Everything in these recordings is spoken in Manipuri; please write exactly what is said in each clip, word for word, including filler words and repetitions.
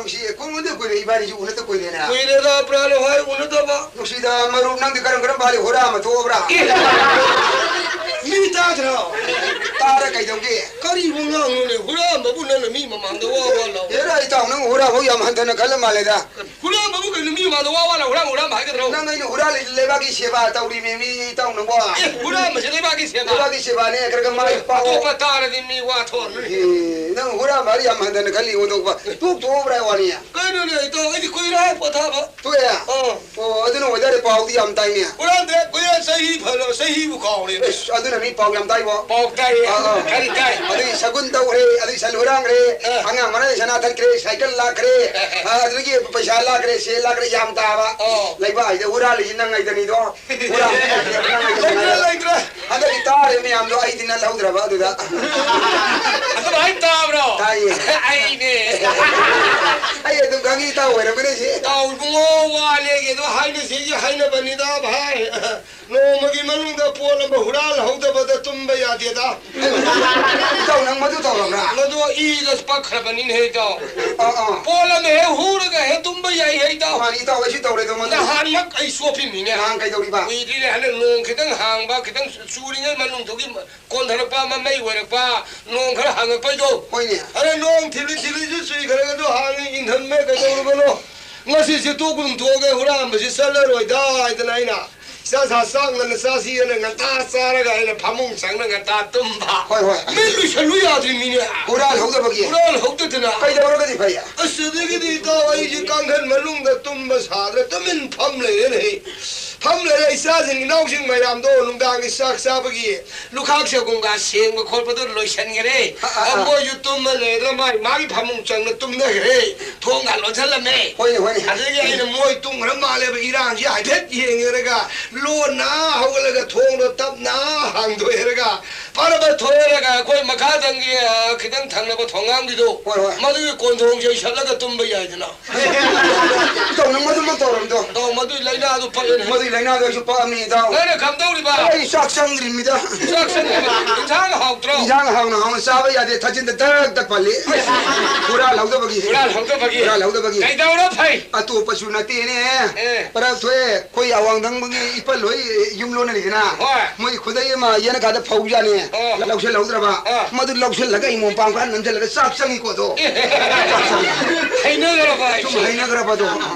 ꯅꯨꯡꯁꯤ, ꯀꯨꯏꯔꯦ, ꯀꯨꯏꯔꯦ, ꯏꯕꯥꯅꯤꯁꯨ ꯎꯅꯗ ꯀꯨꯏꯔꯦꯅꯦ꯫ ꯀꯨꯏꯔꯦꯗ, ꯄ꯭ꯔꯥꯟ ꯍꯣꯏ ꯎꯅꯗꯕ꯫ ꯅꯨꯡꯁꯤꯗ ꯃꯔꯨꯞ, ꯅꯪꯗꯤ ꯀꯔꯝ ꯀꯔꯝꯕ ꯍꯥꯏꯔꯤ? ꯍꯨꯔꯥ ꯑꯃ ꯊꯣꯛꯑꯕ꯭ꯔꯥ? ꯑꯦ, ꯃꯤ ꯇꯥꯗ꯭ꯔꯣ? ꯇꯥꯔ ꯀꯩꯗꯧꯒꯦ? ꯀꯔꯤꯕꯨ ꯉꯥꯡꯅꯣꯅꯦ? ꯍꯨꯔꯥꯟꯕꯕꯨ ꯅꯪꯅ ꯃꯤ ꯃꯃꯥꯡꯗ ꯋꯥ ꯋꯥ ꯂꯥꯎ꯫ ꯑꯦꯔꯥ, ꯏꯇꯥꯎ, ꯅꯪ ꯍꯨꯔꯥ ꯐꯥꯎ ꯌꯥꯝ ꯍꯟꯊꯅ ꯈꯜꯂ ꯃꯥꯜꯂꯦꯗ꯫ ꯍꯨꯔꯥꯟꯕꯕꯨ ꯀꯩꯅꯣ ꯃꯤ ꯃꯃꯥꯡꯗ ꯋꯥ ꯋꯥ ꯂꯥꯎ, ꯍꯨꯔꯥꯟꯕ, ꯍꯨꯔꯥꯟꯕ ꯍꯥꯏꯒꯗ꯭ꯔꯣ? ꯅꯪ ꯑꯩꯅ ꯍꯨꯔꯥꯜꯂꯤꯁꯤ ꯂꯩꯕꯥꯛꯀꯤ ꯁꯦꯕꯥ ꯇꯧꯔꯤꯃꯤ, ꯃꯤ ꯏꯇꯥꯎ ꯅꯪꯕꯣ꯫ ꯑꯦ, ꯍꯨꯔꯥꯟꯕꯁꯦ ꯂꯩꯕꯥꯛꯀꯤ ꯁꯦꯕꯥ? ꯂꯩꯕꯥꯛꯀꯤ ꯁꯦꯕꯥꯅꯦ, ꯈꯔ ꯈꯔ ꯃꯥꯏ ꯄꯥꯛꯑꯣ꯫ ꯑꯇꯣꯞꯄ ꯇꯥꯔꯗꯤ ꯃꯤ ꯋꯥ ꯊꯣꯛꯑꯝꯃꯅꯤ꯫ ꯑꯦ, ꯅꯪ ꯍꯨꯔꯥꯟꯕ ꯍꯥꯏꯔ ꯌꯥꯝ ꯍꯟꯊꯅ ꯈꯜꯂꯤ, ꯑꯣꯟꯊꯣꯛꯄ꯫ ꯇꯣꯛ ꯇꯣꯛꯑꯕ꯭ꯔꯥ ꯍꯥꯏ ꯋꯥꯅꯤ꯫ ꯀꯩꯅꯣꯅꯦ, ꯏꯇꯥꯎ, ꯑꯩꯗꯤ ꯀꯨꯏꯔꯦ ꯄꯣꯊꯥꯕ꯫ ꯇꯣꯛꯑꯦ? ꯑꯥ꯫ ꯑꯣ, ꯑꯗꯨꯅ ꯑꯣꯏꯇꯥꯔꯦ, ꯄꯥꯎꯗꯤ ꯌꯥꯝ ꯇꯥꯏꯅꯦ꯫ ꯍꯨꯔꯥꯟꯗ꯭ꯔꯦ, ꯀꯨꯏꯔꯦ, ꯆꯍꯤ ꯐꯅ, ꯆꯍꯤꯕꯨ ꯀꯥꯎꯔꯦꯅꯦ꯫ ꯑꯁ, ꯑꯗꯨꯅ ꯃꯤ ꯄꯥꯎ ꯌꯥꯝ ꯇꯥꯏꯕꯣ꯫ ꯄꯥꯎ ꯇꯥꯏꯌꯦ꯫ ꯑꯥ, ꯑꯥ꯫ ꯀꯔꯤ ꯇꯥꯏ? ꯑꯗꯨꯒꯤ ꯁꯒꯨꯟ ꯇꯧꯈ꯭ꯔꯦ, ꯑꯗꯨꯒꯤ ꯁꯟ ꯍꯨꯔꯥꯟꯈ꯭ꯔꯦ, ꯑꯥ꯫ ꯑꯉꯥꯡ ꯃꯔꯥꯏ ꯁꯅꯥ ꯊꯠꯈ꯭ꯔꯦ, ꯁꯥꯏꯀꯜ ꯂꯥꯛꯈ꯭ꯔꯦ, ꯑꯥ, ꯑꯥ꯫ ꯑꯥ, ꯑꯗꯨꯗꯒꯤ ꯄꯩꯁꯥ ꯂꯥꯛꯈ꯭ꯔꯦ, ꯁꯦꯜ ꯂꯥꯛꯈ꯭ꯔꯦ, ꯌꯥꯝ ꯇꯥꯕ꯫ ꯑꯣ꯫ ꯂꯩꯕꯥꯛ ꯍꯥꯏꯁꯦ ꯍꯨꯔꯥꯜꯂꯤꯁꯤ ꯅꯪ ꯉꯩꯗꯅꯤꯗꯣ꯫ ꯍꯨꯔꯥꯜꯂꯤꯁꯤ ꯅꯪ ꯉꯩꯗꯅꯤ꯫ ꯂꯩꯇ꯭ꯔꯦ, ꯂꯩꯇ꯭ꯔꯦ꯫ ꯍꯟꯗꯛꯀꯤ ꯇꯥꯔꯦ ꯃꯌꯥꯝꯗꯣ, ꯑꯩꯗꯤ ꯅꯜꯍꯧꯗ꯭ꯔꯕ ꯑꯗꯨꯗ꯫ ꯑꯗꯨꯃꯥꯏꯅ ꯇꯥꯕ꯭ꯔꯣ? ꯇꯥꯏꯌꯦ꯫ ꯑꯩꯅꯦ꯫ ꯑꯩ ꯑꯗꯨꯝ ꯈꯪꯉꯤ, ꯏꯇꯥꯎ ꯑꯣꯏꯔꯝꯒꯅꯤ ꯁꯤ꯫ ꯏꯇꯥꯎ ꯏꯕꯨꯡꯉꯣ, ꯋꯥ ꯂꯦꯒꯦꯗꯣ ꯍꯥꯏꯅꯁꯤꯒꯤ ꯍꯥꯏꯅꯕꯅꯤꯗ ꯚꯥꯏ꯫ ꯅꯣꯡꯃꯒꯤ ꯃꯅꯨꯡꯗ ꯄꯣꯠ ꯑꯃ ꯍꯨꯔꯥꯜꯍꯧꯗꯕꯗ ꯇꯨꯝꯕ ꯌꯥꯗꯦꯗ꯫ ꯏꯇꯥꯎ, ꯅꯪ ꯃꯗꯨ ꯇꯧꯔꯕ꯭ꯔꯥ? ꯃꯗꯨ ꯏꯗ ꯄꯛꯈ꯭ꯔꯕꯅꯤꯅꯦ, ꯏꯇꯥꯎ꯫ ꯑꯥ, ꯑꯥ꯫ ꯄꯣꯠ ꯑꯃ ꯍꯦꯛ ꯍꯨꯔꯒ ꯍꯦꯛ ꯇꯨꯝꯕ ꯌꯥꯏ, ꯏꯇꯥꯎ꯫ ꯃꯥꯅꯤ, ꯏꯇꯥꯎ, ꯑꯩꯁꯨ ꯇꯧꯔꯦ ꯑꯗꯣ ꯃꯗꯨ꯫ ꯅꯍꯥꯟꯃꯛ ꯑꯩ ꯆꯣꯞꯄꯤꯕꯅꯤꯅꯦ꯫ ꯅꯍꯥꯟ ꯀꯩꯗꯧꯔꯤꯕ? ꯀꯨꯏꯗ꯭ꯔꯤꯅꯦ, ꯍꯟꯗꯛ ꯅꯣꯡ ꯈꯤꯇꯪ ꯍꯥꯡꯕ, ꯈꯤꯇꯪ ꯆꯨꯔꯤꯉꯩ ꯃꯅꯨꯡꯗꯨꯒꯤ ꯀꯣꯟꯊꯔꯛꯄ ꯑꯃ ꯃꯩ ꯑꯣꯏꯔꯛꯄ, ꯅꯣꯡ ꯈꯔ ꯍꯥꯡꯉꯛꯄꯩꯗꯣ꯫ ꯍꯣꯏꯅꯦ꯫ ꯑꯗ ꯅꯣꯡ ꯊꯤꯂꯤ ꯊꯤꯂꯤꯁꯨ ꯆꯨꯏ, ꯈꯔ ꯈꯔꯁꯨ ꯍꯥꯡꯉꯤ, ꯏꯪꯊꯝꯃꯦ, ꯀꯩꯗꯧꯔꯕꯅꯣ? ꯉꯁꯤꯁꯦ ꯇꯣꯛ ꯀꯨꯝ ꯊꯣꯛꯑꯒꯦ, ꯍꯨꯔꯥꯟꯕꯁꯤ ꯆꯠꯂꯔꯣꯏꯗ ꯍꯥꯏꯗꯅ ꯑꯩꯅ ꯆꯥꯛ ꯆꯥ-, ꯆꯥꯛ ꯉꯟꯅ ꯆꯥꯁꯤꯅ ꯉꯟꯇꯥ ꯆꯥꯔꯒ ꯑꯩꯅ ꯐꯃꯨꯡ ꯆꯪꯅ ꯉꯟꯇꯥ ꯇꯨꯝꯕ꯫ ꯍꯣꯏ, ꯍꯣꯏ꯫ ꯃꯤꯠ ꯂꯨꯁꯜꯂꯨ ꯌꯥꯗ꯭ꯔꯤꯃꯤꯅꯦ꯫ ꯍꯨꯔꯥꯜꯍꯧꯗꯕꯒꯤ꯫ ꯍꯨꯔꯥꯜꯍꯧꯗꯗꯅ꯫ ꯀꯩꯗꯧꯔꯒꯗꯤ ꯐꯩ? ꯑꯁ, ꯑꯗꯒꯤꯗꯤ ꯏꯇꯥꯎ ꯑꯩꯁꯦ ꯀꯥꯡꯈꯟ ꯃꯅꯨꯡꯗ ꯇꯨꯝꯕ ꯁꯥꯗ꯭ꯔꯦ, ꯇꯨꯃꯤꯟ ꯐꯝ ꯂꯩꯔꯦꯅꯦ꯫ ꯐꯝ ꯂꯩꯔꯦ, ꯏꯆꯥꯁꯤꯡ ꯏꯅꯥꯎꯁꯤꯡ ꯃꯌꯥꯝꯗꯣ ꯅꯨꯡꯗꯥꯡꯒꯤ ꯆꯥꯛ ꯆꯥꯕꯒꯤ ꯂꯨꯈꯥꯛ ꯆꯒꯨꯝꯒ ꯁꯦꯡꯕ ꯈꯣꯠꯄꯗꯣ ꯂꯣꯏꯁꯤꯟꯈꯔꯦ꯫ ꯑ, ꯑ, ꯑ꯫ ꯃꯣꯏꯁꯨ ꯇꯨꯝꯃ ꯂꯩꯔꯦ, ꯃꯥꯏ ꯃꯥꯒꯤ ꯐꯃꯨꯡ ꯆꯪꯅ ꯇꯨꯝꯅꯈ꯭ꯔꯦ꯫ ꯊꯣꯡꯒ ꯂꯣꯟꯁꯤꯜꯂꯝꯃꯦ꯫ ꯍꯣꯏꯅꯦ, ꯍꯣꯏꯅꯦ꯫ ꯑꯗꯨꯗꯒꯤ ꯑꯩꯅ ꯃꯣꯏ ꯇꯨꯝꯈ꯭ꯔ ꯃꯥꯜꯂꯦꯕ, ꯏꯔꯥꯡꯁꯤ ꯍꯥꯏꯐꯦꯠ ꯌꯦꯡꯉꯦꯔꯒ ꯂꯣꯟꯅ ꯍꯧꯒꯠꯂꯒ ꯊꯣꯡꯗꯣ ꯇꯞꯅ ꯍꯥꯡꯗꯣꯛꯑꯦꯔꯒ ꯐꯔꯕ ꯊꯣꯛꯑꯦꯔꯒ ꯑꯩꯈꯣꯏ ꯃꯈꯥꯗꯪꯒꯤ, ꯑ, ꯈꯤꯇꯪ ꯊꯪꯅꯕ ꯊꯣꯡꯒꯥꯡꯒꯤꯗꯣ, ꯍꯣꯏ, ꯍꯣꯏ꯫ ꯃꯗꯨꯒꯤ ꯀꯣꯟꯊꯣꯡꯁꯦ ꯏꯁꯜꯂꯒ ꯇꯨꯝꯕ ꯌꯥꯏꯗꯅ꯫ ꯏꯇꯥꯎ, ꯅꯪ ꯃꯗꯨꯃꯛ ꯇꯧꯔꯝꯗꯣ꯫ ꯏꯇꯥꯎ, ꯃꯗꯨꯒꯤ ꯂꯥꯏꯅꯥꯗꯨ ꯐꯔꯦꯅꯦ꯫ ꯃꯗꯨꯒꯤ ꯂꯥꯏꯅꯥꯗꯣ ꯑꯩꯁꯨ ꯄꯛꯑꯝꯅꯤ, ꯏꯇꯥꯎ꯫ ꯅꯪꯅ ꯀꯝꯗꯧꯔꯤꯕ? ꯑꯩ ꯆꯥꯛ ꯆꯪꯗ꯭ꯔꯤꯃꯤꯗ꯫ ꯆꯥꯛ ꯆꯪꯗ꯭ꯔꯤꯕ? ꯏꯟꯁꯥꯡ ꯍꯥꯎꯇ꯭ꯔꯣ? ꯏꯟꯁꯥꯡ ꯍꯥꯎꯅ ꯍꯥꯎꯅ ꯆꯥꯕ ꯌꯥꯗꯦ, ꯊꯥꯖꯤꯟꯗ ꯗꯛ ꯗꯛ ꯄꯜꯂꯤ꯫ ꯑꯁ, ꯍꯨꯔꯥꯜꯍꯧꯗꯕꯒꯤ꯫ ꯍꯨꯔꯥꯜꯍꯧꯗꯕꯒꯤ꯫ ꯍꯨꯔꯥꯜꯍꯧꯗꯕꯒꯤ꯫ ꯀꯩꯗꯧꯔ ꯐꯩ? ꯑꯇꯣꯞꯄꯁꯨ ꯅꯠꯇꯦꯅꯦ꯫ ꯑꯦ꯫ ꯄꯔꯥꯛ ꯊꯣꯛꯑꯦ, ꯑꯩꯈꯣꯏ ꯑꯋꯥꯡꯊꯪꯕꯒꯤ ꯏꯄꯜ ꯍꯣꯏ ꯌꯨꯝ ꯂꯣꯟꯅꯔꯤꯗꯅ꯫ ꯍꯣꯏ꯫ ꯃꯣꯏ ꯈꯨꯗꯩ ꯑꯃ ꯌꯦꯅꯈꯥꯗ ꯐꯧꯖꯥꯠꯅꯦ꯫ ꯑꯣ꯫ ꯂꯧꯁꯤꯜꯍꯧꯗ꯭ꯔꯕ꯫ ꯑꯥ꯫ ꯃꯗꯨ ꯂꯧꯁꯤꯜꯂꯒ ꯑꯩ ꯃꯣꯝꯄꯥꯡ ꯈꯔ ꯅꯝꯁꯤꯜꯂꯒ ꯆꯥꯛ ꯆꯪꯉꯤꯀꯣ ꯑꯗꯣ꯫ ꯑꯦ꯫ ꯆꯥꯛ ꯆꯪꯉꯤ꯫ ꯍꯩꯅꯈ꯭ꯔꯕ ꯁꯨꯝ ꯍꯥꯏꯁꯦ꯫ ꯍꯩꯅꯈ꯭ꯔꯕꯗꯣ꯫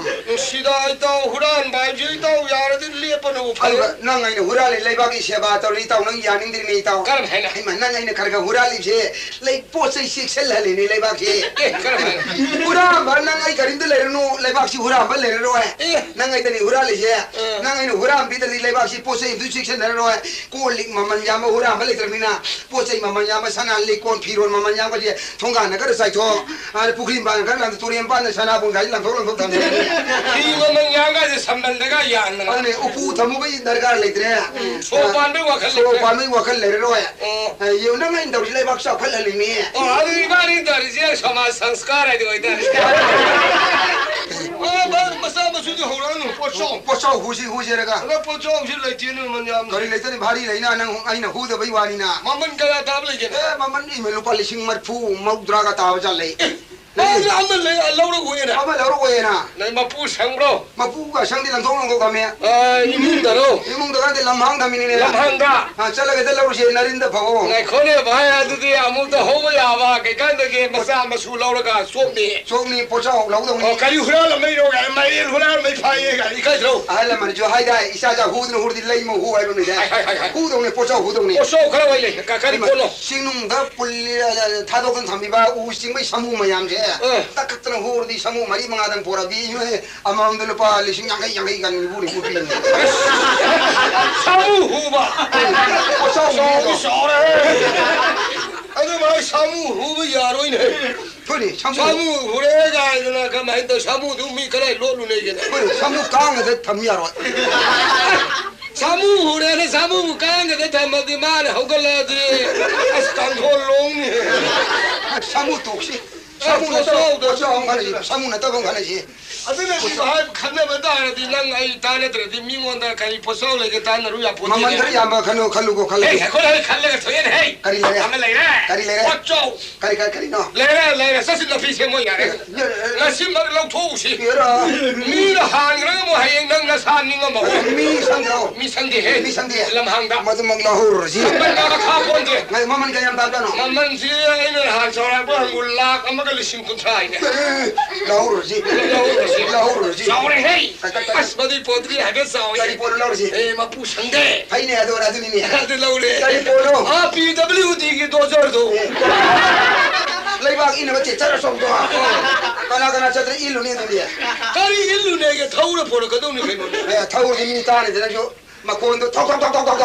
ꯅꯨꯡꯁꯤꯗ ꯏꯇꯥꯎ, ꯍꯨꯔꯥꯟꯕ ꯍꯥꯏꯕꯁꯦ ꯏꯇꯥꯎ ꯌꯥꯔꯗꯤ ꯂꯦꯞꯄꯅꯕꯨ ꯐꯩ꯫ ꯑꯗꯨꯒ ꯅꯪ ꯑꯩꯅ ꯍꯨꯔꯥꯜꯂꯤ ꯂꯩꯕꯥꯛꯀꯤ ꯁꯦꯕꯥ ꯇꯧꯔꯤ ꯏꯇꯥꯎ, ꯅꯪ ꯌꯥꯅꯤꯡꯗ꯭ꯔꯤꯅꯦ ꯏꯇꯥꯎ꯫ ꯀꯔꯝ ꯍꯥꯏꯅ? ꯍꯩꯃꯥ, ꯅꯪ ꯑꯩꯅ ꯈꯔ ꯈꯔ ꯍꯨꯔꯥꯜꯂꯤꯁꯦ ꯂꯩ ꯄꯣꯠ ꯆꯩ ꯆꯦꯛꯁꯤꯜꯍꯜꯂꯤꯅꯦ ꯂꯩꯕꯥꯛꯁꯤ꯫ ꯑꯦ, ꯀꯔꯝ ꯍꯥꯏꯅ? ꯍꯨꯔꯥꯟꯕ ꯅꯪ ꯑꯩ ꯀꯔꯤꯝꯇ ꯂꯩꯔꯅꯨ, ꯂꯩꯕꯥꯛꯁꯤ ꯍꯨꯔꯥꯟꯕ ꯂꯩꯔꯔꯣꯏ꯫ ꯑꯦ꯫ ꯅꯪ ꯑꯩꯗꯅꯤ ꯍꯨꯔꯥꯜꯂꯤꯁꯦ꯫ ꯑꯦ꯫ ꯅꯪ ꯑꯩꯅ ꯍꯨꯔꯥꯟꯕꯤꯗ꯭ꯔꯗꯤ ꯂꯩꯕꯥꯛꯁꯤ ꯄꯣꯠ ꯆꯩ ꯑꯝꯇ ꯆꯦꯛꯁꯤꯟꯅꯔꯔꯣꯏ꯫ ꯀꯣꯜ ꯂꯤꯛ ꯃꯃꯜ ꯌꯥꯝꯕ ꯍꯨꯔꯥꯟꯕ ꯂꯩꯇ꯭ꯔꯕꯅꯤꯅ ꯄꯣꯠ ꯆꯩ ꯃꯃꯜ ꯌꯥꯝꯕ, ꯁꯅꯥ ꯂꯤꯛꯀꯣꯟ ꯐꯤꯔꯣꯜ ꯃꯃꯜ ꯌꯥꯝꯕꯁꯦ ꯊꯣꯡꯒꯥꯟꯗ ꯈꯔ ꯆꯥꯏꯊꯣꯛ, ꯑꯗ ꯄꯨꯈ꯭ꯔꯤ ꯃꯄꯥꯟꯗ ꯈꯔ ꯂꯪ, ꯇꯨꯔꯦꯟ ꯃꯄꯥꯟꯗ ꯁꯅꯥꯕꯨꯟ ꯒꯥꯔꯤ ꯂꯪꯊꯣꯛ ꯂꯪꯊꯣꯛ ꯊꯝꯃꯦ꯫ ꯐꯤ ꯃꯃꯜ ꯌꯥꯝꯒꯁꯦ ꯁꯝꯕꯜꯗꯒ ꯌꯥꯟꯗꯅ꯫ ꯑꯗꯨꯅꯦ, ꯎꯄꯨ ꯊꯝꯃꯨꯕꯒꯤ ꯗꯔꯀꯥꯔ ꯂꯩꯇ꯭ꯔꯦ꯫ ꯎꯝ, ꯁꯣ ꯄꯥꯟꯕꯩ ꯋꯥꯈꯜ ꯁꯣ ꯂꯩꯇ꯭ꯔꯦ꯫ ꯄꯥꯟꯕꯩ ꯋꯥꯈꯜ ꯂꯩꯔꯔꯣꯏ꯫ ꯑꯣ꯫ ꯑ, ꯌꯦꯡꯉꯨ, ꯅꯪ ꯑꯩꯅ ꯇꯧꯔꯤꯁꯤ ꯂꯩꯕꯥꯛ ꯆꯥꯎꯈꯠꯍꯜꯂꯤꯅꯦ꯫ ꯑꯣ, ꯑꯗꯨ ꯏꯕꯥꯅꯤ ꯇꯧꯔꯤꯁꯦ ꯁꯃꯥꯖ ꯁꯪꯁꯀꯥꯔ ꯍꯥꯏꯗꯣ ꯑꯣꯏꯇꯥꯔꯦ꯫ ꯑ, ꯃ-, ꯃꯆꯥ ꯃꯁꯨꯗꯤ ꯍꯧꯔꯛꯑꯅꯨ, ꯄꯣꯠꯆꯥꯎ꯫ ꯄꯣꯠꯆꯥꯎ ꯍꯨꯁꯤ ꯍꯨꯁꯤꯔꯒ꯫ ꯑꯗ ꯄꯣꯠꯆꯥꯎꯁꯤ ꯂꯩꯇꯦꯅꯦ, ꯃꯃꯜ ꯌꯥꯝ꯫ ꯀꯔꯤ ꯂꯩꯇꯅꯤ, ꯚꯥꯔꯤ ꯂꯩꯅ ꯅꯪ ꯑꯩꯅ ꯍꯨꯗꯕꯩ ꯋꯥꯅꯤꯅ꯫ ꯃꯃꯜ ꯀꯌꯥ ꯇꯥꯕ ꯂꯩꯒꯦ? ꯑꯦ, ꯃꯃꯜ ꯏꯃꯦ ꯂꯨꯄꯥ ꯂꯤꯁꯤꯡ ꯃꯔꯤꯐꯨ, ꯃꯧꯗ꯭ꯔꯥꯒ ꯇꯥꯕ ꯖꯥꯠ ꯂꯩ꯫ ꯑꯦ, ꯑꯗꯨ ꯑꯃ ꯂꯩ, ꯂꯧꯔꯛꯎꯌꯦꯅ꯫ ꯑꯃ ꯂꯧꯔꯛꯎꯌꯦꯅ꯫ ꯅꯪ ꯃꯄꯨ ꯁꯪꯕ꯭ꯔꯣ? ꯃꯄꯨꯒ ꯁꯪꯗꯤ ꯂꯪꯊꯣꯛ ꯂꯪꯊꯣꯛ ꯊꯝꯃꯦ꯫ ꯑ, ꯏꯃꯨꯡꯗꯔꯣ? ꯏꯃꯨꯡꯗ ꯈꯪꯗꯦ, ꯂꯝꯍꯥꯡ ꯊꯝꯃꯤꯅꯤꯅꯦ꯫ ꯂꯝꯍꯥꯡꯗ? ꯑ, ꯆꯠꯂꯒ ꯍꯦꯛꯇ ꯂꯧꯔꯨꯁꯦ, ꯅꯔꯤꯟꯗ ꯐꯥꯎꯑꯣ꯫ ꯉꯥꯏꯈꯣꯅꯦ ꯚꯥꯏ, ꯑꯗꯨꯗꯤ ꯑꯃꯨꯛꯇ ꯍꯧꯕ ꯌꯥꯕ ꯀꯩꯀꯥꯟꯗꯒꯤ ꯃꯆꯥ ꯃꯁꯨ ꯂꯧꯔꯒ ꯆꯣꯞꯅꯤ꯫ ꯆꯣꯞꯅꯤ, ꯄꯣꯠꯆꯥꯎ ꯂꯧꯗꯧꯅꯤ꯫ ꯑꯣ, ꯀꯔꯤ ꯍꯨꯔꯥꯜꯂꯝꯃꯩꯅꯣ ꯀꯥꯏꯅ, ꯃꯥꯏꯔꯦꯟ ꯍꯨꯔꯥꯜꯂꯝꯃꯩ ꯐꯥꯏꯌꯦ ꯀꯥꯏꯅ ꯏꯀꯥꯏꯗ꯭ꯔꯣ? ꯑꯍꯜ ꯂꯃꯟꯁꯨ ꯍꯥꯏꯗꯥꯏ, ꯏꯆꯥ ꯆꯥ ꯍꯨꯗꯅ ꯍꯨꯔꯗꯤ ꯂꯩꯃ ꯍꯨ ꯍꯥꯏꯕ ꯂꯩꯗꯥꯏ? ꯍꯥꯏ, ꯍꯥꯏ, ꯍꯥꯏ, ꯍꯥꯏ꯫ ꯍꯨꯗꯧꯅꯦ, ꯄꯣꯠꯆꯥꯎ ꯍꯨꯗꯧꯅꯦ꯫ ꯄꯣꯠꯆꯥꯎ ꯈꯔ ꯑꯣꯏ ꯂꯩ, ꯀ-, ꯀꯔꯤ ꯄꯣꯠꯅꯣ? ꯆꯤꯡꯅꯨꯡꯗ ꯄꯨꯜꯂꯤ-, ꯊꯥꯗꯣꯛꯇꯅ ꯊꯝꯃꯤꯕ ꯎ ꯆꯤꯡꯕꯩ ꯁꯥꯃꯨ ꯃꯌꯥꯝꯁꯦ ꯑ꯫ ꯇꯛ ꯀꯛꯇꯅ ꯍꯨꯔꯗꯤ ꯁꯥꯃꯨ ꯃꯔꯤ ꯃꯉꯥꯗꯪ ꯄꯣꯔꯛꯑꯗꯤ ꯏꯃꯥꯏ, ꯑꯃꯃꯝꯗ ꯂꯨꯄꯥ ꯂꯤꯁꯤꯡ ꯌꯥꯡꯈꯩ, ꯌꯥꯡꯈꯩ ꯀꯥꯟ ꯅꯤꯐꯨ, ꯅꯤꯐꯨ ꯄꯤꯔꯝꯃꯤ꯫ ꯁꯥꯃꯨ ꯍꯨꯕ! ꯄꯣꯠꯆꯥꯎ ꯆꯥꯎꯗꯤ ꯍꯨꯕꯗꯣ꯫ ꯆꯥꯎꯔꯦ! ꯑꯗꯨ ꯃꯥꯏ ꯁꯥꯃꯨ ꯍꯨꯕ ꯌꯥꯔꯣꯏꯅꯦ꯫ ꯍꯣꯏꯅꯦ, ꯁꯥꯃꯨ꯫ ꯁꯥꯃꯨ ꯍꯨꯔꯦ ꯀꯥꯏꯗꯅ ꯀꯃꯥꯏꯅ ꯇꯧ? ꯁꯥꯃꯨꯗꯨ ꯃꯤ ꯈꯔ ꯂꯣꯠꯂꯨꯅꯦꯒꯤꯅꯦ꯫ ꯍꯣꯏꯅꯦ, ꯁꯥꯃꯨ ꯀꯥꯡꯒꯗ ꯊꯝ ꯌꯥꯔꯣꯏ꯫ ꯁꯥꯃꯨ ꯍꯨꯔꯦꯅ ꯁꯥꯃꯨꯕꯨ ꯀꯥꯡꯒꯗ ꯊꯝꯃꯗꯤ ꯃꯥꯅ ꯍꯧꯒꯠꯂꯛꯑꯗꯤ ꯑꯁ ꯀꯥꯡꯊꯣꯜ ꯂꯣꯡꯅꯤ꯫ ꯁꯥꯃꯨ ꯇꯣꯛꯁꯤ꯫ ꯁꯥꯃꯨ ꯅꯠꯇꯕ ꯄꯣꯠꯁꯛ ꯑꯃ ꯈꯜꯂꯁꯤ, ꯁꯥꯃꯨ ꯅꯠꯇꯕ ꯑꯃ ꯈꯜꯂꯁꯤ꯫ ꯑꯗꯨꯅ ꯁꯤ ꯚꯥꯏ, ꯈꯟꯅꯕ ꯇꯥꯔꯗꯤ ꯅꯪ ꯑꯩ ꯇꯥꯟꯅꯗ꯭ꯔꯗꯤ ꯃꯤꯉꯣꯟꯗ ꯀꯔꯤ ꯄꯣꯠꯁꯛ ꯂꯩꯒꯦ ꯇꯥꯟꯅꯔꯨ ꯌꯥꯄꯣꯠꯇꯦꯅꯦ꯫ ꯃꯃꯜ ꯈꯔ ꯌꯥꯝꯕ ꯈꯜꯂꯣ, ꯈꯜꯂꯨꯀꯣ, ꯈꯜꯂꯨꯀꯣ꯫ ꯍꯦ, ꯑꯩꯈꯣꯏ ꯂꯣꯏ ꯈꯜꯂꯒ ꯊꯣꯛꯑꯦꯅꯦ, ꯍꯦ꯫ ꯀꯔꯤ ꯂꯩꯔꯦ? ꯑꯃ ꯂꯩꯔꯦ꯫ ꯀꯔꯤ ꯂꯩꯔꯦ? ꯄꯣꯠꯆꯧ꯫ ꯀꯔꯤ, ꯀꯔꯤ, ꯀꯔꯤꯅꯣ? ꯂꯩꯔꯦ, ꯂꯩꯔꯦ꯫ ꯆꯠꯁꯤ, ꯅꯥꯄꯤ ꯁꯦꯝꯃꯣ ꯌꯥꯔꯦ꯫ ꯌꯥꯔꯦ, ꯌꯥꯔꯦ꯫ ꯉꯁꯤꯃꯛ ꯂꯧꯊꯣꯛꯎꯁꯤ꯫ ꯌꯥꯔꯦ꯫ ꯃꯤꯅ ꯍꯥꯟꯈ꯭ꯔꯒ ꯑꯃꯨꯛ ꯍꯌꯦꯡ ꯅꯪ ꯅꯁꯥ ꯅꯤꯡꯉꯝꯃꯣꯏ꯫ ꯃꯤ ꯁꯪꯗ꯭ꯔꯣ? ꯃꯤ ꯁꯪꯗꯦꯍꯦ꯫ ꯃꯤ ꯁꯪꯗꯦ꯫ ꯂꯝꯍꯥꯡꯗ꯫ ꯃꯗꯨꯃꯛ ꯂꯧꯍꯧꯔꯁꯤ꯫ ꯃꯃꯜ ꯀꯌꯥꯝ ꯇꯥꯕꯖꯥꯠꯅꯣ? ꯉꯥꯏ, ꯃꯃꯜ ꯀꯌꯥꯝ ꯇꯥꯕꯖꯥꯠꯅꯣ? ꯃꯃꯜꯁꯤ ꯑꯩꯅ ꯅꯍꯥꯟ ꯆꯥꯎꯔꯥꯛꯄ ꯍꯪꯕ ꯂꯥꯈ ꯑꯃꯒ ꯂꯤꯁꯤꯡ ꯀꯨꯟꯊ꯭ꯔꯥ ꯍꯥꯏꯅꯦ꯫ ꯑꯦ, ꯂꯧꯍꯧꯔꯁꯤ꯫ ꯂꯧꯍꯧꯔꯁꯤ꯫ ꯂꯧꯍꯧꯔꯁꯤ꯫ ꯆꯥꯎꯔꯦꯍꯦ꯫ ꯀ-, ꯀ-, ꯀ-, ꯑꯁ, ꯃꯗꯨꯏ ꯄꯣꯠꯇꯨꯗꯤ ꯍꯥꯏꯐꯦꯠ ꯆꯥꯎꯋꯦ꯫ ꯀꯔꯤ ꯄꯣꯠꯅꯣ ꯂꯧꯔꯤꯁꯤ? ꯑꯦ, ꯃꯄꯨ ꯁꯪꯗꯦ꯫ ꯐꯩꯅꯦ, ꯑꯗꯨ, ꯑꯗꯨꯅꯤꯅꯦ꯫ ꯑꯗꯨ ꯂꯧꯔꯦ꯫ ꯀꯔꯤ ꯄꯣꯠꯅꯣ? ꯑꯥ, ꯄꯤ ꯗꯕ꯭ꯂꯤꯎ ꯗꯤꯒꯤ ꯗꯣꯖꯔꯗꯣ꯫ ꯑꯦ꯫ ꯂꯩꯕꯥꯛ ꯏꯅꯕ ꯇꯦꯆꯔ ꯑꯆꯧꯕꯗꯣ꯫ ꯀꯅꯥ ꯀꯅꯥ ꯆꯠꯇꯅ ꯏꯜꯂꯨꯅꯤ ꯑꯗꯨꯗꯤ? ꯀꯔꯤ ꯏꯜꯂꯨꯅꯦꯒꯦ? ꯊꯧꯔ ꯄꯣꯔꯛꯀꯗꯧꯅꯤ ꯀꯩꯅꯣꯅꯦ꯫ ꯑꯦ, ꯊꯧꯔꯗꯤ ꯃꯤ ꯇꯥꯅꯤꯗꯅ ꯅꯪꯁꯨ꯫ ꯃꯈꯣꯟꯗꯣ ꯊꯧ, ꯊꯧ, ꯊꯧ꯫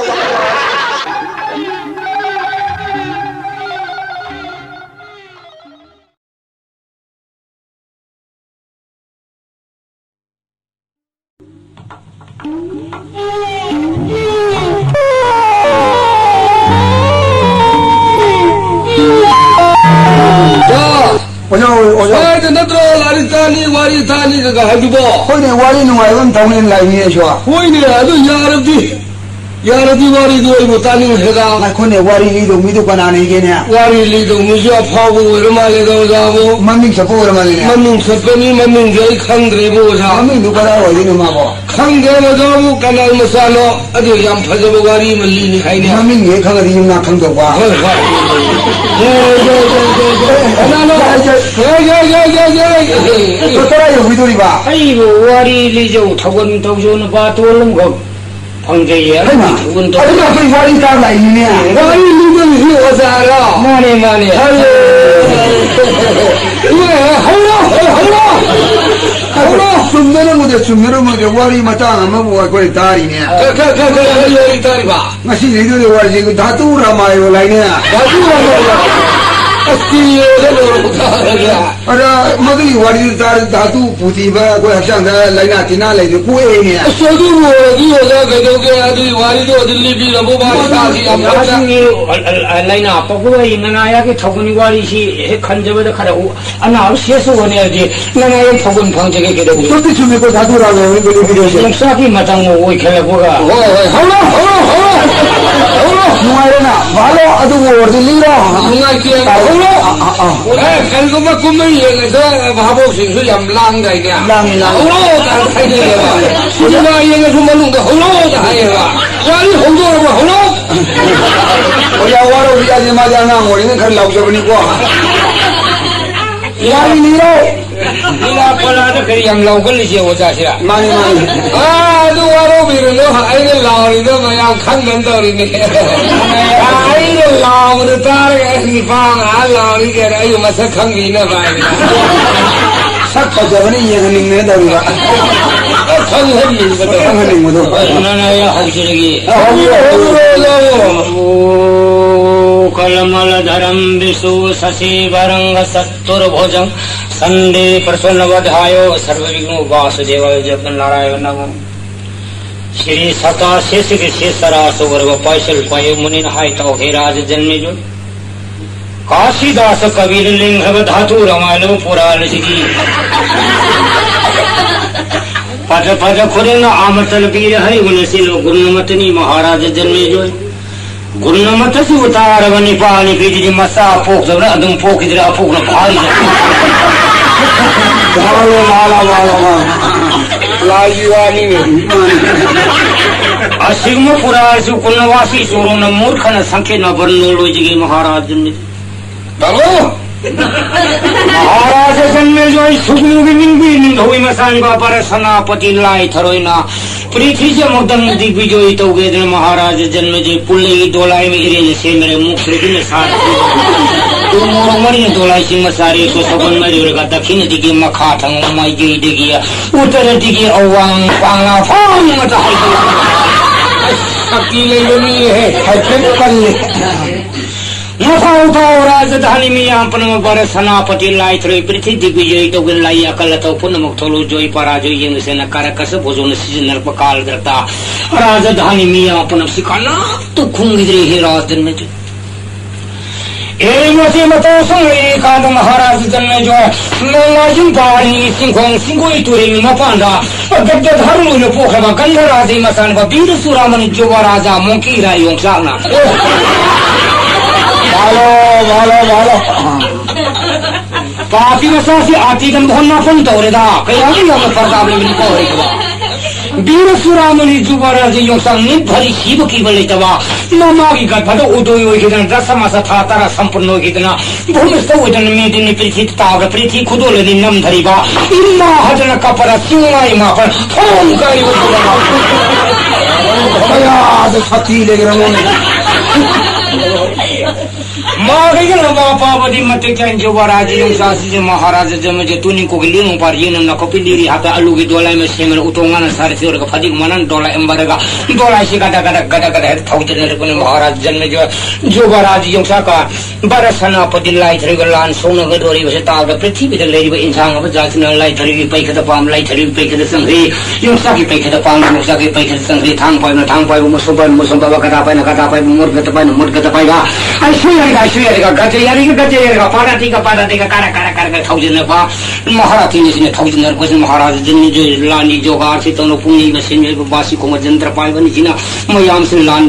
ꯑꯣꯖꯥ, ꯑꯣꯖꯥ꯫ ꯁ꯭ꯋꯥꯏꯗ ꯅꯠꯇ꯭ꯔꯣ ꯂꯥꯏꯔꯤꯛ ꯇꯥꯅꯤ, ꯋꯥꯔꯤ ꯇꯥꯅꯤ ꯀꯀꯥ ꯍꯥꯏꯗꯨꯕꯣ? ꯍꯣꯏꯅꯦ, ꯋꯥꯔꯤ ꯅꯨꯡꯉꯥꯏꯕ ꯑꯃ ꯇꯧꯅꯦꯅ ꯂꯥꯛꯏꯅꯦ ꯑꯩꯁꯨ꯫ ꯍꯣꯏꯅꯦ, ꯑꯗꯨ ꯌꯥꯔꯗꯤ꯫ ꯌꯥꯔꯗꯤ ꯋꯥꯔꯤꯗꯨ ꯑꯩꯕꯨ ꯇꯥꯅꯤꯡꯈ꯭ꯔꯦꯗ꯫ ꯉꯥꯏꯈꯣꯅꯦ, ꯋꯥꯔꯤ ꯂꯤꯗꯧ ꯃꯤꯗꯨ ꯀꯅꯥꯅ ꯏꯒꯦꯅꯦ? ꯋꯥꯔꯤ ꯂꯤꯗꯧ ꯃꯤꯁꯨ ꯑꯐꯥꯎꯕ ꯑꯣꯏꯔ ꯃꯥꯜꯂꯦꯗ, ꯑꯣꯖꯥꯕꯨ꯫ ꯃꯃꯤꯡ ꯆꯠꯄ ꯑꯣꯏꯔ ꯃꯥꯜꯂꯦꯅꯦ꯫ ꯃꯃꯤꯡ ꯆꯠꯄꯅꯤ, ꯃꯃꯤꯡꯁꯦ ꯑꯩ ꯈꯪꯗ꯭ꯔꯦꯕꯨ, ꯑꯣꯖꯥ꯫ ꯃꯃꯤꯡꯗꯨ ꯀꯗꯥꯏ ꯑꯣꯏꯗꯣꯏꯅꯣ ꯃꯥꯕꯣ? ꯈꯪꯗꯦ, ꯑꯣꯖꯥꯕꯨ ꯀꯅꯥꯏ ꯃꯆꯥꯅꯣ? ꯑꯗꯨ ꯌꯥꯝ ꯐꯖꯕ ꯋꯥꯔꯤ ꯑꯃ ꯂꯤꯅꯤ ꯍꯥꯏꯅꯦ꯫ ꯃꯃꯤꯡ ꯍꯦꯛ ꯈꯪꯉꯗꯤ ꯌꯨꯝꯅꯥꯛ ꯈꯪꯗꯧꯕ꯫ ꯍꯣꯏ, ꯍꯣꯏ꯫ ꯌꯥꯏ, ꯌꯥꯏ, ꯌꯥꯏ, ꯌꯥꯏ, ꯌꯥꯏ꯫ ꯀꯅꯥꯅꯣ? ꯌꯥꯏ, ꯌꯥꯏ꯫ ꯌꯥꯏ, ꯌꯥꯏ, ꯌꯥꯏ, ꯌꯥꯏ, ꯌꯥꯏ꯫ ꯑꯗꯣ ꯀꯗꯥꯏ ꯌꯧꯈꯤꯗꯣꯔꯤꯕ? ꯑꯩꯕꯨ ꯋꯥꯔꯤ ꯂꯤꯖꯧ, ꯊꯧꯒꯟ ꯇꯧꯖꯧ, ꯅꯨꯄꯥ ꯇꯣꯜ ꯑꯃꯈꯛ ꯐꯪꯖꯩꯌꯦ꯫ ꯍꯩꯃꯥ, ꯑꯗꯨꯒꯤ ꯊꯧꯒꯟ ꯇꯧ-, ꯑꯗꯨꯅ ꯑꯩꯈꯣꯏ ꯋꯥꯔꯤ ꯇꯥ ꯂꯥꯛꯏꯅꯤꯅꯦ꯫ ꯋꯥꯔꯤ ꯂꯤꯕꯒꯤꯁꯨ ꯑꯣꯖꯥꯔꯣ? ꯃꯥꯅꯦ, ꯃꯥꯅꯦ꯫ ꯍꯜꯂꯣ꯫ ꯍꯧꯔꯣ, ꯍꯧꯔꯣ, ꯍꯧꯔꯣ꯫ ꯆꯨꯝꯅꯔꯝꯃꯣꯏꯗ, ꯆꯨꯝꯅꯔꯝꯃꯣꯏꯗ, ꯋꯥꯔꯤ ꯃꯇꯥꯡ ꯑꯃꯕꯨ ꯑꯩꯈꯣꯏ ꯇꯥꯔꯤꯅꯦ꯫ ꯀ-, ꯀ-, ꯀ-, ꯀ-, ꯀꯔꯤ ꯋꯥꯔꯤ ꯇꯥꯔꯤꯕ? ꯉꯁꯤ ꯂꯤꯗꯣꯏ ꯋꯥꯔꯤꯁꯤ ꯙꯥꯇꯨ ꯔꯥꯃꯥꯌꯣꯟ ꯍꯥꯏꯅꯦ꯫ ꯙꯥꯇꯨ ꯔꯥꯃꯥꯌꯣꯟ꯫ ꯑꯁ, ꯇꯤꯜꯂꯦꯗ ꯂꯣꯏꯔꯕ ꯀꯥꯟꯗ꯫ ꯑꯗ ꯃꯗꯨꯒꯤ ꯋꯥꯔꯤꯗꯨ ꯇꯥꯔꯗꯤ ꯙꯥꯇꯨ ꯄꯨꯊꯤꯕ ꯑꯩꯈꯣꯏ ꯍꯛꯆꯥꯡꯗ ꯂꯥꯏꯅꯥ ꯇꯤꯟꯅꯥ ꯂꯩꯕꯗꯨ ꯀꯣꯛꯑꯦꯅꯦ꯫ ꯑꯁ, ꯑꯗꯨꯕꯨ ꯑꯣꯏꯔꯗꯤ ꯑꯣꯖꯥ ꯀꯩꯗꯧꯒꯦ? ꯑꯗꯨꯒꯤ ꯋꯥꯔꯤꯗꯣ ꯑꯗꯨꯝ ꯂꯤꯕꯤꯔꯕꯣ? ꯃꯥ ꯏꯁꯥꯁꯤ ꯌꯥꯝ ꯐꯠꯇ-, ꯃꯥꯒꯤ ꯂꯥꯏꯅꯥ ꯄꯣꯛꯄꯒꯤ ꯅꯅꯥꯌꯥꯒꯤ ꯊꯧꯒꯜꯒꯤ ꯋꯥꯔꯤꯁꯤ ꯍꯦꯛ ꯈꯟꯖꯕꯗ ꯈꯔ ꯎ-, ꯑꯅꯥꯕ ꯁꯦꯁ ꯑꯣꯏꯅꯔꯗꯤ ꯅꯅꯥꯌꯥꯒꯤ ꯊꯧꯒꯜ ꯐꯪꯖꯒꯦ ꯀꯩꯗꯧꯒꯦ? ꯆꯨꯝꯗꯤ ꯆꯨꯝꯃꯤꯀꯣ, ꯙꯥꯇꯨ ꯔꯥꯝ ꯂꯩꯔꯝꯃꯤ ꯕꯦꯂꯤ ꯕꯤꯗꯤꯑꯣꯁꯦ꯫ ꯌꯣꯡꯆꯥꯛꯀꯤ ꯃꯇꯝ ꯑꯣꯏꯈꯠꯂꯛꯄꯒ꯫ ꯍꯣꯏ, ꯍꯣꯏ, ꯍꯧꯔꯣ, ꯍꯧꯔꯣ, ꯍꯧꯔꯣ, ꯍꯧꯔꯣ꯫ ꯅꯨꯡꯉꯥꯏꯔꯦꯅ, ꯚꯥꯂꯣ ꯑꯗꯨꯕꯨ ꯑꯣꯏꯔꯗꯤ ꯂꯤꯔꯣ꯫ ꯅꯨꯡꯉꯥꯏꯇꯦ, ꯍꯧꯔꯣ꯫ ꯑ, ꯑ, ꯑ꯫ ꯑꯦ, ꯀꯔꯤꯒꯨꯝꯕ ꯀꯨꯝꯍꯩ ꯌꯦꯡꯉꯁꯨ ꯚꯥꯕꯣꯛꯁꯤꯡꯁꯨ ꯌꯥꯝ ꯂꯥꯡꯗꯥꯏꯅꯦ꯫ ꯂꯥꯡꯉꯤ, ꯂꯥꯡꯉꯤ꯫ ꯍꯧꯔꯣ ꯀꯥꯏꯅ ꯍꯥꯏꯅꯩꯌꯦꯕ꯫ ꯁꯤꯅꯦꯃꯥ ꯌꯦꯡꯉꯁꯨ ꯃꯅꯨꯡꯗ ꯍꯧꯔꯣꯗ ꯍꯥꯏꯌꯦꯕ꯫ ꯋꯥꯔꯤ ꯍꯧꯗꯣꯔꯕ ꯍꯧꯔꯣ꯫ ꯑꯣꯖꯥ ꯋꯥꯔꯧꯕꯤ ꯌꯥꯗꯦ, ꯃꯥꯗꯤ ꯑꯉꯥꯡ ꯑꯣꯏꯔꯤꯉꯩ ꯈꯔ ꯂꯥꯎꯖꯕꯅꯤꯀꯣ꯫ ꯌꯥꯔꯤ ꯂꯤꯔꯣ꯫ ꯂꯤꯂꯥ ꯄꯂꯥꯗ ꯀꯔꯤ ꯌꯥꯝ ꯂꯥꯎꯒꯜꯂꯤꯁꯦ ꯑꯣꯖꯥꯁꯦ? ꯃꯥꯅꯤ, ꯃꯥꯅꯤ꯫ ꯑꯥ, ꯑꯗꯨ ꯋꯥꯔꯧꯕꯤꯔꯨꯅꯨ, ꯑꯩꯅ ꯂꯥꯎꯔꯤꯗꯣ ꯃꯌꯥꯝ ꯈꯪꯗꯅ ꯇꯧꯔꯤꯅꯦ꯫ ꯑꯥ, ꯑꯩꯅ ꯂꯥꯎꯕꯗꯣ ꯇꯥꯔꯒ ꯑꯩ ꯅꯤꯄꯥ ꯉꯥ ꯂꯥꯎꯔꯤꯒꯦꯅ ꯑꯩꯕꯨ ꯃꯁꯛ ꯈꯪꯕꯤꯅꯕ ꯍꯥꯏꯅ꯫ ꯁꯛ ꯐꯖꯕꯅ ꯌꯦꯡꯍꯟꯅꯤꯡꯗꯅ ꯇꯧꯔꯤꯕ꯫ ꯈꯪꯍꯟꯅꯤꯡꯕꯗꯣ꯫ ꯈꯪꯍꯟꯅꯤꯡꯕꯗꯣ꯫ ꯍꯣꯏ, ꯅꯪ ꯑꯩ ꯍꯧꯖꯔꯒꯦ꯫ ꯑ, ꯍꯧꯔꯣ, ꯍꯧꯔꯣ, ꯍꯧꯔꯣ꯫ ꯀꯣ ꯀꯃꯂ ꯙꯔꯝ ꯕꯤꯁꯨ ꯁꯁꯤ ꯚꯔꯪꯒ ꯆꯇꯨꯔꯚꯨꯖꯪ ꯁꯟꯗꯤ ꯄ꯭ꯔꯁꯟꯅ ꯋꯗ꯭ꯙꯥꯌꯣ ꯁꯔ꯭ꯕ ꯕꯤꯘ꯭ꯅꯣ ꯎꯄꯥꯁꯌꯦ ꯖꯄ ꯅꯥꯔꯥꯌ ꯅꯃꯣ꯫ ꯁ꯭ꯔꯤ ꯁꯇꯥ ꯁꯦꯁꯒꯤ ꯁꯦꯁ ꯆꯔꯥ ꯆꯧꯔꯕ ꯄꯥꯏꯁꯜ ꯄꯥꯏꯌꯨ ꯃꯨꯅꯤꯅ ꯍꯥꯏ ꯇꯧ ꯍꯦ ꯔꯥꯖ ꯖꯟꯃꯦꯖꯣꯏ꯫ ꯀꯥꯁꯤꯗꯥꯁ ꯀꯕꯤꯔ ꯂꯤꯡꯈ꯭ꯔꯕ ꯙꯥꯇꯨ ꯔꯃꯥꯌꯅ ꯄꯨꯔꯥꯅꯁꯤꯗꯤ꯫ ꯐꯖ ꯐꯖ ꯈꯨꯗꯤꯡꯅ ꯑꯃꯇꯅ ꯄꯤꯔꯦ ꯍꯩ ꯎꯅꯁꯤꯜꯂꯣ ꯒꯨꯔꯨꯅ ꯃꯇꯅꯤ ꯃꯍꯥꯔꯥꯖ ꯖꯟꯃꯦꯖꯣꯏ꯫ ꯒꯨꯔꯨꯅ ꯃꯇꯁꯨ ꯇꯥꯔꯕ ꯅꯤꯄꯥ ꯅꯤꯄꯤꯗꯨꯗꯤ ꯃꯆꯥ ꯄꯣꯛꯇꯕꯅ ꯑꯗꯨꯝ ꯄꯣꯛꯈꯤꯗ꯭ꯔꯦ, ꯑꯐꯣꯛꯅ ꯐꯥꯔꯤꯁꯦ꯫ ꯃꯥꯂꯣ, ꯃꯥꯂꯣ, ꯃꯥꯂꯣ, ꯃꯥꯂꯣ꯫ ꯂꯥꯏꯒꯤ ꯋꯥꯅꯤꯅꯦ꯫ ꯑꯁꯤꯒꯨꯝꯕ ꯄꯨꯔꯥꯁꯨ ꯀꯨꯟꯅ ꯋꯥꯁꯤ ꯆꯣꯔꯣꯅ ꯃꯨꯔꯈꯅ ꯁꯪꯈꯦꯠꯅ ꯕꯔꯅꯣ ꯂꯣꯏꯖꯒꯦ ꯃꯍꯥꯔꯥꯖꯅꯤ꯫ ꯇꯥꯃꯣ! ꯃꯍꯥꯔꯥꯖ ꯖꯟꯃꯦꯖꯣꯏ ꯁꯨꯒꯅꯨꯒꯤ ꯅꯤꯡꯕꯤ ꯅꯤꯡꯊꯧꯒꯤ ꯃꯆꯥꯅꯤꯕ ꯄꯔ ꯁꯅꯥꯄꯇꯤ ꯂꯥꯏ ꯊꯔꯣꯏꯅ ꯄ꯭ꯔꯤꯊꯤꯁꯦ ꯑꯃꯨꯛꯇꯪ ꯗꯤꯒꯕꯤꯖꯣꯏ ꯇꯧꯒꯦꯗꯅ ꯃꯍꯥꯔꯥꯖ ꯖꯟꯃꯦꯖꯣꯏ ꯄꯨꯜꯂꯩꯒꯤ ꯗꯣꯂꯥꯏ ꯑꯃ ꯏꯔꯦꯟꯅ ꯁꯦꯝꯅꯔꯦ ꯃꯨꯛꯇ꯭ꯔꯦꯗꯨꯅ ꯁꯥꯔꯦ꯫ ꯎꯃꯣꯔꯣꯛ ꯃꯔꯤꯅ ꯗꯣꯂꯥꯏꯁꯤꯡ ꯃꯆꯥꯔꯦ ꯁꯣꯁꯣꯕꯟ ꯃꯔꯤꯔꯒ ꯗꯛꯈꯤꯅꯗꯒꯤ ꯃꯈꯥ ꯊꯪꯕ ꯃꯥꯏꯀꯩꯗꯒꯤ ꯎꯠꯇꯔꯗꯒꯤ ꯑꯋꯥꯡ ꯄꯥꯡꯅ ꯐꯥꯎꯅ ꯇꯥꯍꯧꯗꯅ꯫ ꯑꯁ, ꯁꯛꯇꯤ ꯂꯩꯕ ꯃꯤꯅꯦꯍꯦ꯫ ꯍꯥꯏꯐꯦꯠ ꯄꯜꯂꯦ꯫ ꯃꯊꯧ ꯇꯧ ꯔꯥꯖꯙꯥꯅꯤ ꯃꯤꯌꯥꯝ ꯄꯨꯝꯅꯃꯛ ꯚꯥꯔꯠ ꯁꯦꯅꯥꯄꯇꯤ ꯂꯥꯏꯊ꯭ꯔꯣꯏ ꯄ꯭ꯔꯤꯊꯤ ꯗꯤꯒ꯭ꯕꯤꯖꯣꯏ ꯇꯧꯒꯦ꯫ ꯂꯥꯏ ꯑꯀꯜ ꯑꯇꯧ ꯄꯨꯝꯅꯃꯛ ꯊꯣꯛꯂꯨ꯫ ꯖꯣꯏ ꯄꯔꯥꯖꯣꯏ ꯌꯦꯡꯂꯁꯦꯅ ꯀꯥꯔꯛꯀꯁ ꯚꯣꯖꯣꯅ ꯁꯤꯖꯤꯟꯅꯔꯛꯄ ꯀꯥꯜꯗ꯭ꯔꯛꯇ ꯔꯥꯖꯙꯥꯅꯤ ꯃꯤꯌꯥꯝ ꯄꯨꯝꯅꯃꯛꯁꯤ ꯀꯅꯥꯝꯇ ꯈꯨꯝꯈꯤꯗ꯭ꯔꯦ꯫ ꯍꯦ ꯔꯥꯖ ꯖꯟꯃꯦꯖꯣꯏ꯫ ꯑꯦ ꯃꯁꯤ ꯃꯇꯧ ꯁꯨꯝ ꯂꯩꯔꯤꯀꯥꯟꯗ ꯃꯍꯥꯔꯥꯖ ꯖꯟꯃꯦꯖꯣꯏ ꯅꯣꯡꯃꯥꯏꯖꯤꯡ ꯄꯥꯔꯤꯉꯩ ꯆꯤꯡꯈꯣꯡ ꯆꯤꯡꯒꯣꯏ ꯇꯨꯔꯦꯜꯒꯤ ꯃꯄꯥꯟꯗ ꯒꯗꯒꯗ ꯍꯔꯨ ꯑꯣꯏꯅ ꯄꯣꯛꯈ꯭ꯔꯕ ꯒꯟꯙꯔꯥꯖꯒꯤ ꯃꯆꯥꯅꯨꯄꯥ ꯕꯤꯔ ꯆꯨꯔꯥꯃꯅꯤ ꯖꯨꯕꯔꯥꯖꯥ ꯃꯣꯡꯀꯤ ꯔꯥꯏ ꯌꯣꯡꯆꯥꯛꯅ꯫ ꯃꯥꯜꯂꯣ, ꯃꯥꯜꯂꯣ, ꯃꯥꯜꯂꯣ꯫ ꯄꯥꯄꯤ ꯃꯆꯥꯁꯤ ꯑꯥꯇꯤꯒ ꯃꯍꯣꯟ ꯅꯥꯄꯟ ꯇꯧꯔꯦꯗ꯫ ꯀꯌꯥꯃꯨꯛ ꯌꯥꯝꯅ ꯐꯔꯛ ꯇꯥꯕ ꯅꯨꯃꯤꯠꯅꯤꯀꯣ ꯍꯧꯔꯛꯏꯁꯤꯕꯣ꯫ ꯕꯤꯔ ꯆꯨꯔꯥꯃꯅꯤ ꯖꯨꯕꯔꯥꯖ ꯌꯣꯡꯆꯥꯛ ꯅꯤꯠ ꯐꯔꯤ ꯁꯤꯕ ꯀꯤꯕ ꯂꯩꯇꯕ꯫ ꯃꯃꯥꯒꯤ ꯒꯔꯚꯗ ꯎꯗꯣꯏ ꯑꯣꯏꯈꯤꯗꯅ ꯗꯁ ꯃꯥꯁ ꯊꯥ ꯇꯔꯥ ꯁꯝꯄꯨꯔꯟ ꯑꯣꯏꯈꯤꯗꯅ ꯚꯨꯃꯤꯁꯇ ꯑꯣꯏꯗꯅ ꯃꯤꯗꯤꯅꯤ ꯄ꯭ꯔꯤꯊꯤ ꯇꯥꯕꯗ ꯄ꯭ꯔꯤꯊꯤ ꯈꯨꯗꯣꯜꯂꯅꯤ ꯅꯝꯊꯔꯤꯕ ꯏꯃꯥ ꯍꯥꯏꯗꯅ ꯀꯞꯄꯗ ꯆꯤꯡꯃꯥꯏ ꯃꯥꯄꯟ ꯐꯣꯡ ꯀꯥꯏꯕ ꯀꯌꯥꯗ ꯁꯥꯊꯤ ꯂꯩꯈ꯭ꯔꯅꯣꯅꯦ꯫ ꯃꯥꯒꯩꯒ ꯂꯝꯕꯥ ꯄꯥꯕꯗꯤ ꯃꯇꯤꯛ ꯆꯥꯏ ꯖꯨꯕꯔꯥꯖ ꯌꯣꯡꯆꯥꯛꯁꯤꯁꯦ ꯃꯍꯥꯔꯥꯖ ꯖꯃꯖ ꯇꯨꯅꯤ ꯀꯣꯒꯤ ꯂꯤꯡ ꯄꯥꯔ ꯌꯦꯡꯅ ꯅꯥꯀꯨꯞꯄꯤ ꯂꯤꯔꯤ ꯍꯥꯞꯄꯦ ꯑꯂꯨꯒꯤ ꯗꯣꯂꯥꯏ ꯑꯃ ꯁꯦꯝꯃꯦ ꯎꯇꯣꯡ ꯉꯥꯅ ꯁꯥꯔ ꯆꯦꯔꯒ ꯐꯗꯤꯒ ꯃꯅꯥꯟ ꯗꯣꯂꯥꯏ ꯑꯃꯔꯒ ꯗꯣꯂꯥꯏꯁꯤ ꯒꯗ ꯒꯗ ꯒꯗ ꯒꯗ ꯍꯦꯛꯇ ꯊꯧꯖꯤꯟꯅꯔꯛꯄꯅꯤ ꯃꯍꯥꯔꯥꯖ ꯖꯃꯖ ꯖꯨꯕꯔꯥꯖ ꯌꯣꯡꯆꯥꯛꯀ ꯚꯥꯔꯠ ꯁꯦꯅꯥꯄꯇꯤ ꯂꯥꯏꯊ꯭ꯔꯩꯒ ꯂꯥꯟ ꯁꯣꯛꯅꯒꯗꯧꯔꯤꯕꯁꯦ ꯇꯥꯕꯗ ꯄ꯭ꯔꯤꯊꯤꯕꯤꯗ ꯂꯩꯔꯤꯕ ꯏꯟꯁꯥꯡ ꯑꯃ ꯖꯥꯠꯁꯤꯅ ꯂꯥꯏꯊ꯭ꯔꯩꯒꯤ ꯄꯩꯈꯗ ꯄꯥꯝ ꯂꯥꯏꯊ꯭ꯔꯩꯒꯤ ꯄꯩꯈꯗ ꯆꯪꯈ꯭ꯔꯤ꯫ ꯌꯣꯡꯆꯥꯛꯀꯤ ꯄꯩꯈꯗ ꯄꯥꯝ ꯌꯣꯡꯆꯥꯛꯀꯤ ꯄꯩꯈꯗ ꯆꯪꯈ꯭ꯔꯤ꯫ ꯊꯥꯡ ꯄꯥꯏꯕꯅ ꯊꯥꯡ ꯄꯥꯏꯕ ꯃꯨꯁꯨꯝ ꯄꯥꯏꯕ ꯃꯨꯁꯨꯝ ꯄꯥꯏꯕ ꯀꯗꯥ ꯄꯥꯏꯅ ꯀꯗꯥ ꯄꯥꯏꯕ ꯃꯨꯠ ꯀꯗ ꯄꯥꯏꯕ ꯑꯩꯁꯨ ꯌꯥꯔꯤꯒ ꯑꯩꯁꯨ ꯌꯥꯔꯤꯒ ꯒꯖ ꯌꯥꯔꯤꯒ ꯒꯖ ꯌꯥꯔꯤꯒ ꯄꯥꯔꯥꯇꯤꯒ ꯄꯥꯔꯥꯇꯤꯒ ꯀꯥꯔ ꯀꯥꯔ ꯀꯥꯔꯒ ꯊꯧꯖꯤꯟꯅꯕ ꯃꯍꯥꯔꯥꯇꯤꯅꯤꯁꯤꯅ ꯊꯧꯖꯤꯟꯅꯔꯛꯄꯁꯤꯅ ꯃꯍꯥꯔꯥꯖ ꯖꯟꯃꯦꯖꯣꯏ ꯂꯥꯟꯒꯤ ꯖꯣꯒꯥꯔꯁꯤ ꯇꯧꯅ ꯄꯨꯛꯅꯤꯡ ꯃꯁꯦꯟ ꯑꯣꯏꯕ ꯕꯥꯁꯤ ꯈꯣꯡꯕ ꯖꯟꯇ꯭ꯔ ꯄꯥꯏꯕꯅꯤꯁꯤꯅ ꯃꯌꯥꯝꯁꯤꯅ ꯂꯥꯟ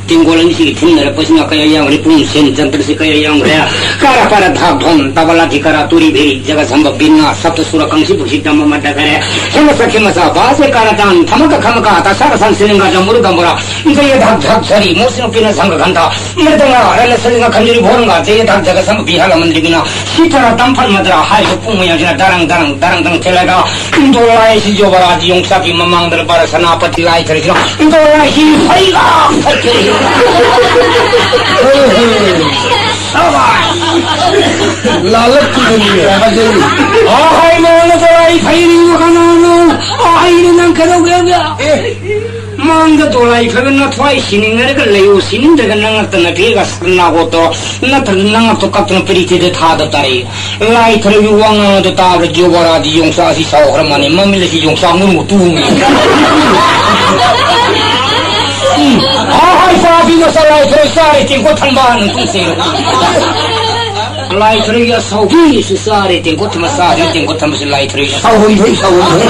ꯇꯦꯡꯒꯣꯜ ꯑꯅꯤꯁꯤꯒꯤ ꯊꯤꯟꯅꯔꯛꯄꯁꯤꯅ ꯀꯌꯥ ꯌꯥꯝꯈ꯭ꯔꯦ, ꯄꯨꯡ ꯁꯦꯟ ꯖꯟꯇ꯭ꯔꯁꯤ ꯀꯌꯥ ꯌꯥꯝꯈ꯭ꯔꯦ꯫ ꯀꯥꯔꯥ ꯄꯥꯔꯥ ꯙꯥꯛ ꯙꯣꯟ ꯇꯕꯂꯥ ꯙꯤꯀꯥꯔꯥ ꯇꯨꯔꯤ ꯚꯦꯔꯤ ꯖꯒ ꯁꯝꯕ ꯕꯤꯟꯅꯥ ꯁꯞꯇ ꯁꯨꯔ ꯀꯪꯁꯤ ꯕꯨꯁꯤ ꯇꯝꯕ ꯃꯗ ꯈꯔꯦ꯫ ꯍꯦꯃ ꯁꯈꯤ ꯃꯁꯥ ꯕꯥꯁꯦ ꯀꯥꯔꯥ ꯇꯥꯟ ꯊꯃꯀ ꯈꯃꯀ ꯇꯁꯥꯔ ꯁꯟ ꯁꯤꯂꯤꯡꯒ ꯖꯃꯨꯔ ꯒꯝꯕꯔꯥ ꯖꯌ ꯙꯥꯛ ꯙꯥꯛ ꯁꯔꯤ ꯃꯣꯁꯤꯅ ꯄꯤꯅ ꯁꯪꯒ ꯈꯟꯊ ꯃꯔꯗꯪ ꯔꯥ ꯔꯅ ꯁꯤꯂꯤꯡꯒ ꯈꯟꯖꯨꯔꯤ ꯚꯣꯔꯪꯒ ꯖꯌ ꯙꯥꯛ ꯖꯒ ꯁꯝꯕ ꯕꯤꯍꯥꯔ ꯃꯟꯗ꯭ꯔꯤ ꯕꯤꯅꯥ ꯁꯤꯇꯔ ꯇꯝꯐꯜ ꯃꯗ꯭ꯔꯥ ꯍꯥꯏꯔꯤꯕ ꯄꯨꯡ ꯃꯌꯥꯝꯁꯤꯅ ꯗꯔꯪ ꯗꯔꯪ ꯗꯔꯪ ꯗꯔꯪ ꯆꯦꯜꯂꯒ ꯏꯟꯗꯣ ꯂꯥꯏꯁꯤ ꯌꯣꯕꯔꯥꯖ ꯌꯣꯡꯆꯥꯛꯀꯤ ꯃꯃꯥꯡꯗ ꯂꯨꯄꯥ ꯁꯅꯥꯄꯇꯤ ꯂꯥꯏ ꯊꯔꯤꯁꯤꯅ ꯏꯟꯗꯣ ꯂꯥꯏꯁꯤ ꯐꯩꯒ ꯐꯠꯈ꯭ꯔꯦ꯫ ꯁꯕꯥꯁ! ꯂꯥꯜꯂꯛꯇꯨꯗꯅꯤꯅꯦ ꯐꯖꯩ꯫ ꯑꯍꯥꯏ ꯃꯉꯣꯟꯗ ꯂꯥꯏ ꯐꯩꯔꯤꯕ ꯀꯅꯥꯅꯣ? ꯑꯍꯩꯅ ꯅꯪ ꯀꯩꯗꯧꯒꯦ? ꯑꯦ, ꯃꯥ ꯅꯪꯗ ꯗꯣꯂꯥꯏ ꯐꯔꯒ ꯅꯊ꯭ꯋꯥꯏ ꯁꯤꯅꯤꯡꯅꯔꯒ ꯂꯩꯌꯨ, ꯁꯤꯅꯤꯡꯗ꯭ꯔꯒ ꯅꯉꯛꯇ ꯅꯐꯦꯒ ꯁꯅꯥꯒꯣꯠꯇꯣ ꯅꯠꯇ꯭ꯔꯒ ꯅꯉꯛꯇꯣ ꯀꯛꯇꯅ ꯄ꯭ꯔꯤꯊꯤꯗ ꯊꯥꯗ ꯇꯥꯔꯛꯏ꯫ ꯂꯥꯏ ꯊꯔꯣꯏꯒꯤ ꯋꯥ ꯉꯥꯡꯕꯗꯣ ꯇꯥꯕꯗ ꯖꯨꯕꯔꯥꯗꯤ ꯌꯣꯡꯆꯥꯛ ꯑꯁꯤ ꯁꯥꯎꯈ꯭ꯔ ꯃꯥꯅꯤ, ꯃꯃꯤꯠ ꯑꯁꯤ ꯌꯣꯡꯆꯥꯛ ꯃꯔꯨ ꯇꯨꯝꯃꯤ꯫ ꯎꯝ꯫ ꯍꯥ ꯍꯥꯏ ꯄꯥꯕꯤ ꯃꯆꯥ ꯂꯥꯏ ꯊꯔꯣꯏ ꯆꯥꯔꯦ ꯇꯦꯡꯀꯣꯠ ꯊꯝꯕ ꯅꯪ ꯇꯨꯡꯁꯦ꯫ ꯂꯥꯏ ꯊꯔꯣꯏꯒꯤ ꯑꯁꯥꯎꯕꯤꯁꯨ ꯆꯥꯔꯦ ꯇꯦꯡꯀꯣꯠ ꯊꯝꯕ ꯆꯥꯔꯦ ꯇꯦꯡꯀꯣꯠ ꯊꯝꯕꯁꯨ ꯂꯥꯏ ꯊꯔꯣꯏ ꯁꯥꯎꯍꯟꯕꯩ ꯁꯥꯎꯍꯟꯕꯩ꯫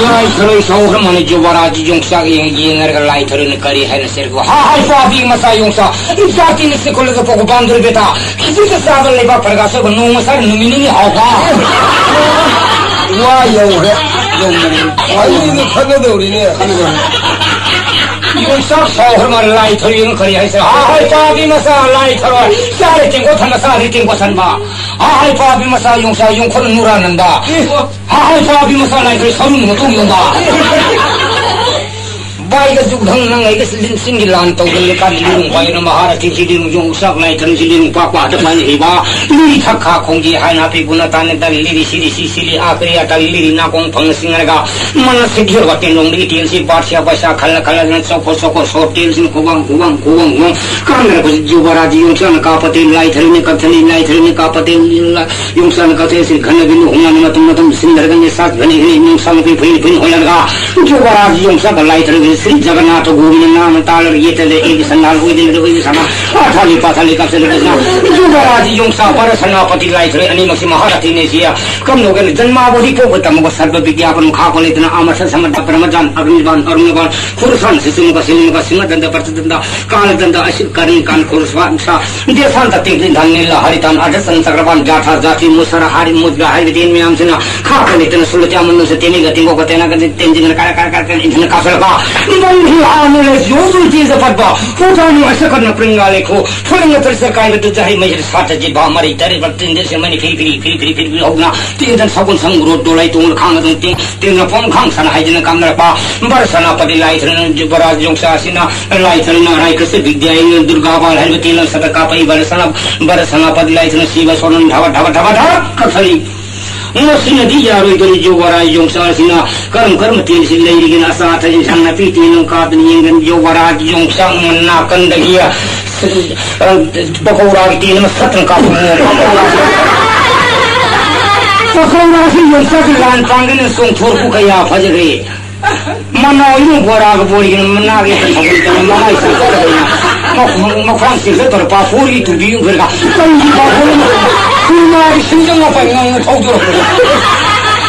ꯂꯥꯏ ꯊꯔꯣꯏ ꯁꯥꯎꯈ꯭ꯔ ꯃꯥꯅꯤ ꯖꯨꯕꯔꯥꯗꯤ ꯌꯣꯡꯆꯥꯛ ꯌꯦꯡ-, ꯌꯦꯡꯅꯔꯒ ꯂꯥꯏ ꯊꯔꯣꯏꯅ ꯀꯔꯤ ꯍꯥꯏꯅ ꯁꯦꯔꯒ ꯍꯥ ꯍꯥꯏ ꯄꯥꯕꯤ ꯃꯆꯥ ꯌꯣꯡꯆꯥꯛ ꯏꯆꯥ ꯇꯤꯟꯅ ꯁꯤꯈꯠꯂꯒ ꯄꯣꯛꯄ ꯄꯥꯝꯗꯣꯔꯤ ꯕꯦꯇꯥ꯫ ꯈꯤꯇꯪꯗ ꯆꯥꯕ ꯂꯩꯕꯥꯛ ꯐꯔꯒ ꯑꯁꯣꯏꯕ ꯅꯣꯡꯃ ꯁꯥꯔ ꯅꯨꯃꯤꯠ ꯅꯤꯅꯤ ꯍꯥꯎꯕ꯫ ꯋꯥ ꯌꯧꯔꯦ꯫ ꯌꯧꯔꯦ꯫ ꯑꯩꯗꯤ ꯈꯟꯅꯗꯧꯔꯤꯅꯦ꯫ ꯌꯣꯡꯆꯥꯛ ꯁꯥꯎꯈ꯭ꯔ ꯃꯥꯜꯂꯦ ꯂꯥꯏ ꯊꯔꯣꯏꯅ ꯀꯔꯤ ꯍꯥꯏꯁꯦ? ꯍꯥ ꯍꯥꯏ ꯄꯥꯕꯤ ꯃꯆꯥ ꯂꯥꯏ ꯊꯔꯣꯏ ꯆꯥꯔꯦ ꯇꯦꯡꯀꯣꯠ ꯊꯟꯕ ꯆꯥꯔꯦ ꯇꯦꯡꯀꯣꯠ ꯊꯟꯕ꯫ ꯍꯥ ꯍꯥꯏ ꯄꯥꯕꯤ ꯃꯆꯥ ꯌꯣꯡꯆꯥꯛ ꯌꯣꯡꯈꯣꯜ ꯅꯨꯔꯥ ꯅꯟꯕ꯫ ꯍꯥ ꯍꯥꯏ ꯄꯥꯕꯤ ꯃꯆꯥ ꯂꯥꯏ ꯊꯔꯣꯏ ꯁꯔꯨ ꯃꯇꯣꯡ ꯌꯣꯟꯕ꯫ ꯕꯥꯏꯒ ꯖꯨꯒ ꯅꯪ ꯑꯩꯒ ꯂꯤꯟꯁꯤꯡꯒꯤ ꯂꯥꯟ ꯇꯧꯗꯅ ꯀꯥꯟꯗ ꯂꯤꯔꯨꯡ ꯄꯥꯏꯅ ꯃꯍꯥꯔꯥꯖ ꯁꯤꯗꯤ ꯅꯨꯡꯖꯣꯡ ꯆꯥꯛ ꯂꯥꯏ ꯊꯔꯝꯁꯤ ꯂꯤꯔꯨꯡ ꯄꯥꯛ ꯄꯥꯗ ꯄꯥꯏꯅ ꯍꯩꯕ ꯂꯤꯔꯤ ꯊꯛ ꯈꯥ ꯈꯣꯡꯒꯤ ꯍꯥꯏꯅ ꯑꯄꯤꯛꯄꯅ ꯇꯥꯅ ꯇꯥꯅ ꯂꯤꯔꯤ ꯁꯤꯔꯤ ꯁꯤ ꯁꯤꯔꯤ ꯑꯥ ꯀꯔꯤ ꯑꯇꯥ ꯂꯤꯔꯤ ꯅꯥꯀꯣꯡ ꯐꯪꯅ ꯁꯤꯡꯅꯔꯒ ꯃꯅ ꯁꯤꯛꯂꯨꯔꯕ ꯇꯦꯟꯂꯣꯡꯗꯒꯤ ꯇꯦꯟꯁꯤ ꯕꯥꯠꯁꯤꯌꯥ ꯄꯩꯁꯥ ꯈꯜꯂ ꯈꯜꯂꯗꯅ ꯆꯣꯀꯣ ꯆꯣꯀꯣ ꯁꯣꯔ ꯇꯦꯟꯁꯤꯅ ꯈꯨꯕꯥꯡ ꯈꯨꯕꯥꯡ ꯈꯨꯕꯥꯡ ꯈꯨꯕꯥꯡ ꯀꯥꯟꯅꯔꯛꯄꯁꯤ ꯖꯨꯕꯔꯥꯖ ꯌꯣꯡꯆꯥꯛꯅ ꯀꯥꯞꯄ ꯇꯦꯟ ꯂꯥꯏ ꯊꯔꯝꯅ ꯀꯛꯊꯠꯂꯤ ꯂꯥꯏ ꯊꯔꯝꯅ ꯀꯥꯞꯄ ꯇꯦꯟ ꯌꯣꯡꯆꯥꯛꯅ ꯀꯛꯊꯠꯂꯤ ꯁꯤ ꯈꯟꯅꯕꯤ ꯂꯨꯍꯣꯡꯅ ꯃꯇꯨꯡ ꯃꯇꯨꯡ ꯁꯤꯟꯅꯔꯒ ꯅꯤꯁꯥ ꯈꯟꯅꯩ ꯈꯟꯅꯩ ꯅꯨꯡꯁꯥ ꯃꯄꯤ ꯐꯨꯏ ꯐꯨꯏ ꯍꯣꯜꯂꯒ ꯖꯨꯕꯔꯥꯖ ꯌꯣꯡꯆꯥꯛꯀ ꯂꯥꯏ ꯊꯔꯝꯒꯤ ꯁ꯭ꯔꯤ ꯖꯒꯟꯅꯥꯊ ꯒꯣꯕꯤꯟꯗ ꯅꯥꯃ ꯇꯥꯜꯂꯒ ꯌꯦꯠꯇꯗ ꯑꯩꯒꯤ ꯁꯟꯅꯥ ꯑꯣꯏꯗꯅ ꯑꯣꯏꯒꯤ ꯁꯅꯥ ꯑꯥꯊꯥꯂꯤ ꯄꯥꯊꯥꯂꯤ ꯀꯥꯞꯁꯤꯜꯂꯒ ꯖꯨꯕꯔꯥꯖ ꯌꯣꯡꯆꯥꯛ ꯄꯔ ꯁꯅꯥꯄꯇꯤ ꯂꯥꯏ ꯊꯔꯝ ꯑꯅꯤꯃꯛꯁꯤ ꯃꯍꯥꯔꯥꯊꯤꯅꯦ ꯁꯤꯌꯥ ꯀꯝꯗꯧꯒꯅ ꯖꯟꯃꯥꯕꯣꯙꯤ ꯄꯣꯛꯄ ꯇꯝꯃꯒ ꯁꯔꯕ ꯕꯤꯗ꯭ꯌꯥ ꯄꯔꯝ ꯈꯥ ꯀꯣꯂꯦꯗꯅ ꯑꯃ ꯁ ꯁꯃ ꯗ ꯄ꯭ꯔꯃ ꯖꯥꯟ ꯑꯔꯨꯟ ꯕꯥꯟ ꯑꯔꯨꯟ ꯕꯥꯟ ꯈꯨꯔ ꯁꯥꯟ ꯁꯤꯁꯨ ꯃꯨꯀ ꯁꯤꯂꯤ ꯃꯨꯀ ꯁꯤꯃ ꯗꯟꯗ ꯄꯔꯆ ꯗꯟꯗ ꯀꯥꯜ ꯗꯟꯗ ꯑꯁꯤꯜ ꯀꯔꯅꯤ ꯀꯥꯟ ꯈꯨꯔ ꯁ꯭ꯋꯥꯟ ꯁꯥ ꯗꯦꯁꯥꯟꯇ ꯇꯤꯡ ꯇꯤꯡ ꯊꯥꯡ ꯅꯤꯜꯂ ꯍꯔꯤꯇꯥꯟ ꯑꯥꯗ ꯆꯟ ꯆꯀ꯭ꯔꯕꯥꯟ ꯖꯥꯊꯥ ꯖꯥꯇꯤ ꯃꯨꯁꯔ ꯍꯥꯔꯤ ꯃꯨꯖꯒ ꯍꯥꯏꯕ ꯇꯦꯟ ꯃꯌꯥꯝꯁꯤꯅ ꯈꯥꯛꯄ ꯂꯩꯇꯅ ꯁꯨꯂ ꯇꯦ ꯑꯃꯟ ꯅꯨꯡꯁ ꯇꯦꯟ ꯃꯤꯒ ꯇꯦꯡꯒꯣꯛꯀ ꯇꯦꯅꯒ ꯇꯦꯟꯖꯤꯟꯒꯅ ꯀꯥꯔ ꯀꯥꯔ ꯀꯥꯔ ꯀꯥꯔ ꯏꯟꯊꯅ ꯀꯥꯞꯁꯤꯜꯂꯒ ꯏꯕꯟ ꯍꯤ ꯑꯥ ꯅꯣꯂꯦꯖ ꯌꯣꯡ ꯇꯨ ꯇꯦꯖ ꯄꯠꯄ ꯍꯨ ꯊꯥꯡ ꯅꯨꯡ ꯑꯁ ꯀꯠꯅ ꯄ꯭ꯔꯤꯡꯒꯥ ꯂꯩꯈꯣ ꯐꯨꯔꯪ ꯅꯠꯇ꯭ꯔ ꯆꯀꯥꯏꯕ ꯗꯨ ꯖꯍꯩ ꯃꯩꯁꯤꯗ ꯁꯥꯠꯇ ꯖꯤꯠ ꯚꯥ ꯃꯔꯩ ꯇꯔꯦꯠ ꯄꯠ ꯇꯤꯟ ꯗꯦ ꯁꯦ ꯃꯅꯤ ꯐꯤꯔꯤ ꯐꯤꯔꯤ ꯐꯤꯔꯤ ꯐꯤꯔꯤ ꯐꯤꯔꯤ ꯍꯧꯗꯨꯅ ꯇꯦꯟꯗꯟ ꯁꯒꯣꯜ ꯁꯪ ꯔꯣꯠ ꯗꯣꯂꯥꯏ ꯇꯣꯡꯂ ꯈꯥꯡ ꯑꯗꯨꯝ ꯇꯦꯟ ꯇꯦꯟ ꯃꯐꯝ ꯈꯥꯡ ꯁꯥꯅ ꯍꯥꯏꯗꯅ ꯀꯥꯝꯅꯔꯛꯄ ꯕꯔ ꯁꯅꯥꯄꯇꯤ ꯂꯥꯏ ꯊꯔꯅ ꯖꯨꯕꯔꯥꯖ ꯌꯣꯡꯆꯥ ꯑꯁꯤꯅ ꯂꯥꯏ ꯊꯔꯅ ꯔꯥꯏ ꯀ꯭ꯔꯤꯁꯅ ꯕꯤꯗ꯭ꯌꯥ ꯏꯟ ꯗꯨꯔꯒꯥ ꯕꯥꯜ ꯍꯥꯏꯔꯤꯕ ꯇꯦꯟ ꯂꯪ ꯁꯠꯇ ꯀꯥꯞꯄ ꯏ ꯕꯔ ꯁꯅꯥ ꯕꯔ ꯁꯅꯥꯄꯇꯤ ꯂꯥꯏ ꯊꯔꯅ ꯁꯤꯕ ꯁꯣꯔꯅ ꯙꯕ ꯙꯕ ꯙꯕ ꯙꯕ ꯀꯛꯊꯔꯤ꯫ ꯃꯁꯤꯅꯗꯤ ꯌꯥꯔꯣꯏꯗꯣꯔꯤ꯫ ꯌꯨꯕꯔꯥꯖ ꯌꯣꯡꯆꯥꯛꯁꯤꯅ ꯀꯔꯝ ꯀꯔꯝꯕ ꯇꯦꯜꯁꯤ ꯂꯩꯔꯤꯒꯦꯅ ꯑꯆꯥ ꯑꯊꯛ ꯏꯟꯁꯥꯡ ꯅꯥꯄꯤ ꯇꯦꯜ ꯑꯃ ꯀꯥꯞꯇꯅ ꯌꯦꯡꯒꯅꯤ꯫ ꯌꯨꯕꯔꯥꯖ ꯌꯣꯡꯆꯥꯛ ꯅꯥꯀꯟꯗꯒꯤ, ꯑ, ꯄꯀꯧꯔꯥꯒꯤ ꯇꯦꯜ ꯑꯃ ꯁꯠꯇꯅ ꯀꯥꯞꯄ꯫ ꯄꯀꯧꯔꯥꯁꯤ ꯌꯣꯡꯆꯥꯛꯀꯤ ꯂꯥꯟ ꯄꯥꯡꯒꯅ ꯆꯣꯡꯊꯣꯔꯛꯄ ꯀꯌꯥ ꯐꯖꯈ꯭ꯔꯦ꯫ ꯃꯅꯥꯎ ꯏꯃꯨꯡ ꯕꯣꯔꯥꯒ ꯕꯣꯔꯤꯒꯅ ꯃꯅꯥꯒꯤ ꯇꯧꯍꯧꯗꯅ ꯃꯃꯥꯏ ꯆꯪꯁꯤꯜꯂꯛꯇꯅ ꯃꯈꯣꯡ-, ꯃꯈ꯭ꯋꯥꯡ ꯆꯤꯡꯈꯠꯇꯧꯔ ꯄꯥꯐꯣꯔꯒꯤ ꯇꯨꯕꯤ ꯎꯈ꯭ꯔꯒ ꯀꯩꯒꯤ ꯄꯥꯐꯣꯔꯅꯣ? ꯁꯤꯅꯦꯃꯥꯒꯤ ꯁꯤꯡꯖꯪ ꯃꯄꯥꯏ ꯉꯥꯡꯅ ꯊꯧꯗꯣꯔꯛꯄꯗ꯫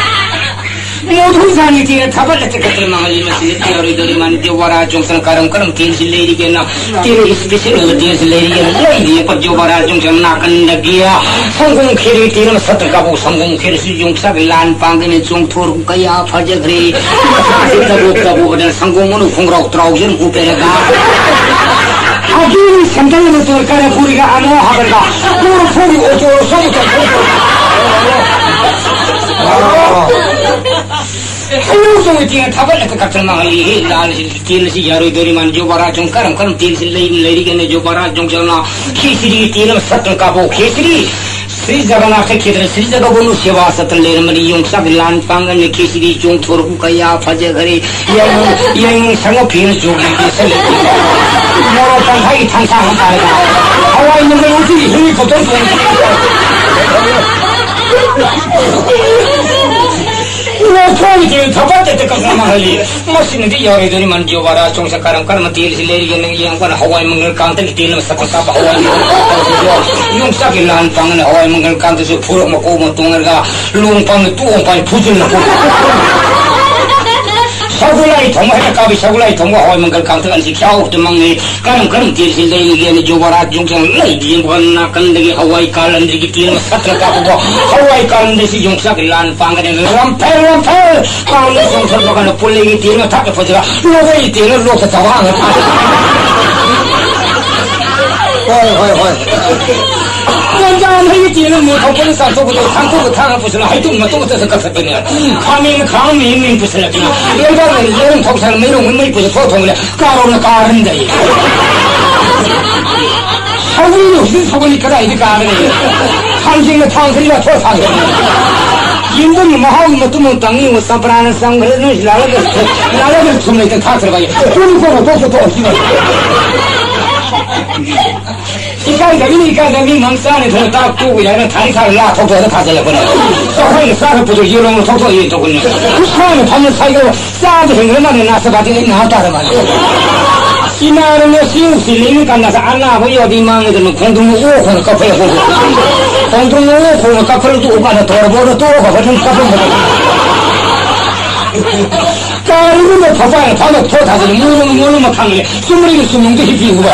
ꯃꯣꯙꯨꯖꯥꯅꯤ ꯇꯦꯅ ꯊꯥꯒꯠꯂ ꯆꯠꯈꯠꯇꯅ ꯃꯥꯡꯍꯜꯂꯤ꯫ ꯃꯁꯤꯗ ꯌꯥꯔꯣꯏꯗꯧꯔꯤ ꯃꯥꯅ ꯗꯦꯋꯥꯔꯥ ꯆꯣꯡꯁꯅ ꯀꯔꯝ ꯀꯔꯝ ꯇꯦꯟꯁꯤ ꯂꯩꯔꯤꯒꯦꯅ ꯇꯦꯅ ꯏꯁꯄꯤꯁꯦꯜ ꯑꯣꯏꯕ ꯇꯦꯟꯁꯤ ꯂꯩꯔꯤꯒꯦꯅ ꯂꯩꯔꯤ꯫ ꯄꯠ ꯗꯦꯋꯥꯔꯥ ꯆꯣꯡꯁꯅ ꯅꯥꯀꯟꯗꯒꯤ ꯁꯪꯒꯣꯝ ꯈꯦꯔꯤ ꯇꯦꯅ ꯁꯠꯇ꯭ꯔ ꯀꯥꯕꯨ ꯁꯪꯒꯣꯝ ꯈꯦꯔꯤꯁꯤ ꯌꯣꯡꯆꯥꯛ ꯂꯥꯟ ꯄꯥꯡꯒꯅꯤ ꯆꯣꯡꯊꯣꯔꯛ ꯀꯌꯥ ꯐꯖꯈ꯭ꯔꯦ꯫ ꯃꯁꯥꯁꯦ ꯇꯕꯨꯛ ꯇꯕꯨꯛ ꯑꯗꯨꯅ ꯁꯪꯒꯣꯝ ꯃꯅꯨꯡ ꯈꯣꯡꯒ꯭ꯔꯥꯎ ꯇ꯭ꯔꯥꯎꯖꯔ ꯎꯞꯄꯦꯔꯒ꯫ ꯑꯗꯨꯒꯤ ꯁꯦꯟꯗꯜ ꯑꯃ ꯇꯣꯔ ꯀꯥꯔꯦ ꯄꯨꯔꯤꯒ ꯑꯃ ꯍꯥꯞꯄꯦꯔꯒ꯫ ꯄꯨꯔ ꯐꯨꯔꯤ ꯑꯣꯇꯣ ꯁꯣꯝ ꯇꯧꯊꯣꯛ꯫ ꯍꯩꯅꯧ ꯆꯣꯡꯉꯤ ꯇꯦꯡ ꯊꯥꯕꯠꯂꯒ ꯀꯛꯇꯅ ꯃꯥꯡꯍꯜꯂꯤ꯫ ꯍꯦ ꯂꯥꯜꯁꯤ ꯇꯦꯜ ꯑꯁꯤ ꯌꯥꯔꯣꯏꯗꯧꯔꯤ ꯃꯥꯅ ꯖꯣꯕꯥꯔꯥ ꯆꯣꯡ ꯀꯔꯝ ꯀꯔꯝ ꯇꯦꯜꯁꯤ ꯂꯩ ꯂꯩꯔꯤꯒꯅ ꯖꯣꯕꯥꯔꯥ ꯆꯣꯡ ꯆꯪꯅ ꯈꯦꯆ꯭ꯔꯤ ꯇꯦꯜ ꯑꯃ ꯁꯠꯇꯅ ꯀꯥꯞꯄꯣ ꯈꯦꯆ꯭ꯔꯤ꯫ ꯁ꯭ꯔꯤ ꯖꯒꯟꯅꯥꯊ ꯈꯦꯇ꯭ꯔ ꯁ꯭ꯔꯤ ꯖꯒꯕꯣꯟꯗꯨ ꯁꯦꯕꯥ ꯆꯠꯇꯅ ꯂꯩꯔꯝꯕꯅꯤ꯫ ꯌꯣꯡꯆꯥꯛꯀꯤ ꯂꯥꯟ ꯄꯥꯡꯒꯅꯤ ꯈꯦꯆ꯭ꯔꯤ ꯆꯣꯡꯊꯣꯔꯛꯄ ꯀꯌꯥ ꯐꯖꯈ꯭ꯔꯦ꯫ ꯌꯥꯏꯉꯪ, ꯌꯥꯏꯉꯪ ꯁꯪꯒ ꯐꯤꯅ ꯆꯣꯛꯂꯤ ꯀꯦꯁꯜꯂꯦ꯫ ꯃꯣꯔꯣꯛ ꯇꯪꯈꯥꯏꯒꯤ ꯊꯥꯡꯁꯥꯡ ꯑꯃ ꯄꯥꯏꯔꯒ ꯍꯋꯥꯏ ꯃꯪꯒꯜ ꯎꯇꯤ ꯍꯦꯂꯤꯀꯣꯞꯇꯔ ꯇꯣꯡꯉꯤ꯫ ꯂꯧꯊꯣꯛꯏꯗꯤ ꯊꯕꯛ ꯇꯠꯇ ꯀꯛꯅ ꯃꯥꯡꯍꯜꯂꯤ꯫ ꯃꯁꯤꯅꯗꯤ ꯌꯥꯔꯣꯏꯗꯣꯔꯤ ꯃꯟ ꯖꯣꯕꯥꯔꯥ ꯆꯣꯡꯁ ꯀꯔꯝ ꯀꯔꯝꯕ ꯇꯦꯜꯁꯤ ꯂꯩꯔꯤꯒꯦ ꯅꯪ ꯌꯦꯡꯉꯛꯄꯅ ꯍꯋꯥꯏ ꯃꯪꯒꯜ ꯀꯥꯡꯇꯛꯀꯤ ꯇꯦꯜ ꯑꯃ ꯁꯛꯄ ꯁꯥꯕ ꯍꯋꯥꯏ ꯃꯪꯒꯜ ꯀꯥꯡꯇꯛꯁꯤꯁꯨ ꯌꯣꯡꯆꯥꯛꯀꯤ ꯂꯥꯟ ꯄꯥꯡꯒꯅ ꯍꯋꯥꯏ ꯃꯪꯒꯜ ꯀꯥꯡꯇꯛꯁꯨ ꯐꯨꯔꯛ ꯃꯀꯣꯛ ꯑꯃ ꯇꯣꯡꯉꯒ ꯂꯣꯡ ꯄꯥꯡꯅ ꯇꯣꯡ ꯄꯥꯏ ꯐꯨꯖꯤꯜꯂꯛꯄ꯫ ꯁꯒꯣꯜ ꯂꯥꯏ ꯊꯣꯡꯕ ꯍꯦꯛꯇ ꯀꯥꯕꯤ ꯁꯒꯣꯜ ꯂꯥꯏ ꯊꯣꯡꯕ ꯍꯋꯥꯏ ꯃꯪꯒꯜ ꯀꯥꯡꯇꯛ ꯑꯅꯤꯁꯤ ꯈ꯭ꯌꯥꯎ ꯍꯦꯛꯇ ꯃꯪꯉꯤ꯫ ꯀꯔꯝ ꯀꯔꯝ ꯇꯦꯜꯁꯤ ꯂꯩꯔꯤꯒꯦꯅ ꯖꯣꯕꯥꯔꯥ ꯌꯣꯡꯆꯥꯛ ꯂꯩ ꯌꯦꯡꯕ ꯅꯥꯀꯟꯗꯒꯤ ꯍꯋꯥꯏ ꯀꯥꯂꯟꯗ꯭ꯔꯤꯒꯤ ꯇꯦꯜ ꯑꯃ ꯁꯠꯇ꯭ꯔ ꯀꯥꯞꯄꯕ ꯍꯋꯥꯏ ꯀꯥꯂꯟꯗ꯭ꯔꯤꯁꯤ ꯌꯣꯡꯆꯥꯛꯀꯤ ꯂꯥꯟ ꯄꯥꯡꯒꯅꯤ꯫ ꯔꯝꯐꯦꯜ ꯔꯝꯐꯦꯜ ꯀꯥꯡꯅ ꯆꯣꯡꯊꯠꯄꯒꯅ ꯄꯨꯜꯂꯩꯒꯤ ꯇꯦꯜ ꯃꯊꯛꯇ ꯐꯖꯔ ꯂꯣꯒꯩ ꯇꯦꯜꯅ ꯂꯣꯛꯇ ꯆꯕꯥꯡꯅ ꯊꯥꯗ꯫ ꯍꯣꯏ, ꯍꯣꯏ, ꯍꯣꯏ꯫ ꯀꯣꯟꯖꯥꯡ ꯍꯩ ꯇꯦꯜꯅ ꯃꯣꯏ ꯊꯣꯛꯄꯅ ꯆꯥꯊꯣꯛꯄꯗꯣ ꯊꯥꯡꯊꯣꯛꯄ ꯊꯥꯡꯅ ꯄꯨꯁꯤꯜꯂ ꯍꯩꯇꯨꯝ ꯃꯇꯨꯝ ꯑꯇꯁꯨ ꯀꯛꯊꯠꯄꯅꯦ꯫ ꯈꯥꯃꯦꯟ ꯈꯥꯡ ꯃꯤ ꯃꯤ ꯄꯨꯁꯤꯜꯂꯛꯇꯅ ꯂꯩꯕꯥꯛꯅ ꯂꯩꯔꯝ ꯊꯣꯛꯁꯤꯜꯂ ꯃꯩꯔꯣꯡ ꯃꯩ ꯄꯨꯁꯤꯜ ꯊꯣꯛ ꯊꯣꯡꯂꯦ꯫ ꯀꯥꯔꯣꯅ ꯀꯥꯔꯟꯗꯩ꯫ ꯁꯧꯒ꯭ꯔꯤꯅ ꯍꯧꯖꯤꯛ ꯁꯧꯒ꯭ꯔꯤ ꯀꯗꯥꯏꯗ ꯀꯥꯔꯅꯤ? ꯊꯥꯡꯖꯤꯡꯅ ꯊꯥꯡ ꯈꯔ ꯂꯥꯊꯣꯛ ꯊꯥꯡꯖꯤꯡ꯫ ꯌꯦꯡꯕꯒꯤ ꯃꯍꯥꯎꯒꯤ ꯃꯇꯨꯡ ꯏꯟꯅ ꯇꯪꯉꯤ꯫ ꯆꯝꯄ꯭ꯔꯥꯅ ꯆꯪꯈ꯭ꯔꯦ, ꯅꯣꯏꯁꯤ ꯂꯥꯜꯂꯒ, ꯂꯥꯜꯂꯒ ꯊꯨꯝ ꯂꯩꯇ ꯊꯥꯛꯈ꯭ꯔꯕ ꯑꯩ꯫ ꯇꯨꯅꯤ ꯀꯣꯟꯅ ꯇꯣꯛꯁꯨ ꯇꯣꯛꯑꯣ ꯁꯤꯅ꯫ ꯏꯀꯥꯏꯗꯕꯤꯅꯤ, ꯏꯀꯥꯏꯗꯕꯤ ꯃꯪ ꯆꯥꯅꯤ ꯊꯣꯡ ꯇꯥꯛ ꯇꯣꯛꯄ ꯌꯥꯏꯅ ꯊꯥꯔꯤ ꯊꯥꯔ ꯂꯥ ꯊꯣꯛꯇꯣꯛꯑꯒ ꯊꯥꯖꯤꯜꯂꯛꯄꯅꯦ꯫ ꯆꯥꯛꯈꯣꯏꯅ ꯆꯥꯔꯛꯄꯗꯣ ꯌꯦꯔꯨꯝ ꯊꯣꯛꯇꯣꯛꯑ ꯌꯦꯟ ꯊꯣꯛꯄꯅꯦ꯫ ꯈꯨꯠꯁꯥꯅ ꯐꯝꯅ ꯁꯥꯏꯒ ꯆꯥꯕ ꯍꯦꯟꯈ꯭ꯔ ꯃꯥꯜꯂꯦ, ꯅꯥꯁꯄꯥꯇꯤ ꯑꯩ ꯅꯥ ꯇꯥꯔ ꯃꯥꯜꯂꯦ꯫ ꯏꯃꯥꯅ ꯉꯁꯤ ꯎꯁꯤ ꯂꯩꯕ ꯀꯥꯟꯗ ꯑꯅꯥꯕ ꯌꯥꯎꯗꯤ ꯃꯥꯡꯉꯦꯗꯅ ꯈꯣꯡꯗ꯭ꯔꯨꯝ ꯑꯣꯛ ꯈꯣꯡꯅ ꯀꯞꯈꯠꯂꯛꯄ꯫ ꯈꯣꯡꯗ꯭ꯔꯨꯝ ꯑꯣꯛ ꯈꯣꯡꯅ ꯀꯞꯈꯠꯂꯛꯇ ꯎ ꯀꯥꯟꯗ ꯇꯣꯔꯕꯣꯠꯅ ꯇꯣꯛꯑꯒ ꯐꯖꯅ ꯀꯞꯄꯝꯕꯗꯣ꯫ ꯀꯔꯤꯒꯨꯝꯕ ꯐꯄꯥꯏꯅ ꯐꯥꯅ ꯊꯣꯛ ꯊꯥꯖꯤꯜꯂꯤ, ꯃꯣꯏꯅ ꯃꯣꯏꯅ ꯃꯈꯥꯡꯅꯦ꯫ ꯆꯨꯝꯔꯤꯒꯤ ꯆꯨꯝꯅꯨꯡꯗ ꯍꯤꯞꯄꯤꯕ꯫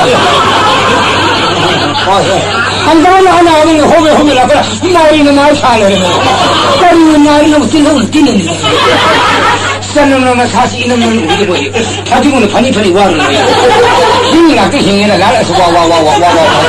ꯍꯣꯏ, ꯍꯣꯏ꯫ ꯍꯪꯒꯥꯝꯅ ꯑꯅꯥꯕꯅ ꯍꯣꯕꯦ ꯍꯣꯕꯦ ꯂꯥꯛꯄꯗ ꯃꯥꯔꯤꯅ ꯃꯥꯔꯤ ꯁꯥꯟꯅꯔꯦ꯫ ꯀꯔꯤꯅ ꯅꯥꯔꯤꯅꯣ? ꯇꯤꯜꯍꯧꯅ ꯇꯤꯟꯅꯅꯤ꯫ ꯆꯅꯝꯅ ꯃꯁꯥꯁꯤ ꯏꯅꯝ ꯅꯝ ꯎꯕꯤꯗ ꯑꯣꯏꯔꯤ꯫ ꯐꯗꯤꯒꯣꯝꯅ ꯐꯅꯤ ꯐꯅꯤ ꯋꯥꯔꯨꯅ ꯂꯩ꯫ ꯍꯤꯡ ꯉꯥꯛꯇ ꯍꯤꯡꯉꯦꯅ ꯂꯥꯜ ꯑꯁꯤ ꯋꯥ ꯋꯥ ꯋꯥ ꯋꯥ ꯋꯥ ꯋꯥ ꯋꯥ꯫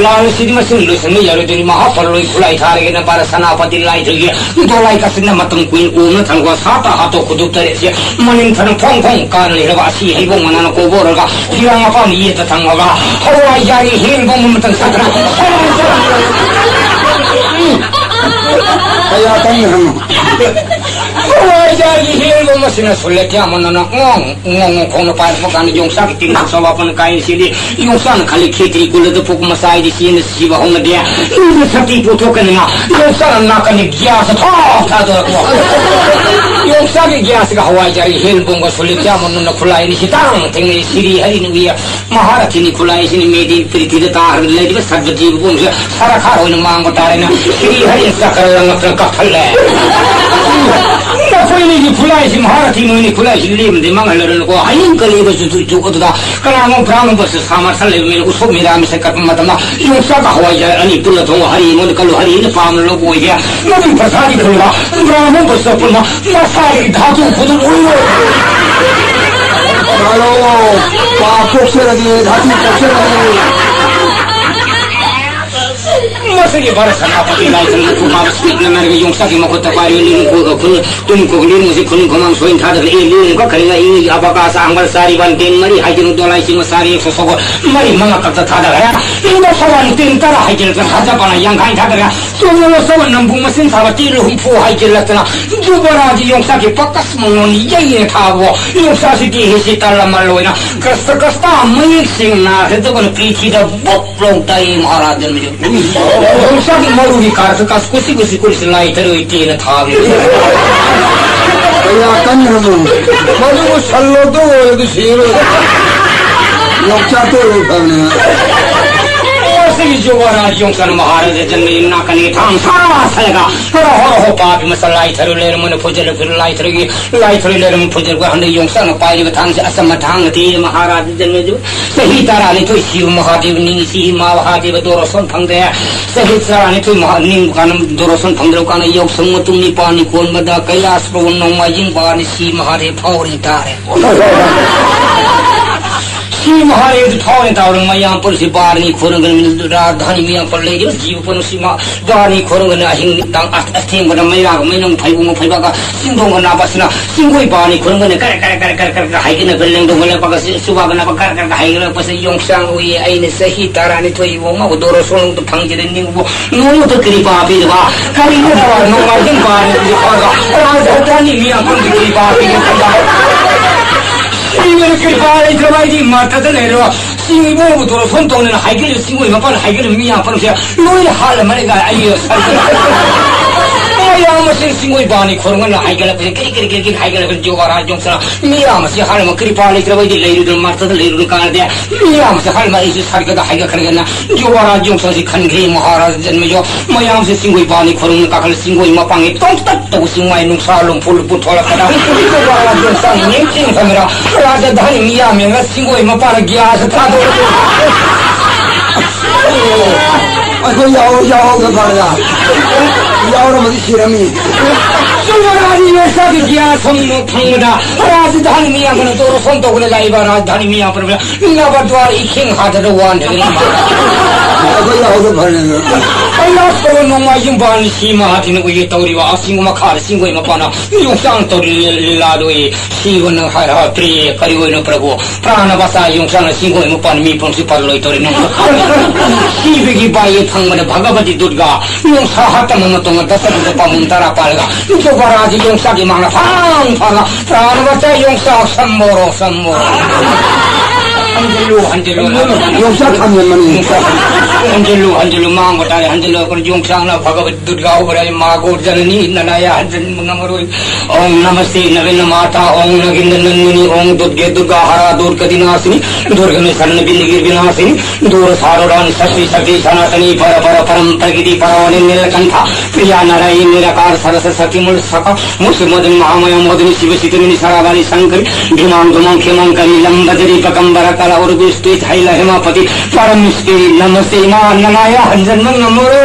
ꯂꯥꯜ ꯑꯁꯤꯗꯤ ꯃꯁꯤꯡ ꯂꯣꯏꯁꯟꯕ ꯌꯥꯔꯣꯏꯗꯣꯏꯅꯤ꯫ ꯃꯍꯥꯐꯜ ꯂꯣꯏ ꯈꯨꯠꯂꯥꯏ ꯊꯥꯔꯒꯦꯅ ꯄꯥꯔ ꯁꯅꯥꯄꯇꯤ ꯂꯥꯏꯊꯣꯏꯒꯤ ꯗꯣꯂꯥꯏ ꯀꯥꯆꯤꯟꯅ ꯃꯇꯝ ꯀꯨꯏꯅ ꯎꯅ ꯊꯝꯈꯣ꯫ ꯁꯥꯇ ꯍꯥꯠꯇꯣ ꯈꯨꯗꯨꯞ ꯇꯔꯦꯠꯁꯦ ꯃꯅꯤꯡ ꯊꯅ ꯐꯣꯡ ꯐꯣꯡ ꯀꯥꯅ ꯂꯩꯔꯕ ꯑꯁꯤ ꯍꯩꯕꯣꯡ ꯃꯅꯥꯅ ꯀꯣꯕꯣꯔꯒ ꯐꯤꯔꯥꯡ ꯑꯄꯥꯝ ꯌꯦꯠꯇ ꯊꯝꯃꯒ ꯍꯋꯥꯏꯖꯥꯔꯒꯤ ꯍꯦꯟ ꯕꯣꯝ ꯑꯃꯇꯪ ꯁꯥꯊꯅ ꯁꯔꯥꯡ ꯁꯔꯥꯡ꯫ ꯀꯌꯥ ꯀꯟꯅ ꯍꯪꯉꯨ꯫ ꯍꯋꯥꯏꯖꯥꯔꯒꯤ ꯍꯦꯟ ꯕꯣꯝ ꯑꯁꯤꯅ ꯁꯨꯜꯂꯦ ꯀꯌꯥꯃꯣꯟꯅꯅ ꯉꯣꯡ ꯉꯣꯡ ꯉꯣꯡ ꯈꯣꯡꯅ ꯄꯥꯏꯔꯛꯄ ꯀꯥꯟꯗ ꯌꯣꯡꯆꯥꯛꯀꯤ ꯇꯤꯟ ꯆꯥꯎꯕ ꯑꯄꯟ ꯀꯥꯏꯅ ꯁꯤꯗꯤ ꯌꯣꯡꯆꯥꯛꯅ ꯈꯜꯂꯤ ꯈꯦꯇ꯭ꯔꯤ ꯀꯨꯜꯂꯗ ꯄꯣꯛꯄ ꯃꯆꯥ ꯍꯥꯏꯗꯤ ꯆꯦꯟꯅ ꯁꯤꯕ ꯍꯧꯅꯗꯦ꯫ ꯃꯤꯅ ꯁꯛꯇꯤ ꯄꯨꯊꯣꯛꯀꯅꯤꯅ ꯌꯣꯡꯆꯥꯛꯅ ꯅꯥꯀꯟꯗ ꯒ꯭ꯌꯥꯁ ꯊꯥ ꯊꯥꯗꯣꯔꯛꯄ꯫ ꯌꯣꯡꯆꯥꯛꯀꯤ ꯒ꯭ꯌꯥꯁꯀ ꯍꯋꯥꯏꯖꯥꯔꯒꯤ ꯍꯦꯟ ꯕꯣꯝꯒ ꯁꯨꯂꯤꯠ ꯆꯥꯃꯝꯅ ꯈꯨꯠꯂꯥꯏ ꯑꯅꯤꯁꯤ ꯇꯥꯡꯅ ꯊꯦꯡꯅꯩ꯫ ꯁꯤꯔꯤ ꯍꯔꯤꯅ ꯎꯏꯌꯦ꯫ ꯃꯍꯥꯔꯊꯤꯅꯤ ꯈꯨꯠꯂꯥꯏꯁꯤꯅ ꯃꯦꯗꯤ ꯄ꯭ꯔꯤꯊꯤꯗ ꯇꯥꯈ꯭ꯔ ꯂꯩꯔꯤꯕ ꯁꯔꯕ ꯖꯤꯕ ꯄꯨꯝꯕꯁꯦ ꯁꯔꯈꯥꯔ ꯑꯣꯏꯅ ꯃꯥꯡꯕ ꯇꯥꯔꯦꯅ ꯁꯤꯔꯤ ꯍꯔꯤ ꯆꯀ꯭ꯔ ꯂꯪꯉꯛꯇꯅ ꯀꯛꯊꯠꯂꯦ꯫ ꯅꯈꯣꯏꯅꯤꯒꯤ ꯈꯨꯠꯂꯥꯏꯁꯤ ꯃꯍꯥꯔꯊꯤ ꯅꯣꯏꯅꯤ ꯈꯨꯠꯂꯥꯏꯁꯤ ꯂꯦꯝꯅꯗꯤ ꯃꯥꯡꯍꯜꯂꯔꯅꯨꯀꯣ꯫ ꯍꯌꯤꯡ ꯀꯂꯤꯕꯁꯨ ꯇꯨ-, ꯇꯨ-, ꯑꯗꯨꯗ ꯀꯅꯥꯒꯨꯝꯕ ꯕ꯭ꯔꯥꯍꯃꯟ ꯕꯁ ꯁꯥꯃꯔꯊ ꯂꯩꯕ ꯃꯤꯅ ꯎꯁꯣꯞ ꯃꯤꯔꯥꯃꯤꯁ ꯀꯠꯄ ꯃꯇꯝꯗ ꯌꯣꯡꯆꯥꯛꯀ ꯍꯋꯥꯏꯖꯥꯔ ꯑꯅꯤ ꯄꯨꯜꯂ ꯊꯣꯡꯉ ꯍꯔꯤ ꯑꯩꯉꯣꯟꯗ ꯀꯜꯂꯨ, ꯍꯔꯤ ꯑꯩꯅ ꯄꯥꯝꯅ ꯂꯧꯕ ꯑꯣꯏꯒꯦ꯫ ꯅꯕꯤ ꯄ꯭ꯔꯁꯥꯗꯤ ꯐꯨꯜꯂ ꯕ꯭ꯔꯥꯍꯃꯟ ꯕꯁ ꯄꯨꯟꯅ ꯃꯁꯥꯒꯤ ꯙꯥꯇꯨ ꯈꯨꯗꯨꯝ ꯑꯣꯏꯔꯣ꯫ ꯍꯜꯂꯣ, ꯄꯥꯞ ꯄꯣꯛꯆꯔꯒꯦ, ꯙꯥꯇꯨ ꯄꯣꯛꯆꯔꯒꯦ꯫ ꯃꯁꯤꯒꯤ ꯚꯥꯔꯠ ꯁꯦꯅꯥꯄꯇꯤ ꯂꯥꯏꯁ꯭ꯔꯝꯅ ꯈꯨꯐꯥꯕ ꯁꯤꯠꯅ ꯅꯥꯏꯔꯒ ꯌꯣꯡꯆꯥꯛꯀꯤ ꯃꯈꯨꯠꯇ ꯄꯥꯏꯔꯤꯕ ꯂꯤꯔꯨꯡ ꯈꯨꯒ ꯈꯨꯜ ꯇꯨꯝ ꯈꯨꯒ ꯂꯤꯔꯨꯡꯁꯤ ꯈꯨꯅꯨꯡ ꯈꯨꯃꯥꯡ ꯁꯣꯏꯅ ꯊꯥꯗꯕ ꯑꯦ ꯂꯤꯔꯨꯡ ꯀꯛꯈ꯭ꯔꯤꯉꯩ ꯏꯉꯩꯒꯤ ꯑꯕꯀꯥꯁ ꯑꯥꯡꯕꯔ ꯆꯥꯔꯤꯕ ꯇꯦꯟ ꯃꯔꯤ ꯍꯥꯏꯖꯤꯜꯂꯨ ꯗꯣꯂꯥꯏ ꯆꯤꯡꯕ ꯆꯥꯔꯤ ꯁꯣꯁꯣꯒꯣ ꯃꯔꯤ ꯃꯉꯥ ꯀꯛꯇ ꯊꯥꯗꯈ꯭ꯔꯦ꯫ ꯏꯪꯕ ꯁꯣꯒꯟ ꯇꯦꯟ ꯇꯔꯥ ꯍꯥꯏꯖꯤꯜꯂꯛꯇꯅ ꯍꯖꯄꯅ ꯌꯥꯡꯈꯥꯏ ꯊꯥꯗꯈ꯭ꯔꯦ꯫ ꯆꯣꯡꯉꯕ ꯁꯣꯒꯟ ꯅꯝꯕꯨ ꯃꯆꯤꯟ ꯊꯥꯕ ꯇꯦꯟ ꯂꯨꯍꯨꯝꯐꯨ ꯍꯥꯏꯖꯤꯜꯂꯛꯇꯅ ꯖꯨꯕꯔꯥꯖ ꯌꯣꯡꯆꯥꯛꯀꯤ ꯄꯀꯁ ꯃꯉꯣꯟ ꯌꯩꯅ ꯊꯥꯕꯣ ꯌꯣꯡꯆꯥꯛꯁꯤꯗꯤ ꯍꯤꯁꯤ ꯇꯜꯂꯝꯃ ꯂꯣꯏꯅ ꯀꯁꯇ ꯀꯁꯇ ꯃꯌꯦꯛ ꯁꯦꯡꯅ ꯍꯦꯛꯇ ꯄ꯭ꯔꯤꯊꯤꯗ ꯕꯨꯞ ꯂꯧ ꯇꯥꯏ ꯃꯍꯥꯔꯥꯖ ꯖꯟꯃꯦꯖꯣꯏ꯫ ꯌꯣꯡꯆꯥꯛꯀꯤ ꯃꯔꯨꯒꯤ ꯀꯥꯔꯛꯇ ꯀꯥꯁ ꯀꯨꯁꯤ ꯀꯨꯁꯤ ꯀꯨꯔꯤꯁꯤ ꯂꯥꯏ ꯊꯔꯣꯏ ꯇꯦꯅ ꯊꯥꯕꯤ꯫ ꯀꯌꯥ ꯀꯟꯈ꯭ꯔꯕꯅꯣ? ꯃꯗꯨꯕꯨ ꯁꯜꯂꯣꯗ ꯑꯣꯏꯔꯗꯤ ꯁꯤꯔꯣꯏ꯫ ꯌꯣꯡꯆꯥꯛꯇ ꯑꯣꯏꯔꯗꯤ ꯐꯕꯅꯦ꯫ ꯃꯁꯤꯒꯤ ꯖꯨꯕꯔꯥꯖ ꯌꯣꯡꯆꯥꯛ ꯃꯍꯥꯔꯥꯖ ꯖꯟꯃꯦꯖꯣꯏ ꯅꯥꯀꯟꯒꯤ ꯊꯥꯡ ꯁꯥ ꯁꯥꯏꯒ ꯍꯣꯔꯣ ꯍꯣꯔꯣ ꯍꯣ ꯄꯥꯄꯤ ꯃꯆꯥ ꯂꯥꯏ ꯊꯔꯣꯏ ꯂꯩꯔꯝꯃꯅ ꯐꯨꯖꯜꯂꯛꯄ ꯂꯥꯏ ꯊꯔꯣꯏꯒꯤ ꯂꯥꯏ ꯊꯔꯣꯏ ꯂꯩꯔꯝꯃ ꯐꯨꯖꯜꯂꯛꯄ ꯍꯟꯗꯛ ꯌꯣꯡꯆꯥꯛꯅ ꯄꯥꯏꯔꯤꯕ ꯊꯥꯡꯁꯦ ꯑꯆꯝꯕ ꯊꯥꯡ ꯅꯠꯇꯦ ꯃꯍꯥꯔꯥꯖ ꯖꯟꯃꯦꯖꯣꯏ꯫ ꯆꯍꯤ ꯇꯔꯥꯅꯤꯊꯣꯏ ꯁꯤꯕ ꯃꯍꯥꯗꯦꯕ ꯅꯤꯡꯉꯤ ꯁꯤ ꯏꯃꯥ ꯃꯍꯥꯗꯦꯕ ꯗꯣꯔꯣꯁꯣꯟ ꯐꯪꯗꯦ꯫ ꯆꯍꯤ ꯇꯔꯥꯅꯤꯊꯣꯏ ꯃꯍꯥ ꯅꯤꯡꯕ ꯀꯥꯟꯗ ꯗꯣꯔꯣꯁꯣꯟ ꯐꯪꯗ꯭ꯔꯕ ꯀꯥꯟꯗ ꯌꯥꯎꯁꯪ ꯃꯇꯨꯡ ꯅꯤꯄꯥꯜꯅꯤ ꯀꯣꯟꯕꯗ ꯀꯩꯂꯥꯁ ꯄ꯭ꯔꯚꯨ ꯅꯣꯡꯃꯥꯏꯖꯤꯡ ꯕꯥꯔꯅꯤ ꯁꯤ ꯃꯍꯥꯗꯦꯕ ꯐꯥꯎꯔꯤ ꯇꯥꯔꯦ꯫ ꯁꯤ ꯃꯍꯥꯗꯦꯕ ꯐꯥꯎꯔꯤ ꯇꯥꯔꯒ ꯃꯌꯥꯝ ꯄꯨꯝꯅꯃꯛꯁꯤ ꯕꯥꯔꯅꯤ ꯈꯨꯔꯨꯝꯒꯅꯤ ꯔꯥꯖꯙꯥꯅꯤ ꯃꯌꯥꯝ ꯄꯨꯝꯅꯃꯛ ꯂꯩꯔꯤꯕ ꯖꯤꯕ ꯄꯨꯝꯅꯃꯛꯁꯤ ꯃꯥ ꯕꯥꯔꯅꯤ ꯈꯨꯔꯨꯝꯒꯅꯤ ꯑꯍꯤꯡ ꯅꯨꯃꯤꯗꯥꯡ ꯑꯊꯦꯡꯕꯗ ꯃꯩꯔꯥꯒ ꯃꯩꯅꯨꯡ ꯐꯩꯕꯨꯡ ꯐꯩꯕꯥꯛꯀ ꯆꯤꯡꯗꯣꯡꯒ ꯅꯥꯕꯁꯤꯅ ꯆꯤꯡꯒꯣꯏ ꯕꯥꯔꯅꯤ ꯈꯨꯔꯨꯝꯒꯅꯤ ꯀꯔ ꯀꯔ ꯀꯔ ꯀꯔ ꯀꯔ ꯀꯔ ꯍꯥꯏꯒꯠꯅꯕ ꯂꯦꯡꯗꯣꯡꯒ ꯂꯩꯕꯥꯛꯀ ꯆꯨꯕꯥꯛꯀ ꯅꯥꯕ ꯀꯔ ꯀꯔ ꯀꯔ ꯍꯥꯏꯒꯠꯂꯛꯄꯁꯤ ꯌꯣꯡꯆꯥꯡ ꯎꯏ ꯑꯩꯅ ꯆꯍꯤ ꯇꯔꯥꯅꯤꯊꯣꯏ ꯏꯕꯣ ꯃꯥꯕꯨ ꯗꯣꯔꯣ ꯁꯣꯡꯗ ꯐꯪꯖꯔꯦ ꯅꯤꯡꯕꯨ ꯅꯣꯡꯃꯇ ꯀ꯭ꯔꯤꯄꯥ ꯄꯤꯗꯕ ꯀꯔꯤꯒꯨꯝꯕ ꯅꯣꯡꯃꯥꯏꯖꯤꯡ ꯄꯥꯔꯤ ꯍꯧꯖꯤꯛ ꯐꯥꯎꯕ ꯔꯥꯖꯙꯥꯅꯤ ꯃꯤꯌꯥꯝ ꯄꯨꯝꯅꯃꯛꯀꯤ ꯀ꯭ꯔꯤꯄꯥ ꯄꯤꯒꯦ ꯈꯟꯕ ꯁꯤꯕꯅ ꯀ꯭ꯔꯤꯄꯥ ꯂꯩꯇ꯭ꯔꯕ ꯑꯩꯗꯤ ꯃꯔꯛꯇ ꯂꯩꯔꯣ ꯆꯤꯡ ꯏꯕꯣꯕꯨ ꯗꯣꯔꯣ ꯁꯣꯟ ꯇꯧꯗꯅ ꯍꯥꯏꯒꯠꯂꯤꯕ ꯆꯤꯡꯒꯣꯏ ꯃꯄꯥꯟ ꯍꯥꯏꯒꯠꯂꯤꯕ ꯃꯤꯌꯥꯝ ꯄꯨꯝꯅꯃꯛꯁꯦ ꯂꯣꯏꯅ ꯍꯥꯠꯂꯝꯃꯅꯤ ꯀꯥꯏ ꯑꯩ ꯁꯔꯀꯥꯔ ꯃꯌꯥꯝ ꯑꯁꯤ ꯆꯤꯡꯒꯣꯏ ꯕꯥꯔꯅꯤ ꯈꯨꯔꯨꯝꯒꯅ ꯍꯥꯏꯒꯠꯂꯛꯄꯁꯦ ꯀꯔꯤ ꯀꯔꯤ ꯀꯔꯤ ꯀꯔꯤ ꯍꯥꯏꯒꯠꯂꯛꯄꯁꯦ ꯖꯣꯒꯥꯔꯥ ꯖꯣꯡꯁꯅ ꯃꯤꯌꯥꯝ ꯑꯁꯤ ꯍꯥꯠꯂꯝꯃ ꯀ꯭ꯔꯤꯄꯥ ꯂꯩꯇ꯭ꯔꯕ ꯑꯩꯗꯤ ꯂꯩꯔꯨꯗꯅ ꯃꯔꯛꯇ ꯂꯩꯔꯨꯗꯅ ꯀꯥꯟꯅꯗꯦ ꯃꯤꯌꯥꯝꯁꯦ ꯍꯥꯏꯔꯝꯃ ꯑꯩꯁꯨ ꯁꯔꯒꯗ ꯍꯥꯏꯒꯠꯈ꯭ꯔꯒꯦꯅ ꯌꯨꯕꯔꯥꯖ ꯌꯣꯡꯆꯥꯡꯁꯤ ꯈꯟꯈ꯭ꯔꯦ ꯃꯍꯥꯔꯥꯖ ꯖꯟꯃꯦꯖꯣꯏ꯫ ꯃꯌꯥꯝꯁꯦ ꯆꯤꯡꯒꯣꯏ ꯄꯥꯅꯤ ꯈꯨꯔꯨꯝꯅ ꯀꯥꯈꯠꯂ ꯆꯤꯡꯒꯣꯏ ꯃꯄꯥꯡꯒꯤ ꯇꯣꯡꯇꯛ ꯇꯧꯕ ꯆꯤꯡꯃꯥꯏ ꯅꯨꯡꯁꯥ ꯂꯨꯝꯐꯨ ꯂꯨꯝꯐꯨ ꯊꯣꯛꯂꯛꯄꯗ ꯌꯨꯕꯔꯥꯖ ꯌꯣꯡꯆꯥꯡ ꯅꯤꯡꯁꯤꯡ ꯊꯝꯃꯤꯔ ꯔꯥꯖꯙꯥꯅꯤ ꯃꯤꯌꯥꯝ ꯌꯦꯡꯉ ꯆꯤꯡꯒꯣꯏ ꯃꯄꯥꯅ ꯒ꯭ꯌꯥꯁ ꯊꯥꯗꯣꯛꯑꯦ꯫ ꯑꯩꯈꯣꯏ ꯌꯥꯎ-, ꯌꯥꯎꯍꯧꯗ ꯐꯔꯦꯗ꯫ ꯌꯥꯎꯔꯝꯃꯗꯤ ꯁꯤꯔꯝꯃꯤ꯫ ꯆꯨꯝꯅ ꯔꯥꯅꯤ ꯌꯣꯡꯆꯥꯛꯀꯤ ꯒ꯭ꯌꯥꯁ ꯑꯃꯨꯛ ꯐꯪꯕꯗ ꯔꯥꯖꯙꯥꯅꯤ ꯃꯤꯌꯥꯝ ꯀꯩꯅꯣ ꯇꯧꯔ ꯁꯣꯝ ꯇꯧꯕꯗ ꯂꯥꯛꯏꯕ ꯔꯥꯖꯙꯥꯅꯤ ꯃꯤꯌꯥꯝ ꯄꯨꯝꯅꯃꯛ ꯅꯕꯗ꯭ꯋꯥꯔ ꯏꯈꯦꯡ ꯍꯥꯗꯗ ꯋꯥꯟꯗꯒꯅꯤ꯫ ꯑꯩꯈꯣꯏ ꯌꯥꯍꯧꯗ ꯐꯔꯦꯅ꯫ ꯀꯩꯂꯥꯁ ꯇꯧꯕ ꯅꯣꯡꯃꯥꯏꯖꯤꯡ ꯄꯥꯟ ꯁꯤ ꯃꯍꯥꯊꯤꯅ ꯎꯏꯌꯦ ꯇꯧꯔꯤꯕ ꯑꯁꯤꯡ ꯃꯈꯥꯗ ꯁꯤꯡꯒꯣꯏ ꯃꯄꯥꯟꯅ ꯌꯣꯡꯆꯥꯡ ꯇꯧꯔꯤ ꯂꯤꯂꯥꯗꯣ ꯎꯏ꯫ ꯁꯤꯕꯅ ꯍꯥꯏ ꯍꯥ ꯄ꯭ꯔꯤꯌꯦ ꯀꯔꯤ ꯑꯣꯏꯅꯣ ꯄ꯭ꯔꯚꯨ ꯄ꯭ꯔꯥꯅ ꯕꯆꯥ ꯌꯣꯡꯆꯥꯡꯅ ꯁꯤꯡꯒꯣꯏ ꯃꯄꯥꯟ ꯃꯤ ꯄꯨꯝꯁꯤ ꯄꯔꯂꯣꯏ ꯇꯧꯔꯤ ꯅꯣꯡꯃ ꯁꯤꯕꯒꯤ ꯕꯥꯏꯌꯦ ꯐꯪꯕꯗ ꯚꯒꯕꯇꯤ ꯗꯨꯔꯒꯥ ꯌꯣꯡꯁꯥ ꯍꯥꯠꯇꯃ ꯃꯇꯣꯡ ꯗꯁꯔꯊꯗ ꯄꯥꯝꯕꯣꯝ ꯇꯔꯥ ꯄꯥꯜꯂꯒ ꯖꯣꯒꯔꯥꯖꯤ ꯌꯣꯡꯆꯥꯛꯀꯤ ꯃꯥꯡꯅ ꯐꯥꯡ ꯐꯥꯡꯉ ꯄ꯭ꯔꯥꯅ ꯕꯆꯥ ꯌꯣꯡꯆꯥꯛ ꯁꯝꯕꯣꯔꯣ ꯁꯝꯕꯣꯔꯣ꯫ ꯍꯟꯖꯤꯜꯂꯨ ꯍꯟꯖꯤꯜꯂꯨ ꯌꯣꯡꯆꯥꯛ ꯊꯝꯖꯤꯟꯕꯅꯤ꯫ ꯌꯣꯡꯆꯥꯛ ꯍꯟꯖꯤꯜꯂꯨ ꯍꯟꯖꯤꯜꯂꯨ ꯃꯥꯡꯕ ꯇꯥꯔꯦ ꯍꯟꯖꯤꯜꯂꯨ ꯑꯩꯈꯣꯏꯅ ꯌꯣꯡꯆꯥꯛꯅ ꯐꯒꯕ ꯗꯨꯔꯒꯥ ꯎꯕꯔꯥꯏ ꯃꯥꯒꯣ ꯖꯅꯅꯤ ꯅꯅꯥꯌꯥ ꯍꯟꯖꯤꯟꯕ ꯉꯝꯃꯔꯣꯏ꯫ ॐ नमस्ते नवीन माता, ॐ नगेंद्र नंदिनी, ॐ दुर्गे दुर्गा हरा दुर्गति नाशिनी, दुर्ग में शरण बिंद गिर विनाशिनी, दूर सारोडान शक्ति शक्ति सनातनी, पर पर परम प्रकृति परवानी नीलकंठा, प्रिया नारायणी निराकार सरस शक्ति मूल सका, मुस मदन महामाया मोदनी शिव सितुनी सरावाली शंकर, भीमांग दुमांग खेमांग करी लंबदरी पकंबर कला और विस्तृत है लहमापति, परम स्त्री नमस्ते मां ननाया हंजन मंग मोरो,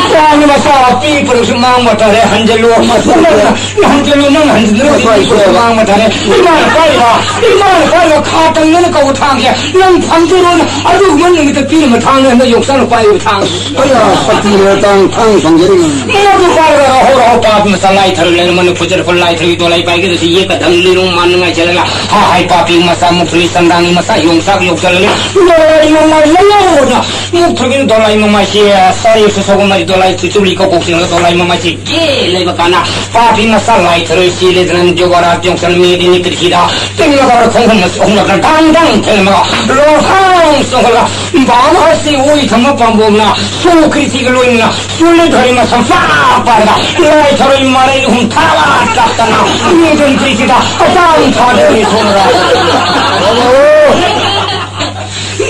प्राण मसा पी पर उस मांग बता रहे हंजलो। ꯅꯪ ꯍꯟꯖꯤꯜꯂꯨ, ꯅꯪ ꯍꯟꯖꯤꯜꯂꯨ, ꯍꯣꯏ, ꯍꯣꯏ, ꯍꯣꯏ꯫ ꯃꯥꯡ ꯃꯊꯥꯅꯦ꯫ ꯏꯃꯥꯅ ꯄꯥꯏꯔꯤꯕ, ꯏꯃꯥꯅ ꯄꯥꯏꯔꯤꯕ ꯈꯥ ꯇꯪꯗꯅ ꯀꯧꯕ ꯊꯥꯡꯁꯦ ꯅꯪ ꯐꯪꯖꯔꯣꯅ ꯑꯗꯨꯒꯨꯝꯕ ꯅꯨꯃꯤꯠꯇ ꯄꯤꯔꯝꯕ ꯊꯥꯡꯅꯦ ꯍꯟꯗꯛ ꯌꯣꯡꯆꯥꯛꯅ ꯄꯥꯏꯔꯤꯕ ꯊꯥꯡ꯫ ꯑꯩꯌꯥ, ꯁꯛꯇꯤ ꯂꯩꯔ ꯇꯥꯡ ꯊꯥꯡ ꯐꯪꯖꯔꯤꯅꯤ꯫ ꯃꯗꯨ ꯄꯥꯏꯔꯒ ꯔꯍꯧ ꯔꯍꯧ ꯄꯥꯞ ꯃꯆꯥ ꯂꯥꯏ ꯊꯔꯨ ꯂꯩꯔꯝꯃꯅꯤ ꯐꯨꯖꯔꯛꯄ ꯂꯥꯏ ꯊꯔꯨꯒꯤ ꯗꯣꯂꯥꯏ ꯄꯥꯏꯒꯗꯧꯁꯤ ꯌꯦꯛꯀ ꯙꯝ ꯂꯤꯔꯨꯡ ꯃꯥꯟꯅꯉꯥꯏ ꯆꯠꯂꯒ ꯍꯥ ꯍꯥꯏ ꯄꯥꯄꯤ ꯃꯆꯥ ꯃꯨꯛꯐꯨꯂꯤ ꯆꯟꯗꯥꯡꯒꯤ ꯃꯆꯥ ꯌꯣꯡꯆꯥꯛ ꯌꯣꯛꯆꯜꯂꯒ ꯗꯣꯂꯥꯏ ꯃꯃꯥꯏ ꯂꯩꯌꯧꯅ ꯃꯨꯛ ꯊꯣꯏꯕꯤꯅ ꯗꯣꯂꯥꯏ ꯃꯃꯥꯏꯁꯦ ꯁꯥꯔꯤ ꯁꯨꯁꯧꯕ ꯃꯔꯤ ꯗꯣꯂꯥꯏ ꯆꯨꯆꯨꯂꯤ ꯀꯧꯀꯣꯛꯁꯤꯡꯅ ꯗꯣꯂꯥꯏ ꯃꯃꯥꯏꯁꯦ ꯀꯦ ꯂꯩꯕ ꯀꯥꯟꯗ ꯄꯥꯄꯤ ꯃꯆꯥ ꯂꯥꯏ ꯊꯔꯣꯏ ꯆꯦꯜꯂꯦꯗꯅ ꯖꯣꯒꯔꯥ ꯌꯣꯡꯆꯜ ꯃꯦꯗꯤꯅꯤ ꯀ꯭ꯔꯤꯊꯤꯗ ꯇꯤꯡꯉꯒ ꯈꯣꯡꯐꯝ ꯑꯍꯨꯝꯂꯛꯅ ꯗꯥꯡ ꯗꯥꯡ ꯊꯦꯡꯂꯝꯃꯒ ꯂꯣꯡꯍꯥꯡ ꯆꯣꯡꯈꯠꯂꯒ ꯕꯥꯃ ꯑꯁꯤ ꯑꯣꯏ ꯊꯝꯕ ꯄꯥꯝꯕꯣꯝꯅ ꯁꯣ ꯀ꯭ꯔꯤꯊꯤꯒ ꯂꯣꯏꯅꯅ ꯁꯨꯜꯂꯤ ꯊꯔꯣꯏ ꯃꯁꯝ ꯄꯥ ꯄꯥꯏꯔꯒ ꯂꯥꯏ ꯊꯔꯣꯏ ꯃꯔꯩ ꯑꯍꯨꯝ ꯊꯥꯕ ꯇꯥꯛꯇꯅ ꯅꯣꯡꯗꯝ ꯀ꯭ꯔꯤꯊꯤꯗ ꯑꯇꯥꯡ ꯊꯥꯗꯔꯤ ꯁꯣꯝꯔꯥ꯫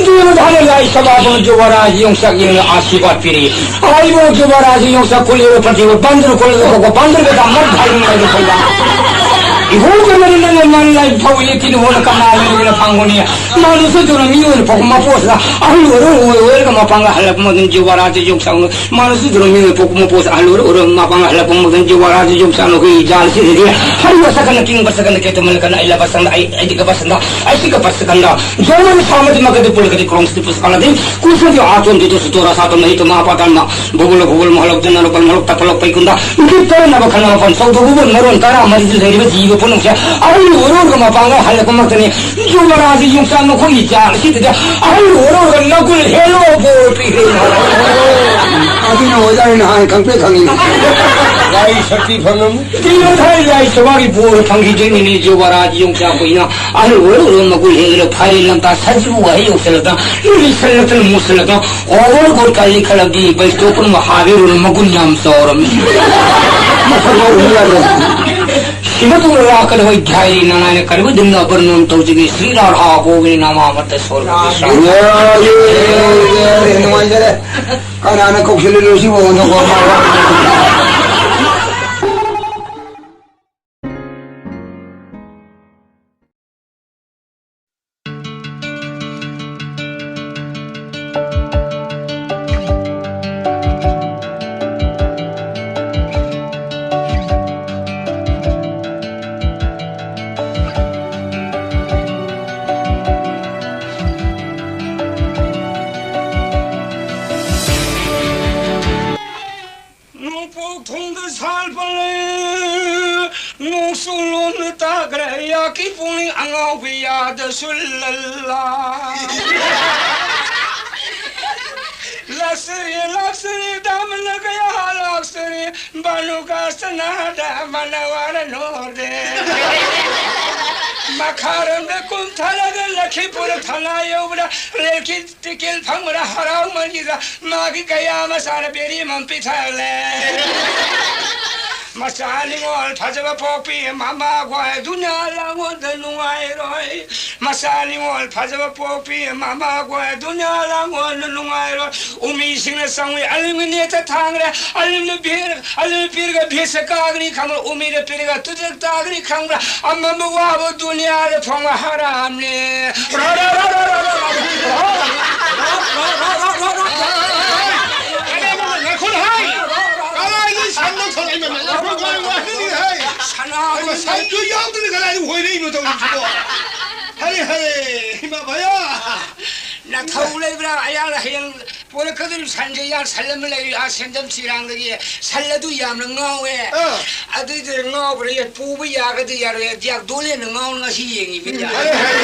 ꯗꯨꯔ ꯙꯥꯔꯦ ꯂꯥꯏ ꯁꯚꯥꯗꯨꯅ ꯖꯨꯕꯔꯥꯖ ꯌꯣꯡꯆꯥꯛ ꯌꯦꯡꯅ ꯑꯥꯁꯤꯔꯕꯥꯗ ꯄꯤꯔꯤ꯫ ꯑꯩꯕꯨ ꯖꯨꯕꯔꯥꯖ ꯌꯣꯡꯆꯥꯛ ꯀꯨꯂꯤꯕ ꯄ꯭ꯔꯇꯤꯕ ꯕꯟꯗ꯭ꯔ ꯀꯨꯂꯤꯕ ꯀꯣꯀꯣ ꯕꯟꯗ꯭ꯔꯒ ꯗꯥꯃꯠ ꯍꯥꯏꯅ ꯂꯩꯕ ꯈꯣꯏꯕ꯫ ꯏꯍꯧꯗꯅ ꯅꯪꯅ ꯅꯪ ꯂꯥꯏ ꯐꯧ ꯌꯦꯛꯇꯤꯅ ꯍꯣꯅ ꯀꯅꯥ ꯂꯩꯕꯅ ꯐꯪꯒꯅꯤ? ꯃꯥꯅꯁꯨ ꯑꯗꯨꯅ ꯃꯤꯑꯣꯏꯅ ꯐꯥꯎ ꯃꯄꯣꯠꯁꯤꯗ ꯑꯍꯜ ꯑꯣꯏꯔ ꯑꯣꯏ ꯑꯣꯏꯔꯒ ꯃꯄꯥꯡꯒ ꯍꯜꯂꯛꯄ ꯃꯇꯝ ꯖꯤꯋꯥꯔꯥꯁꯤ ꯌꯣꯡꯆꯥꯛꯅ ꯃꯥꯅꯁꯨ ꯑꯗꯨꯅ ꯃꯤꯑꯣꯏ ꯐꯥꯎ ꯃꯄꯣꯠꯁꯤꯗ ꯑꯍꯜ ꯑꯣꯏꯔ ꯑꯣꯏꯔꯒ ꯃꯄꯥꯡꯒ ꯍꯜꯂꯛꯄ ꯃꯇꯝ ꯖꯤꯋꯥꯔꯥꯁꯤ ꯌꯣꯡꯆꯥꯛꯅ ꯑꯩꯈꯣꯏ ꯏꯖꯥꯜꯁꯤꯗꯗꯤ ꯍꯔꯤ ꯋꯥꯁꯀꯅ ꯀꯤꯡ ꯄꯁꯀꯅ ꯀꯦꯇꯨꯃꯜꯀꯅ ꯑꯩ ꯂꯕꯁꯟꯗ ꯑꯩ ꯑꯩꯗꯤ ꯀꯕꯁꯟꯗ ꯑꯩꯁꯤ ꯀꯕꯁꯀꯟꯗ ꯖꯣꯃꯟ ꯁꯥꯃꯗꯤ ꯃꯀꯗꯤ ꯄꯨꯂꯀꯗꯤ ꯀ꯭ꯔꯣꯡꯁꯇꯤ ꯄꯨꯁꯀꯥꯂꯗꯤ ꯀꯨꯁꯗꯤ ꯑꯥꯇꯣꯟꯗꯤ ꯇꯨꯁꯨ ꯇꯣꯔꯥ ꯁꯥꯇꯣꯟ ꯃꯍꯤ ꯇꯣꯃꯥ ꯄꯥꯇꯥꯟꯃ ꯕꯨꯕꯨꯂ ꯕꯨꯕꯨꯜ ꯃꯍꯂꯣꯛ ꯖꯅ ꯂꯣꯀꯜ ꯃꯍꯂꯣꯛ ꯇꯄꯂꯣꯛ ꯄꯩꯀꯨꯟꯗ ꯒꯤꯞꯇꯔ ꯅꯕ ꯈꯅꯥ ꯐꯝ ꯁꯧꯗꯣꯛ ꯕꯨꯕꯨꯜ ꯃꯔꯣꯟ ꯇꯔꯥ ꯃꯔꯤꯗ ꯂꯩꯔꯤꯕ ꯖꯤꯕ ꯄꯨꯝꯅꯃꯛꯁꯦ ꯑꯍꯜ ꯑꯣꯏꯔꯣꯔꯒ ꯃꯄꯥꯡꯒ ꯍꯜꯂꯛꯄ ꯉꯥꯛꯇꯅꯤ꯫ ꯌꯨꯕꯔꯥꯖ ꯌꯣꯡꯆꯥꯛ ꯃꯈꯣꯏꯒꯤ ꯖꯥꯜ ꯑꯁꯤꯗꯗꯤ ꯑꯍꯜ ꯑꯣꯏꯔꯣꯔꯒ ꯅꯒꯨꯜ ꯍꯦꯜꯂꯣ ꯕꯣꯔ ꯄꯤꯈ꯭ꯔꯦ꯫ ꯑꯗꯨꯅ ꯑꯣꯏꯖꯥꯠꯅꯤ ꯅꯍꯥꯟ ꯈꯪꯄ꯭ꯔꯦꯛ ꯈꯪꯉꯤꯅꯤ꯫ ꯂꯥꯏ ꯁꯛꯇꯤ ꯐꯪꯉꯝꯅꯤ꯫ ꯀꯩꯅꯣ ꯊꯥꯏ ꯂꯥꯏ ꯁꯕꯥꯒꯤ ꯕꯣꯔ ꯐꯪꯈꯤꯗꯣꯏꯅꯤꯅꯦ ꯌꯨꯕꯔꯥꯖ ꯌꯣꯡꯆꯥꯛ ꯀꯨꯏꯅ ꯑꯍꯜ ꯑꯣꯏꯔꯣꯔꯒ ꯃꯒꯨꯜ ꯍꯦꯜꯂꯣ ꯐꯥꯏꯔꯦꯜ ꯂꯝꯇꯥ ꯁꯖꯤꯕꯨ ꯋꯥꯍꯩ ꯌꯧꯁꯜꯂꯛꯇ ꯂꯤꯁꯜꯂꯛꯇꯅ ꯃꯨꯁꯜꯂꯛꯇ ꯑꯣꯕꯔ ꯒꯣꯠ ꯀꯥꯂꯤ ꯈꯜꯂꯛꯇꯤ ꯕꯩꯁꯇꯣꯛ ꯄꯨꯝꯅꯃꯛ ꯍꯥꯕꯤꯔꯨꯅ ꯃꯒꯨꯟ ꯌꯥꯝ ꯆꯥꯎꯔꯝꯃꯤ꯫ ꯃꯁꯛ ꯃꯎ ꯎꯕ ꯌꯥꯗ꯭ꯔꯦ꯫ ꯁꯤꯕ ꯇꯨꯡꯗ ꯂꯥꯛꯀꯗꯕ ꯙꯥꯏꯔꯤ ꯅꯅꯥꯏꯅ ꯀꯔꯤꯕ ꯗꯤꯟꯅ ꯕꯔꯅꯣꯟ ꯇꯧꯖꯒꯦ ꯁ꯭ꯔꯤ ꯔꯥꯙꯥ ꯒꯣꯕꯤꯟ ꯅꯃꯥ ꯑꯃꯠꯇ ꯁꯣꯜꯂꯒꯦ꯫ ꯌꯥ, ꯌꯥ, ꯌꯥ, ꯌꯥ, ꯅꯨꯡꯉꯥꯏꯖꯔꯦ꯫ ꯀꯅꯥꯅ ꯀꯧꯁꯤꯜꯂꯤꯅꯣ ꯁꯤꯕꯨ? ꯅꯣꯡꯄꯣꯛ ꯊꯣꯡꯗ ꯁꯥꯠꯄ ꯂꯩ, ꯅꯣꯡꯆꯨ ꯂꯣꯝꯗ ꯇꯥꯈ꯭ꯔꯦ, ꯑꯩꯍꯥꯛꯀꯤ ꯄꯨꯛꯅꯤꯡ ꯑꯉꯥꯎꯕꯤ ꯌꯥꯗ ꯁꯨꯜꯂꯜꯂꯥ꯫ ꯂꯥꯛꯆꯔꯤ, ꯂꯥꯛꯆꯔꯤ, ꯗꯥꯃꯅ ꯀꯌꯥ ꯂꯥꯛꯆꯔꯤ, ꯕꯥꯅꯨ ꯀꯥꯁꯅꯥꯗ ꯃꯅꯋꯥꯔ ꯅꯣꯔꯦ꯫ ꯃꯈꯥꯔꯣꯝꯗ ꯀꯨꯝꯊꯔꯒ ꯂꯈꯤꯄꯨꯔ ꯊꯥꯅꯥ ꯌꯧꯕꯗ ꯔꯦꯜꯒꯤ ꯇꯤꯀꯦꯠ ꯐꯪꯕꯗ ꯍꯔꯥꯎꯃꯟꯈꯤꯗ ꯃꯥꯒꯤ ꯀꯌꯥ ꯃꯆꯥꯅ ꯕꯦꯔꯤ ꯑꯃ ꯄꯤꯊꯛꯂꯦ꯫ ꯃꯆꯥ ꯅꯤꯉꯣꯜ ꯐꯖꯕ ꯄꯣꯛꯄꯤ ꯃꯃꯥ ꯈꯣꯏ ꯗꯨꯅꯤꯌꯥ ꯂꯥꯡꯉꯣꯟꯗ ꯅꯨꯡꯉꯥꯏꯔꯣꯏ꯫ ꯃꯆꯥ ꯅꯤꯉꯣꯜ ꯐꯖꯕ ꯄꯣꯛꯄꯤ ꯃꯃꯥ ꯈꯣꯏ ꯗꯨꯅꯤꯌꯥ ꯂꯥꯡꯉꯣꯟꯗ ꯅꯨꯡꯉꯥꯏꯔꯣꯏ꯫ ꯎꯃꯤꯁꯤꯡꯅ ꯆꯪꯉꯨꯏ ꯑꯂꯤꯝꯒꯤ ꯅꯦꯠꯇ ꯊꯥꯡꯈ꯭ꯔꯦ꯫ ꯑꯂꯤꯝꯅ ꯚꯤꯔ ꯑꯂꯤꯝꯅ ꯄꯤꯔꯒ ꯚꯤꯁ ꯀꯥꯒꯅꯤ ꯈꯪꯕ꯭ꯔꯥ? ꯎꯃꯤꯅ ꯄꯤꯔꯒ ꯇꯨꯖꯛ ꯇꯥꯒꯅꯤ ꯈꯪꯕ꯭ꯔꯥ? ꯑꯃꯝꯕ ꯋꯥꯕ ꯗꯨꯅꯤꯌꯥꯗ ꯐꯣꯡꯕ ꯍꯔꯥꯝꯅꯦ꯫ ꯉꯥꯏꯈꯣ ꯍꯥꯏ꯫ ꯀꯗꯥꯏꯗꯒꯤ ꯁꯟꯅꯣ ꯊꯣꯛꯂꯛꯏꯕ? ꯉꯥꯏꯈꯣ, ꯉꯥꯏꯈꯣ, ꯉꯥꯏꯈꯣ ꯍꯥꯏ꯫ ꯁꯅꯥ ꯍꯥꯏꯕ ꯁꯟꯁꯨ ꯌꯥꯎꯗꯅ ꯀꯗꯥꯏꯗ ꯍꯣꯏꯔꯛꯏꯅꯣ ꯇꯧꯔꯤꯁꯤꯕꯣ? ꯍꯔꯦ, ꯍꯔꯦ, ꯏꯃꯥ ꯚꯌꯥ꯫ ꯅꯊꯧ ꯂꯩꯕ꯭ꯔꯥ? ꯑꯩꯍꯥꯛꯅ ꯍꯌꯦꯡ ꯄꯣꯔꯛꯀꯗꯧꯔꯤꯕ ꯁꯟꯁꯦ ꯌꯥꯝ ꯁꯜ ꯑꯃ ꯂꯩꯔꯤ, ꯑꯥ ꯁꯦꯟꯖꯝ ꯁꯤꯔꯥꯡꯗꯒꯤ꯫ ꯁꯜ ꯑꯗꯨ ꯌꯥꯝꯅ ꯉꯥꯎꯋꯦ꯫ ꯑꯥ꯫ ꯑꯗꯨꯏꯗꯨꯅ ꯉꯥꯎꯕ꯭ꯔꯥ ꯌꯦ, ꯄꯨꯕ ꯌꯥꯒꯗ꯭ꯔꯥ ꯌꯥꯔꯣꯏ, ꯗꯤꯌꯥꯛ ꯗꯣꯂꯦꯟꯅ ꯉꯥꯎꯅ ꯉꯁꯤ ꯌꯦꯡꯉꯤꯕꯅꯤ꯫ ꯍꯔꯦ, ꯍꯔꯦ꯫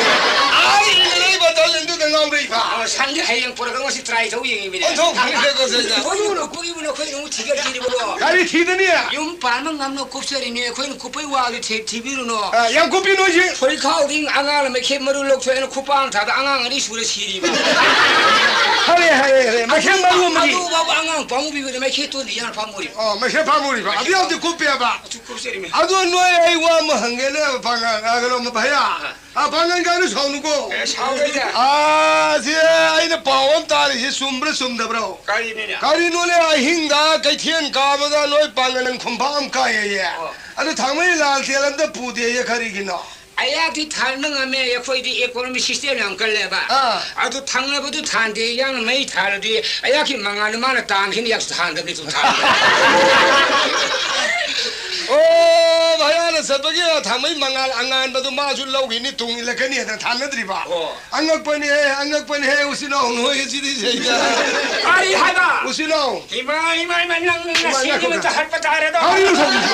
ꯑꯥ, ꯏꯜꯂ ꯂꯩꯕ ꯗꯣꯂꯦꯟꯗꯨꯗ ꯉꯥꯎꯔꯛꯏꯕ꯫ ꯑꯥ, ꯁꯟꯗꯤ ꯍꯌꯦꯡ ꯄꯨꯔꯛꯀ ꯉꯁꯤ ꯇ꯭ꯔꯥꯏ ꯇꯧ ꯌꯦꯡꯉꯤꯕꯅꯤ꯫ ꯑꯣꯟꯊꯣꯛꯄꯅꯤꯗꯀꯣ, ꯁꯤꯗ꯫ ꯑꯩꯈꯣꯏ ꯌꯨꯝ ꯂꯨꯞꯄꯒꯤꯕꯨ ꯅꯈꯣꯏ ꯌꯨꯝ ꯊꯤꯒꯠꯈꯤꯅꯤꯕꯀꯣ꯫ ꯀꯔꯤ ꯊꯤꯗꯅꯤ? ꯌꯨꯝ ꯄꯥꯟꯕ ꯉꯝꯅ ꯀꯨꯞꯆꯔꯤꯅꯦ, ꯑꯩꯈꯣꯏꯅ ꯀꯨꯞꯄꯩ ꯋꯥꯗꯨ ꯊꯤ-, ꯊꯤꯕꯤꯔꯨꯅꯣ꯫ ꯑꯥ, ꯌꯥꯝ ꯀꯨꯞꯄꯤ ꯅꯣꯏꯁꯤ꯫ ꯐꯨꯔꯤꯠꯈꯥꯎꯗꯤ ꯑꯉꯥꯡꯅ ꯃꯩꯈꯦꯠ ꯃꯔꯨ ꯂꯧꯊꯣꯛꯑꯦꯅ ꯈꯨꯄꯥꯡ ꯊꯥꯗ ꯑꯉꯥꯡ ꯑꯅꯤ ꯁꯨꯔ ꯁꯤꯔꯤꯕ꯫ ꯍꯔꯦ, ꯍꯔꯦ, ꯍꯔꯦ꯫ ꯃꯩꯈꯦꯠ ꯃꯔꯨ ꯑꯃꯅꯤ꯫ ꯑꯗꯨ ꯐꯥꯎꯕ ꯑꯉꯥꯡ ꯄꯥꯝꯃꯨꯕꯤꯕꯗ ꯃꯩꯈꯦꯠꯇꯨ ꯂꯤꯌꯥꯅ ꯐꯥꯝꯃꯨꯔꯤꯕ꯫ ꯑꯣ, ꯃꯩꯈꯦꯠ ꯐꯥꯝꯃꯨꯔꯤꯕ꯫ ꯑꯗꯨ ꯌꯥꯝꯗꯤ ꯀꯨꯞꯄꯦꯕ꯫ ꯑꯗꯨ ꯀꯨꯞꯆꯔꯤꯃꯦ꯫ ꯑꯗꯣ ꯅꯣꯏ ꯑꯩ ꯋꯥ ꯑꯃ ꯍꯪꯒꯦꯅꯦ, ꯄꯥꯡꯒꯜ, ꯑ, ꯀꯩꯅꯣ, ꯚꯩꯌꯥ꯫ ꯑ, ꯄꯥꯡꯒꯜ ꯀꯥꯏꯅ ꯁꯥꯎꯅꯨꯀꯣ꯫ ꯑꯦ, ꯁꯥꯎꯔꯣꯏꯗ꯫ ꯑ, ꯁꯤ ꯑꯩꯅ ꯄꯥꯎ ꯑꯃ ꯇꯥꯔꯤꯁꯤ ꯆꯨꯝꯕ꯭ꯔꯥ ꯆꯨꯝꯗꯕ꯭ꯔꯣ? ꯀꯔꯤꯅꯣꯅꯦ? ꯀꯔꯤꯅꯣꯅꯦ, ꯑꯍꯤꯡꯗ ꯀꯩꯊꯦꯜ ꯀꯥꯕꯗ ꯅꯣꯏ ꯄꯥꯡꯒꯜ ꯈꯨꯝꯐꯥ ꯑꯃ ꯀꯥꯏꯌꯦ꯫ ꯑꯣ꯫ ꯑꯗꯨ ꯊꯥꯡꯃꯩ ꯂꯥꯜ ꯇꯦꯜ ꯑꯝꯇ ꯄꯨꯗꯦꯌꯦ, ꯀꯔꯤꯒꯤꯅꯣ? ꯑꯩꯍꯥꯛꯇꯤ ꯊꯥꯟꯕ ꯉꯝꯃꯦ, ꯑꯩꯈꯣꯏꯗꯤ economy system ꯌꯥꯝ ꯀꯜꯂꯦꯕ꯫ ꯑꯥ꯫ ꯑꯗꯨ ꯊꯪꯅꯕꯗꯨ ꯊꯥꯟꯗꯦ, ꯌꯥꯡꯅ ꯃꯩ ꯊꯥꯜꯂꯗꯤ ꯑꯩꯍꯥꯛꯀꯤ ꯃꯉꯥꯜꯗꯨ ꯃꯥꯅ ꯇꯥꯟꯈꯤꯅꯤ, ꯑꯩꯍꯥꯛꯁꯨ ꯊꯥꯟꯗꯕꯅꯤ, ꯑꯗꯨꯝ ꯊꯥꯟꯗꯦ꯫ ꯑꯣ, ꯚꯩꯌꯥꯅ ꯆꯠꯄꯒꯤ ꯊꯥꯡꯃꯩ ꯃꯉꯥꯜ ꯑꯉꯥꯟꯕꯗꯨ ꯃꯥꯁꯨ ꯂꯧꯈꯤꯅꯤ, ꯇꯨꯡ ꯏꯜꯂꯛꯀꯅꯤ ꯍꯥꯏꯗꯅ ꯊꯥꯅꯗ꯭ꯔꯤꯕ? ꯑꯣ꯫ ꯑꯉꯛꯄꯅꯤꯍꯦ, ꯑꯉꯛꯄꯅꯤꯍꯦ, ꯎꯆꯤꯟ ꯅꯥꯎ ꯅꯣꯏ ꯑꯁꯤꯗꯤ ꯁꯩꯗ꯫ ꯀꯔꯤ ꯍꯥꯏꯕ? ꯎꯆꯤꯟ ꯅꯥꯎ꯫ ꯏꯃꯥ, ꯏꯃꯥ, ꯏꯃꯥ, ꯅꯪ ꯏꯃꯥ, ꯉꯁꯤꯗꯤ ꯉꯥꯏꯈꯣ, ꯅꯪ ꯉꯥꯏꯈꯣ꯫ ꯇꯍꯟꯕ ꯇꯥꯔꯦꯗꯣ꯫ ꯀꯔꯤꯅꯣ ꯇꯧꯔꯤꯁꯦ?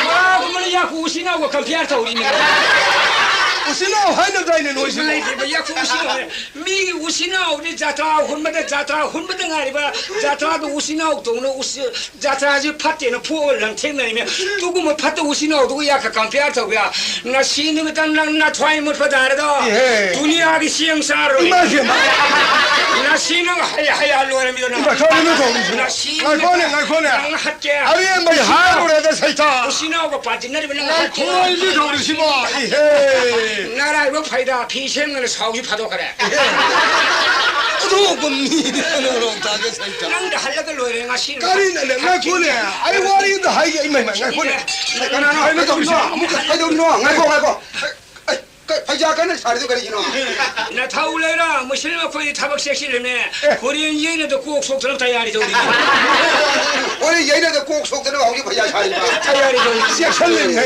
ꯏꯃꯥ, ꯏꯃꯥ, ꯌꯥꯀꯨ ꯎꯆꯤꯟ ꯅꯥꯎꯒ compare ꯇꯧꯔꯤꯅꯦ꯫ ꯎꯆꯤꯟ ꯅꯥꯎ ꯍꯥꯏꯅꯗꯥꯏꯅꯦ ꯅꯣꯏꯁꯤꯕꯣ? ꯂꯩꯇꯦꯕ, ꯌꯥꯈꯣꯡ ꯎꯆꯤꯟ ꯅꯥꯎ ꯍꯥꯏ꯫ ꯃꯤꯒꯤ ꯎꯆꯤꯟ ꯅꯥꯎꯗꯤ ꯖꯇ꯭ꯔꯥ ꯍꯨꯟꯕꯗ, ꯖꯇ꯭ꯔꯥ ꯍꯨꯟꯕꯗ ꯉꯥꯏꯔꯤꯕ, ꯖꯇ꯭ꯔꯥꯗ ꯎꯆꯤꯟ ꯅꯥꯎ ꯇꯧꯅ ꯎꯆꯤ-, ꯖꯇ꯭ꯔꯥꯁꯤ ꯐꯠꯇꯦꯅ ꯐꯨꯕ ꯂꯪꯊꯦꯡꯅꯔꯤꯃꯦ꯫ ꯑꯗꯨꯒꯨꯝꯕ ꯐꯠꯇ ꯎꯆꯤꯟ ꯅꯥꯎꯗꯨꯒ ꯌꯥꯒ compare ꯇꯧꯕ ꯌꯥ꯫ ꯉꯁꯤ ꯅꯨꯃꯤꯗꯥꯡ ꯅꯪ ꯅꯊ꯭ꯋꯥꯏ ꯃꯨꯠꯄ ꯇꯥꯔꯦꯗꯣ꯫ ꯏꯍꯦ꯫ ꯗꯨꯅꯤꯌꯥꯒꯤ ꯆꯦꯡ ꯆꯥꯔꯣꯏ꯫ ꯏꯃꯥ ꯏꯕꯦꯝꯃ꯫ ꯉꯁꯤ ꯅꯪ ꯍꯩ ꯍꯩꯌꯥ ꯂꯣꯏꯔꯝꯃꯤꯗꯣ ꯅꯪ꯫ ꯏꯃꯥ, ꯀꯔꯤꯅꯣ ꯇꯧꯔꯤꯁꯤꯕꯣ? ꯉꯁꯤ ꯉꯥꯏꯈꯣꯅꯦ, ꯉꯥꯏꯈꯣꯅꯦ꯫ ꯅꯪ ꯍꯠꯀꯦ꯫ ꯑꯔꯦꯝꯕꯩ ꯍꯥꯠꯂꯨꯔꯦꯗ ꯁꯩꯇꯥ꯫ ꯎꯆꯤꯟ ꯅꯥꯎꯒ ꯄꯥꯟꯖꯤꯟꯅꯔꯤꯕ ꯅꯪ ꯍꯠꯀꯦ꯫ ꯉꯥꯏꯈꯣꯅꯦ ꯇꯧꯔꯤꯁꯤꯕꯣ꯫ ꯏꯍꯦ꯫ ꯅꯔꯥꯏꯕꯛ ꯐꯩꯗ ꯐꯤ ꯁꯦꯝꯗꯅ ꯁꯥꯎꯁꯤ ꯐꯥꯗꯣꯛꯈ꯭ꯔꯦ꯫ ꯏꯍꯦ꯫ ꯑꯗꯨꯒꯨꯝꯕ ꯃꯤꯅꯤ ꯀꯩꯅꯣ ꯔꯣꯡ ꯇꯥꯒꯦ ꯁꯩꯇꯥ꯫ ꯅꯪꯗ ꯍꯜꯂꯒ ꯂꯣꯏꯔꯦ ꯉꯁꯤ꯫ ꯀꯔꯤꯅꯣꯅꯦ? ꯉꯥꯏꯈꯣꯅꯦ꯫ ꯑꯩ ꯋꯥꯔꯤ ꯑꯝꯇ ꯍꯥꯏꯒꯦ꯫ ꯏꯃꯥ, ꯏꯃꯥ, ꯉꯥꯏꯈꯣꯅꯦ꯫ ꯀꯅꯥꯅꯣ? ꯀꯩꯅꯣ ꯇꯧꯔꯤꯁꯤꯅ? ꯑꯃꯨꯛ ꯀꯩꯗꯧꯔꯤꯅꯣ? ꯉꯥꯏꯈꯣ, ꯉꯥꯏꯈꯣ꯫ ꯑꯩ, ꯀꯩ, ꯐꯩꯖꯥꯛ ꯀꯟꯅ ꯁꯥꯔꯤꯗꯣ ꯀꯔꯤꯒꯤꯅꯣ? ꯅꯊꯧ ꯂꯩꯔ ꯃꯨꯁꯂꯤꯝ ꯑꯩꯈꯣꯏꯗꯤ ꯊꯕꯛ ꯆꯦꯛꯁꯤꯜꯂꯤꯅꯦ꯫ ꯑꯦ꯫ ꯍꯣꯔꯦꯟ ꯌꯩꯅꯗ ꯀꯣꯛ ꯁꯣꯛꯇꯅ ꯇꯌꯥꯔꯤ ꯇꯧꯔꯤ꯫ ꯍꯣꯔꯦꯟ ꯌꯩꯅꯗ ꯀꯣꯛ ꯁꯣꯛꯇꯅ ꯍꯧꯖꯤꯛ ꯐꯩꯖꯥꯛ ꯁꯥꯔꯤꯕ꯫ ꯇꯌꯥꯔꯤ ꯇꯧꯔꯤ꯫ ꯆꯦꯛꯁꯤꯜꯂꯤꯅꯦ꯫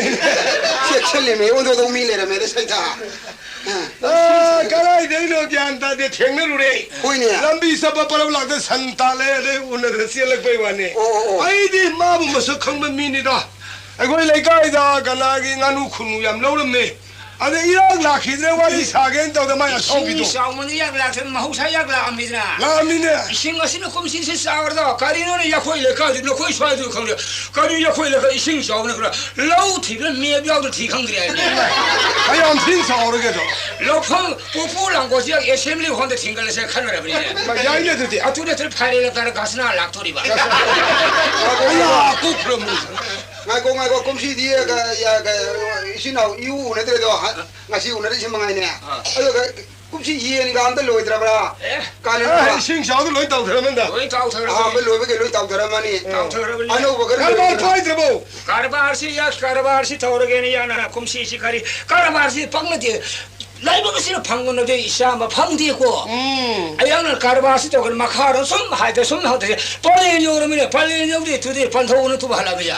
ꯆꯦꯛꯁꯤꯜꯂꯤꯅꯦ꯫ ꯑꯣꯟꯊꯣꯛꯇꯧ ꯃꯤ ꯂꯩꯔꯝꯃꯦꯗ ꯁꯩꯇꯥ꯫ ꯑ꯫ ꯑ, ꯀꯗꯥꯏꯗꯩꯅꯣ ꯒ꯭ꯌꯥꯟ ꯇꯥꯗꯦ, ꯊꯦꯡꯅꯔꯨꯔꯦ꯫ ꯍꯣꯏꯅꯦ꯫ ꯂꯝꯕꯤ ꯆꯠꯄ ꯄꯔꯞ ꯂꯥꯛꯇ ꯁꯟ ꯇꯥꯜꯂꯦ, ꯑꯗꯩ ꯎꯅꯗ ꯆꯦꯜꯂꯛꯄꯩ ꯋꯥꯅꯤ꯫ ꯑꯣ, ꯑꯣ, ꯑꯣ꯫ ꯑꯩꯗꯤ ꯃꯥꯕꯨ ꯃꯁꯛ ꯈꯪꯕ ꯃꯤꯅꯤꯗ꯫ ꯑꯩꯈꯣꯏ ꯂꯩꯀꯥꯏꯗ ꯀꯅꯥꯒꯤ ꯉꯥꯅꯨ ꯈꯨꯅꯨ ꯌꯥꯝ ꯂꯧꯔꯝꯃꯦ꯫ ꯑꯗ ꯏꯔꯥꯡ ꯂꯥꯛꯈꯤꯗ꯭ꯔꯦ, ꯋꯥꯔꯤ ꯁꯥꯒꯦꯅ ꯇꯧꯗ ꯃꯥꯏ ꯏꯁꯤꯡ ꯑꯁꯥꯎꯕꯤꯗꯣ꯫ ꯆꯥꯎꯃꯟꯗꯅ ꯏꯔꯥꯡ ꯂꯥꯛꯇ꯭ꯔꯦ, ꯃꯍꯧꯁꯥ ꯏꯔꯥꯡ ꯂꯥꯛꯑꯝꯃꯤꯗꯅ꯫ ꯂꯥꯛꯑꯝꯃꯤꯅꯦ꯫ ꯏꯁꯤꯡ ꯑꯁꯤꯅ ꯀꯨꯝꯁꯤꯁꯤ ꯆꯥꯎꯔꯗꯣ, ꯀꯔꯤꯅꯣꯅꯦ ꯌꯥꯈꯣꯏ ꯂꯩꯀꯥꯏꯗꯨ, ꯅꯈꯣꯏ ꯁ꯭ꯋꯥꯏꯗꯨ ꯈꯪꯗꯦ꯫ ꯀꯔꯤ ꯌꯥꯈꯣꯏ ꯂꯩꯀꯥꯏ ꯏꯁꯤꯡ ꯆꯥꯎꯅ ꯈꯔ ꯂꯧ ꯊꯤꯕꯗ ꯃꯦꯞ ꯌꯥꯎꯗ ꯊꯤ ꯈꯪꯗ꯭ꯔꯦ ꯍꯥꯏꯅꯦ꯫ ꯀꯌꯥꯝ ꯊꯤꯅ ꯆꯥꯎꯔꯒꯦꯗꯣ? ꯂꯧꯐꯝ ꯄꯨꯄꯨ ꯂꯥꯡꯒꯣꯜꯁꯤ assembly hall ꯗ ꯊꯤꯡꯒꯠꯂꯁꯦ ꯈꯟꯅꯔꯕꯅꯤꯅꯦ꯫ ꯌꯥꯏꯅꯦ ꯑꯗꯨꯗꯤ꯫ ꯑꯗꯨ ꯅꯠꯇ꯭ꯔꯗꯤ ꯐꯥꯏꯔꯦꯜ ꯂꯝꯇꯥꯗ ꯒꯥꯁꯅꯥ ꯂꯥꯛꯇꯣꯔꯤꯕ꯫ ꯑꯌꯥ, ꯀꯣꯛ ꯐꯨꯔꯝꯃꯨ꯫ ꯉꯥꯏꯈꯣ, ꯉꯥꯏꯈꯣ, ꯀꯨꯝꯁꯤꯗꯤ, ꯑ, ꯀ-, ꯌꯥ-, ꯀ-, ꯏꯆꯤꯟ ꯏꯅꯥꯎ ꯏꯎ ꯎꯅꯗ꯭ꯔꯦꯗꯣ, ꯍ-, ꯉꯁꯤ ꯎꯅꯔꯤꯁꯤ ꯃꯉꯥꯏꯅꯦ꯫ ꯑꯥ꯫ ꯑꯗꯨꯒ ꯀꯨꯝꯁꯤ ꯌꯦꯟꯒ ꯑꯝꯇ ꯂꯣꯏꯗ꯭ꯔꯕ꯭ꯔꯥ? ꯑꯦ꯫ ꯀꯥꯂꯦꯟ ꯑꯦ, ꯊꯥ꯫ ꯏꯁꯤꯡ ꯆꯥꯎꯗ ꯂꯣꯏ ꯇꯧꯊꯔꯝꯃꯅꯤꯗ꯫ ꯂꯣꯏ ꯇꯥꯎꯊꯔꯕꯅꯤ꯫ ꯑꯍꯥꯟꯕ ꯂꯣꯏꯕꯒꯤ ꯂꯣꯏ ꯇꯥꯎꯊꯔꯝꯃꯅꯤ꯫ ꯇꯥꯎꯊꯔꯕꯅꯤ꯫ ꯑꯅꯧꯕꯒ ꯀꯔꯕꯥꯔ ꯂꯣꯏꯗ꯭ꯔꯕ꯭ꯔꯥ? ꯄꯥꯏꯗ꯭ꯔꯕꯣ? ꯀꯔꯕꯥꯔꯁꯤ ꯌꯥ-, ꯀꯔꯕꯥꯔꯁꯤ ꯇꯧꯔꯒꯦꯅ ꯌꯥꯅ ꯀꯨꯝꯁꯤꯁꯤ ꯀꯔꯤ? ꯀꯔꯕꯥꯔꯁꯤ ꯄꯪꯅꯗꯦ꯫ ꯂꯥꯏꯕꯛ ꯑꯁꯤꯅ ꯐꯪꯕꯅꯗꯤ ꯏꯆꯥꯝꯕ ꯐꯪꯗꯦꯀꯣ꯫ ꯎꯝ꯫ ꯑꯩꯍꯥꯛꯅ ꯀꯔꯕꯥꯔꯁꯤ ꯇꯧꯔꯒ ꯃꯈꯥꯔꯣꯝ ꯁꯨꯝ ꯍꯥꯏꯗ ꯁꯨꯝ ꯍꯧꯗ꯭ꯔꯦ꯫ ꯄꯂꯦꯟ ꯌꯧꯔꯃꯤꯅ, ꯄꯂꯦꯟ ꯌꯧꯗꯦ ꯇꯨꯗꯦ ꯄꯟꯊꯧꯅ ꯇꯨꯕ ꯍꯜꯂꯛꯑꯕ ꯌꯥ꯫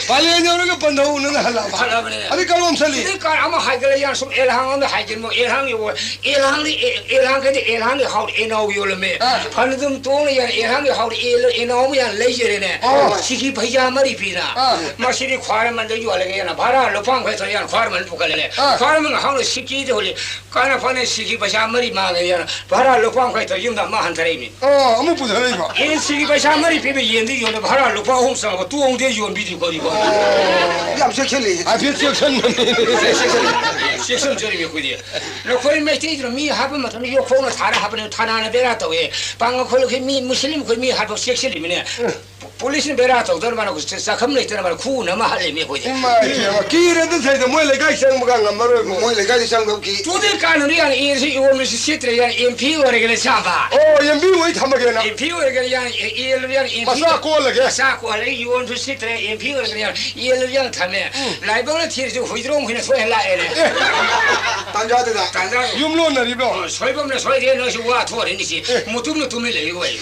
ꯄꯥꯂꯦꯟ ꯌꯧꯔꯒ ꯄꯟꯊꯧꯅꯅ ꯍꯜꯂꯛꯑꯕ꯫ ꯍꯜꯂꯛꯑꯕꯅꯦ꯫ ꯑꯗꯩ ꯀꯔꯣꯝ ꯆꯠꯂꯤ? ꯑꯗꯩ ꯀꯥꯔ ꯑꯃ ꯍꯥꯏꯒꯠꯂꯦ, ꯌꯥꯝ ꯁꯨꯝ ꯑꯦꯜꯍꯥꯡ ꯑꯃꯗ ꯍꯥꯏꯖꯤꯟꯕ, ꯑꯦꯜꯍꯥꯡ ꯌꯧꯕ, ꯑꯦꯜꯍꯥꯡꯗꯤ, ꯑꯦ-, ꯑꯦꯜꯍꯥꯡꯈꯩꯗꯤ ꯑꯦꯜꯍꯥꯡꯒꯤ ꯍꯥꯎꯗ ꯑꯦꯅꯥꯎ ꯌꯣꯜꯂꯝꯃꯦ꯫ ꯑꯥ꯫ ꯐꯅ ꯑꯗꯨꯝ ꯇꯣꯡꯅ ꯌꯥꯅ ꯑꯦꯜꯍꯥꯡꯒꯤ ꯍꯥꯎꯗ ꯑꯦꯜ-, ꯑꯦꯅꯥꯎ ꯑꯃ ꯌꯥꯅ ꯂꯩꯖꯔꯦꯅꯦ꯫ ꯑꯥ꯫ ꯁꯤꯒꯤ ꯄꯩꯁꯥ ꯃꯔꯤ ꯄꯤꯅ꯫ ꯑꯥ꯫ ꯃꯁꯤꯗꯤ ꯈ꯭ꯋꯥꯏꯔꯝꯕꯟꯗ ꯌꯣꯜꯂꯒꯦ ꯌꯥꯅ ꯚꯔꯥ ꯂꯨꯄꯥ ꯌꯥꯡꯈꯩ ꯇꯧꯔ ꯌꯥꯅ ꯈ꯭ꯋꯥꯏꯔꯝꯕꯟ ꯄꯨꯈꯠꯂꯦ꯫ ꯑꯥ꯫ ꯈ꯭ꯋꯥꯏꯔꯝꯕꯟ ꯍꯥꯎꯅ ꯁꯤꯀꯤꯗ ꯍꯣꯜꯂꯤ꯫ ꯀꯥꯟꯅ ꯐꯅ ꯁꯤꯒꯤ ꯄꯩꯁꯥ ꯃꯔꯤ ꯃꯥꯡꯉꯦ ꯌꯥꯅ ꯚꯔꯥ ꯂꯨꯄꯥ ꯌꯥꯡꯈꯩ ꯇꯧꯔ ꯌꯨꯝꯗ ꯑꯃ ꯍꯟꯊꯔꯛꯏꯅꯤ꯫ ꯑꯣ, ꯑꯃꯨꯛ ꯄꯨꯊꯔꯛꯏꯕ? ꯑꯦ, ꯁꯤꯒꯤ ꯄꯩꯁꯥ ꯃꯔꯤ ꯄꯤꯕ ꯌꯦꯟꯗꯨ ꯌꯣꯟꯂꯦ, ꯚꯔꯥ ꯂꯨꯄꯥ ꯑꯍꯨꯝ ꯆꯪꯉꯕ ꯇꯣꯡꯗꯦ ꯌꯣꯟꯕꯤꯗ꯭ꯔꯤ ꯀꯣꯔꯤꯕꯣ? ꯑꯣ, ꯌꯥꯝ ꯆꯦꯛꯁꯤꯜꯂꯤ꯫ ꯍꯥꯏꯐꯦꯠ ꯆꯦꯛꯁꯤꯟꯕꯅꯤ꯫ ꯆꯦꯛꯁꯤꯟꯖꯔꯤꯕ ꯑꯩꯈꯣꯏꯗꯤ꯫ ꯅꯈꯣꯏ ꯃꯩꯇꯩꯗꯨꯅ ꯃꯤ ꯍꯥꯠꯄ ꯃꯇꯝꯗ ꯌꯣꯠꯈꯣꯡꯅ ꯊꯥꯔ ꯍꯥꯞꯄꯅꯦ, ꯊꯥꯅꯥꯅ ꯕꯦꯔꯥ ꯇꯧꯋꯦ꯫ ꯄꯥꯡꯒꯜ ꯈꯣꯠꯂꯛꯈꯤ ꯃꯤ ꯃꯨꯁꯂꯤꯝ ꯑꯩꯈꯣꯏ ꯃꯤ ꯍꯥꯠꯄ ꯆꯦꯛꯁꯤꯜꯂꯤꯃꯤꯅꯦ꯫ ꯄꯨꯂꯤꯁꯅ ꯕꯦꯔꯥ ꯇꯧꯗꯅ ꯃꯥꯅ ꯆ-, ꯆꯥꯛꯈꯨꯝ ꯂꯩꯇꯅ ꯃꯥꯅ ꯈꯨꯅ ꯑꯃ ꯍꯥꯠꯂꯤꯃꯤ ꯑꯩꯈꯣꯏꯗꯤ꯫ ꯏꯃꯥ ꯏꯕꯦꯝꯃ, ꯀꯤꯔꯗꯤ ꯊꯩꯗ ꯃꯣꯏ ꯂꯩꯀꯥꯏ ꯆꯪꯕꯒ ꯉꯝꯃꯔꯣꯏꯕꯣ꯫ ꯃꯣꯏ ꯂꯩꯀꯥꯏꯗꯤ ꯆꯪꯗꯧ ꯀꯤ꯫ ꯇꯨꯗꯤ ꯀꯥꯟꯅꯗꯤ ꯌꯥꯅꯤ, ꯑꯦꯟꯁꯤ ꯏꯔꯣꯝꯕꯁꯤ ꯁꯤꯠꯇ꯭ꯔꯦ ꯌꯥꯅꯤ, ꯑꯦꯝ ꯄꯤ ꯑꯣꯏꯔꯒꯦꯅ ꯆꯥꯕ꯫ ꯑꯣ, ꯑꯦꯝ ꯄꯤ ꯑꯣꯏ ꯊꯝꯃꯒꯦꯅ꯫ ꯑꯦꯝ ꯄꯤ ꯑꯣꯏꯔꯒꯦꯅ ꯌꯥꯅꯤ, ꯑꯦ, ꯑꯦꯜ ꯌꯥꯅꯤ, ꯑꯦꯝ ꯄꯤ ꯃꯆꯥ ꯑꯣꯏ-, ꯀꯣꯜꯂꯒꯦ꯫ ꯃꯆꯥ ꯀꯣꯜꯂꯒ ꯌꯣꯟꯁꯨ ꯁꯤꯠꯇ꯭ꯔꯦ, ꯑꯦꯝ ꯄꯤ ꯑꯣꯏꯔꯒꯦꯅ ꯌꯥꯅꯤ, ꯑꯦꯜ ꯌꯥꯅꯤ ꯊꯝꯃꯦ꯫ ꯎꯝ꯫ ꯂꯥꯏꯕꯛꯅ ꯊꯤꯔꯁꯨ ꯍꯨꯏꯗ꯭ꯔꯣꯝ ꯍꯨꯏꯅ ꯁꯣꯏꯍꯟ ꯂꯥꯛꯑꯦꯅꯦ꯫ ꯑꯦ꯫ ꯇꯥꯟꯖꯥꯗꯨꯗ꯫ ꯇꯥꯟꯖꯥ꯫ ꯌꯨꯝ ꯂꯣꯟꯅꯔꯤꯕ꯭ꯔꯣ? ꯑꯣ, ꯁꯣꯏꯕꯝꯅ ꯁꯣꯏꯔꯦ, ꯅꯣꯏꯁꯨ ꯋꯥ ꯊꯣꯛꯑꯔꯦ ꯅꯤꯁꯤ꯫ ꯑꯦ꯫ ꯃꯇꯨꯝꯅ ꯇꯨꯃꯤꯟ ꯂꯩꯌꯨ ꯑꯩ꯫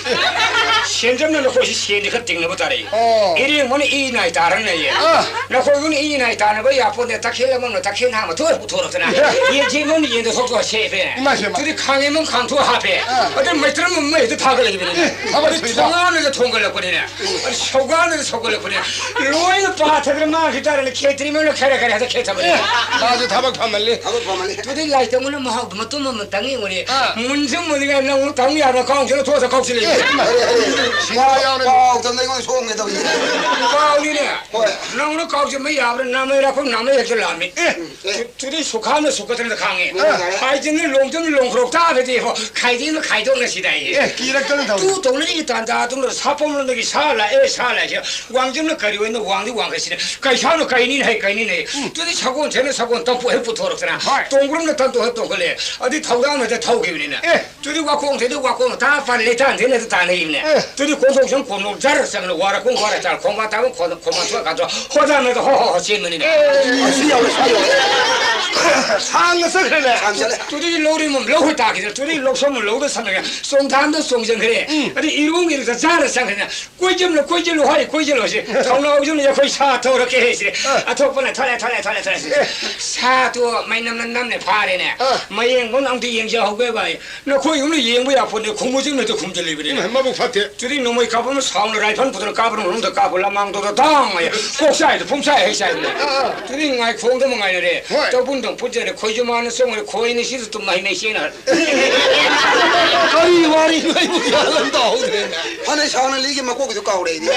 ꯁꯦꯟꯖꯝꯅ ꯅꯈꯣꯏꯁꯤ ꯁꯦꯟꯗꯤ ꯈꯔ ꯇꯤꯡꯅꯕ ꯇꯥꯔꯛꯏ꯫ ꯑꯣ꯫ ꯏꯔꯦꯡꯕꯅ ꯏ ꯅꯥꯏ ꯇꯥꯔꯅ ꯂꯩꯌꯦ꯫ ꯑꯥ꯫ ꯅꯈꯣꯏꯕꯨꯅ ꯏ ꯅꯥꯏ ꯇꯥꯅꯕ ꯌꯥꯄꯣꯟꯗꯦ, ꯇꯈꯦꯜ ꯑꯃꯅ ꯇꯈꯦꯜ ꯅꯍꯥ ꯃꯊꯣꯏ ꯄꯨꯊꯣꯔꯛꯇꯅ꯫ ꯑꯦ꯫ ꯌꯦꯟꯊꯤ ꯑꯃꯅ ꯌꯦꯟꯗ ꯊꯣꯛꯇꯣꯛꯑ ꯁꯦꯞꯄꯦ꯫ ꯏꯃꯥ ꯏꯕꯦꯝꯃ꯫ ꯑꯗꯨꯗꯤ ꯈꯥꯡꯉꯦ ꯑꯃ ꯈꯥꯡꯊꯣꯛꯑ ꯍꯥꯞꯄꯦ꯫ ꯑꯥ꯫ ꯑꯗꯩ ꯃꯩꯇ꯭ꯔꯝ ꯑꯃ ꯃꯩꯗ ꯊꯥꯒꯠꯂꯛꯏꯕꯅꯤꯅꯦ꯫ ꯑꯦ, ꯊꯕꯛ ꯑꯗꯩ ꯊꯨꯏꯗ꯫ ꯊꯣꯡꯒꯥꯟꯗ ꯊꯣꯡꯒꯠꯂꯛꯄꯅꯤꯅꯦ꯫ ꯑꯗꯩ ꯁꯧꯒꯥꯟꯗ ꯁꯧꯒꯠꯂꯛꯄꯅꯦ꯫ ꯂꯣꯏꯅ ꯄꯥꯊꯗꯅ ꯃꯥꯡꯈꯤ ꯇꯥꯔꯦꯅꯦ꯫ ꯈꯦꯇ꯭ꯔꯤ ꯑꯃꯅ ꯈꯔ ꯈꯔ ꯍꯦꯛꯇ ꯈꯦꯠꯊꯕꯅꯦ꯫ ꯑꯦ, ꯃꯥꯁꯨ ꯊꯕꯛ ꯐꯃꯜꯂꯤ꯫ ꯊꯕꯛ ꯐꯃꯜꯂꯤ꯫ ꯑꯗꯨꯗꯩ ꯂꯥꯏꯇꯪꯕꯅ ꯃꯍꯥꯎꯗꯣ ꯃꯇꯨꯝ ꯑꯃ ꯇꯪꯉꯤꯉꯨꯅꯦ꯫ ꯑꯥ꯫ ꯃꯨꯟꯁꯨ ꯃꯨꯟꯅꯤꯡꯉꯥꯏ ꯅꯪ ꯇꯪ ꯌꯥꯕ꯭ꯔꯥ? ꯀꯥꯎꯟꯁꯤꯜꯗ ꯊꯣꯛꯑꯒ ꯀꯥꯎꯁꯤꯜꯂꯛꯏ꯫ ꯑꯦ, ꯏꯃꯥ꯫ ꯍꯣꯏ, ꯍꯣꯏ, ꯍꯣꯏ꯫ ꯁꯤꯗ ꯌꯥꯎꯔꯦ꯫ ꯄꯥꯎꯗꯝꯗ ꯑꯩꯉꯣꯟꯗ ꯁꯣꯛꯑꯝꯒꯦ ꯇꯧꯔꯤꯅꯦ꯫ ꯄꯥꯎꯅꯤꯅꯦ꯫ ꯍꯣꯏ꯫ ꯅꯪꯅ ꯀꯥꯎꯁꯤꯟꯕ ꯌꯥꯕ꯭ꯔꯥ? ꯅꯥꯃꯩ ꯔꯥꯈꯣꯡ ꯅꯥꯃꯩ ꯍꯦꯛꯇ ꯂꯥꯝꯃꯤ꯫ ꯑꯦ꯫ ꯑꯦ꯫ ꯇꯨ-, ꯇꯨꯗꯤ ꯁꯨꯈꯥꯝꯅ ꯁꯨꯀꯠꯇꯅ ꯈꯥꯡꯉꯤ꯫ ꯑꯦ꯫ ꯍꯥꯏꯗꯅ ꯂꯣꯡꯗꯅ ꯂꯣꯡꯈ꯭ꯔꯣꯛ ꯇꯥꯕꯗꯤ ꯏꯕꯣ, ꯈꯥꯏꯗꯦꯅ ꯈꯥꯏꯗꯣꯛꯅꯁꯤꯗ ꯑꯩ꯫ ꯑꯦ, ꯀꯤꯔꯛꯇꯅ ꯇꯧꯔꯤ꯫ ꯇꯨ ꯇꯧꯅꯔꯤꯒꯤ ꯇꯥꯟꯖꯥ ꯑꯗꯨꯝ ꯁꯥꯄꯣꯝꯂꯣꯝꯗꯒꯤ ꯁꯥ ꯂꯥꯛꯑꯦ, ꯁꯥ ꯂꯥꯛꯑꯦ꯫ ꯋꯥꯡꯖꯝꯅ ꯀꯔꯤ ꯑꯣꯏꯅ ꯋꯥꯡꯗꯤ ꯋꯥꯡꯈꯠꯁꯤꯅꯦ꯫ ꯀꯩꯁꯥꯅ ꯀꯩꯅꯤꯅ ꯍꯩ ꯀꯩꯅꯤꯅ ꯍꯩ꯫ ꯎꯝ꯫ ꯇꯨꯗꯤ ꯁꯒꯣꯜ ꯁꯦꯅ ꯁꯒꯣꯜ ꯇꯝꯄꯨ ꯍꯦꯛ ꯄꯨꯊꯣꯔꯛꯇꯅ꯫ ꯍꯣꯏ꯫ ꯇꯣꯡꯕ꯭ꯔꯨꯝꯅ ꯇꯟꯇꯨ ꯍꯦꯛ ꯇꯣꯡꯈꯠꯂꯦ꯫ ꯑꯗꯨꯗꯤ ꯊꯧꯗꯥꯝꯅ ꯍꯦꯛꯇ ꯊꯧꯈꯤꯕꯅꯤꯅ꯫ ꯑꯦ꯫ ꯇꯨꯗꯤ ꯋꯥꯈꯣꯡ ꯊꯦꯡꯗ ꯋꯥꯈꯣꯡ ꯇꯥ ꯄꯥꯟ ꯂꯩꯇꯥꯟ ꯊꯦꯡꯅ ꯍꯦꯛꯇ ꯇꯥꯟꯅꯈꯤꯕꯅꯦ꯫ ꯑꯦ꯫ ꯇꯨꯗꯤ ꯀꯣꯟꯊꯣꯡ ꯁꯪ ꯀꯣꯟꯊꯣꯡ ꯖꯔ ꯆꯪꯅ ꯋꯥꯔ ꯀꯨꯝ ꯋꯥꯔ ꯆꯥꯔ ꯈꯣꯡꯕꯥꯟ ꯇꯥꯕ ꯈꯣꯡ-, ꯈꯣꯡꯕꯥꯟ ꯊꯣꯛꯑꯀꯥꯟꯗ ꯍꯣꯗꯥ ꯅꯣꯏꯗ ꯍꯣ ꯍꯣ ꯍꯣ ꯆꯦꯟꯕꯅꯤꯅꯦ꯫ ꯑꯁꯤ ꯌꯥꯎꯔꯦ, ꯁ꯭ꯋꯥꯏ ꯌꯥꯎꯔꯦ꯫ ꯁꯥꯡꯅ ꯆꯠꯈ꯭ꯔꯦꯅꯦ꯫ ꯁꯥꯡ ꯆꯠꯂꯦ꯫ ꯇꯨꯗꯤ ꯂꯧꯔꯤ ꯃꯝ-, ꯂꯧ ꯍꯣꯏ ꯇꯥꯈꯤꯗꯅ ꯇꯨꯗꯤ ꯂꯧꯁꯣꯝ ꯂꯧꯗ ꯁꯝꯅꯒ ꯆꯣꯡꯊꯥꯝꯗ ꯆꯣꯡꯁꯤꯟꯈ꯭ꯔꯦ꯫ ꯎꯝ꯫ ꯑꯗꯩ ꯏꯔꯨꯡ ꯏꯔꯨꯗ ꯆꯥꯔ ꯆꯪꯈ꯭ꯔꯦꯅ ꯀꯣꯏꯁꯤꯜꯂꯨ, ꯀꯣꯏꯁꯤꯜꯂꯨ ꯍꯥꯏ, ꯀꯣꯏꯁꯤꯜꯂꯨ ꯍꯥꯏꯁꯦ꯫ ꯊꯧꯅꯥꯎꯁꯤꯅ ꯑꯩꯈꯣꯏ ꯁꯥ ꯊꯧꯔꯛꯀꯦ ꯍꯥꯏꯁꯦ꯫ ꯑꯥ꯫ ꯑꯊꯣꯛꯄꯅ ꯊꯣꯛꯂꯛꯑꯦ, ꯊꯣꯛꯂꯛꯑꯦ, ꯊꯣꯛꯂꯛꯑꯦ ꯁꯤꯁꯦ꯫ ꯑꯦ꯫ ꯁꯥꯗꯣ ꯃꯩ ꯅꯝꯅ ꯅꯝꯅ ꯐꯥꯔꯦꯅꯦ꯫ ꯑꯥ꯫ ꯃꯌꯦꯡꯕꯝ ꯑꯝꯇ ꯌꯦꯡꯖꯍꯧꯒꯦ ꯚꯥꯏ꯫ ꯅꯈꯣꯏ ꯌꯨꯝꯗ ꯌꯦꯡꯕ ꯌꯥꯄꯣꯠꯅꯦ, ꯈꯨꯝꯕꯨ ꯆꯤꯡꯅꯗ ꯈꯨꯝꯖꯤꯜꯂꯤꯕꯅꯤꯅꯦ꯫ ꯏꯃꯥ, ꯃꯕꯨꯛ ꯐꯠꯇꯦ꯫ ꯆꯨꯔꯤ ꯅꯣꯡꯃꯩ ꯀꯥꯞꯄ ꯑꯃ ꯁꯥꯎꯅ ꯔꯥꯏꯐꯜ ꯄꯨꯗꯅ ꯀꯥꯞꯄ ꯃꯅꯨꯡꯗ ꯀꯥꯞꯄ ꯂꯃꯥꯡꯗꯣꯗ ꯗꯥꯡ ꯍꯥꯏ꯫ ꯀꯣꯛ ꯆꯥꯏꯗ ꯄꯨꯡꯆꯥꯏ ꯍꯩ ꯆꯥꯏꯕꯅꯦ꯫ ꯑꯥ, ꯑꯥ꯫ ꯆꯨꯔꯤ ꯉꯥꯏꯈꯣꯡꯗ ꯑꯃ ꯉꯥꯏꯅꯔꯦ꯫ ꯍꯣꯏ꯫ ꯇꯧꯕꯨꯟꯗꯪ ꯄꯨꯠꯖꯔꯦ, ꯈꯣꯏꯁꯨ ꯃꯥꯅ ꯆꯣꯡꯉꯔꯦ, ꯈꯣꯏꯅꯤ ꯁꯤꯗ ꯇꯨꯝ ꯍꯩ ꯃꯩ ꯆꯦꯟꯅꯔꯦ꯫ ꯀꯔꯤ ꯋꯥꯔꯤꯅꯣ ꯑꯩꯕꯨ ꯒ꯭ꯌꯥꯟ ꯑꯃ ꯇꯥꯍꯧꯗ꯭ꯔꯦꯅꯦ꯫ ꯐꯅ ꯁꯥꯡꯅ ꯂꯤꯒꯤ ꯃꯀꯣꯛꯀꯤꯗꯨ ꯀꯥꯎꯔꯦ ꯑꯩꯗꯤ꯫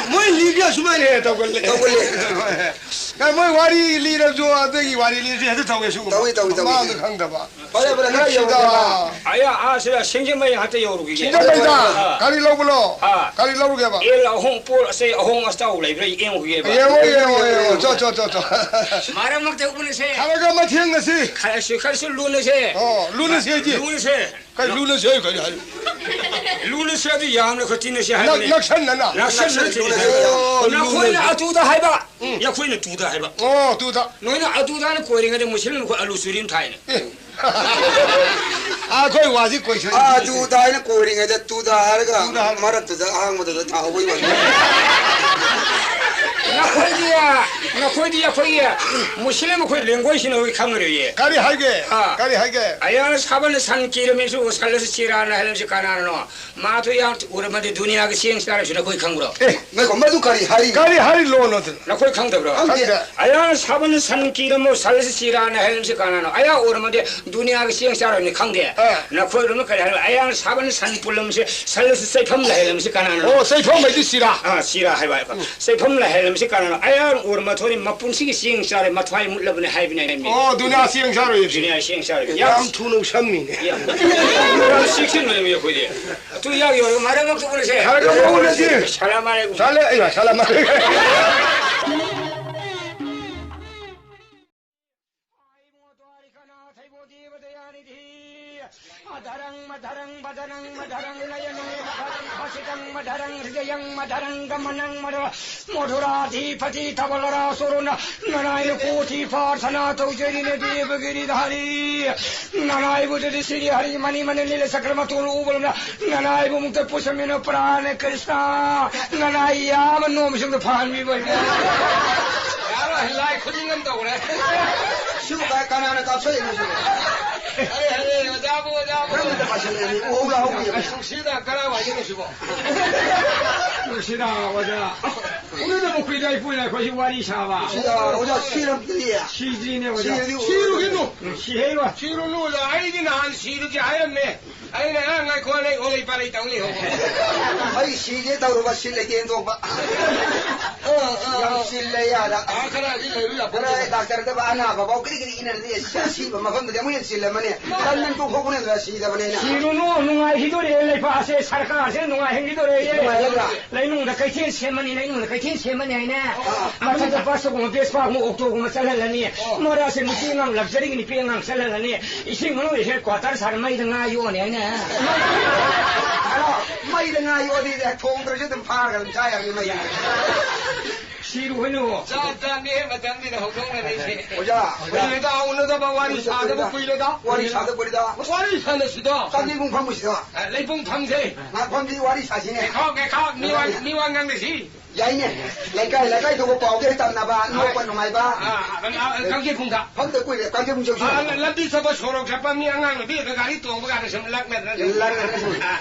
ꯃꯣꯏ ꯂꯤꯒꯤ ꯑꯁꯨꯃꯥꯏꯅ ꯍꯦꯛ ꯇꯧꯒꯜꯂꯦ꯫ ꯇꯧꯒꯜꯂꯦ꯫ ꯀꯩ ꯃꯣꯏ ꯋꯥꯔꯤ ꯂꯤꯔꯁꯨ ꯑꯗꯨꯒꯤ ꯋꯥꯔꯤ ꯂꯤꯔꯁꯨ ꯍꯦꯛꯇ ꯇꯧꯋꯦ ꯁꯤꯒꯨꯝꯕ꯫ ꯇꯧꯏ, ꯇꯧꯏ, ꯇꯧꯏ꯫ ꯃꯃꯥꯡꯗ ꯈꯪꯗꯕ꯫ ꯐꯔꯦ, ꯐꯔꯦ, ꯈꯔ ꯅꯨꯡꯁꯤꯗ꯫ ꯌꯧꯔꯛꯑꯣ꯫ ꯑꯌꯥ, ꯑꯥ, ꯁꯤꯗ ꯁꯤꯡꯖꯃꯩ ꯍꯟꯇ ꯌꯧꯔꯨꯈꯤꯒꯦ꯫ ꯁꯤꯡꯖꯃꯩꯗ ꯑꯥ꯫ ꯒꯥꯔꯤ ꯂꯧꯕꯂꯣ? ꯑꯥ꯫ ꯒꯥꯔꯤ ꯂꯧꯔꯨꯒꯦꯕ? ꯑꯦꯜ ꯑꯍꯣꯡ ꯄꯣꯠ ꯑꯆꯩ ꯑꯍꯣꯡ ꯑꯆꯥꯎ ꯂꯩꯕ꯭ꯔꯥ ꯌꯦꯡꯉꯨꯈꯤꯒꯦꯕ꯫ ꯌꯦꯡꯉꯣ, ꯌꯦꯡꯉꯣ, ꯌꯦꯡꯉꯣ꯫ ꯆꯣ, ꯆꯣ, ꯆꯣ, ꯆꯣ꯫ ꯃꯔꯛ ꯃꯔꯛꯇ ꯎꯅꯁꯦ꯫ ꯈꯔꯒ ꯑꯃ ꯊꯦꯡꯅꯁꯤ꯫ ꯈꯔꯁꯨ, ꯈꯔꯁꯨ ꯂꯨꯅꯁꯦ꯫ ꯑꯣ, ꯂꯨꯅꯁꯦ ꯍꯥꯏꯗꯤ? ꯂꯨꯅꯁꯦ꯫ ꯀꯩ ꯂꯨꯅꯁꯦ ꯍꯥꯏ ꯀꯔꯤ ꯍꯥꯏ? ꯂꯨꯅꯁꯦ ꯑꯗꯨ ꯌꯥꯝꯅ ꯈꯣꯏ ꯇꯤꯟꯅꯁꯦ ꯅꯛ-, ꯍꯥꯏꯕꯅꯦ꯫ ꯅꯛꯁꯟꯅꯅ? ꯅꯛꯁꯟꯅ ꯇꯤꯟꯅꯁꯦ꯫ ꯑꯣ, ꯅꯈꯣꯏꯅ ꯂꯨꯅꯁꯦ꯫ ꯑꯗꯨꯗ ꯍꯥꯏꯕ, ꯎꯝ꯫ ꯑꯩꯈꯣꯏꯅ ꯇꯨꯗ ꯍꯥꯏꯕ꯫ ꯑꯣ, ꯇꯨꯗ꯫ ꯅꯣꯏꯅ ꯑꯗꯨꯗ ꯍꯥꯏꯅ ꯀꯣꯏꯔꯤꯉꯩꯗ ꯃꯨꯁꯂꯤꯝ ꯑꯩꯈꯣꯏ ꯑꯂꯨ ꯆꯨꯔꯤ ꯑꯃ ꯊꯥꯏꯅꯦ꯫ ꯑꯦ꯫ ꯑꯩꯈꯣꯏ ꯋꯥꯁꯤ ꯀꯣꯏꯁꯟ ꯑꯥ, ꯑꯗꯨꯗ ꯍꯥꯏꯅ ꯀꯣꯏꯔꯤꯉꯩꯗ ꯇꯨꯗ ꯍꯥꯏꯔꯒ ꯇꯨꯗ ꯍꯥꯏꯔꯒ꯫ ꯃꯔꯛꯇꯨꯗ ꯑꯍꯥꯡꯕꯗꯨꯗ ꯊꯥꯍꯧꯕꯩ ꯋꯥꯅꯤ꯫ ꯅꯈꯣꯏꯗꯤ, ꯅꯈꯣꯏꯗꯤ ꯑꯩꯈꯣꯏꯒꯤ ꯃꯨꯁꯂꯤꯝ ꯑꯩꯈꯣꯏ ꯂꯦꯡꯒꯣꯏꯁꯤꯅ ꯑꯩꯈꯣꯏ ꯈꯪꯉꯔꯣꯏꯌꯦ꯫ ꯀꯔꯤ ꯍꯥꯏꯒꯦ? ꯑꯥ꯫ ꯀꯔꯤ ꯍꯥꯏꯒꯦ? ꯑꯌꯥꯅ ꯁꯥꯕꯅ ꯁꯟ ꯀꯤꯔꯝꯃꯤꯁꯨ ꯁꯜꯂꯁꯨ ꯆꯤꯔꯥꯅ ꯍꯥꯏꯔꯝꯃꯤꯁꯤ ꯀꯅꯥꯅꯅꯣ? ꯃꯥꯗꯨ ꯌꯥꯝ ꯎꯔꯝꯃꯗꯤ ꯗꯨꯅꯤꯌꯥꯒꯤ ꯆꯦꯡ ꯆꯥꯔꯁꯨ ꯅꯈꯣꯏ ꯈꯪꯕ꯭ꯔꯣ? ꯑꯦ, ꯉꯥꯏꯈꯣ, ꯃꯗꯨ ꯀꯔꯤ ꯍꯥꯏꯔꯤ? ꯀꯔꯤ ꯍꯥꯏꯔꯤ ꯂꯣꯟ ꯑꯗꯨ? ꯅꯈꯣꯏ ꯈꯪꯗꯕ꯭ꯔꯣ? ꯈꯪꯗꯦ꯫ ꯑꯌꯥꯅ ꯁꯥꯕꯅ ꯁꯟ ꯀꯤꯔꯝꯃꯣ, ꯁꯜꯂꯁꯤ ꯆꯤꯔꯥꯅ ꯍꯥꯏꯔꯝꯃꯤꯁꯤ ꯀꯅꯥꯅꯣ? ꯑꯌꯥ ꯎꯔꯝꯃꯗꯤ ꯗꯨꯅꯤꯌꯥꯒꯤ ꯆꯦꯡ ꯆꯥꯔꯣꯏꯅꯤ ꯈꯪꯗꯦ꯫ ꯑꯥ꯫ ꯅꯈꯣꯏ ꯎꯔꯝꯃ ꯀꯔꯤ ꯍꯥꯏꯔꯣ? ꯑꯌꯥꯅ ꯁꯥꯕꯅ ꯁꯟ ꯄꯨꯜꯂꯝꯃꯤꯁꯤ ꯁꯜꯂꯁꯤ ꯆꯩꯐꯝ ꯂꯩꯍꯜꯂꯝꯃꯤꯁꯤ ꯀꯅꯥꯅꯣ? ꯑꯣ, ꯆꯩꯐꯝ ꯍꯥꯏꯗꯤ ꯆꯤꯔꯥ꯫ ꯑꯥ, ꯆꯤꯔꯥ ꯍꯥꯏꯕ ꯍꯥꯏꯕ꯫ ꯎꯝ꯫ ꯆꯩꯐꯝ ꯂꯩꯍꯜꯂꯝꯃꯤꯁꯤ ꯀꯅꯥꯅꯣ? ꯑꯌꯥꯅ ꯎꯔꯝꯃ ꯊꯣꯏꯅꯤ ꯃꯄꯨꯟꯁꯤꯒꯤ ꯆꯦꯡ ꯆꯥꯔꯣꯏ, ꯃꯊ꯭ꯋꯥꯏ ꯃꯨꯠꯂꯕꯅꯤ ꯍꯥꯏꯕꯅꯤ ꯍꯥꯏꯔꯝꯃꯤ꯫ ꯑꯣ, ꯗꯨꯅꯤꯌꯥ ꯆꯦꯡ ꯆꯥꯔꯣꯏ꯫ ꯗꯨꯅꯤꯌꯥ ꯆꯦꯡ ꯆꯥꯔꯣꯏ꯫ ꯌꯥꯝ ꯌꯥꯝ ꯊꯨꯅ ꯁꯝꯃꯤꯅꯦ꯫ ꯌꯥꯝ ꯌꯥꯝ ꯆꯦꯛꯁꯤꯟꯕꯅꯦ ꯑꯩꯈꯣꯏꯗꯤ꯫ ꯑꯗꯨ ꯌꯥꯎ ꯌꯥꯎ ꯃꯔꯛ ꯃꯔꯛꯇ ꯎꯅꯁꯦ꯫ ꯈꯔ ꯈꯔ ꯎꯅꯁꯤ꯫ ꯁꯂꯥꯝ ꯑꯂꯩꯀꯨꯝ꯫ ꯁꯂꯥꯝ ꯑꯂꯩꯀꯨꯝ꯫ ꯃꯙꯔꯪ ꯍ꯭ꯔꯤꯗꯌꯪ ꯃꯙꯔꯪ ꯒꯃꯅꯪ ꯃꯙꯨꯔ ꯃꯙꯨꯔꯥꯙꯤꯄꯇꯤ ꯙꯕꯂꯔꯥ ꯁꯣꯔꯣꯅ ꯅꯅꯥꯏꯅ ꯀꯣꯊꯤ ꯄ꯭ꯔꯥꯔꯊꯅꯥ ꯇꯧꯖꯔꯤꯅꯦ ꯗꯦꯕꯒꯤꯔꯤꯙꯥꯔꯤ꯫ ꯅꯅꯥꯏꯕꯨ ꯑꯗꯨꯗꯤ ꯁꯤꯔꯤ ꯍꯔꯤ ꯃꯅꯤ ꯃꯅꯤ ꯂꯤꯂ ꯆꯀ꯭ꯔ ꯃꯇꯣꯜ ꯎꯕ ꯂꯝꯅ ꯅꯅꯥꯏꯕꯨ ꯃꯨꯛꯇ ꯄꯨꯁꯃꯤꯅ ꯄ꯭ꯔꯥꯅ ꯀ꯭ꯔꯤꯁꯅ ꯅꯅꯥꯏ ꯌꯥꯝ ꯅꯣꯝꯁꯤꯡꯗ ꯐꯍꯟꯕꯤꯕ꯫ ꯌꯥꯔꯣꯏ, ꯂꯥꯏ ꯈꯨꯗꯤꯡ ꯑꯃ ꯇꯧꯔꯦ꯫ ꯁꯤꯕꯨ ꯀ-, ꯀꯅꯥꯅ ꯀꯥꯞꯁꯜꯂꯤꯅꯣ ꯁꯤꯕꯨ? ꯑꯔꯦ, ꯑꯔꯦ, ꯑꯣꯖꯥꯕꯨ, ꯑꯣꯖꯥꯕꯨ꯫ ꯀꯔꯝꯕꯗ ꯄꯥꯁꯜꯂꯛꯏꯅꯣ? ꯎꯍꯧ ꯂꯥꯍꯧ ꯌꯦꯡꯉꯨ꯫ ꯑꯁ, ꯅꯨꯡꯁꯤꯗ, ꯀꯔꯥꯏ ꯋꯥꯏꯗꯅꯣ ꯁꯤꯕꯣ? ꯅꯨꯡꯁꯤꯗ, ꯑꯣꯖꯥ꯫ ꯎꯅꯗꯕ ꯀꯨꯏꯔꯦ, ꯑꯩ ꯄꯨꯟꯅ ꯑꯩꯈꯣꯏꯁꯤ ꯋꯥꯔꯤ ꯁꯥꯕ꯫ ꯁꯤꯗ, ꯑꯣꯖꯥ, ꯁꯤꯔꯝꯗ꯭ꯔꯤ꯫ ꯁꯤꯗ꯭ꯔꯤꯅꯦ, ꯑꯣꯖꯥ꯫ ꯁꯤꯔꯗꯤ ꯁꯤꯔꯨꯒꯤꯅꯨ꯫ ꯎꯝ, ꯁꯤꯍꯩꯔꯣꯏ꯫ ꯁꯤꯔꯨꯅꯨ, ꯑꯣꯖꯥ, ꯑꯩꯗꯤ ꯅꯍꯥꯟ ꯁꯤꯔꯨꯒꯦ ꯍꯥꯏꯔꯝꯃꯦ꯫ ꯑꯩꯅ, "ꯑ, ꯉꯥꯏꯈꯣ, ꯂꯩ, ꯑꯣ, ꯂꯩ, ꯄꯥꯔꯩ ꯇꯧ ꯂꯩꯍꯧꯕ꯫" ꯑꯩ ꯁꯤꯒꯦ ꯇꯧꯔꯨꯕ ꯁꯤꯠ ꯂꯩꯇꯦ ꯍꯦꯟꯗꯣꯛꯄ꯫ ꯑ, ꯑ, ꯌꯥꯝ ꯑ꯫ ꯆꯤꯜꯂꯦ ꯌꯥꯗ꯫ ꯑ, ꯈꯔꯗꯤ ꯂꯩꯔꯨ ꯌꯥꯄꯣꯠꯇꯦ꯫ ꯈꯔ ꯗꯥꯛꯇꯔꯗꯕ ꯑꯅꯥꯕ ꯐꯥꯎ ꯀꯔꯤ ꯀꯔꯤ ꯏꯅꯔꯗꯤ ꯑꯁꯤ ꯑꯁꯤꯕ ꯃꯐꯝꯗꯗꯤ ꯑꯃꯨꯛ ꯍꯦꯟꯅ ꯆꯤꯜꯂꯝꯃꯅꯤ꯫ ꯇꯟ ꯇꯟ ꯇꯣꯛꯊꯣꯛꯄꯅ ꯑꯗꯨ ꯁꯤꯗꯕꯅꯦꯅ꯫ ꯁꯤꯔꯨꯅꯨ, ꯅꯨꯡꯉꯥꯏꯈꯤꯗꯣꯔꯦ ꯂꯩꯕꯥꯛꯁꯦ, ꯁꯔꯀꯥꯔꯁꯦ ꯅꯨꯡꯉꯥꯏꯍꯟꯈꯤꯗꯣꯔꯦ꯫ ꯅꯨꯡꯉꯥꯏꯍꯟꯕ꯭ꯔꯥ? ꯂꯩꯅꯨꯡꯗ ꯀꯩꯊꯦꯜ ꯁꯦꯝꯃꯅꯤ, ꯂꯩꯅꯨꯡꯗ ꯀꯩꯊꯦꯜ ꯁꯦꯝꯃꯅꯤ ꯍꯥꯏꯅꯦ꯫ ꯑ, ꯃꯊꯛꯇ ꯕꯁꯇꯒꯨꯝꯕ, ꯕꯦꯁꯄꯥꯒꯨꯝꯕ, ꯑꯣꯛꯇꯣꯒꯨꯝꯕ ꯆꯠꯍꯜꯂꯅꯤ꯫ ꯑꯣ꯫ ꯃꯔꯛꯁꯦ ꯅꯨꯄꯤ ꯑꯉꯥꯡ ꯂꯛꯖꯔꯤꯒꯤ ꯅꯨꯄꯤ ꯑꯉꯥꯡ ꯆꯠꯍꯜꯂꯅꯤ꯫ ꯏꯁꯤꯡ ꯃꯅꯨꯡꯗ ꯍꯦꯗ ꯀ꯭ꯋꯥꯇꯔ ꯁꯥꯔ ꯃꯩꯗ ꯉꯥ ꯌꯣꯛꯑꯅꯤ ꯍꯥꯏꯅꯦ꯫ ꯑꯗꯣ ꯃꯩꯗ ꯉꯥ ꯌꯣꯛꯑꯗꯤ ꯊꯣꯡꯗ꯭ꯔꯁꯨ ꯑꯗꯨꯝ ꯐꯥꯔꯒ ꯑꯗꯨꯝ ꯆꯥ ꯌꯥꯕꯅꯤ ꯃꯩꯗ꯫ ꯁꯤꯔꯨ ꯍꯣꯏꯅꯨ꯫ ꯖꯥꯠ ꯖꯥꯠꯅꯤꯍꯦ ꯃꯇꯝꯁꯤꯗ ꯍꯧꯗꯣꯛꯅꯔꯤꯁꯦ꯫ ꯑꯣꯖꯥ, ꯑꯣꯖꯥ꯫ ꯀꯨꯏꯔꯦꯗ ꯎꯅꯗꯕ, ꯋꯥꯔꯤ ꯁꯥꯗꯕ ꯀꯨꯏꯔꯦꯗ꯫ ꯋꯥꯔꯤ ꯁꯥꯗꯕ ꯀꯨꯏꯔꯦꯗ꯫ ꯋꯥꯔꯤ ꯁꯥꯟꯅꯁꯤꯗ꯫ ꯀꯥꯡꯖꯩꯕꯨꯡ ꯐꯝꯃꯨꯁꯤꯗ꯫ ꯑ, ꯂꯩꯕꯨꯡ ꯐꯝꯁꯦ꯫ ꯉꯥꯛꯐꯝꯁꯤ ꯋꯥꯔꯤ ꯁꯥꯁꯤꯅꯦ꯫ ꯉꯥꯏꯈꯣ, ꯉꯥꯏꯈꯣ, ꯃꯤ ꯋꯥ, ꯃꯤ ꯋꯥ ꯉꯥꯡꯅꯁꯤ꯫ ꯌꯥꯏꯅꯦ꯫ ꯂꯩꯀꯥꯏ ꯂꯩꯀꯥꯏꯗꯨꯕꯨ ꯄꯥꯎꯗꯤ ꯍꯦꯛ ꯇꯝꯅꯕ, ꯅꯣꯛꯄ ꯅꯨꯡꯉꯥꯏꯕ꯫ ꯑ, ꯑ, ꯑ, ꯀꯥꯡꯖꯩꯕꯨꯡꯗ꯫ ꯐꯝꯗ ꯀꯨꯏꯔꯦ, ꯀꯥꯡꯖꯩꯕꯨꯡ ꯆꯧꯁꯤ꯫ ꯑ, ꯂꯝꯕꯤ ꯆꯠꯄ ꯁꯣꯔꯣꯛ ꯆꯠꯄ ꯃꯤ ꯑꯉꯥꯡ ꯅꯨꯄꯤꯒ ꯒꯥꯔꯤ ꯇꯣꯡꯕ ꯀꯥꯟꯗ ꯁꯨꯝ ꯂꯛꯅꯗꯅ ꯁꯨꯝ꯫ ꯂꯛꯅꯗꯅ ꯁꯨꯝ꯫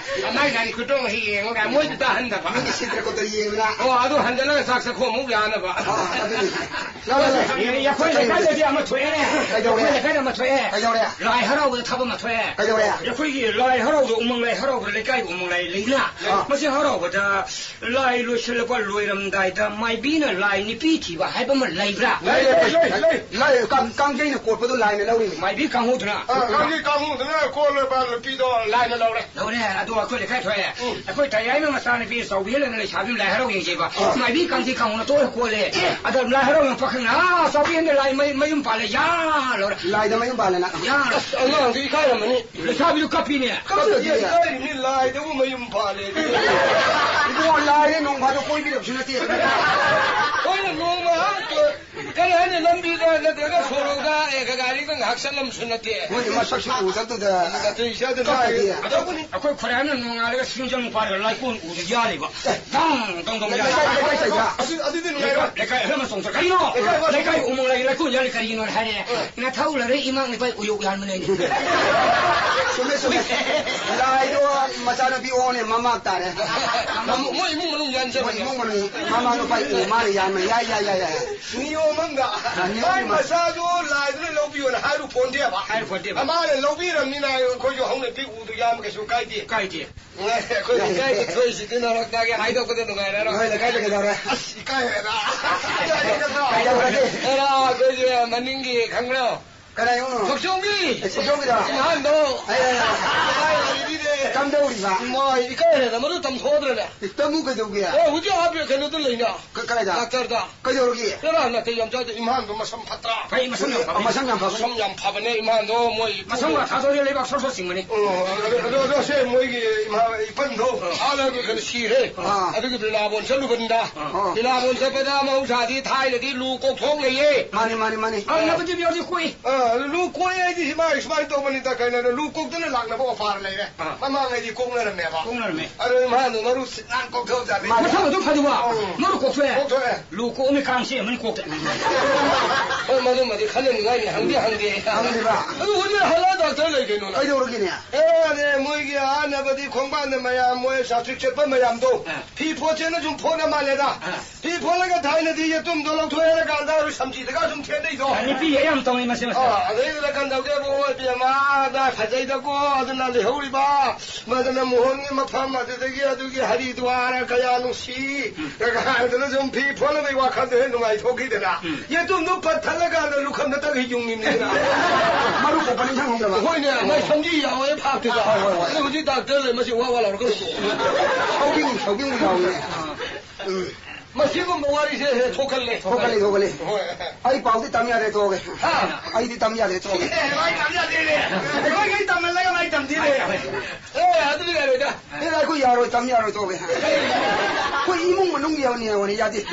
ꯑ, ꯃꯥꯏ ꯒꯥꯔꯤ ꯈꯨꯇꯣꯡ ꯑꯁꯤ ꯌꯦꯡꯉꯒ ꯃꯣꯏꯗ ꯇꯥꯍꯟꯗꯕ꯫ ꯃꯤꯒꯤ ꯁꯤꯠꯇ꯭ꯔ ꯈꯣꯠꯇ꯭ꯔ ꯌꯦꯡꯗꯅ꯫ ꯑꯣ, ꯑꯗꯨ ꯍꯟꯖꯜꯂꯒ ꯆꯥꯛ ꯆꯥꯛꯈꯣꯝ ꯑꯃꯨꯛ ꯌꯥꯅꯕ꯫ ꯑ, ꯑꯗꯨꯅꯤ꯫ ꯂꯥꯎ, ꯂꯥꯎ, ꯂꯥꯎ꯫ ꯑꯦ, ꯑꯩꯈꯣꯏ ꯂꯩꯀꯥꯏꯗꯗꯤ ꯑꯃ ꯊꯣꯛꯑꯦꯅꯦ꯫ ꯀꯩꯗꯧꯔꯦ? ꯑꯩꯈꯣꯏ ꯂꯩꯀꯥꯏꯗ ꯑꯃ ꯊꯣꯛꯑꯦ꯫ ꯀꯩꯗꯧꯔꯦ? ꯂꯥꯏ ꯍꯔꯥꯎꯕꯗ ꯊꯕꯛ ꯑꯃ ꯊꯣꯛꯑꯦ꯫ ꯀꯩꯗꯧꯔꯦ? ꯑꯩꯈꯣꯏꯒꯤ ꯂꯥꯏ ꯍꯔꯥꯎꯕꯗ, ꯎꯃꯪ ꯂꯥꯏ ꯍꯔꯥꯎꯕꯗ, ꯂꯩꯀꯥꯏꯒꯤ ꯎꯃꯪ ꯂꯥꯏ ꯂꯩꯗꯅ, ꯑꯥ꯫ ꯃꯁꯤ ꯍꯔꯥꯎꯕꯗ ꯂꯥꯏ ꯂꯣꯏꯁꯤꯜꯂꯛꯄ ꯂꯣꯏꯔꯝꯗꯥꯏꯗ ꯃꯥꯏꯕꯤꯅ ꯂꯥꯏ ꯅꯨꯄꯤ ꯊꯤꯕ ꯍꯥꯏꯕ ꯑꯃ ꯂꯩꯕ꯭ꯔꯥ? ꯂꯩ, ꯂꯩ, ꯂꯩ, ꯂꯩ꯫ ꯂꯥꯏ ꯀꯥꯡ-, ꯀꯥꯡꯖꯩꯅ ꯀꯣꯠꯄꯗꯣ ꯂꯥꯏꯅ ꯂꯧꯔꯤꯅꯤ꯫ ꯃꯥꯏꯕꯤ ꯀꯥꯡꯍꯧꯗꯨꯅ? ꯑꯥ, ꯀꯥꯡꯖꯩ ꯀꯥꯡꯍꯧꯗꯨꯅ ꯀꯣꯠꯂꯕ ꯅꯨꯄꯤꯗꯣ ꯂꯥꯏꯅ ꯂꯧꯔꯦ꯫ ꯂꯧꯔꯦ꯫ ꯑꯗꯣ ꯑꯩꯈꯣꯏ ꯂꯩꯀꯥꯏ ꯊꯣꯛꯑꯦ꯫ ꯎꯝ꯫ ꯑꯩꯈꯣꯏ ꯇꯌꯥꯏꯃ ꯃꯆꯥꯅꯨꯄꯤ ꯆꯥꯎꯕꯤꯍꯜꯂꯅ ꯂꯩꯁꯥꯕꯤ ꯑꯃ ꯂꯥꯏ ꯍꯔꯥꯎ ꯌꯦꯡꯖꯩꯕ꯫ ꯑꯥ꯫ ꯃꯥꯏꯕꯤ ꯀꯥꯡꯖꯩ ꯀꯥꯡꯍꯧꯅ ꯇꯣꯛꯑ ꯀꯣꯠꯂꯦ꯫ ꯑꯦ꯫ ꯑꯗ ꯂꯥꯏ ꯍꯔꯥꯎ ꯌꯦꯡ ꯄꯥꯈꯪꯅ, "ꯑꯥ, ꯆꯥꯎꯕꯤꯍꯟꯗ ꯂꯥꯏ ꯃꯩ-, ꯃꯌꯨꯝ ꯄꯥꯜꯂꯦ, ꯌꯥ!" ꯂꯧꯔꯦ꯫ ꯂꯥꯏꯗ ꯃꯌꯨꯝ ꯄꯥꯜꯂꯦꯅ꯫ ꯌꯥ! ꯑꯁ, ꯑꯉꯥꯡꯗꯣ ꯏꯀꯥꯏꯔꯝꯃꯅꯤ꯫ ꯂꯩꯁꯥꯕꯤꯗꯨ ꯀꯞꯄꯤꯅꯦ꯫ ꯀꯞꯇꯗꯤ ꯀꯞꯇꯗꯤ꯫ ꯏꯀꯥꯏꯔꯤꯅꯤ, ꯂꯥꯏꯗꯕꯨ ꯃꯌꯨꯝ ꯄꯥꯜꯂꯦ꯫ ꯂꯥꯏꯔꯦ, ꯅꯣꯡ ꯐꯥꯗꯣꯛ ꯀꯣꯏꯕꯤꯔꯛꯄꯁꯨ ꯅꯠꯇꯦ꯫ ꯍꯣꯏꯅꯦ, ꯅꯣꯡꯃ ꯉꯥꯏꯍꯥꯛ ꯀꯔꯤ ꯍꯥꯏꯅꯤ, ꯂꯝꯕꯤꯗ ꯅꯠꯇ꯭ꯔꯒ ꯁꯣꯔꯣꯛꯇ, ꯑꯦ, ꯒꯥꯔꯤꯗ ꯉꯥꯏꯍꯥꯛ ꯆꯠꯂꯝꯕꯁꯨ ꯅꯠꯇꯦ꯫ ꯃꯣꯏꯗꯤ ꯃꯁꯛꯁꯨ ꯎꯗꯕꯗꯨꯗ꯫ ꯎꯗꯕꯗꯨ ꯏꯆꯥꯗ ꯀꯥꯏꯗꯤ? ꯅꯠꯇꯦ꯫ ꯑꯗꯨꯕꯨꯅꯤ꯫ ꯑꯩꯈꯣꯏ ꯈꯨꯔꯥꯏꯅ ꯅꯣꯡꯉꯥꯜꯂꯒ ꯁꯤꯡꯖꯪ ꯄꯥꯏꯔꯒ ꯂꯥꯏꯀꯣꯟ ꯎꯗ ꯌꯥꯜꯂꯤꯕ꯫ ꯗꯪ, ꯗꯪ, ꯗꯪ ꯌꯥꯜꯂꯤ꯫ ꯂꯩꯀꯥꯏ, ꯂꯩꯀꯥꯏ ꯆꯠꯄ꯫ ꯑꯗꯨ, ꯑꯗꯨꯗꯤ ꯅꯨꯡꯉꯥꯏꯔꯣꯏ꯫ ꯂꯩꯀꯥꯏ ꯑꯍꯜ ꯑꯃ ꯆꯣꯡꯊꯣꯛ-, ꯀꯔꯤꯅꯣ? ꯂꯩꯀꯥꯏ ꯑꯃ ꯂꯩꯀꯥꯏ ꯎꯃꯪ ꯂꯥꯏꯒꯤ ꯂꯥꯏꯀꯣꯟ ꯌꯥꯜꯂꯤ ꯀꯔꯤꯒꯤꯅꯣ ꯍꯥꯏꯔꯦ꯫ ꯑ꯫ ꯅꯊꯧ ꯂꯩꯔꯦ ꯏꯃꯥ ꯅꯤꯄꯥꯏ ꯎꯌꯣꯛ ꯌꯥꯟꯕꯅꯦ꯫ ꯆꯨꯝꯃꯦ, ꯆꯨꯝꯃꯦ꯫ ꯂꯥꯏꯗꯣ ꯃꯆꯥꯅꯨꯄꯤ ꯑꯣꯅꯦ ꯃꯃꯥ ꯇꯥꯔꯦ꯫ ꯃꯣꯏ ꯏꯃꯨꯡ ꯃꯅꯨꯡ ꯌꯥꯟꯖꯕꯅꯦ꯫ ꯃꯣꯏ ꯏꯃꯨꯡ ꯃꯅꯨꯡ ꯃꯃꯥ ꯅꯨꯄꯥ ꯏꯃꯨꯡ ꯃꯥꯅ ꯌꯥꯟꯕ ꯌꯥꯏ, ꯌꯥꯏ, ꯌꯥꯏ, ꯌꯥꯏ꯫ ꯅꯤꯌꯣꯝ ꯑꯃꯗ ꯑ, ꯅꯤꯌꯣꯝ ꯃꯥꯏ ꯑꯃ꯫ ꯃꯆꯥꯗꯣ ꯂꯥꯏꯗꯨꯅ ꯂꯧꯕꯤꯌꯣꯅ ꯍꯥꯏꯔꯨ ꯄꯣꯟꯗꯦꯕ꯫ ꯍꯥꯏꯔꯨ ꯄꯣꯟꯗꯦꯕ꯫ ꯃꯃꯥꯅ ꯂꯧꯕꯤꯔꯝꯅꯤꯅ ꯑꯩꯈꯣꯏꯁꯨ ꯍꯧꯅ ꯄꯤꯛꯎꯗꯣ ꯌꯥꯝ ꯀꯩꯁꯨ ꯀꯥꯏꯗꯦ꯫ ꯀꯥꯏꯗꯦ꯫ ꯑꯩꯈꯣꯏ ꯂꯩꯀꯥꯏꯗ ꯊꯣꯛꯏꯁꯤꯗꯤ ꯅꯔꯛꯇꯒꯤ ꯍꯥꯏꯗꯣꯛꯄꯗ ꯅꯨꯡꯉꯥꯏꯔꯔꯣꯏ꯫ ꯅꯣꯏ ꯂꯩꯀꯥꯏꯗ ꯀꯩꯗꯧꯔꯦ? ꯑꯁ, ꯏꯀꯥꯏꯔꯦꯗ꯫ ꯀꯩꯗꯧꯔꯒꯦ? ꯑꯦꯔꯥ, ꯑꯩꯈꯣꯏꯒꯤ ꯃꯅꯤꯡꯒꯤ ꯈꯪꯕ꯭ꯔꯣ? ꯀꯅꯥ ꯌꯦꯡꯉꯨꯅꯣ? ꯊꯣꯛꯆꯣꯝꯒꯤ꯫ ꯑꯦ, ꯊꯣꯛꯆꯣꯝꯒꯤꯗꯣ? ꯏꯝꯐꯥꯜꯗꯣ꯫ ꯑꯩ, ꯑꯩ, ꯑꯩ꯫ ꯀꯥꯏ ꯂꯩꯔꯤꯅꯦ? ꯀꯝꯗꯧꯔꯤꯕ? ꯃꯣꯏ ꯏꯀꯥꯏꯔꯦꯗ, ꯃꯗꯨ ꯇꯝꯊꯣꯛꯑꯗ꯭ꯔꯅꯦ? ꯑꯦ, ꯇꯝꯃꯨ ꯀꯩꯗꯧꯒꯦ? ꯑꯦ, ꯍꯧꯖꯤꯛ ꯑꯥ ꯀꯩꯅꯣꯗ ꯂꯩꯅ꯫ ꯀ-, ꯀꯗꯥꯏꯗ? ꯗꯥꯛꯇꯔꯗ꯫ ꯀꯩꯗꯧꯔꯒꯦ? ꯆꯔꯥ ꯅꯥꯇꯩ ꯌꯥꯝ ꯆꯥꯗꯦ, ꯏꯝꯐꯥꯜꯗꯣ ꯃꯁꯝ ꯐꯠꯇ꯭ꯔꯥ? ꯐꯩ, ꯃꯁꯝ ꯌꯥꯝ ꯐꯕꯅꯤ꯫ ꯃꯁꯝ ꯌꯥꯝ ꯐꯕꯅꯤ꯫ ꯃꯁꯝ ꯌꯥꯝ ꯐꯕꯅꯦ, ꯏꯝꯐꯥꯜꯗꯣ ꯃꯣꯏ ꯃꯁꯝꯒ ꯊꯥꯗꯣꯛꯑꯗꯤ ꯂꯩꯕꯥꯛ ꯁꯣꯔ ꯁꯣꯔ ꯆꯤꯡꯕꯅꯤ꯫ ꯑꯣ, ꯑꯗꯣ, ꯑꯗꯣ, ꯑꯗꯣ, ꯁꯦ, ꯃꯣꯏꯒꯤ ꯏꯃꯥ ꯏꯄꯟꯗꯣ ꯑꯥ꯫ ꯍꯥꯟꯅ ꯀꯩꯅꯣ ꯁꯤꯔꯦ꯫ ꯑꯥ꯫ ꯑꯗꯨꯒꯤ ꯕꯤꯔꯂꯥꯕꯣꯟ ꯆꯠꯂꯨꯕꯅꯤꯗ꯫ ꯑꯥ꯫ ꯕꯤꯔꯂꯥꯕꯣꯟ ꯆꯠꯄꯗ ꯃꯍꯧꯁꯥꯗꯤ ꯊꯥꯏꯅꯗꯤ ꯂꯨ ꯀꯣꯛꯊꯣꯛ ꯂꯩꯌꯦ꯫ ꯃꯥꯅꯤ, ꯃꯥꯅꯤ, ꯃꯥꯅꯤ꯫ ꯑꯥ, ꯅꯕꯗꯤꯞ ꯌꯥꯎꯗꯤ ꯀꯣꯛꯏ꯫ ꯑꯥ, ꯂꯨ ꯀꯣꯛꯑꯦ ꯍꯥꯏꯗꯤ ꯁꯨꯃꯥꯏ, ꯁꯨꯃꯥꯏꯅ ꯇꯧꯕꯅꯤꯗ, ꯀꯩꯅꯣꯗ ꯂꯨ ꯀꯣꯛꯇꯅ ꯂꯥꯛꯅꯕ ꯑꯣꯐꯔ ꯂꯩꯔꯦ꯫ ꯑꯥ꯫ ꯃꯃꯥꯡꯉꯩꯗꯤ ꯀꯣꯛꯅꯔꯝꯃꯦꯕ꯫ ꯀꯣꯛꯅꯔꯝꯃꯦ꯫ ꯑꯗꯣ ꯏꯝꯐꯥꯜꯗꯣ ꯃꯔꯨ ꯁꯤꯠ ꯅꯥꯟ ꯀꯣꯛꯊꯣꯛꯑꯖꯥꯠꯅꯤ꯫ ꯃꯁꯥ ꯑꯗꯨꯝ ꯐꯗꯨꯕ? ꯑꯣ꯫ ꯃꯔꯨ ꯀꯣꯛꯊꯣꯛꯑꯦ? ꯀꯣꯛꯊꯣꯛꯑꯦ꯫ ꯂꯨ ꯀꯣꯛꯑꯝꯃꯤ ꯀꯥꯡꯁꯦ ꯑꯃꯅꯤ ꯀꯣꯛꯇꯦ꯫ ꯍꯣꯏ, ꯃꯗꯨꯃꯗꯤ ꯈꯟꯅꯅꯤꯡꯉꯥꯏꯅꯤ, ꯍꯪꯗꯤ ꯍꯪꯗꯦ꯫ ꯍꯪꯗꯦꯕ? ꯑꯗꯨ ꯍꯧꯖꯤꯛ ꯍꯜꯂꯛꯑ ꯗꯥꯛꯇꯔ ꯂꯩ ꯀꯩꯅꯣ ꯅꯪ? ꯀꯩꯗꯧꯔꯒꯦꯅꯦ? ꯑꯦ, ꯃꯣꯏꯒꯤ ꯑꯥꯅꯕꯗꯤ ꯈꯣꯡꯕꯥꯟꯗ ꯃꯌꯥꯝ ꯃꯣꯏ ꯆꯥꯇ꯭ꯔꯤꯛ ꯆꯠꯄ ꯃꯌꯥꯝꯗꯣ ꯑꯥ꯫ ꯐꯤ ꯐꯣꯠꯁꯦꯅ ꯁꯨꯝ ꯐꯣꯠꯅ ꯃꯥꯜꯂꯦꯗ꯫ ꯑꯥ꯫ ꯐꯤ ꯐꯣꯠꯂꯒ ꯊꯥꯏꯅꯗꯤ ꯌꯦꯇꯨꯝꯗꯣ ꯂꯧꯊꯣꯛꯑꯦ ꯍꯥꯏꯔꯀꯥꯟꯗ ꯁꯝꯖꯤꯗꯒ ꯁꯨꯝ ꯊꯦꯠꯅꯩꯗꯣ꯫ ꯑꯥ, ꯅꯨꯄꯤ ꯌꯥꯝ ꯇꯧꯅꯩ ꯃꯁꯤ, ꯃꯁꯤ꯫ ꯑꯥ, ꯑꯗꯩꯗꯨꯗ ꯀꯝꯗꯧꯒꯦꯕꯨ, ꯏꯕꯦꯝꯃ, ꯅꯥ ꯐꯖꯩꯗꯀꯣ, ꯑꯗꯨꯅ ꯂꯩꯍꯧꯔꯤꯕ ꯃꯗꯨꯅ ꯃꯣꯍꯣꯟꯒꯤ ꯃꯐꯝ, ꯑꯗꯨꯗꯒꯤ ꯑꯗꯨꯒꯤ ꯍꯔꯤꯗ꯭ꯋꯥꯔ ꯀꯌꯥ ꯅꯨꯡꯁꯤ, ꯎꯝ꯫ ꯀꯥꯏꯗꯅ ꯁꯨꯝ ꯐꯤ ꯐꯣꯠꯅꯕꯒꯤ ꯋꯥꯈꯜꯗꯣ ꯍꯦꯛ ꯅꯨꯡꯉꯥꯏꯊꯣꯛꯈꯤꯗꯅ, ꯎꯝ꯫ ꯌꯦꯇꯨꯝꯗꯣ ꯄꯠꯊꯠꯂꯀꯥꯟꯗ ꯂꯨꯈꯝꯗ ꯇꯛꯈꯤ ꯌꯨꯡꯉꯤꯕꯅꯤꯗꯅ꯫ ꯃꯔꯨ ꯀꯣꯛꯄ ꯅꯤꯡꯁꯤꯡꯍꯧꯗꯕ꯫ ꯍꯣꯏꯅꯦ, ꯃꯥꯏ ꯁꯝꯖꯤ ꯌꯥꯎꯋꯦ ꯐꯥꯛꯇꯨꯗ꯫ ꯍꯣꯏ, ꯍꯣꯏ, ꯍꯣꯏ꯫ ꯑꯗꯨ ꯍꯧꯖꯤꯛ ꯗꯥꯛꯇꯔ ꯂꯩ, ꯃꯁꯤ ꯋꯥ ꯋꯥ ꯂꯥꯎꯔꯛꯀꯅꯨꯀꯣ꯫ ꯁꯧꯒꯤꯡ, ꯁꯧꯒꯤꯡ ꯌꯥꯎꯋꯤꯅꯦ꯫ ꯑꯥ꯫ ꯎꯝ꯫ ꯃꯁꯤꯒꯨꯝꯕ ꯋꯥꯔꯤꯁꯦ ꯍꯦꯛ ꯊꯣꯛꯀꯜꯂꯦ꯫ ꯊꯣꯛꯀꯜꯂꯦ, ꯊꯣꯛꯀꯜꯂꯦ꯫ ꯍꯣꯏ꯫ ꯑꯩ ꯄꯥꯎꯗꯤ ꯇꯝ ꯌꯥꯗ꯭ꯔꯦ, ꯊꯣꯛꯑꯒꯦ꯫ ꯍꯥ? ꯑꯩꯗꯤ ꯇꯝ ꯌꯥꯗ꯭ꯔꯦ, ꯊꯣꯛꯑꯒꯦ꯫ ꯑꯦ, ꯃꯥꯏ ꯇꯝ ꯌꯥꯗꯦꯅꯦ꯫ ꯑꯩꯈꯣꯏ ꯇꯝꯍꯜꯂꯒ ꯃꯥꯏ ꯇꯝꯗꯦꯅꯦ꯫ ꯑꯦ, ꯑꯗꯨꯗꯤ ꯌꯥꯔꯣꯏꯗ꯫ ꯑꯦ, ꯑꯩꯈꯣꯏ ꯌꯥꯔꯣꯏ, ꯇꯝ ꯌꯥꯔꯣꯏ, ꯊꯣꯛꯑꯒꯦ꯫ ꯑꯩꯈꯣꯏ ꯏꯃꯨꯡ ꯃꯅꯨꯡꯒꯤ ꯍꯧꯅꯤ ꯍꯥꯏꯕꯅꯤ, ꯌꯥꯗꯦ꯫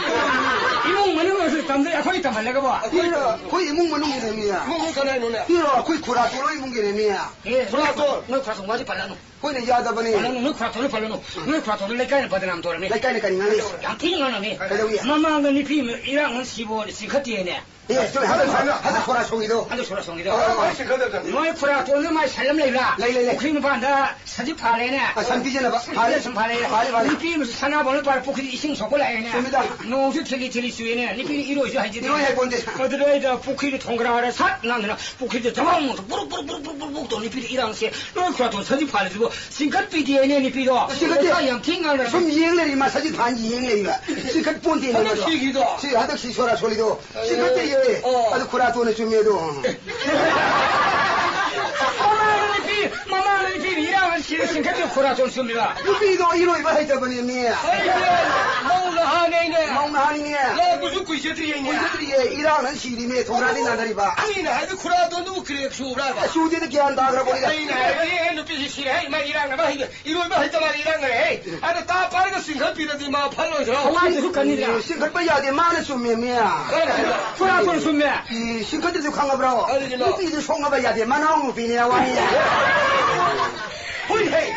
ꯏꯃꯨꯡ ꯃꯅꯨꯡ ꯑꯣꯏꯔꯁꯨ ꯇꯝꯗꯦ, ꯑꯩꯈꯣꯏ ꯇꯝꯍꯜꯂꯒꯕꯣ? ꯑꯩꯈꯣꯏ, ꯑꯩꯈꯣꯏ ꯏꯃꯨꯡ ꯃꯅꯨꯡꯒꯤꯅꯦ, ꯃꯤ꯫ ꯏꯃꯨꯡ ꯀꯅꯥꯏꯅꯣꯅꯦ? ꯏꯔꯣ, ꯑꯩꯈꯣꯏ ꯈꯨꯔꯥꯇꯣꯟ ꯍꯣꯏ ꯏꯃꯨꯡꯒꯤꯅꯦ, ꯃꯤ꯫ ꯑꯦ, ꯈꯨꯔꯥꯇꯣꯟ? ꯅꯣꯏ ꯈꯨꯔꯥꯇꯣꯟ ꯋꯥꯗꯤ ꯄꯜꯂꯅꯨ꯫ ꯍꯣꯏꯅꯦ, ꯌꯥꯗꯕꯅꯦ꯫ ꯄꯜꯂꯅꯨ, ꯅꯣꯏ ꯈꯨꯔꯥꯇꯣꯟꯗꯣ ꯄꯜꯂꯅꯨ꯫ ꯅꯣꯏ ꯈꯨꯔꯥꯇꯣꯟꯗꯣ ꯂꯩꯀꯥꯏꯅ ꯕꯗꯅꯥꯝ ꯇꯧꯔꯅꯤ꯫ ꯂꯩꯀꯥꯏꯅ ꯀꯔꯤ ꯉꯥꯡꯅꯩ? ꯌꯥꯝ ꯊꯤꯅ ꯉꯥꯡꯅꯕꯅꯤ꯫ ꯀꯩꯗꯧꯏ? ꯃꯃꯥꯡꯗ ꯅꯨꯄꯤ ꯑꯃ ꯏꯔꯥꯡ ꯑꯃ ꯁꯤꯕꯣ ꯆꯤꯡꯈꯠꯇꯦꯅꯦ꯫ ꯑꯦ, ꯆꯨꯝꯃꯦ, ꯍꯟꯗꯛ, ꯍꯟꯗꯛ, ꯍꯟꯗꯛ ꯁꯣꯔꯥ ꯁꯣꯡꯉꯤꯗꯣ꯫ ꯍꯟꯗꯛ ꯁꯣꯔꯥ ꯁꯣꯡꯉꯤꯗꯣ꯫ ꯑꯣ, ꯑꯣ, ꯆꯤꯡꯈꯠꯇꯕꯗ꯫ ꯅꯣꯏ ꯈꯨꯔꯥꯇꯣꯟꯗ ꯃꯥꯏ ꯁꯟ ꯑꯃ ꯂꯩꯕ꯭ꯔꯥ? ꯂꯩ, ꯂꯩ, ꯂꯩ꯫ ꯄꯨꯈ꯭ꯔꯤ ꯃꯄꯥꯟꯗ ꯁꯖꯤꯛ ꯐꯥꯜꯂꯦꯅꯦ꯫ ꯑ, ꯁꯟ ꯄꯤꯖꯅꯕ꯫ ꯁꯟ ꯐꯥꯜꯂꯦ꯫ ꯁꯨꯝ ꯐꯥꯜꯂꯦ꯫ ꯐꯥꯜꯂꯦ, ꯐꯥꯜꯂꯦ꯫ ꯅꯨꯄꯤ ꯑꯃꯁꯨ ꯁꯅꯥꯕꯣꯟ ꯄꯥꯔ ꯄꯨꯈ꯭ꯔꯤꯗ ꯏꯁꯤꯡ ꯁꯣꯛꯄ ꯂꯥꯛꯑꯦꯅꯦ꯫ ꯆꯨꯝꯃꯤꯗ꯫ ꯅꯣꯡꯁꯨ ꯊꯤꯜꯂꯤ ꯊꯤꯜꯂꯤ ꯆꯨꯏꯅꯦ꯫ ꯅꯨꯄꯤꯗꯤ ꯏꯔꯣꯏꯁꯨ ꯍꯩꯖꯗꯦ꯫ ꯏꯔꯣꯏ ꯍꯩꯄꯣꯟꯇꯦ꯫ ꯑꯗꯨꯗ ꯑꯩꯗ ꯄꯨꯈ꯭ꯔꯤꯗ ꯊꯣꯡꯒ꯭ꯔꯥꯔ ꯁꯠ ꯅꯥꯟꯗꯅ ꯄꯨꯈ꯭ꯔꯤꯗ ꯖꯕꯪ ꯃꯨꯛꯇ ꯕꯨꯔꯨꯛ ꯕꯨꯔꯨꯛ ꯕꯨꯔꯨꯛ ꯕꯨꯔꯨꯛ ꯕꯨꯔꯨꯛ ꯇꯧ ꯅꯨꯄꯤꯗ ꯏꯔꯥꯡꯁꯦ꯫ ꯅꯣꯏ ꯈꯨꯔꯥꯇꯣꯟ ꯁꯖꯤꯛ ꯐꯥꯜꯂꯤꯁꯤꯕꯨ ꯆꯤꯡꯈꯠꯄꯤꯗꯦꯅꯦ ꯅꯨꯄꯤꯗꯣ꯫ ꯆꯤꯡꯈꯠꯇꯦ꯫ ꯃꯁꯥ ꯌꯥꯝ ꯊꯤ ꯉꯥꯡꯅꯔꯦ꯫ ꯁꯨꯝ ꯌꯦꯡ ꯂꯩꯔꯤ, ꯃꯥ ꯁꯖꯤꯛ ꯐꯥꯟ ꯌꯦꯡ ꯂꯩꯕ꯫ ꯆꯤꯡꯈꯠ ꯄꯣꯟꯇꯦꯅꯦ ꯍꯟꯗꯛ ꯃꯥꯗꯣ꯫ ꯁꯤꯈꯤꯗꯣ? ꯁꯤ ꯍꯟꯗꯛ ꯁꯤ ꯁꯣꯔꯥ ꯁꯣꯜꯂꯤꯗꯣ꯫ ꯑꯦ, ꯆꯤꯡꯈꯠꯇꯦꯌꯦ꯫ ꯑꯣ꯫ ꯑꯗꯨ ꯈꯨꯔꯥꯇꯣꯟꯅ ꯆꯨꯝꯃꯦ ꯑꯗꯣ꯫ ꯃꯃꯥꯡꯗ ꯅꯨꯄꯤ, ꯃꯃꯥꯡꯗ ꯅꯨꯄꯤꯅ ꯏꯔꯥꯡ ꯁꯤꯔ ꯆꯤꯡꯈꯠꯂꯤꯕ ꯈꯨꯔꯥꯇꯣꯟ ꯆꯨꯝꯃꯤꯕ꯫ ꯅꯨꯄꯤꯗꯣ ꯏꯔꯣꯏꯕ ꯍꯩꯇꯕꯅꯦ, ꯃꯤ꯫ ꯑꯩꯅꯦ, ꯃꯧ ꯅꯍꯥꯅꯦ ꯑꯩꯅꯦ꯫ ꯃꯧ ꯅꯍꯥꯅꯤꯅꯦ꯫ ꯂꯥꯛꯄꯁꯨ ꯀꯨꯏꯖꯗ꯭ꯔꯤꯌꯦ, ꯏꯅꯦ꯫ ꯀꯨꯏꯖꯗ꯭ꯔꯤꯌꯦ, ꯏꯔꯥꯡꯅ ꯁꯤꯔꯤꯃꯦ, ꯊꯣꯡꯒ꯭ꯔꯥꯗꯤ ꯅꯥꯟꯊꯔꯤꯕ꯫ ꯃꯤꯅ ꯍꯥꯏꯗꯤ ꯈꯨꯔꯥꯗꯣꯟꯗꯨꯕꯨ ꯀ꯭ꯔꯦꯛ ꯆꯨꯕ꯭ꯔꯥꯕ? ꯆꯨꯗꯦꯗ, ꯒ꯭ꯌꯥꯟ ꯇꯥꯈ꯭ꯔꯕ ꯄꯣꯠꯅꯤꯗ꯫ ꯑꯩꯅ ꯍꯥꯏꯕꯗꯤ, ꯑꯦ, ꯅꯨꯄꯤꯁꯤ ꯁꯤꯔꯦ, ꯍꯩ, ꯃꯥ ꯏꯔꯥꯡꯅ ꯃꯥ ꯍꯩ, ꯏꯔꯣꯏꯕ ꯍꯩꯇ ꯃꯥꯜꯂꯦ, ꯏꯔꯥꯡꯅꯔꯦ, ꯍꯩ꯫ ꯑꯗ ꯇꯥ ꯄꯥꯔꯒ ꯆꯤꯡꯈꯠꯄꯤꯔꯗꯤ ꯃꯥ ꯐꯠꯂꯣꯏꯗ꯭ꯔꯣ? ꯊꯋꯥꯏꯗꯨꯁꯨ ꯀꯟꯅꯤꯗ꯭ꯔꯥ? ꯑꯦ, ꯆꯤꯡꯈꯠꯄ ꯌꯥꯗꯦ, ꯃꯥꯅ ꯆꯨꯝꯃꯦ, ꯃꯤ꯫ ꯀꯔꯝ ꯍꯥꯏꯅ? ꯈꯨꯔꯥꯇꯣꯟ ꯆꯨꯝꯃꯦ꯫ ꯑꯦ, ꯆꯤꯡꯈꯠꯇꯁꯨ ꯈꯪꯉꯕ꯭ꯔꯣ? ꯀꯔꯤꯒꯤꯅꯣ? ꯅꯨꯄꯤꯗꯨ ꯁꯣꯛꯅꯕ ꯌꯥꯗꯦ, ꯃꯅꯥꯎ ꯅꯨꯄꯤꯅꯦ, ꯋꯥꯅꯤ꯫ ꯍꯨꯏ, ꯍꯩ꯫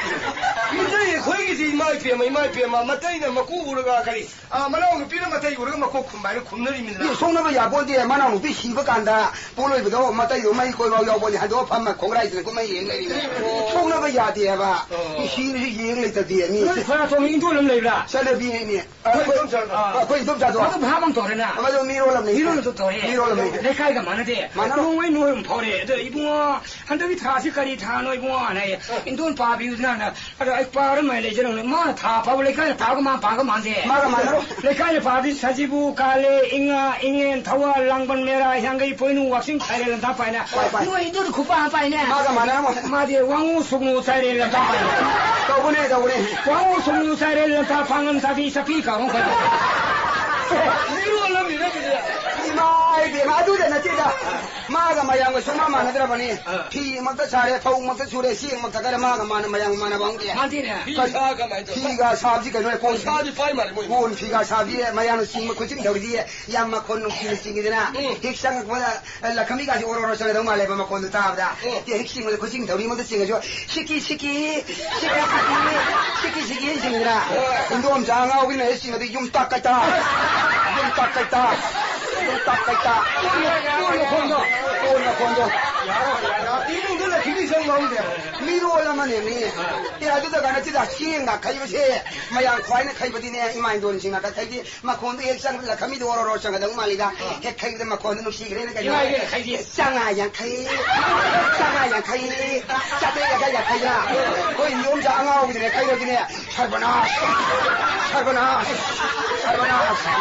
ꯃꯤꯇꯩ ꯑꯩꯈꯣꯏꯒꯤꯗꯤ ꯏꯃꯥ ꯏꯄꯦꯝꯃ, ꯏꯃꯥ ꯏꯄꯦꯝꯃ, ꯃꯇꯩꯅ ꯃꯀꯨ ꯎꯔꯒ ꯀꯔꯤ? ꯑꯥ, ꯃꯅꯥꯎꯅꯨꯄꯤꯅ ꯃꯇꯩ ꯎꯔꯒ ꯃꯀꯣꯛ ꯈꯨꯝꯕ ꯍꯥꯏꯅ ꯈꯨꯝꯅꯔꯤꯃꯤꯗꯅ꯫ ꯃꯤ ꯁꯣꯛꯅꯕ ꯌꯥꯄꯣꯟꯇꯦ, ꯃꯅꯥꯎꯅꯨꯄꯤ ꯁꯤꯕ ꯀꯥꯟꯗ ꯄꯣꯂꯣꯏꯕꯗꯣ ꯃꯇꯩꯗꯣ ꯃꯩ ꯀꯣꯏꯕ ꯌꯥꯎꯕꯅꯤ, ꯍꯟꯗꯣꯛꯑ ꯐꯝꯃ ꯈꯣꯡꯒ꯭ꯔꯥꯏꯁꯤꯅ ꯀꯨꯝꯍꯩ ꯌꯦꯡ ꯂꯩꯔꯤꯅꯦ꯫ ꯑꯣ꯫ ꯁꯣꯛꯅꯕ ꯌꯥꯗꯦ ꯍꯥꯏꯕ꯫ ꯑꯣ꯫ ꯃꯤ ꯁꯤꯔꯁꯨ ꯌꯦꯡ ꯂꯩꯇꯗꯦ, ꯃꯤ꯫ ꯅꯣꯏ ꯈꯨꯔꯥꯇꯣꯟ ꯏꯟꯗꯣꯜ ꯑꯃ ꯂꯩꯕ꯭ꯔꯥ? ꯆꯠꯅꯕꯤꯅꯤꯅꯦ꯫ ꯑꯩꯈꯣꯏ ꯑꯩꯈꯣꯏ, ꯏꯗꯣꯝꯆꯥꯗꯣ꯫ ꯑꯥ꯫ ꯑꯩꯈꯣꯏ ꯏꯗꯣꯝꯆꯥꯗꯣ꯫ ꯃꯗꯨ ꯚꯥꯞ ꯑꯃ ꯇꯧꯔꯦꯅ꯫ ꯃꯗꯨ ꯃꯤꯔꯣꯜ ꯑꯃꯅꯤ꯫ ꯃꯤꯔꯣꯜ ꯑꯃꯁꯨ ꯇꯧꯔꯦ꯫ ꯃꯤꯔꯣꯜ ꯑꯃꯅꯤ꯫ ꯂꯩꯀꯥꯏꯒ ꯃꯥꯟꯅꯗꯦ꯫ ꯃꯥꯟꯅꯔꯣꯏ꯫ ꯅꯣꯡꯃꯩ ꯅꯣꯡꯃꯩ ꯑꯃ ꯐꯥꯎꯔꯦ꯫ ꯑꯗꯣ ꯏꯕꯨꯡꯉꯣ, ꯍꯟꯗꯛꯀꯤ ꯊꯥꯁꯤ ꯀꯔꯤ ꯊꯥꯅꯣ ꯏꯕꯨꯡꯉꯣ? ꯍꯥꯏꯅ ꯑꯩ, ꯏꯟꯗꯣꯜ ꯄꯥꯕꯤꯌꯨꯗꯅ꯫ ꯑꯗꯣ ꯑꯩ ꯄꯥꯔꯝꯃꯦ ꯂꯩꯖꯔꯝꯅꯦ꯫ ꯃꯥꯅ ꯊꯥ ꯐꯥꯕ ꯂꯩꯀꯥꯏꯅ ꯄꯥꯕꯒ ꯃꯥꯅ ꯄꯥꯕꯒ ꯃꯥꯟꯗꯦ꯫ ꯃꯥꯒ ꯃꯥꯟꯅꯔꯣ꯫ ꯂꯩꯀꯥꯏꯅ ꯄꯥꯕꯗꯤ ꯁꯖꯤꯕꯨ, ꯀꯥꯂꯦ, ꯏꯉꯥ, ꯏꯉꯦꯟ, ꯊꯧꯋꯥꯜ, ꯂꯥꯡꯕꯟ, ꯃꯦꯔꯥ, ꯍꯤꯌꯥꯡꯒꯩ, ꯄꯣꯏꯅꯨ, ꯋꯥꯛꯆꯤꯡ, ꯈꯥꯏꯔꯦꯜ ꯂꯝꯇꯥ ꯄꯥꯏꯅ꯫ ꯍꯣꯏ, ꯄꯥꯏ꯫ ꯅꯣꯏ ꯑꯗꯨꯗ ꯈꯨꯄꯥ ꯄꯥꯏꯅꯦ꯫ ꯃꯥꯒ ꯃꯥꯟꯅꯔꯝꯃꯣꯏ꯫ ꯃꯥꯗꯤ ꯋꯥꯉꯨ ꯁꯨꯛꯅꯨ ꯆꯥꯏꯔꯦꯜ ꯂꯝꯇꯥ ꯄꯥꯏꯅꯦ꯫ ꯇꯧꯕꯅꯦ, ꯇꯧꯕꯅꯦ꯫ ꯋꯥꯉꯨ ꯁꯨꯛꯅꯨ ꯆꯥꯏꯔꯦꯜ ꯂꯝꯇꯥ ꯄꯥꯡꯉꯝ ꯆꯥꯕꯤ ꯆꯥꯄꯤ ꯀꯥꯎꯔꯝ ꯈꯣꯏ꯫ ꯃꯤꯔꯣꯜ ꯑꯃꯅꯤꯅꯦ ꯑꯗꯨꯗꯤ꯫ ꯏꯃꯥ ꯏꯕꯦꯝꯃ, ꯑꯗꯨꯗ ꯅꯠꯇꯦꯗ꯫ ꯃꯥꯒ ꯃꯌꯥꯝꯒ ꯁꯨꯡꯃꯥꯟ ꯃꯥꯟꯅꯗ꯭ꯔꯕꯅꯤ꯫ ꯑꯥ꯫ ꯐꯤꯃꯛꯇ ꯁꯥꯔꯦ, ꯐꯧꯃꯛꯇ ꯁꯨꯔꯦ, ꯆꯦꯡꯃꯛꯇ ꯀꯔꯦ, ꯃꯥꯒ ꯃꯥꯅ ꯃꯌꯥꯝ ꯃꯥꯟꯅꯕ ꯑꯃꯨꯛ ꯌꯥꯏ꯫ ꯃꯥꯟꯗꯦꯅꯦ꯫ ꯐꯤ ꯀꯩ-, ꯁꯥ ꯀꯃꯥꯏꯅ ꯇꯧꯕ? ꯐꯤꯒ ꯁꯥꯕꯁꯤ ꯀꯩꯅꯣ, ꯀꯣꯟ ꯐꯤ-, ꯄꯩꯁꯥꯗꯤ ꯄꯥꯏ ꯃꯥꯜꯂꯦ ꯃꯣꯏ꯫ ꯀꯣꯟ ꯐꯤꯒ ꯁꯥꯕꯤ ꯃꯌꯥꯝꯅ ꯆꯤꯡꯕ ꯈꯨꯠꯆꯤꯡ ꯇꯧꯔꯤꯗꯤ ꯌꯥꯝ ꯃꯈꯣꯟ ꯅꯨꯡꯁꯤꯅ ꯆꯤꯡꯉꯤꯗꯅ꯫ ꯎꯝ꯫ ꯍꯦꯛ ꯆꯪꯉꯛꯄꯗ ꯂꯈꯃꯤꯒꯥꯁꯤ ꯑꯣꯔꯣ ꯑꯣꯔꯣ ꯆꯪꯒꯗꯧ ꯃꯥꯜꯂꯦꯕ ꯃꯈꯣꯟꯗꯣ ꯇꯥꯕꯗ꯫ ꯎꯝ꯫ ꯍꯦꯛ ꯆꯤꯡꯕꯗ ꯈꯨꯠꯆꯤꯡ ꯇꯧꯔꯤ ꯃꯗꯨ ꯆꯤꯡꯉꯁꯨ ꯁꯤꯀꯤ ꯁꯤꯀꯤ, ꯁꯤꯀꯤ ꯁꯤꯀꯤ, ꯁꯤꯀꯤ ꯁꯤꯀꯤ ꯆꯤꯡꯉꯤꯗꯅ꯫ ꯍꯣꯏ꯫ ꯏꯟꯗꯣꯝꯆꯥ ꯑꯉꯥꯎꯕꯤꯅ ꯍꯦꯛ ꯆꯤꯡꯉꯗꯤ ꯌꯨꯝ ꯇꯥꯛ ꯀꯩꯇꯥ, ꯌꯨꯝ ꯇꯥꯛ ꯀꯩꯇꯥ꯫ ꯌꯨꯝ ꯇꯥꯛ ꯀꯩꯇꯥ꯫ ꯀꯣꯟ ꯃꯈꯣꯟꯗꯣ꯫ ꯀꯣꯟ ꯃꯈꯣꯟꯗꯣ꯫ ꯏꯃꯨꯡꯗ ꯂꯩꯈꯤꯕ ꯏꯁꯩ ꯌꯥꯎꯔꯝꯗꯦ꯫ ꯃꯤꯔꯣꯜ ꯑꯃꯅꯦ ꯃꯤ꯫ ꯑꯦ, ꯑꯗꯨꯗ ꯀꯩꯅꯣ ꯁꯤꯗ ꯆꯦꯡꯒ ꯈꯩꯕꯁꯦ ꯃꯌꯥꯝ ꯈ꯭ꯋꯥꯏꯅ ꯈꯩꯕꯗꯤꯅꯦ, ꯏꯃꯥ ꯏꯟꯗꯣꯟꯁꯤꯡꯅ ꯈꯩꯕꯗꯤ ꯃꯈꯣꯟꯗꯣ ꯍꯦꯛ ꯆꯪꯕꯗ ꯂꯈꯃꯤꯗꯣ ꯑꯣꯔꯣ ꯑꯣꯔꯣ ꯆꯪꯒꯗꯧ ꯃꯥꯜꯂꯤꯗ꯫ ꯍꯦꯛ ꯈꯩꯕꯗ ꯃꯈꯣꯟꯗꯣ ꯅꯨꯡꯁꯤꯈ꯭ꯔꯦꯅ ꯀꯩꯅꯣ꯫ ꯏꯃꯥ ꯏꯕꯦꯝꯃ ꯈꯩꯗꯤ꯫ ꯆꯥꯉꯥ ꯌꯥꯡꯈꯩ, ꯆꯥꯉꯥ ꯌꯥꯡꯈꯩ, ꯆꯥꯇ꯭ꯔꯦꯠ ꯌꯥꯡꯈꯩ ꯌꯥꯡꯈꯩꯗ꯫ ꯑꯩꯈꯣꯏ ꯏꯟꯗꯣꯝꯆꯥ ꯑꯉꯥꯎꯕꯤꯗꯨꯅꯦ ꯈꯩꯔꯗꯤꯅꯦ, ꯁꯔꯕꯅꯥꯁ! ꯁꯔꯕꯅꯥꯁ! ꯁꯔꯕꯅꯥꯁ!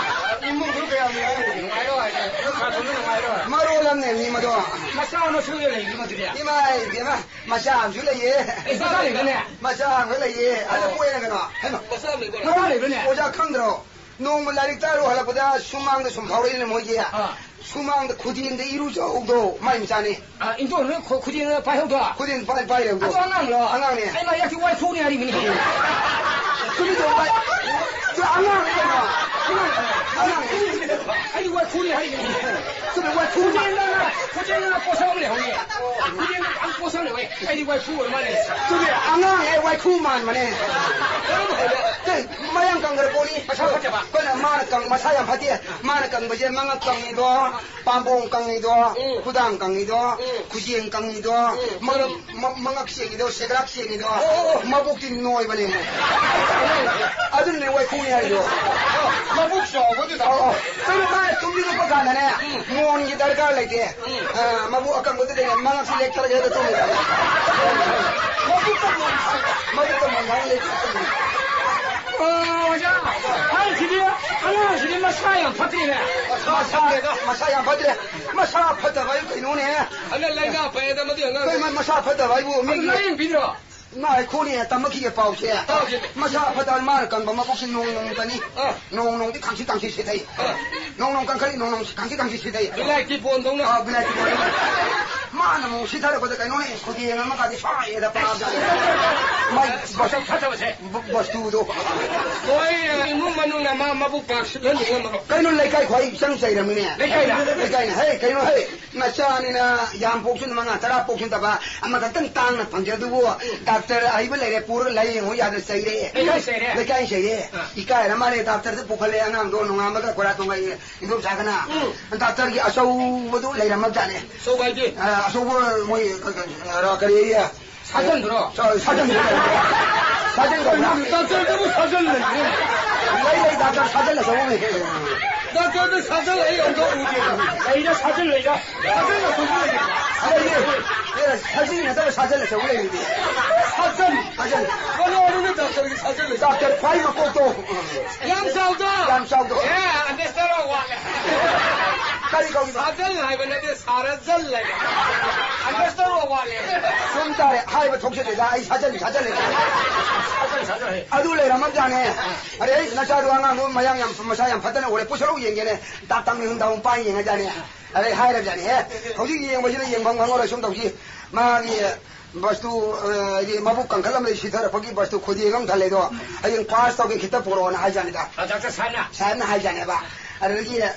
ꯏꯃꯨꯡꯗꯨ ꯀꯌꯥꯝ ꯅꯨꯡꯉꯥꯏꯔꯣ ꯍꯥꯏꯅꯣ? ꯅꯣꯏ ꯈꯥ ꯊꯣꯡꯗ ꯅꯨꯡꯉꯥꯏꯔꯣ ꯍꯥꯏꯅꯣ? ꯃꯔꯣꯜ ꯑꯃꯅꯦ ꯃꯤ ꯃꯗꯣ꯫ ꯃꯆꯥ ꯃꯁꯨ ꯂꯩꯕ꯭ꯔꯣ ꯑꯗꯨꯗꯤ? ꯏꯃꯥ ꯏꯕꯦꯝꯃ, ꯃꯆꯥ ꯑꯃꯁꯨ ꯂꯩꯌꯦ꯫ ꯑꯦ, ꯃꯆꯥ ꯂꯩꯕ꯭ꯔꯅꯦ? ꯃꯆꯥ ꯑꯃ ꯂꯩꯌꯦ꯫ ꯑꯗꯨ ꯑꯣ꯫ ꯀꯣꯏꯔꯒꯅꯣ? ꯍꯩꯃꯥ! ꯃꯆꯥ ꯑꯃ ꯂꯩꯕ꯭ꯔꯣ? ꯃꯆꯥ ꯂꯩꯕ꯭ꯔꯅꯦ? ꯑꯣꯖꯥ ꯈꯪꯗ꯭ꯔꯣ? ꯅꯣꯡꯃ ꯂꯥꯏꯔꯤꯛ ꯇꯥꯔꯨ ꯍꯜꯂꯛꯄꯗ ꯁꯨꯃꯥꯡꯗ ꯁꯨꯝ ꯐꯥꯎꯔꯛꯏꯅꯦ ꯃꯣꯏꯒꯤ꯫ ꯑꯥ꯫ ꯁꯨꯃꯥꯡꯗ ꯈꯨꯗꯦꯡꯗ ꯏꯔꯨꯖꯍꯧꯗꯣ ꯃꯥꯏ ꯃꯆꯥꯅꯤ꯫ ꯑ, ꯏꯟꯗꯣꯟ ꯅꯣꯏ ꯈꯨ-, ꯈꯨꯗꯦꯡ ꯄꯥꯏꯍꯧꯗꯣ? ꯈꯨꯗꯦꯡ ꯄꯥꯏ-, ꯄꯥꯏꯔꯦ ꯍꯧꯗꯣ꯫ ꯑꯗꯣ ꯑꯉꯥꯡꯂꯣ? ꯑꯉꯥꯡꯅꯦ꯫ ꯑꯩ ꯃꯥ ꯌꯥꯛꯇꯤ ꯋꯥꯏꯈꯨꯅꯤ ꯍꯥꯏꯔꯤꯕꯅꯤ꯫ ꯆꯨꯝꯃꯤ ꯆꯨꯝꯃꯤ ꯄꯥꯏ-, ꯆꯨ-, ꯑꯉꯥꯡꯅꯦ ꯀꯩꯅꯣ꯫ ꯑꯉꯥꯡ-, ꯑꯉꯥꯡꯅꯦ꯫ ꯑꯩꯗꯤ ꯋꯥꯏꯈꯨꯅꯤ ꯍꯥꯏꯔꯤꯕꯅꯤ꯫ ꯆꯨꯝꯃꯤ, ꯋꯥꯏꯈꯨ ꯃꯥ-, ꯈꯨꯗꯦꯡꯗ, ꯈꯨꯗꯦꯡꯗ ꯄꯣꯠꯁꯛ ꯑꯃ ꯂꯩꯍꯧꯋꯤ꯫ ꯈꯨꯗꯦꯡꯗ ꯌꯥꯝ ꯄꯣꯠꯁꯛ ꯑꯃ ꯂꯩꯍꯧꯋꯤ꯫ ꯑꯩꯗꯤ ꯋꯥꯏꯈꯨ ꯑꯣꯏꯔ ꯃꯥꯜꯂꯦ꯫ ꯆꯨꯝꯃꯤ, ꯑꯉꯥꯡ ꯑꯩ ꯋꯥꯏꯈꯨ ꯃꯥꯟꯕꯅꯦ꯫ ꯀꯔꯝ ꯍꯥꯏꯕ? ꯀꯩ, ꯃꯌꯥꯡ ꯀꯪꯈ꯭ꯔ ꯄꯣꯠꯅꯤ꯫ ꯃꯁꯥ ꯐꯠꯇꯕ? ꯑꯩꯈꯣꯏꯅ ꯃꯥꯅ ꯀꯪ-, ꯃꯁꯥ ꯌꯥꯝ ꯐꯠꯇꯦ꯫ ꯃꯥꯅ ꯀꯪꯕꯁꯦ ꯃꯉꯛ ꯀꯪꯉꯤꯗꯣ, ꯄꯥꯝꯕꯣꯝ ꯀꯪꯉꯤꯗꯣ, ꯎꯝ꯫ ꯈꯨꯗꯥꯡ ꯀꯪꯉꯤꯗꯣ, ꯎꯝ꯫ ꯈꯨꯖꯦꯡ ꯀꯪꯉꯤꯗꯣ, ꯎꯝ꯫ ꯃ-, ꯃ-, ꯃꯉꯛ ꯁꯦꯡꯉꯤꯗꯣ, ꯁꯦꯒ꯭ꯔꯥꯛ ꯁꯦꯡꯉꯤꯗꯣ, ꯑꯣ, ꯑꯣ, ꯑꯣ꯫ ꯃꯕꯨꯛꯇꯤ ꯅꯣꯏꯕꯅꯦ꯫ ꯑꯗꯨꯅꯅꯦ ꯋꯥꯏꯈꯨꯅꯤ ꯍꯥꯏꯗꯣ꯫ ꯃꯕꯨꯛ ꯆꯥꯎꯕꯗꯨꯗ꯫ ꯑꯣ, ꯑꯣ꯫ ꯀꯩꯅꯣ ꯃꯥ ꯇꯨꯝꯅꯤꯡꯉꯛꯄ ꯀꯥꯟꯗꯅꯦ, ꯎꯝ꯫ ꯃꯣꯟꯒꯤ ꯗꯔꯀꯥꯔ ꯂꯩꯇꯦ꯫ ꯎꯝ꯫ ꯑ, ꯃꯕꯨꯛ ꯑꯀꯪꯕꯗꯨꯗꯅꯦ ꯃꯉꯛꯁꯤ ꯂꯦꯛꯊꯔꯒ ꯍꯦꯛꯇ ꯇꯨꯝꯃꯦ꯫ ꯃꯕꯨꯛꯇ ꯃꯣꯟ ꯁꯥꯏꯕ, ꯃꯕꯨꯛꯇ ꯃꯣꯟ ꯁꯥꯏꯕ ꯂꯩꯇꯦ꯫ ꯑꯣ, ꯑꯣꯖꯥ, ꯑꯍꯜꯁꯤꯗꯤ, ꯑꯉꯥꯡꯁꯤꯗꯤ ꯃꯁꯥ ꯌꯥꯝ ꯐꯠꯇ꯭ꯔꯤꯅꯦ꯫ ꯃꯁꯥ, ꯃꯁꯥ ꯌꯥꯝ ꯐꯠꯇ꯭ꯔꯦ꯫ ꯃꯁꯥ ꯐꯠꯇꯕ ꯍꯥꯏꯕꯨ ꯀꯩꯅꯣꯅꯦ? ꯑꯗ ꯂꯥꯏꯅꯥ ꯄꯛꯑꯦꯗ ꯃꯗꯨ ꯑꯉꯥꯡ ꯀꯩ ꯃ-, ꯃꯁꯥ ꯐꯠꯇꯕ ꯍꯥꯏꯕꯨ ꯑꯗꯨ ꯃꯤꯒꯤ ꯂꯥꯏꯌꯦꯡꯕꯤꯗ꯭ꯔꯣ? ꯉꯥꯏꯈꯣꯅꯦ, ꯇꯝꯃꯛꯈꯤꯒꯦ ꯄꯥꯎꯁꯦ꯫ ꯇꯥꯎꯁꯦ꯫ ꯃꯁꯥ ꯐꯠꯇꯕ ꯃꯥꯅ ꯀꯪꯕ ꯃꯀꯣꯛꯁꯦ ꯅꯣꯡ ꯅꯣꯡ ꯀꯅꯤ꯫ ꯑꯥ꯫ ꯅꯣꯡ ꯅꯣꯡꯗꯤ ꯈꯪꯁꯤ ꯈꯪꯁꯤ ꯁꯤꯊꯩ꯫ ꯑꯥ꯫ ꯅꯣꯡ ꯅꯣꯡ ꯀꯟꯈꯠꯂꯤ, ꯅꯣꯡ ꯅꯣꯡ ꯈꯪꯁꯤ ꯈꯪꯁꯤ ꯁꯤꯊꯩ꯫ ꯕꯤꯂꯥꯏꯇꯤ ꯕꯣꯟꯗꯧꯅ꯫ ꯑꯥ, ꯕꯤꯂꯥꯏꯇꯤ ꯕꯣꯟꯗꯧꯅ꯫ ꯃꯥꯅ ꯑꯃꯨꯛ ꯁꯤꯊꯔꯛꯄꯗ ꯀꯩꯅꯣꯅꯦ, ꯈꯨꯗꯦꯡ ꯑꯃꯒꯗꯤ ꯁ꯭ꯋꯥꯏꯗ ꯄꯥꯕꯖꯥꯠꯅꯤ꯫ ꯃꯥꯏ ꯃꯁꯛ ꯐꯠꯇꯕꯁꯦ꯫ ꯕ-, ꯕꯁꯇꯨꯗꯣ꯫ ꯍꯣꯏ, ꯏꯃꯨꯡ ꯃꯅꯨꯡꯅ ꯃꯥ ꯃꯕꯨꯛ ꯄꯥꯛ ꯁꯤꯠꯍꯟꯅꯤꯡꯉꯝꯃꯔꯣꯏ꯫ ꯀꯩꯅꯣ ꯂꯩꯀꯥꯏ ꯈ꯭ꯋꯥꯏ ꯏꯆꯪ ꯆꯩꯔꯝꯃꯤꯅꯦ? ꯂꯩꯀꯥꯏꯅ? ꯂꯩꯀꯥꯏꯅ, ꯍꯦ, ꯀꯩꯅꯣ, ꯍꯦ, ꯅꯆꯥꯅꯤꯅ ꯌꯥꯝ ꯄꯣꯛꯁꯅꯨ, ꯃꯉꯥ ꯇꯔꯥ ꯄꯣꯛꯁꯅꯨ ꯇꯕ, ꯑꯃꯈꯛꯇꯪ ꯇꯥꯡꯅ ꯐꯪꯖꯗꯨꯕꯨ, ꯗꯥꯛꯇꯔ ꯑꯍꯩꯕ ꯂꯩꯔꯦ, ꯄꯨꯔꯒ ꯂꯥꯌꯦꯡꯉꯨ ꯌꯥꯗꯅ ꯆꯩꯔꯦ꯫ ꯂꯩꯀꯥꯏ ꯆꯩꯔꯦ? ꯂꯩꯀꯥꯏ ꯆꯩꯔꯦ꯫ ꯑꯥ꯫ ꯏꯀꯥꯏꯔ ꯃꯥꯜꯂꯦ, ꯗꯥꯛꯇꯔꯗ ꯄꯨꯈꯠꯂꯦ ꯑꯉꯥꯡꯗꯣ, ꯅꯣꯡꯉꯥꯟꯕꯒ ꯈꯣꯏꯔꯥ ꯇꯣꯡꯉꯥꯏ ꯏꯟꯗꯣꯝꯆꯥꯒꯅ꯫ ꯎꯝ꯫ ꯗꯥꯛꯇꯔꯒꯤ ꯑꯆꯧꯕꯗꯨ ꯂꯩꯔꯝꯃꯕꯖꯥꯠꯅꯦ꯫ ꯑꯆꯧꯕ ꯍꯥꯏꯗꯤ? ꯑ, ꯑꯆꯧꯕ ꯃꯣꯏ, ꯑ, ꯀꯔꯤ, ꯁꯥꯖꯟꯗꯨꯔꯣ? ꯁꯥ-, ꯁꯥꯖꯟꯗꯨꯔꯣ? ꯁꯥꯖꯟ ꯀꯧꯕ꯭ꯔꯥ? ꯗꯥꯛꯇꯔꯗꯕꯨ ꯁꯥꯖꯟ ꯂꯩꯕ꯭ꯔꯣ? ꯂꯩ, ꯂꯩ, ꯗꯥꯛꯇꯔ ꯁꯥꯖꯟ ꯑꯆꯧꯕ ꯂꯩ꯫ ꯗꯥꯛꯇꯔꯗ ꯁꯥꯖꯟ ꯑꯩ ꯑꯝꯇ ꯎꯗꯦꯗ꯫ ꯂꯩꯗ, ꯁꯥꯖꯟ ꯂꯩꯗ꯫ ꯁꯥꯖꯟ ꯑꯆꯧꯕ ꯂꯩꯌꯦ꯫ ꯑꯦ, ꯁꯥꯖꯟ ꯅꯠꯇꯕ ꯁꯥꯖꯟ ꯑꯆꯧꯕ ꯂꯩꯔꯤꯗꯤ꯫ ꯁꯥꯖꯟ? ꯁꯥꯖꯟ꯫ ꯀꯅꯥꯅꯣꯅꯦ ꯗꯥꯛꯇꯔꯒꯤ ꯁꯥꯖꯟ ꯂꯩ? ꯗꯥꯛꯇꯔ ꯈ꯭ꯋꯥꯏ ꯃꯀꯣꯛꯇꯣ꯫ ꯌꯥꯝ ꯆꯥꯎꯗꯣ? ꯌꯥꯝ ꯆꯥꯎꯗꯣ꯫ ꯑꯦ, ꯑꯟꯗꯔꯁꯇꯦꯟꯗ ꯋꯥꯠꯂꯦ꯫ ꯀꯔꯤ ꯀꯧꯔꯤꯕ? ꯁꯥꯖꯟ ꯍꯥꯏꯕ ꯅꯠꯇꯦ, ꯁꯥꯔꯖꯟ ꯍꯥꯏꯕ꯫ ꯑꯟꯗꯔꯁꯇꯦꯟꯗ ꯋꯥꯠꯂꯦ꯫ ꯆꯨꯝ ꯇꯥꯔꯦ, ꯍꯥꯏꯕ ꯊꯣꯛꯆꯗꯦꯗ, ꯑꯩ ꯁꯥꯖꯟ, ꯁꯥꯖꯟ ꯂꯩ꯫ ꯁꯥꯖꯟ, ꯁꯥꯖꯟ ꯍꯥꯏ꯫ ꯑꯗꯨ ꯂꯩꯔꯝꯃꯕꯖꯥꯠꯅꯦ꯫ ꯑꯥ꯫ ꯑꯗꯩ, "ꯅꯆꯥꯗꯣ ꯑꯉꯥꯡꯗꯣ ꯃꯌꯥꯡ ꯌꯥꯝ, ꯃꯁꯥ ꯌꯥꯝ ꯐꯠꯇꯅ ꯎꯔꯦ, ꯄꯨꯁꯜꯂꯛꯎ ꯌꯦꯡꯒꯦꯅꯦ"꯫ ꯇꯥ ꯇꯥꯡ ꯅꯤꯍꯨꯝ ꯇꯥ ꯍꯨꯝ ꯄꯥꯏ ꯌꯦꯡꯉꯖꯥꯠꯅꯦ꯫ ꯑꯗꯩ ꯍꯥꯏꯔꯕꯖꯥꯠꯅꯦ, "ꯍꯦ, ꯍꯧꯖꯤꯛ ꯌꯦꯡꯕꯁꯤꯗ ꯌꯦꯡꯐꯝ ꯈꯪꯉꯔꯣꯏ, ꯁꯨꯝ ꯇꯧꯁꯤ꯫ ꯃꯥꯒꯤ ꯕꯁꯇꯨ, ꯑ, ꯍꯥꯏꯗꯤ ꯃꯕꯨꯛ ꯀꯪꯈꯠꯂꯝꯕꯗꯒꯤ ꯁꯤꯊꯔꯛꯄꯒꯤ ꯕꯁꯇꯨ ꯈꯨꯗꯦꯡ ꯑꯃ ꯊꯜꯂꯦꯗꯣ, ꯍꯌꯦꯡ ꯄꯥꯁ ꯇꯧꯒꯦ ꯈꯤꯇ ꯄꯨꯔꯛꯑꯣꯅ" ꯍꯥꯏꯖꯥꯠꯅꯤꯗ꯫ ꯑ, ꯗꯥꯛꯇꯔ ꯁꯥꯍꯦꯕꯅ? ꯁꯥꯍꯦꯕꯅ ꯍꯥꯏꯖꯥꯠꯅꯦꯕ꯫ ꯑꯗꯨꯗꯒꯤ, ꯑ,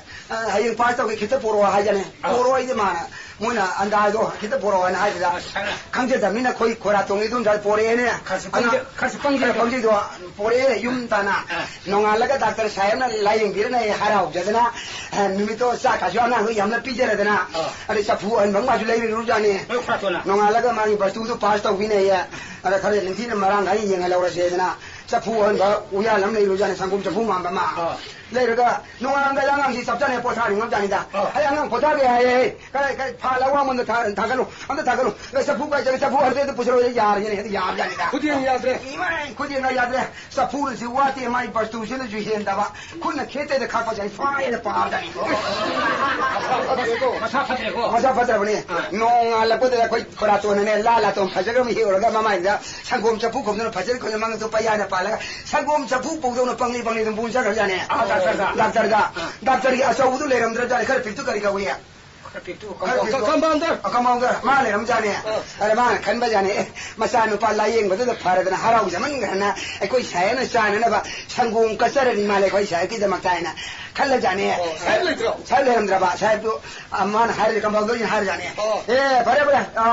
"ꯍꯌꯦꯡ ꯄꯥꯁ ꯇꯧꯒꯦ ꯈꯤꯇ ꯄꯨꯔꯛꯑꯣ" ꯍꯥꯏꯖꯥꯠꯅꯦ꯫ ꯑꯥ꯫ ꯄꯨꯔꯛꯑꯣ ꯍꯥꯏꯗꯤ ꯃꯥꯅ, ꯃꯣꯏꯅ ꯑꯟꯗꯥꯗꯣ ꯈꯤꯇ ꯄꯨꯔꯛꯑꯣ ꯍꯥꯏꯅ ꯍꯥꯏꯕꯗ, ꯑꯁ, ꯈꯪꯉꯦ꯫ ꯈꯪꯖꯗꯕꯅꯤꯅ ꯑꯩꯈꯣꯏ ꯈꯣꯏꯔꯥ ꯇꯣꯡꯉꯤ ꯑꯗꯨꯝ ꯄꯨꯔꯛꯑꯦꯅꯦ꯫ ꯈꯔꯁꯨ ꯄꯪꯖ-, ꯑꯉꯥꯡ ꯈꯔꯁꯨ ꯄꯪꯖ-, ꯈꯔ ꯄꯪꯖꯩꯗꯣ ꯄꯨꯔꯛꯑꯦ, ꯌꯨꯝ ꯇꯥꯅ꯫ ꯑꯥ꯫ ꯅꯣꯡꯉꯥꯜꯂꯒ ꯗꯥꯛꯇꯔ ꯁꯥꯍꯦꯕꯅ ꯂꯥꯌꯦꯡꯕꯤꯔꯅꯤ ꯍꯔꯥꯎꯖꯗꯅ, ꯑ, ꯅꯨꯃꯤꯠꯇꯣ ꯆꯥꯛ ꯀꯥꯁꯨ ꯑꯉꯥꯡꯗꯣ ꯌꯥꯝꯅ ꯄꯤꯖꯔꯗꯅ, ꯑꯥ꯫ ꯑꯗꯩ ꯆꯐꯨ ꯑꯍꯟꯕ ꯑꯃꯁꯨ ꯂꯩꯔꯨꯔꯖꯥꯠꯅꯤ꯫ ꯅꯣꯏ ꯈꯣꯏꯔꯥ ꯇꯣꯡꯅ? ꯅꯣꯡꯉꯥꯜꯂꯒ ꯃꯥꯒꯤ ꯕꯁꯇꯨꯗꯨ ꯄꯥꯁ ꯇꯧꯕꯤꯅꯦꯌꯦ꯫ ꯑꯗ ꯈꯔ ꯅꯤꯡꯊꯤꯅ ꯃꯔꯥꯡ ꯀꯥꯏꯅ ꯌꯦꯡꯍꯜꯍꯧꯔꯁꯦꯗꯅ ꯆꯐꯨ ꯑꯍꯟꯕ ꯎꯌꯥꯜ ꯑꯃ ꯂꯩꯔꯨꯖꯥꯠꯅꯤ, ꯁꯪꯒꯣꯝ ꯆꯐꯨ ꯃꯥꯟꯕ ꯑꯃ꯫ ꯑꯥ꯫ ꯂꯩꯔꯒ ꯅꯣꯡꯉꯥꯜꯂꯝꯗꯥꯏꯗ ꯑꯉꯥꯡꯁꯤ ꯆꯞ ꯆꯥꯅ ꯄꯣꯊꯥꯅꯤꯡꯉꯝꯖꯥꯠꯅꯤꯗ꯫ ꯑꯥ꯫ ꯑꯩ ꯑꯉꯥꯡ ꯄꯣꯊꯥꯒꯦ ꯍꯥꯏꯌꯦ꯫ ꯀꯗꯥꯏ, ꯀꯗꯥꯏ, ꯐꯥꯜ ꯑꯋꯥꯡꯕ ꯑꯝꯗ ꯊꯥ-, ꯊꯥꯒꯠꯂꯨ, ꯑꯝꯇ ꯊꯥꯒꯠꯂꯨ꯫ ꯑꯦ, ꯆꯐꯨ ꯀꯥꯏ ꯆꯠꯂꯤ? ꯆꯐꯨ ꯑꯍꯟꯕꯗ ꯄꯨꯁꯜꯂꯛꯑꯣ, ꯌꯥꯔꯒꯦꯅꯦ, ꯍꯦꯛꯇ ꯌꯥꯕꯖꯥꯠꯅꯤꯗ꯫ ꯈꯨꯗꯦꯡ ꯌꯥꯗ꯭ꯔꯦ꯫ ꯏꯃꯥꯏ, ꯈꯨꯗꯦꯡꯒ ꯌꯥꯗ꯭ꯔꯦ꯫ ꯆꯐꯨꯅꯁꯨ ꯋꯥꯠꯇꯦ, ꯃꯥꯏ ꯕꯁꯇꯨꯁꯤꯅꯁꯨ ꯍꯦꯟꯗꯕ꯫ ꯈꯨꯠꯅ ꯈꯦꯠꯇꯦꯗ ꯈꯥꯛꯄꯁꯦ ꯑꯩ ꯐꯥꯏꯅ ꯄꯥꯕꯗꯅꯤ꯫ ꯃꯁꯥ ꯐꯠꯇ꯭ꯔꯦꯀꯣ? ꯃꯁꯥ ꯐꯠꯇ꯭ꯔꯕꯅꯤ꯫ ꯑꯥ꯫ ꯅꯣꯡꯉꯥꯜꯂꯛꯄꯗ ꯑꯩꯈꯣꯏ ꯈꯣꯏꯔꯥꯇꯣꯟꯅꯅꯦ, ꯂꯥ ꯂꯥꯇꯣꯟ ꯐꯖꯈ꯭ꯔꯕ ꯍꯦꯛꯎꯔꯒ ꯃꯃꯥꯏꯗ ꯁꯪꯒꯣꯝ ꯆꯐꯨ ꯈꯣꯝꯗꯨꯅ ꯐꯖꯅ ꯈꯣꯝꯗꯅ ꯃꯉꯛꯇꯣ ꯄꯩꯌꯥꯅ ꯄꯥꯜꯂꯒ ꯁꯪꯒꯣꯝ ꯆꯐꯨ ꯄꯧꯗꯧꯅ ꯄꯪꯂꯤ ꯄꯪꯂꯤ ꯑꯗꯨꯝ ꯄꯨꯟ ꯆꯠꯈ꯭ꯔꯖꯥꯠꯅꯦ꯫ ꯑꯥ, ꯗꯥꯛꯇꯔꯗ꯫ ꯗꯥꯛꯇꯔꯗ꯫ ꯑꯥ꯫ ꯗꯥꯛꯇꯔꯒꯤ ꯑꯆꯧꯕꯗꯨ ꯂꯩꯔꯝꯗ꯭ꯔꯖꯥꯠꯅꯦ, ꯈꯔ ꯄꯤꯛꯇꯨ ꯀꯔꯤ ꯀꯧꯏ? ꯈꯔ ꯄꯤꯛꯇꯨ, ꯈꯔ ꯀꯝꯄꯥꯎꯟꯗꯔ꯫ ꯄꯤꯛꯇꯨ꯫ ꯀꯝꯄꯥꯎꯟꯗꯔ꯫ ꯃꯥ ꯂꯩꯔꯝꯖꯥꯠꯅꯦ꯫ ꯑꯥ꯫ ꯑꯗ ꯃꯥꯅ ꯈꯟꯕꯖꯥꯠꯅꯦ, "ꯑꯦ, ꯃꯆꯥꯅꯨꯄꯥ ꯂꯥꯌꯦꯡꯕꯗꯨꯗ ꯐꯔꯗꯅ ꯍꯔꯥꯎꯖꯃꯟꯈ꯭ꯔꯅ ꯑꯩꯈꯣꯏ ꯁꯥꯍꯦꯕꯅ ꯆꯥꯅꯅꯕ ꯁꯪꯒꯣꯝ ꯀꯠꯆꯔꯅꯤ ꯃꯥꯜꯂꯦ ꯑꯩꯈꯣꯏ ꯁꯥꯍꯦꯕꯀꯤꯗꯃꯛꯇ" ꯍꯥꯏꯅ ꯈꯜꯂꯖꯥꯠꯅꯦ꯫ ꯑꯣ, ꯁꯥꯍꯦꯕ ꯂꯩꯇ꯭ꯔꯣ? ꯁꯥꯍꯦꯕ ꯂꯩꯔꯝꯗ꯭ꯔꯕ, ꯁꯥꯍꯦꯕꯇꯨ, ꯑ, ꯃꯥꯅ ꯍꯥꯏꯔꯗꯤ ꯀꯝꯄꯥꯎꯟꯗꯔꯁꯤꯅ ꯍꯥꯏꯔꯖꯥꯠꯅꯦ꯫ ꯑꯣ꯫ "ꯑꯦ, ꯐꯔꯦ, ꯐꯔꯦ, ꯑ,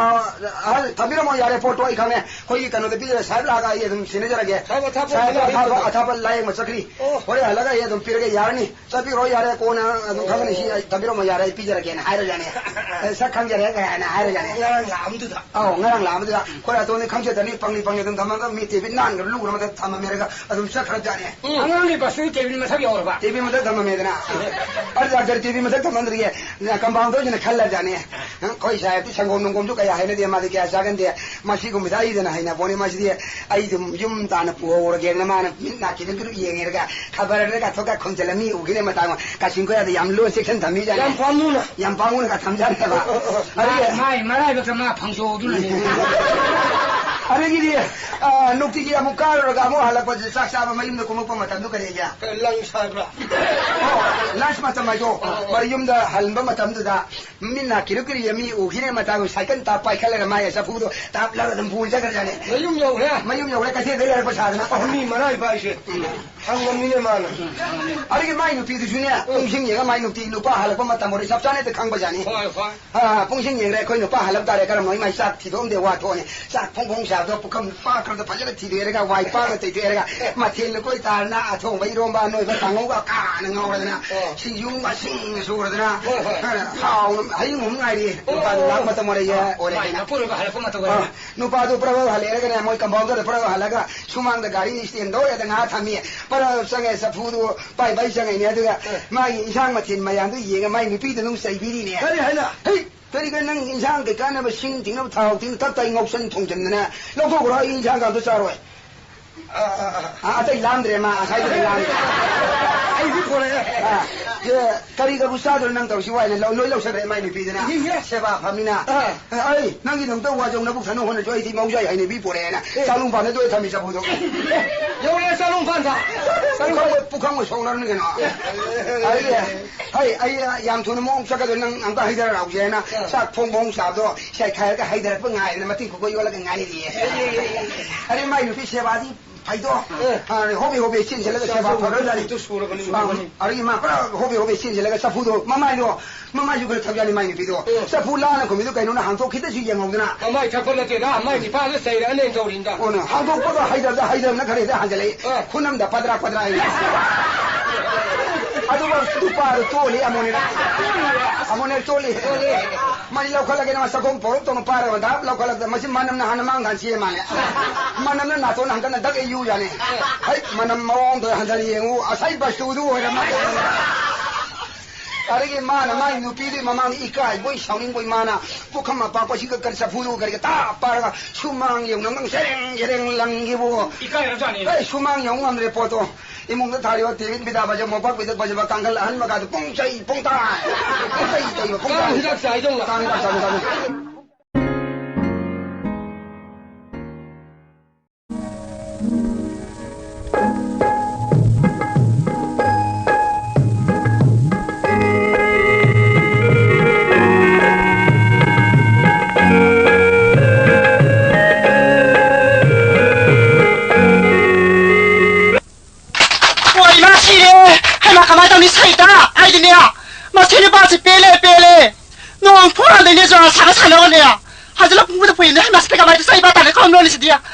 ꯑꯍꯜ, ꯊꯝꯕꯤꯔꯝꯃꯣ, ꯌꯥꯔꯦ, ꯄꯣꯠꯇꯣ ꯑꯩ ꯈꯪꯉꯦ꯫ ꯑꯩꯈꯣꯏꯒꯤ ꯀꯩꯅꯣꯗ ꯄꯤꯖꯔꯦ, ꯁꯥꯍꯦꯕ ꯂꯥꯛꯑꯒ ꯑꯩ ꯑꯗꯨꯝ ꯁꯤꯟꯅꯖꯔꯒꯦ꯫ ꯁꯥꯍꯦꯕ ꯑꯊꯥꯞꯄ ꯁꯥꯍꯦꯕ ꯑꯣꯏꯅ ꯑꯊꯥꯞꯄ, ꯂꯥꯛꯑꯦ꯫ ꯑꯊꯥꯞꯄ ꯂꯥꯌꯦꯡꯕ ꯆꯠꯈ꯭ꯔꯤ꯫ ꯑꯣ꯫ ꯍꯣꯔꯦꯟ ꯍꯜꯂꯒ ꯑꯩ ꯑꯗꯨꯝ ꯄꯤꯔꯒꯦ, ꯌꯥꯔꯅꯤ꯫ ꯆꯠꯄꯤꯈ꯭ꯔꯣ, ꯌꯥꯔꯦ, ꯀꯣꯟꯅ ꯑꯗꯨꯝ ꯈꯪꯒꯅꯤ, ꯁꯤ ꯑꯩ ꯊꯝꯕꯤꯔꯝꯃꯣ, ꯌꯥꯔꯦ, ꯑꯩ ꯄꯤꯖꯔꯒꯦꯅ" ꯍꯥꯏꯔꯖꯥꯠꯅꯦ꯫ "ꯑꯦ, ꯁꯛ ꯈꯪꯖꯔꯦ" ꯀꯥꯏꯅ ꯍꯥꯏꯔꯖꯥꯠꯅꯦ꯫ ꯉꯔꯥꯡ ꯂꯥꯛꯑꯝꯗꯨꯗ꯫ ꯑꯧ, ꯉꯔꯥꯡ ꯂꯥꯛꯑꯝꯗꯨꯗ꯫ ꯈꯣꯏꯔꯥꯇꯣꯟꯗꯤ ꯈꯪꯖꯗꯅꯤ, ꯄꯪꯂꯤ ꯄꯪꯂꯤ ꯑꯗꯨꯝ ꯊꯝꯃꯒ ꯃꯤ ꯇꯦꯕꯤꯜ ꯅꯥꯟꯅ ꯂꯨꯔ ꯃꯊꯛ ꯊꯝꯃꯝꯃꯦꯔꯒ ꯑꯗꯨꯝ ꯆꯠꯈ꯭ꯔꯖꯥꯠꯅꯦ꯫ ꯎꯝ꯫ ꯑꯉꯥꯡꯒꯤ ꯕꯁꯇꯨꯒꯤ ꯇꯦꯕꯤꯜ ꯃꯊꯛ ꯌꯧꯔꯕ? ꯇꯦꯕꯤꯜ ꯃꯊꯛ ꯊꯝꯃꯝꯃꯦꯗꯅ꯫ ꯑꯗꯨ ꯗꯥꯛꯇꯔ ꯇꯦꯕꯤꯜ ꯃꯊꯛ ꯊꯝꯃꯝꯗ꯭ꯔꯤꯌꯦ꯫ ꯀꯝꯄꯥꯎꯟꯗꯔꯁꯤꯅ ꯈꯜꯂꯖꯥꯠꯅꯦ꯫ ꯑꯩꯈꯣꯏ ꯁꯥꯍꯦꯕꯇꯤ ꯁꯪꯒꯣꯝ ꯅꯨꯡꯒꯣꯝꯁꯨ ꯀꯌꯥ ꯍꯩꯅꯗꯦ, ꯃꯥꯗꯤ ꯀꯌꯥ ꯆꯥꯒꯟꯗꯦ꯫ ꯃꯁꯤꯒꯨꯝꯕꯗ ꯑꯩꯗꯅ ꯍꯩꯅꯕꯣꯅꯤ, ꯃꯁꯤꯗꯤ ꯑꯩ ꯑꯗꯨꯝ ꯌꯨꯝ ꯇꯥꯟꯅ ꯄꯨꯍꯧꯔꯒꯦꯅ ꯃꯥꯅ ꯃꯤꯠ ꯅꯥ ꯈꯤꯇꯪ ꯈꯤꯇꯪ ꯌꯦꯡꯉꯦꯔꯒ ꯈꯕꯔꯗꯒ ꯊꯣꯛꯀ ꯈꯣꯝꯖꯤꯜꯂ ꯃꯤ ꯎꯈꯤꯅꯤ ꯃꯇꯥꯡ ꯀꯥꯆꯤꯟ ꯀꯣꯏꯌꯥꯗ ꯌꯥꯝ ꯂꯨꯅ ꯆꯦꯛꯁꯤꯟ ꯊꯝꯃꯤꯖꯥꯠꯅꯤ꯫ ꯌꯥꯝ ꯄꯥꯝꯃꯨꯅ꯫ ꯌꯥꯝ ꯄꯥꯝꯃꯨꯅꯒ ꯊꯝꯖꯥꯠꯅꯦꯕ꯫ ꯃꯥ-, ꯑꯗꯨꯒ ꯃꯥꯏ ꯃꯔꯥꯏꯕꯛꯇ ꯃꯥ ꯐꯪꯖꯍꯧꯗꯨꯅꯅꯦ꯫ ꯑꯗꯒꯤꯗꯤ, ꯑ, ꯅꯨꯡꯇꯤꯒꯤ ꯑꯃꯨꯛ ꯀꯥꯔꯨꯔꯒ ꯑꯃꯨꯛ ꯍꯜꯂꯛꯄꯁꯦ ꯆꯥꯛ ꯆꯥꯕ ꯃꯌꯨꯝꯗ ꯀꯨꯝꯃꯛꯄ ꯃꯇꯝꯗꯣ ꯀꯔꯤꯒꯦ? ꯂꯟꯁ ꯍꯥꯏꯕ꯭ꯔꯥ? ꯑꯣ, ꯂꯟꯁ ꯃꯇꯝ ꯍꯥꯏꯗꯣ꯫ ꯑꯣ, ꯑꯣ꯫ ꯃꯌꯨꯝꯗ ꯍꯟꯕ ꯃꯇꯝꯗꯨꯗ ꯃꯤꯠ ꯅꯥ ꯀꯤꯔꯨ ꯀꯤꯔꯨ ꯃꯤ ꯎꯈꯤꯅꯦ ꯃꯇꯥꯒꯨꯝ ꯁꯥꯏꯀꯜ ꯇꯥꯞ ꯄꯥꯏꯈꯠꯂꯒ ꯃꯥꯒꯤ ꯆꯐꯨꯗꯣ ꯇꯥꯞꯂꯒ ꯑꯗꯨꯝ ꯄꯨꯔ ꯆꯠꯈ꯭ꯔꯖꯥꯠꯅꯦ꯫ ꯃꯌꯨꯝ ꯌꯧꯈ꯭ꯔꯦ꯫ ꯃꯌꯨꯝ ꯌꯧꯔꯦ, ꯀꯩꯊꯦꯜꯗ ꯂꯩꯔꯛꯄ ꯁꯥꯗꯅ꯫ ꯑꯣ, ꯃꯤ ꯃꯔꯥꯏꯕꯛ ꯍꯥꯏꯁꯦ꯫ ꯎꯝ꯫ ꯍꯪꯉꯝꯃꯤꯅꯦ ꯃꯥꯅ꯫ ꯑꯗꯒꯤ ꯃꯥꯏ ꯅꯨꯄꯤꯗꯨꯁꯨꯅꯦ, ꯎꯝ꯫ ꯄꯨꯡꯁꯤꯡ ꯌꯦꯡꯉ ꯃꯥꯏ ꯅꯨꯄꯤ ꯅꯨꯄꯥ ꯍꯜꯂꯛꯄ ꯃꯇꯝ ꯑꯣꯏꯔꯦ ꯆꯞ ꯆꯥꯅ ꯍꯦꯛꯇ ꯈꯪꯕꯖꯥꯠꯅꯤ꯫ ꯍꯣꯏ, ꯍꯣꯏ꯫ ꯑꯥ, ꯄꯨꯡꯁꯤꯡ ꯌꯦꯡꯈ꯭ꯔꯦ, ꯑꯩꯈꯣꯏ ꯅꯨꯄꯥ ꯍꯜꯂꯛ ꯇꯥꯔꯦ, ꯀꯔꯝꯕ ꯃꯥꯏ ꯆꯥꯛ ꯊꯤꯗꯣꯛꯑꯝꯗꯦ, ꯋꯥ ꯊꯣꯛꯑꯅꯤ꯫ ꯆꯥꯛ ꯐꯣꯡ ꯐꯣꯡ ꯁꯥꯕ ꯄꯨꯈꯝ ꯄꯥꯛꯈ꯭ꯔꯕꯗ ꯐꯖꯅ ꯊꯤꯗꯣꯛꯑꯦꯔꯒ, ꯋꯥꯏ ꯄꯥꯛꯅ ꯇꯩꯊꯣꯛꯑꯦꯔꯒ, ꯃꯊꯦꯜ ꯂꯨꯀꯣꯏ ꯇꯥꯔꯅ, ꯑꯊꯣꯡꯕ ꯏꯔꯣꯝꯕ ꯑꯅꯣꯏꯕ ꯀꯥꯡꯉꯧꯒ ꯀꯥꯅ ꯉꯧꯔꯗꯅ, ꯑꯣ꯫ ꯁꯤꯡꯖꯨ ꯃꯁꯤꯡꯅ ꯁꯨꯔꯗꯅ, ꯑꯣ, ꯍꯣꯏ꯫ ꯍꯥꯎꯅ ꯍꯌꯤꯡ ꯑꯍꯨꯝ ꯉꯥꯏꯔꯤ꯫ ꯑꯣ, ꯅꯨꯄꯥꯗꯨ ꯑꯣ, ꯂꯥꯛ ꯃꯇꯝ ꯑꯣꯏꯔꯦ, ꯑꯣ, ꯑꯣꯏꯔꯦ ꯃꯥꯏ ꯍꯥꯏꯅ꯫ ꯃꯄꯨꯔꯣꯏꯕ ꯍꯜꯂꯛꯄ ꯃꯇꯝ ꯑꯣꯏꯔꯦ꯫ ꯑꯣ, ꯅꯨꯄꯥꯗꯨ ꯄ꯭ꯔꯚꯨ ꯍꯜꯂꯛꯑꯦꯔꯒꯅꯦ, ꯃꯣꯏ ꯀꯝꯄꯥꯎꯟꯗꯔꯗ ꯄ꯭ꯔꯚꯨ ꯍꯜꯂꯒ ꯁꯨꯃꯥꯡꯗ ꯒꯥꯔꯤ ꯁ꯭ꯇꯦꯟ ꯇꯧꯔꯦꯗ ꯉꯥꯏꯍꯥꯛ ꯊꯝꯃꯤ꯫ ꯄ꯭ꯔꯚꯨ ꯆꯪꯉꯦ, ꯆꯐꯨꯗꯨ ꯄꯥꯏ ꯄꯥꯏ ꯆꯪꯉꯛꯏꯅꯦ꯫ ꯑꯗꯨꯒ ꯑ꯫ ꯃꯥꯒꯤ ꯏꯟꯁꯥꯡ ꯃꯊꯦꯜ ꯃꯌꯥꯝꯗꯨ ꯌꯦꯡꯉ ꯃꯥꯏ ꯅꯨꯄꯤꯗꯨ ꯑꯗꯨꯝ ꯆꯩꯕꯤꯔꯤꯅꯦ꯫ ꯀꯔꯤ ꯍꯥꯏꯅ? ꯍꯩ! ꯀꯔꯤꯒ ꯅꯪ ꯏꯟꯁꯥꯡ ꯀꯩꯀꯥꯟꯅꯕ ꯁꯤꯡ ꯇꯤꯡꯅꯕ ꯊꯥꯎ ꯇꯤꯡꯅ ꯇꯞ ꯇꯥꯏ ꯉꯧꯁꯟ ꯊꯣꯡꯖꯟꯗꯅ ꯂꯧꯊꯣꯛꯈ꯭ꯔꯣ, ꯑꯩ ꯏꯟꯁꯥꯡ ꯀꯥꯡꯗꯣ ꯆꯥꯔꯣꯏ꯫ ꯑ, ꯑ, ꯑ꯫ ꯑ, ꯑꯇꯩ ꯂꯥꯝꯗ꯭ꯔꯦ ꯃꯥ, ꯉꯁꯥꯏꯗꯒꯤ ꯂꯥꯝꯗ꯭ꯔꯦ꯫ ꯑꯩꯗꯤ ꯄꯨꯔꯛꯑꯦ꯫ ꯑ, ꯑꯦ, ꯀꯔꯤ ꯀꯕꯨ ꯆꯥꯗꯣꯏꯅꯣ ꯅꯪ ꯇꯧꯔꯤꯁꯤ ꯋꯥꯏꯅ ꯂꯧ-, ꯂꯣꯏ ꯂꯧꯁꯟꯈ꯭ꯔꯦ ꯃꯥꯏ ꯅꯨꯄꯤꯗꯨꯅ꯫ ꯏꯍꯦ꯫ ꯁꯦꯕꯥ ꯐꯝꯅꯤꯅ꯫ ꯑ꯫ ꯑ, ꯑꯩ ꯅꯪꯒꯤꯗꯃꯛꯇ ꯋꯥꯖꯧ ꯅꯕꯨꯛ ꯊꯟꯅ ꯍꯣꯠꯅꯖꯧ, ꯑꯩꯗꯤ ꯃꯧꯖꯥꯏ ꯍꯩꯅꯕꯤ ꯄꯨꯔꯛꯑꯦꯅ꯫ ꯑꯦ꯫ ꯆꯥꯛꯂꯣꯡ ꯄꯥꯟꯗ ꯇꯣꯏ ꯊꯝꯃꯤ ꯆꯐꯨꯗꯣ꯫ ꯌꯧꯔꯛꯑꯦ ꯆꯥꯛꯂꯣꯡ ꯄꯥꯟꯗ꯫ ꯄꯨꯈꯝ-, ꯄꯨꯈꯝꯒ ꯁꯣꯛꯅꯔꯅꯤ ꯀꯩꯅꯣ꯫ ꯑꯦ꯫ ꯑꯗꯨꯗꯤ ꯍꯩ, ꯑꯩ ꯌꯥꯝ ꯊꯨꯅ ꯃꯑꯣꯡ ꯆꯠꯀꯗꯣꯏ ꯅꯪ ꯑꯝꯇ ꯍꯩꯊꯔꯛꯎꯁꯦꯅ ꯑꯥ꯫ ꯆꯥꯛ ꯐꯣꯡ ꯐꯣꯡ ꯆꯥꯕꯗꯣ ꯏꯁꯥꯏ ꯈꯥꯏꯔꯒ ꯍꯩꯊꯔꯛꯄ ꯉꯥꯏꯗꯅ ꯃꯇꯤꯟ ꯈꯨꯝꯕ ꯌꯣꯜꯂꯒ ꯉꯥꯏꯔꯤꯌꯦ꯫ ꯑꯦ, ꯑꯦ, ꯑꯦ, ꯑꯦ꯫ ꯑꯔꯦ, ꯃꯥꯏ ꯅꯨꯄꯤ ꯁꯦꯕꯥꯗꯤ ꯐꯩꯗꯣ꯫ ꯑꯦ꯫ ꯑꯥ, ꯍꯣꯕꯦ ꯍꯣꯕꯦ ꯆꯦꯟꯁꯤꯜꯂꯒ ꯁꯦꯕꯥ ꯆꯥꯛꯁꯨ ꯐꯔꯗ꯭ꯔꯖꯥꯠꯅꯤ꯫ ꯃꯇꯤꯛꯇꯨ ꯁꯨꯔꯕꯅꯤ, ꯑꯥ, ꯎꯔꯕꯅꯤ꯫ ꯑꯗꯒꯤ ꯃꯥ ꯄꯨꯔꯥ ꯍꯣꯕꯦ ꯍꯣꯕꯦ ꯆꯦꯟꯁꯤꯜꯂꯒ ꯆꯐꯨꯗꯣ ꯃꯃꯥꯏꯗꯣ, ꯃꯃꯥꯏꯁꯨ ꯈꯔ ꯊꯛ ꯌꯥꯅꯤ ꯃꯥꯏ ꯅꯨꯄꯤꯗꯣ꯫ ꯑꯦ꯫ ꯆꯐꯨ ꯂꯥꯟꯅ ꯈꯨꯝꯃꯤꯗꯣ ꯀꯩꯅꯣꯅ ꯍꯥꯡꯇꯣꯛꯈꯤꯗꯁꯨ ꯌꯦꯡꯍꯧꯗꯅ꯫ ꯃꯃꯥꯏ ꯊꯛꯄ ꯅꯠꯇꯦꯗ, ꯃꯥꯏ ꯅꯤꯄꯥꯗ ꯆꯩꯔꯛꯑꯅꯦꯅ ꯇꯧꯔꯤꯅꯤꯗ꯫ ꯑꯣꯅ ꯍꯥꯡꯗꯣꯛꯄꯒ ꯍꯩꯗꯕꯗ ꯍꯩꯗꯕꯅ ꯈꯔ ꯍꯦꯛꯇ ꯍꯟꯖꯤꯜꯂꯛꯏ꯫ ꯑ꯫ ꯈꯨꯅꯝꯗ ꯄꯗ꯭ꯔꯥ ꯄꯗ꯭ꯔꯥ ꯍꯥꯏꯅ꯫ ꯑꯗꯨꯒ ꯅꯨꯄꯥꯗꯣ ꯇꯣꯜꯂꯤ ꯑꯃꯨꯛꯅꯦ꯫ ꯑꯃꯨꯛꯅꯦ ꯇꯣꯜꯂꯤ꯫ ꯃꯁꯤ ꯂꯧꯈꯠꯂꯒꯦꯅ ꯃꯥ ꯆꯥꯛꯈꯣꯝ ꯄꯧꯔꯞ ꯇꯧꯅ ꯄꯥꯏꯔꯒ ꯗꯥꯞ ꯂꯧꯈꯠꯂꯛꯇ ꯃꯁꯤ ꯃꯅꯝꯅ ꯍꯥꯟꯅ ꯃꯥꯡ ꯍꯥꯟ ꯆꯦ ꯃꯥꯜꯂꯦ꯫ ꯃꯅꯝꯅ ꯅꯥꯇꯣꯟ ꯍꯟꯗꯅ ꯗꯛ ꯏꯌꯨ ꯌꯥꯅꯤ꯫ ꯍꯩ ꯃꯅꯝ ꯃꯑꯣꯡꯗꯣ ꯍꯟꯗꯅ ꯌꯦꯡꯉꯨ ꯑꯁꯥꯏ ꯕꯁꯇꯨꯗꯨ ꯑꯣꯏꯔꯝꯃꯦ꯫ ꯑꯗꯒꯤ ꯃꯥꯅ ꯃꯥꯒꯤ ꯅꯨꯄꯤꯗꯨꯒꯤ ꯃꯃꯥꯡꯗ ꯏꯀꯥꯏꯕꯣꯏ ꯁꯥꯎꯅꯤꯡꯕꯣꯏ ꯃꯥꯅ ꯄꯨꯈꯝ ꯑꯄꯥꯛꯄꯁꯤꯒ ꯀꯔꯤ ꯆꯐꯨꯗꯨꯒ ꯀꯔꯤꯒ ꯇꯥ ꯄꯥꯏꯔꯒ ꯁꯨꯃꯥꯡ ꯌꯧꯅ ꯅꯪ ꯁꯦꯔꯦꯡ ꯁꯦꯔꯦꯡ ꯂꯪꯈꯤꯕꯣ꯫ ꯏꯀꯥꯏꯔꯕꯖꯥꯠꯅꯤꯅꯦ꯫ ꯑꯩ ꯁꯨꯃꯥꯡ ꯌꯧ ꯉꯝꯗ꯭ꯔꯦ ꯄꯣꯠꯇꯣ꯫ ꯏꯃꯨꯡꯗ ꯊꯥꯔꯤꯕ ꯇꯦꯕꯤꯟ ꯐꯤꯗꯥ ꯐꯖꯕ, ꯃꯣꯝꯄꯥꯛ ꯐꯤꯗꯛ ꯐꯖꯕ, ꯀꯥꯡꯈꯜ ꯑꯍꯟꯕꯒꯗꯨ ꯄꯨꯡꯆꯩ ꯄꯨꯡꯇꯥꯏ꯫ ꯄꯨꯡꯆꯩ ꯇꯩꯕ ꯀꯥꯡ ꯄꯨꯡꯇꯥꯏ꯫ ꯍꯤꯗꯥꯛ ꯆꯥꯏꯗꯧꯅ꯫ ꯀꯥꯡ ꯍꯤꯗꯥꯛ ꯆꯥꯏꯗꯧꯅ꯫ ꯑꯣ, ꯏꯃꯥ ꯁꯤꯔꯦ! ꯍꯩꯃꯥ, ꯀꯃꯥꯏ ꯇꯧꯅꯤ? ꯁꯩꯇ! ꯑꯩꯗꯤꯅꯦ, ꯃꯁꯤ ꯅꯨꯄꯥꯁꯤ ꯄꯦꯜꯂꯦ, ꯄꯦꯜꯂꯦ! ꯅꯣꯡ ꯐꯨꯔꯗꯩꯅꯦ ꯖ꯭ꯋꯥꯔ ꯁꯥꯒ ꯁꯥꯟꯅꯔꯒꯅꯦ, ꯐꯖꯅ ꯄꯨꯡꯕꯗ ꯄꯨꯏꯅꯦ꯫ ꯍꯩꯃꯥ, ꯁꯤꯗꯤ ꯀꯃꯥꯏꯅ ꯇꯧꯁꯤ? ꯏꯕꯥ ꯇꯥꯅ ꯈꯪꯂꯣꯅꯤ ꯁꯤꯗꯤ꯫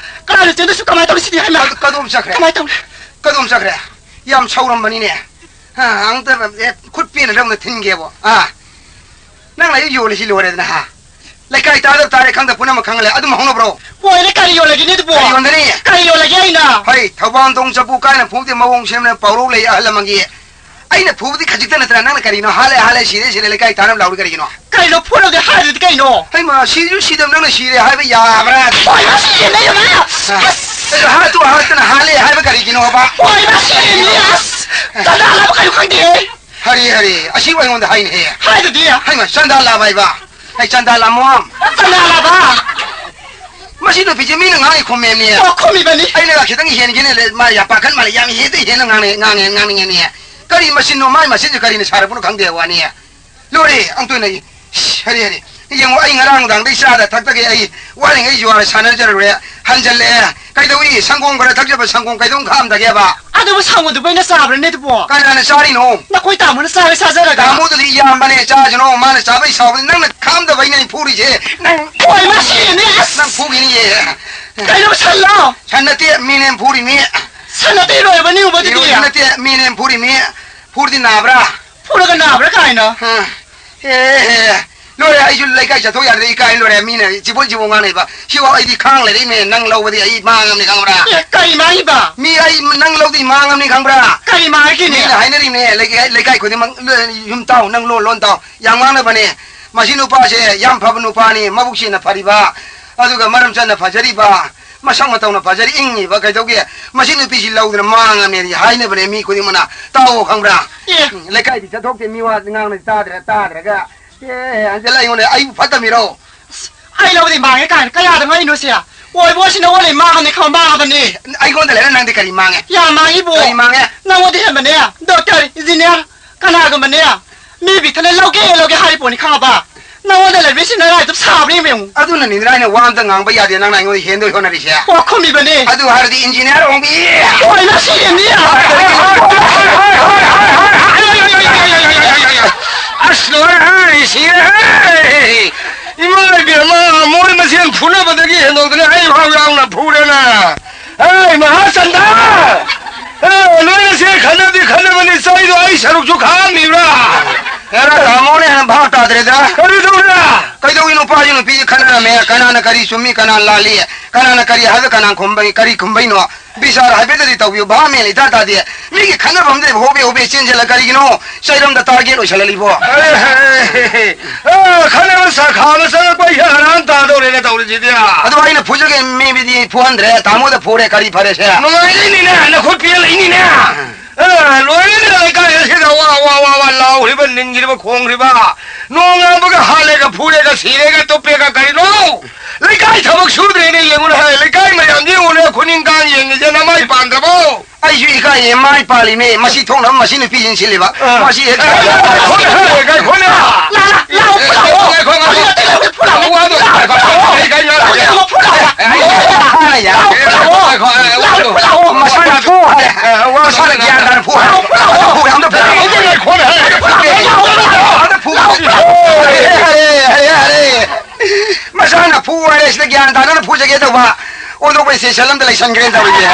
ꯀꯅꯥꯅ ꯆꯦꯟꯗꯣꯏꯁꯨ ꯀꯃꯥꯏꯅ ꯇꯧꯅꯤ ꯁꯤꯗꯤ? ꯍꯩꯃꯥ꯫ ꯀꯗ-, ꯀꯗꯣꯝ ꯆꯠꯈ꯭ꯔꯦ? ꯀꯃꯥꯏꯅ ꯇꯧꯅꯤ? ꯀꯗꯣꯝ ꯆꯠꯈ꯭ꯔꯦ? ꯌꯥꯝ ꯁꯥꯎꯔꯝꯕꯅꯤꯅꯦ꯫ ꯍꯥ, ꯑꯝꯇ, ꯑꯦ, ꯈꯨꯠ ꯄꯦꯟꯅ ꯂꯧꯅ ꯊꯤꯟꯒꯦꯕꯣ꯫ ꯑꯥ꯫ ꯅꯪꯅ ꯑꯩ ꯌꯣꯜꯂꯤꯁꯤ ꯂꯣꯏꯔꯦꯗꯅ, ꯍꯥ? ꯂꯩꯀꯥꯏ ꯇꯥꯗꯕ ꯇꯥꯔꯦ, ꯈꯪꯗ ꯄꯨꯝꯅꯃꯛ ꯈꯪꯍꯜꯂꯦ꯫ ꯑꯗꯨꯝ ꯍꯧꯅꯕ꯭ꯔꯣ? ꯍꯣꯏꯅꯦ, ꯀꯔꯤ ꯌꯣꯜꯂꯒꯦꯅꯦ ꯑꯗꯨꯕꯣ? ꯀꯔꯤ ꯌꯣꯟꯒꯅꯤ? ꯀꯔꯤ ꯌꯣꯜꯂꯒꯦ ꯑꯩꯅ? ꯍꯩ, ꯊꯧꯕꯥꯟꯊꯣꯡ ꯆꯐꯨ ꯀꯥꯏꯅ ꯐꯨꯕꯗꯤ ꯃꯑꯣꯡ ꯁꯦꯝꯅ ꯄꯥꯎꯔꯧ ꯂꯩ ꯑꯍꯜ ꯂꯃꯟꯒꯤ꯫ ꯑꯩꯅ ꯐꯨꯕꯗꯤ ꯈꯖꯤꯛꯇ ꯅꯠꯇꯅ ꯅꯪꯅ ꯀꯔꯤꯅꯣ? ꯍꯥꯠꯂꯦ, ꯍꯥꯠꯂꯦ, ꯁꯤꯔꯦ, ꯁꯤꯔꯦ, ꯂꯩꯀꯥꯏ ꯇꯥꯅꯕ ꯂꯥꯎꯔꯤ ꯀꯔꯤꯒꯤꯅꯣ? ꯀꯩꯅꯣ ꯐꯨꯅꯕꯗꯤ ꯍꯥꯏꯗꯨꯗꯤ ꯀꯩꯅꯣ? ꯍꯩꯃꯥ, ꯁꯤꯁꯨ ꯁꯤꯗꯕ ꯅꯪꯅ ꯁꯤꯔꯦ ꯍꯥꯏꯕ ꯌꯥꯕ꯭ꯔꯥ? ꯍꯣꯏ, ꯃꯥ ꯁꯤꯔꯦ, ꯂꯩꯌꯨꯅ! ꯑꯁ! ꯑꯁ! ꯑꯗꯨ ꯍꯥꯠꯇꯨ ꯍꯥꯠꯇꯅ ꯍꯥꯠꯂꯦ ꯍꯥꯏꯕ ꯀꯔꯤꯒꯤꯅꯣꯕ? ꯍꯣꯏ, ꯃꯥ ꯁꯤꯔꯦ, ꯑꯁ! ꯆꯥꯅ ꯍꯥꯠꯂꯕ ꯀꯩꯅꯣ ꯈꯪꯗꯦꯍꯦ! ꯍꯔꯤ, ꯍꯔꯤ, ꯑꯁꯤꯕꯨ ꯑꯩꯉꯣꯟꯗ ꯍꯥꯏꯅꯦꯍꯦ꯫ ꯍꯥꯏꯗꯨꯗꯤ꯫ ꯍꯩꯃꯥ, ꯆꯥꯟꯗꯥ ꯂꯥꯕ ꯍꯥꯏꯕ꯫ ꯑꯩ ꯆꯥꯟꯗꯥ ꯂꯥꯃꯣ꯫ ꯆꯥꯟꯗꯥ ꯂꯥꯕ꯫ ꯃꯁꯤ ꯅꯨꯄꯤꯁꯦ ꯃꯤꯅ ꯉꯥꯡꯉꯤ ꯈꯨꯝꯃꯦꯅꯦ꯫ ꯑꯣ, ꯈꯨꯝꯃꯤꯕꯅꯤ꯫ ꯑꯩꯅꯒ ꯈꯤꯇꯪ ꯍꯦꯟꯒꯦꯅꯦ, ꯃꯥ ꯌꯥꯝ ꯄꯥꯈꯠ ꯃꯥꯜꯂꯦ, ꯌꯥꯝ ꯍꯦꯟꯗ ꯍꯦꯟꯅ ꯉꯥꯡꯉꯦ, ꯉꯥꯡꯉꯦ, ꯉꯥꯡꯅꯤꯡꯉꯦꯅꯦ꯫ ꯀꯔꯤ ꯃꯆꯤꯟꯅꯣ, ꯃꯥꯏ ꯃꯆꯤꯟꯁꯦ ꯀꯔꯤꯅ ꯁꯥꯔꯛꯄꯅꯣ ꯈꯪꯗꯦ ꯋꯥꯅꯤ꯫ ꯂꯣꯏꯔꯦ, ꯑꯃꯨꯛꯇ ꯑꯣꯏꯅ ꯏꯁ, ꯍꯔꯤ, ꯍꯔꯤ꯫ ꯌꯦꯡꯉꯣ, ꯑꯩ ꯉꯔꯥꯡ ꯅꯨꯡꯗꯥꯡꯗꯩ ꯆꯥꯗ ꯊꯛꯇꯒꯩ ꯑꯩ ꯋꯥꯔꯤꯉꯩ ꯖꯨꯋꯥꯔ ꯁꯥꯟꯅꯖꯔꯨꯔꯦ, ꯍꯟꯖꯜꯂꯛꯑꯦ꯫ ꯀꯩꯗꯧꯏ? ꯁꯪꯒꯣꯝ ꯈꯔ ꯊꯛꯆꯕ, ꯁꯪꯒꯣꯝ ꯀꯩꯗꯧ ꯈꯥꯝꯗꯒꯦꯕ? ꯑꯗꯨꯕꯨ ꯁꯪꯒꯣꯝꯗꯨꯕꯨ ꯑꯩꯅ ꯆꯥꯕ꯭ꯔꯅꯦ ꯑꯗꯨꯕꯣ? ꯀꯅꯥꯅ ꯆꯥꯔꯤꯅꯣ? ꯅꯈꯣꯏ ꯇꯥꯃꯣꯅ ꯆꯥꯔ ꯆꯥꯖꯔꯒ꯫ ꯇꯥꯃꯣꯗꯨꯗꯤ ꯏꯌꯥꯝꯕꯅꯦ, ꯆꯥꯁꯅꯣ, ꯃꯥꯅ ꯆꯥꯕꯩ ꯁꯥꯎꯕꯅꯤ, ꯅꯪꯅ ꯈꯥꯝꯗꯕꯩꯅꯦ ꯑꯩ ꯐꯨꯔꯤꯁꯦ꯫ ꯅꯪ ꯍꯣꯏ, ꯃꯁꯤꯅꯦ, ꯑꯁ! ꯅꯪ ꯐꯨꯈꯤꯅꯤꯌꯦ꯫ ꯀꯩꯅꯣ, ꯁꯟꯂꯣ? ꯁꯟ ꯅꯠꯇꯦ, ꯃꯤꯅꯦ ꯐꯨꯔꯤꯃꯤ꯫ ꯁꯟ ꯅꯠꯇꯦ, ꯂꯣꯏꯔꯕꯅꯤ, ꯎꯕꯗꯨꯗꯤ꯫ ꯏꯔꯣꯏꯕ ꯅꯠꯇꯦ, ꯃꯤꯅꯦ ꯐꯨꯔꯤꯃꯤ꯫ ꯐꯨꯔꯗꯤ ꯅꯥꯕ꯭ꯔꯥ? ꯐꯨꯔꯒ ꯅꯥꯕ꯭ꯔꯥ ꯀꯥꯏꯅ? ꯍꯥ꯫ ꯍꯦ, ꯍꯦ꯫ ꯂꯣꯏꯔꯦ, ꯑꯩꯁꯨ ꯂꯩꯀꯥꯏ ꯆꯠꯊꯣꯛ ꯌꯥꯗ꯭ꯔꯦ, ꯏꯀꯥꯏ ꯂꯣꯏꯔꯦ, ꯃꯤꯅ ꯆꯤꯕꯣꯏ ꯆꯤꯕꯣꯏ ꯉꯥꯡꯅꯩꯕ꯫ ꯁꯤꯐꯥꯎ ꯑꯩꯗꯤ ꯈꯥꯡ ꯂꯩꯔꯛꯏꯃꯦ, ꯅꯪ ꯂꯧꯕꯗꯤ ꯑꯩ ꯃꯥꯡꯉꯝꯅꯤ ꯈꯪꯕ꯭ꯔꯥ? ꯑꯦ, ꯀꯔꯤ ꯃꯥꯡꯉꯤꯕ? ꯃꯤ ꯑꯩ ꯅꯪ ꯂꯧꯗꯤ ꯃꯥꯡꯉꯝꯅꯤ ꯈꯪꯕ꯭ꯔꯥ? ꯀꯔꯤ ꯃꯥꯡꯉꯒꯦꯅꯦ? ꯃꯤꯅ ꯍꯥꯏꯅꯔꯤꯅꯦ, ꯂꯩꯀꯥꯏ, ꯂꯩꯀꯥꯏ ꯈꯨꯗꯤꯡꯃꯛ ꯂꯣꯏ ꯌꯨꯝ ꯇꯥꯎ, ꯅꯪ ꯂꯣꯟ ꯂꯣꯟ ꯇꯥꯎ, ꯌꯥꯝ ꯉꯥꯡꯅꯕꯅꯦ꯫ ꯃꯁꯤ ꯅꯨꯄꯥꯁꯦ ꯌꯥꯝ ꯐꯕ ꯅꯨꯄꯥꯅꯤ, ꯃꯕꯨꯛ ꯁꯦꯡꯅ ꯐꯔꯤꯕ, ꯑꯗꯨꯒ ꯃꯔꯝ ꯆꯠꯅ ꯐꯖꯔꯤꯕ, ꯃꯁꯛ ꯃꯇꯧꯅ ꯐꯖꯔꯤ ꯏꯪꯉꯤꯕ, ꯀꯩꯗꯧꯒꯦ? ꯃꯁꯤ ꯅꯨꯄꯤꯁꯤ ꯂꯧꯗꯅ ꯃꯥꯡꯉꯝꯅꯦꯗꯤ ꯍꯥꯏꯅꯕꯅꯦ ꯃꯤ ꯈꯨꯗꯤꯡꯃꯛꯅ꯫ ꯇꯥꯎꯑꯣ ꯈꯪꯕ꯭ꯔꯥ? ꯑꯦ꯫ ꯎꯝ, ꯂꯩꯀꯥꯏꯗꯤ ꯆꯠꯊꯣꯛꯇꯦ, ꯃꯤ ꯋꯥ ꯉꯥꯡꯅ ꯇꯥꯗ꯭ꯔꯦ, ꯇꯥꯗ꯭ꯔꯒ꯫ ꯑꯦ, ꯍꯟꯖꯤꯜꯂ ꯑꯩꯉꯣꯟꯗ ꯑꯩꯕꯨ ꯐꯠꯇꯃꯤꯔꯣ? ꯑꯁ, ꯑꯩ ꯂꯧꯕꯗꯤ ꯃꯥꯡꯉꯦ ꯀꯥꯏꯅ ꯀꯌꯥꯗ ꯉꯥꯡꯉꯤꯅꯣ ꯁꯦ? ꯑꯣꯏꯕꯣ, ꯁꯤ ꯅꯉꯣꯟꯗ ꯃꯥꯡꯉꯕꯅꯤ, ꯈꯪꯕ ꯃꯥꯡꯉꯕꯅꯤ꯫ ꯑꯩꯉꯣꯟꯗ ꯂꯩꯔ ꯅꯪꯗꯤ ꯀꯔꯤ ꯃꯥꯡꯉꯦ? ꯌꯥꯝ ꯃꯥꯡꯉꯤꯕꯣ꯫ ꯀꯔꯤ ꯃꯥꯡꯉꯦ? ꯅꯉꯣꯟꯗ ꯍꯦꯟꯕꯅꯦ, ꯗꯣꯛꯇꯔ, ꯏꯟꯖꯤꯅꯤꯌꯥꯔ, ꯀꯅꯥꯒꯨꯝꯕꯅꯦ? ꯃꯤ ꯕꯤꯊꯅ ꯂꯧꯒꯦ, ꯂꯧꯒꯦ ꯍꯥꯏꯔꯤ ꯄꯣꯠꯅꯤ, ꯈꯪꯉꯕ? ꯅꯉꯣꯟꯗ ꯂꯩꯕꯁꯤ ꯅꯔꯥꯏꯗꯨ ꯁꯥꯕ꯭ꯔ ꯌꯦꯡꯉꯨ꯫ ꯑꯗꯨꯅꯅꯤꯗꯅ ꯑꯩꯅ ꯋꯥ ꯑꯝꯇ ꯉꯥꯡꯕ ꯌꯥꯗꯦ, ꯅꯪꯅ ꯑꯩꯉꯣꯟꯗ ꯍꯦꯟꯗꯣꯏ ꯍꯣꯠꯅꯔꯤꯁꯦ꯫ ꯑꯣ, ꯈꯨꯝꯃꯤꯕꯅꯦ꯫ ꯑꯗꯨ ꯍꯥꯏꯔꯗꯤ ꯏꯟꯖꯤꯅꯤꯌꯥꯔ ꯑꯣꯡꯕꯤ꯫ ꯍꯣꯏ, ꯅꯁꯤꯅꯤ꯫ ꯑꯁ, ꯂꯣꯏꯔꯦ, ꯁꯤꯔꯦ꯫ ꯏꯃꯥ ꯏꯕꯦꯝꯃ, ꯐꯨꯅꯕꯗꯒꯤ ꯍꯦꯟꯗꯣꯛꯇꯅ ꯑꯩ ꯐꯥꯎ ꯌꯥꯎꯅ ꯐꯨꯔꯦꯅ꯫ ꯑꯦ, ꯃꯍꯥꯆꯟꯗ! ꯑꯦ, ꯂꯣꯏꯅꯁꯦ ꯈꯠꯅꯕꯗꯤ ꯈꯠꯅꯕꯅꯤ, ꯆꯩꯗꯣ ꯑꯩ ꯁꯔꯨꯛꯁꯨ ꯈꯥꯛꯑꯝꯃꯤꯕ꯭ꯔꯥ? ꯍꯦꯔꯥ, ꯇꯥꯃꯣꯅ ꯍꯦꯟꯅ ꯚꯥꯞ ꯇꯥꯗ꯭ꯔꯦꯗ꯫ ꯀꯔꯤ ꯇꯧꯔꯤꯔꯥ? ꯀꯩꯗꯧꯏ ꯅꯨꯄꯥꯁꯤ ꯅꯨꯄꯤꯁꯤ ꯈꯠꯅꯔꯝꯃꯦ, ꯀꯅꯥꯅ ꯀꯔꯤ ꯆꯨꯝꯃꯤ, ꯀꯅꯥꯅ ꯂꯥꯜꯂꯤ, ꯀꯅꯥꯅ ꯀꯔꯤ ꯍꯥꯏꯕ, ꯀꯅꯥꯅ ꯈꯨꯝꯕꯩ-, ꯀꯔꯤ ꯈꯨꯝꯕꯩꯅꯣ? ꯕꯤꯆꯥꯔ ꯍꯥꯏꯐꯦꯠꯇꯗꯤ ꯇꯧꯕꯤꯌꯨ, ꯚꯥꯞ ꯃꯦꯟ ꯏꯇꯥ ꯇꯥꯗꯦ꯫ ꯃꯤꯒꯤ ꯈꯠꯅꯐꯝꯗ ꯍꯣꯕꯦ ꯍꯣꯕꯦ ꯆꯦꯟꯁꯤꯜꯂ ꯀꯔꯤꯒꯤꯅꯣ? ꯆꯩꯔꯝꯗ target ꯑꯣꯏꯁꯜꯍꯜꯂꯤꯕꯣ? ꯑꯦ, ꯑꯦ, ꯑꯦ, ꯑꯦ, ꯑꯦ, ꯈꯠꯅꯕ ꯁꯥꯈꯥ ꯑꯃ ꯆꯪꯉꯛꯄ ꯑꯩꯁꯦ ꯍꯔꯥꯟ ꯇꯥꯗꯧꯔꯦꯅꯦ ꯇꯧꯔꯤꯁꯤꯗꯤ꯫ ꯑꯗꯣ ꯑꯩꯅ ꯐꯨꯖꯒꯦ ꯃꯤꯕꯨꯗꯤ ꯐꯨꯍꯟꯗ꯭ꯔꯦ, ꯇꯥꯃꯣꯗ ꯐꯨꯔꯦ, ꯀꯔꯤ ꯐꯔꯦꯁꯦ? ꯅꯨꯡꯉꯥꯏꯔꯤꯅꯤꯅꯦ, ꯅꯈꯨꯠ ꯄꯦꯜꯂꯛꯏꯅꯤꯅꯦ꯫ ꯑꯦ, ꯂꯣꯏꯔꯦꯅꯦ ꯂꯩꯀꯥꯏ ꯑꯁꯤꯗ ꯋꯥ, ꯋꯥ, ꯋꯥ, ꯋꯥ ꯂꯥꯎꯔꯤꯕ, ꯅꯤꯟꯈ꯭ꯔꯤꯕ, ꯈꯣꯡꯈ꯭ꯔꯤꯕ꯫ ꯅꯣꯡ ꯉꯥꯟꯕꯒ ꯍꯥꯠꯂꯦꯒ, ꯐꯨꯔꯦꯒ, ꯁꯤꯔꯦꯒ, ꯇꯨꯞꯄꯦꯒ, ꯀꯔꯤꯅꯣ? ꯂꯩꯀꯥꯏ ꯊꯕꯛ ꯁꯨꯗ꯭ꯔꯦꯅꯦ, ꯌꯦꯡꯉꯨꯅꯦ, ꯍꯦ, ꯂꯩꯀꯥꯏ ꯃꯌꯥꯝ ꯌꯦꯡꯉꯨꯅꯦ, ꯈꯨꯅꯤꯡ ꯀꯥꯡ ꯌꯦꯡꯉꯤꯁꯦ ꯅꯃꯥꯏ ꯄꯥꯟꯗ꯭ꯔꯕꯣ? ꯑꯩꯁꯨ ꯏꯀꯥꯏꯌꯦ, ꯃꯥꯏ ꯄꯥꯜꯂꯤꯃꯦ꯫ ꯃꯁꯤ ꯊꯣꯛꯅꯕ ꯃꯁꯤ ꯅꯨꯄꯤꯁꯤꯅ ꯁꯤꯜꯂꯤꯕ꯫ ꯑ꯫ ꯃꯁꯤ ꯍꯦꯛ ꯉꯥꯏꯈꯣ, ꯉꯥꯏꯈꯣ, ꯉꯥꯏꯈꯣ, ꯉꯥꯏꯈꯣ꯫ ꯂꯥꯛꯑꯣ, ꯂꯥꯛꯑꯣ, ꯂꯥꯛꯑꯣ꯫ ꯉꯥꯏꯈꯣ, ꯉꯥꯏꯈꯣ, ꯉꯥꯏꯈꯣ꯫ ꯂꯥꯛꯑꯣ, ꯂꯥꯛꯑꯣ, ꯂꯥꯛꯑꯣ꯫ ꯀꯩ, ꯀꯩ, ꯀꯩ, ꯂꯥꯛꯑꯣ꯫ ꯂꯥꯛꯑꯣ, ꯂꯥꯛꯑꯣ꯫ ꯉꯥꯏꯈꯣ, ꯉꯥꯏꯈꯣ, ꯉꯥꯏꯈꯣ꯫ ꯂꯥꯛꯑꯣ, ꯂꯥꯛꯑꯣ꯫ ꯃꯁꯥꯅ ꯐꯨ ꯍꯥꯏꯔꯦ꯫ ꯑ, ꯋꯥ ꯃꯁꯥꯅ ꯒ꯭ꯌꯥꯟ ꯇꯥꯅ ꯐꯨ ꯍꯥꯏꯔꯦ꯫ ꯂꯥꯛꯑꯣ, ꯂꯥꯛꯑꯣ꯫ ꯐꯨ ꯍꯥꯏꯔꯦ, ꯑꯝꯇ ꯐꯨ꯫ ꯉꯥꯏꯈꯣ, ꯉꯥꯏꯈꯣ꯫ ꯑꯝꯇ ꯐꯨ꯫ ꯂꯥꯛꯑꯣ, ꯂꯥꯛꯑꯣ꯫ ꯌꯥꯔꯦ, ꯌꯥꯔꯦ, ꯌꯥꯔꯦ꯫ ꯃꯁꯥꯅ ꯐꯨ ꯍꯥꯏꯔꯦ, ꯁꯤꯗ ꯒ꯭ꯌꯥꯟ ꯇꯥꯗꯅ ꯐꯨꯖꯒꯦ ꯇꯧꯕ꯫ ꯑꯣꯟꯊꯣꯛꯄ station ꯑꯝꯗ ꯂꯩꯁꯟꯈ꯭ꯔꯦꯅ ꯇꯧꯔꯤꯁꯦ꯫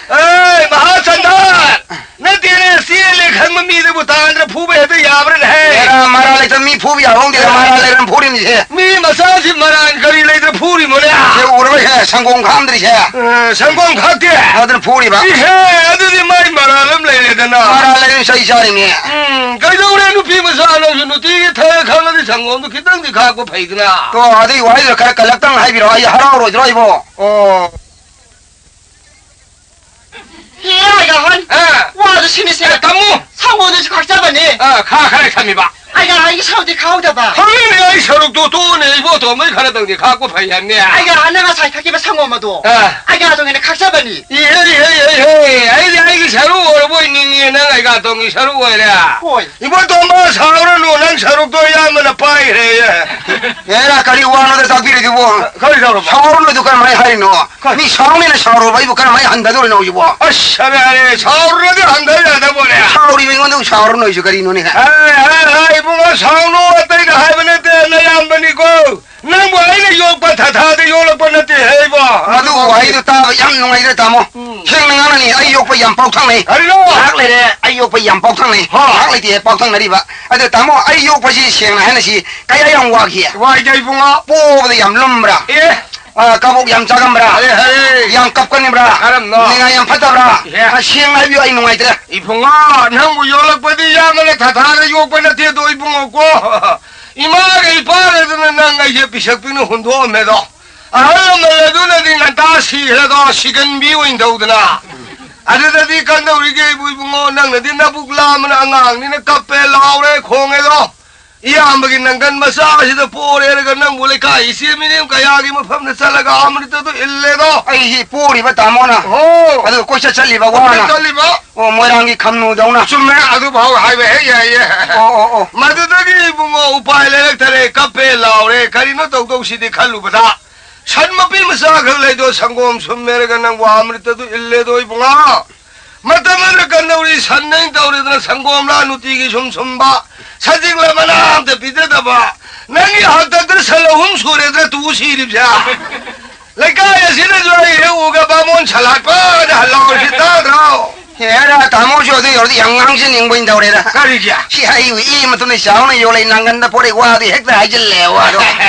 ꯑꯦ, ꯃꯍꯥꯆꯟꯗ꯭ꯔ! ꯅꯠꯇꯦꯅꯦ, ꯆꯦꯜꯂꯦ ꯈꯪꯕ ꯃꯤꯗꯨꯕꯨ ꯇꯥꯟꯗꯅ ꯐꯨꯕ ꯍꯦꯛꯇ ꯌꯥꯕ꯭ꯔꯅꯦꯍꯦ? ꯑꯦꯔꯥ, ꯃꯔꯥꯜ ꯂꯩꯇ ꯃꯤ ꯐꯨꯕ ꯌꯥꯕ ꯍꯣꯡꯗꯦꯗ, ꯃꯔꯥꯜ ꯂꯩꯔꯝ ꯐꯨꯔꯤꯅꯤꯁꯦ꯫ ꯃꯤ ꯃꯆꯥꯁꯤ ꯃꯔꯥꯜ ꯀꯔꯤ ꯂꯩꯇꯅ ꯐꯨꯔꯤꯃꯣꯅꯦ? ꯁꯦ ꯎꯔꯕ ꯍꯦ, ꯁꯪꯒꯣꯝ ꯈꯥꯝꯗ꯭ꯔꯤꯁꯦ꯫ ꯑꯦ, ꯁꯪꯒꯣꯝ ꯈꯥꯛꯇꯦ? ꯑꯗꯨꯅ ꯐꯨꯔꯤꯕ꯫ ꯏꯍꯦ, ꯑꯗꯨꯗꯤ ꯃꯥꯏ ꯃꯔꯥꯜ ꯑꯃ ꯂꯩꯔꯦꯗꯅ꯫ ꯃꯔꯥꯜ ꯂꯩꯔꯝ ꯆꯩ ꯆꯥꯔꯤꯅꯦ꯫ ꯎꯝ, ꯀꯩꯗꯧꯔꯦ ꯅꯨꯄꯤ ꯃꯆꯥ ꯅꯪꯁꯨ ꯅꯨꯡꯇꯤꯒꯤ ꯊꯛꯑꯦ ꯈꯪꯉꯗꯤ ꯁꯪꯒꯣꯝꯗꯣ ꯈꯤꯇꯪꯗꯤ ꯈꯥꯛꯄ ꯐꯩꯗꯅ꯫ ꯇꯣ, ꯑꯗꯨꯒꯤ ꯋꯥꯍꯩꯗꯣ ꯈꯔ ꯀꯜꯂꯛꯇꯪ ꯍꯥꯏꯕꯤꯔꯣ, ꯑꯩ ꯍꯔꯥꯎꯔꯣꯏꯗ꯭ꯔꯣ ꯑꯩꯕꯣ? ꯑꯣ꯫ ꯍꯦꯔꯥ, ꯑꯩꯒ ꯑꯍꯟ꯫ ꯑꯥ꯫ ꯋꯥꯗꯨ ꯁꯤꯅꯤꯁꯦ꯫ ꯑꯦ, ꯇꯝꯃꯨ꯫ ꯁꯪꯒꯣꯝꯗꯨꯁꯨ ꯈꯥꯛꯆꯕꯅꯤ꯫ ꯑꯥ, ꯈꯥ-, ꯈꯔ ꯊꯝꯃꯤꯕ꯫ ꯑꯩꯒ ꯑꯍꯟꯒꯤ ꯁꯔꯨꯛꯇꯤ ꯈꯥꯎꯗꯕ꯫ ꯈꯪꯉꯤꯅꯦ, ꯑꯩ ꯁꯔꯨꯛꯇꯣ ꯇꯣꯛꯑꯅꯦ, ꯏꯕꯣꯇꯣꯟ, ꯃꯩ ꯈꯔꯗꯪꯗꯤ ꯈꯥꯛꯄ ꯐꯩ ꯍꯥꯏꯕꯅꯦ꯫ ꯑꯩꯒ ꯑꯍꯟꯅ ꯉꯁꯥꯏ ꯊꯛꯈꯤꯕ ꯁꯪꯒꯣꯝ ꯑꯗꯣ꯫ ꯑꯥ꯫ ꯑꯩꯒ ꯑꯗꯨꯒꯤꯅ ꯈꯥꯛꯆꯕꯅꯤ꯫ ꯏꯍꯦ, ꯏꯍꯦ, ꯏꯍꯦ, ꯏꯍꯦ, ꯑꯩꯗꯤ ꯑꯩꯒꯤ ꯁꯔꯨ ꯑꯣꯏꯔꯕꯣꯏ ꯅꯤꯡꯉꯦ, ꯅꯪ ꯑꯩꯒꯥꯇꯣꯟꯒꯤ ꯁꯔꯨ ꯑꯣꯏꯔꯦ꯫ ꯍꯣꯏ꯫ ꯏꯕꯣꯇꯣꯟꯕ, ꯁꯥꯎꯔꯅꯨ, ꯅꯪ ꯁꯔꯨꯛꯇꯣ ꯑꯌꯥꯝꯕꯅ ꯄꯥꯏꯈ꯭ꯔꯦꯌꯦ꯫ ꯍꯦꯔꯥ, ꯀꯔꯤ ꯋꯥꯅꯣꯗ ꯇꯥꯛꯄꯤꯔꯤꯗꯨꯕꯣ? ꯀꯔꯤ ꯇꯧꯔꯕ? ꯁꯥꯎꯔꯅꯨ ꯑꯗꯨ ꯀꯔꯝꯍꯥꯏꯅ ꯍꯥꯏꯔꯤꯅꯣ? ꯀꯔꯤ? ꯃꯤ ꯁꯥꯎꯅꯦꯅ ꯁꯥꯎꯔꯨꯕ ꯑꯩꯕꯨ ꯀꯔꯝꯍꯥꯏꯅ ꯍꯟꯊꯗꯧꯔꯤꯅꯣ ꯍꯧꯖꯤꯛꯄꯣ? ꯑꯁ, ꯑꯔꯦ, ꯑꯔꯦ, ꯁꯥꯎꯔꯨꯔꯗꯤ ꯍꯟꯊ ꯌꯥꯗꯕꯅꯦ꯫ ꯁꯥꯎꯔꯤꯕ ꯑꯩꯉꯣꯟꯗ ꯑꯗꯨ ꯁꯥꯎꯔ ꯅꯣꯏꯁꯨ ꯀꯔꯤꯅꯣꯅꯦ? ꯍꯥꯏ, ꯍꯥꯏ, ꯍꯥꯏ, ꯏꯕꯨꯡꯉꯣ, ꯁꯥꯎꯅꯨ, ꯑꯇꯩꯗ ꯍꯥꯏꯕ ꯅꯠꯇꯦ, ꯅꯌꯥꯝꯕꯅꯤꯀꯣ꯫ ꯅꯪꯕꯨ ꯑꯩꯅ ꯌꯣꯛꯄ ꯊꯥꯊꯥꯗ ꯌꯣꯛꯂꯛꯄ ꯅꯠꯇꯦ ꯍꯦ ꯏꯕꯣ꯫ ꯑꯗꯨ ꯋꯥꯍꯩꯗꯨ ꯇꯥꯕ ꯌꯥꯝ ꯅꯨꯡꯉꯥꯏꯖꯔꯦ, ꯇꯥꯃꯣ꯫ ꯎꯝ꯫ ꯁꯦꯡꯅ ꯉꯥꯡꯅꯅꯤ, ꯑꯩ ꯌꯣꯛꯄ ꯌꯥꯝ ꯄꯥꯎꯊꯪꯅꯩ꯫ ꯀꯔꯤꯅꯣ? ꯉꯥꯏꯍꯥꯛ ꯂꯩꯔꯦ, ꯑꯩ ꯌꯣꯛꯄ ꯌꯥꯝ ꯄꯥꯎꯊꯪꯅꯩ꯫ ꯍꯥ꯫ ꯉꯥꯏꯍꯥꯛ ꯂꯩꯇꯦ, ꯄꯥꯎꯊꯪꯅꯔꯤꯕ꯫ ꯑꯗꯨ ꯇꯥꯃꯣ, ꯑꯩ ꯌꯣꯛꯄꯁꯤ ꯁꯦꯡꯅ ꯍꯥꯏꯅꯁꯤ ꯀꯌꯥ ꯌꯥꯝ ꯋꯥꯈꯤ? ꯋꯥꯏꯗ ꯏꯕꯨꯡꯉꯣ꯫ ꯄꯣꯕꯗ ꯌꯥꯝ ꯂꯨꯝꯕ꯭ꯔꯥ? ꯑꯦ꯫ ꯑ, ꯀꯕꯣꯛ ꯌꯥꯝ ꯆꯥꯒꯟꯕ꯭ꯔꯥ? ꯑꯔꯦ, ꯑꯔꯦ꯫ ꯌꯥꯝ ꯀꯞꯀꯟꯕ꯭ꯔꯥ? ꯀꯔꯝꯅꯣ? ꯅꯤꯡꯉꯥꯏ ꯌꯥꯝ ꯐꯠꯇꯕ꯭ꯔꯥ? ꯏꯍꯦ꯫ ꯑ, ꯁꯦꯡꯅ ꯍꯥꯏꯕꯤꯌꯨ, ꯑꯩ ꯅꯨꯡꯉꯥꯏꯇ꯭ꯔꯦ꯫ ꯏꯕꯨꯡꯉꯣ, ꯅꯪꯕꯨ ꯌꯣꯛꯂꯛꯄꯗꯤ ꯌꯥꯝꯅ ꯊꯥꯊꯥꯅ ꯌꯣꯛꯄ ꯅꯠꯇꯦꯗꯣ ꯏꯕꯨꯡꯉꯣꯀꯣ꯫ ꯏꯃꯥꯒ ꯏꯄꯥꯒꯗꯨꯅ ꯅꯪ ꯑꯩꯁꯦ ꯄꯤꯁꯛ ꯄꯤꯛꯅ ꯍꯨꯟꯗꯣꯛꯑꯝꯃꯦꯗꯣ꯫ ꯑꯍꯜ ꯂꯃꯟ ꯑꯗꯨꯅꯗꯤ ꯉꯟꯇꯥ ꯁꯤꯈ꯭ꯔꯦꯗꯣ, ꯁꯤꯒꯟꯕꯤ ꯑꯣꯏꯅ ꯇꯧꯗꯅ꯫ ꯑꯗꯨꯗꯗꯤ ꯀꯝꯗꯧꯔꯤꯒꯦ ꯏꯕꯨ ꯏꯕꯨꯡꯉꯣ? ꯅꯪꯅꯗꯤ ꯅꯕꯨꯛ ꯂꯥꯝꯕꯅ ꯑꯉꯥꯡꯅꯤꯅ ꯀꯞꯄꯦ ꯂꯥꯎꯔꯦ ꯈꯣꯡꯉꯦꯗꯣ꯫ ꯏꯌꯥꯝꯕꯒꯤ ꯅꯪꯒꯟ ꯃꯆꯥ ꯑꯁꯤꯗ ꯄꯣꯔꯦꯔꯒ ꯅꯪꯕꯨ ꯂꯩꯀꯥꯏ ꯏꯆꯦ ꯃꯤꯅꯦꯝ ꯀꯌꯥꯒꯤ ꯃꯐꯝꯗ ꯆꯠꯂꯒ ꯑꯃ꯭ꯔꯤꯇꯗꯨ ꯏꯜꯂꯦꯗꯣ꯫ ꯑꯩꯁꯤ ꯄꯣꯔꯤꯕ ꯇꯥꯃꯣꯅ꯫ ꯑꯣ꯫ ꯑꯗꯨꯒ ꯀꯣꯏꯆꯠ ꯆꯠꯂꯤꯕ ꯋꯥꯅ꯫ ꯀꯣꯏꯆꯠ ꯆꯠꯂꯤꯕ꯫ ꯑꯣ, ꯃꯣꯏꯔꯥꯡꯒꯤ ꯈꯝꯅꯨꯗꯧꯅ꯫ ꯆꯨꯝꯃꯦ, ꯑꯗꯨꯐꯥꯎ ꯍꯥꯏꯕ ꯍꯦꯛ ꯌꯥꯏꯌꯦ꯫ ꯑꯣ, ꯑꯣ, ꯑꯣ꯫ ꯃꯗꯨꯗꯒꯤ ꯏꯕꯨꯡꯉꯣ ꯎꯄꯥꯏ ꯂꯩꯔꯛꯇꯔꯦ, ꯀꯞꯄꯦ ꯂꯥꯎꯔꯦ, ꯀꯔꯤꯅꯣ ꯇꯧꯗꯧꯁꯤꯗꯤ ꯈꯜꯂꯨꯕꯗ꯫ ꯁꯟ ꯃꯄꯤ ꯃꯆꯥ ꯈꯔ ꯂꯩꯗꯣ ꯁꯪꯒꯣꯝ ꯁꯨꯝꯃꯦꯔꯒ ꯅꯪꯕꯨ ꯑꯃ꯭ꯔꯤꯇꯗꯨ ꯏꯜꯂꯦꯗꯣ ꯏꯕꯨꯡꯉꯣ꯫ ꯃꯇꯝ ꯑꯃꯗ ꯀꯝꯗꯧꯔꯤ ꯁꯟ ꯅꯩꯅ ꯇꯧꯔꯤꯗꯅ ꯁꯪꯒꯣꯝꯂꯥ ꯅꯨꯡꯇꯤꯒꯤ ꯁꯨꯝ ꯁꯨꯝꯕ, ꯁꯖꯤꯛꯂ ꯃꯅꯥ ꯑꯝꯇ ꯄꯤꯖꯗꯕ, ꯅꯪꯒꯤ ꯍꯥꯛꯇꯛꯇ ꯁꯟ ꯑꯍꯨꯝ ꯁꯨꯔꯦꯗꯅ ꯇꯨ ꯁꯤꯔꯤꯕꯁꯦ꯫ ꯂꯩꯀꯥꯏ ꯑꯁꯤꯗꯁꯨ ꯑꯩ ꯍꯦꯛ ꯎꯒ ꯕꯥꯃꯣꯟ ꯁꯂꯥꯛꯄꯅ ꯍꯜꯂꯥꯎꯔꯤꯁꯤ ꯇꯥꯗ꯭ꯔꯣ? ꯍꯦꯔꯥ, ꯇꯥꯃꯣꯁꯨ ꯑꯗꯨ ꯌꯧꯔꯗꯤ ꯌꯥꯝ ꯉꯥꯡꯖꯅꯤꯡꯕ ꯑꯣꯏꯅ ꯇꯧꯔꯦꯗ꯫ ꯀꯔꯤꯒꯤ? ꯁꯤ ꯑꯩꯕꯨ ꯏ ꯃꯇꯨꯡꯗ ꯆꯥꯎꯅ ꯌꯣꯜꯂꯦ, ꯅꯪꯒꯟꯗ ꯄꯣꯔꯦ, ꯋꯥꯗꯤ ꯍꯦꯛꯇ ꯍꯥꯏꯖꯤꯜꯂꯦ, ꯋꯥꯗꯣ꯫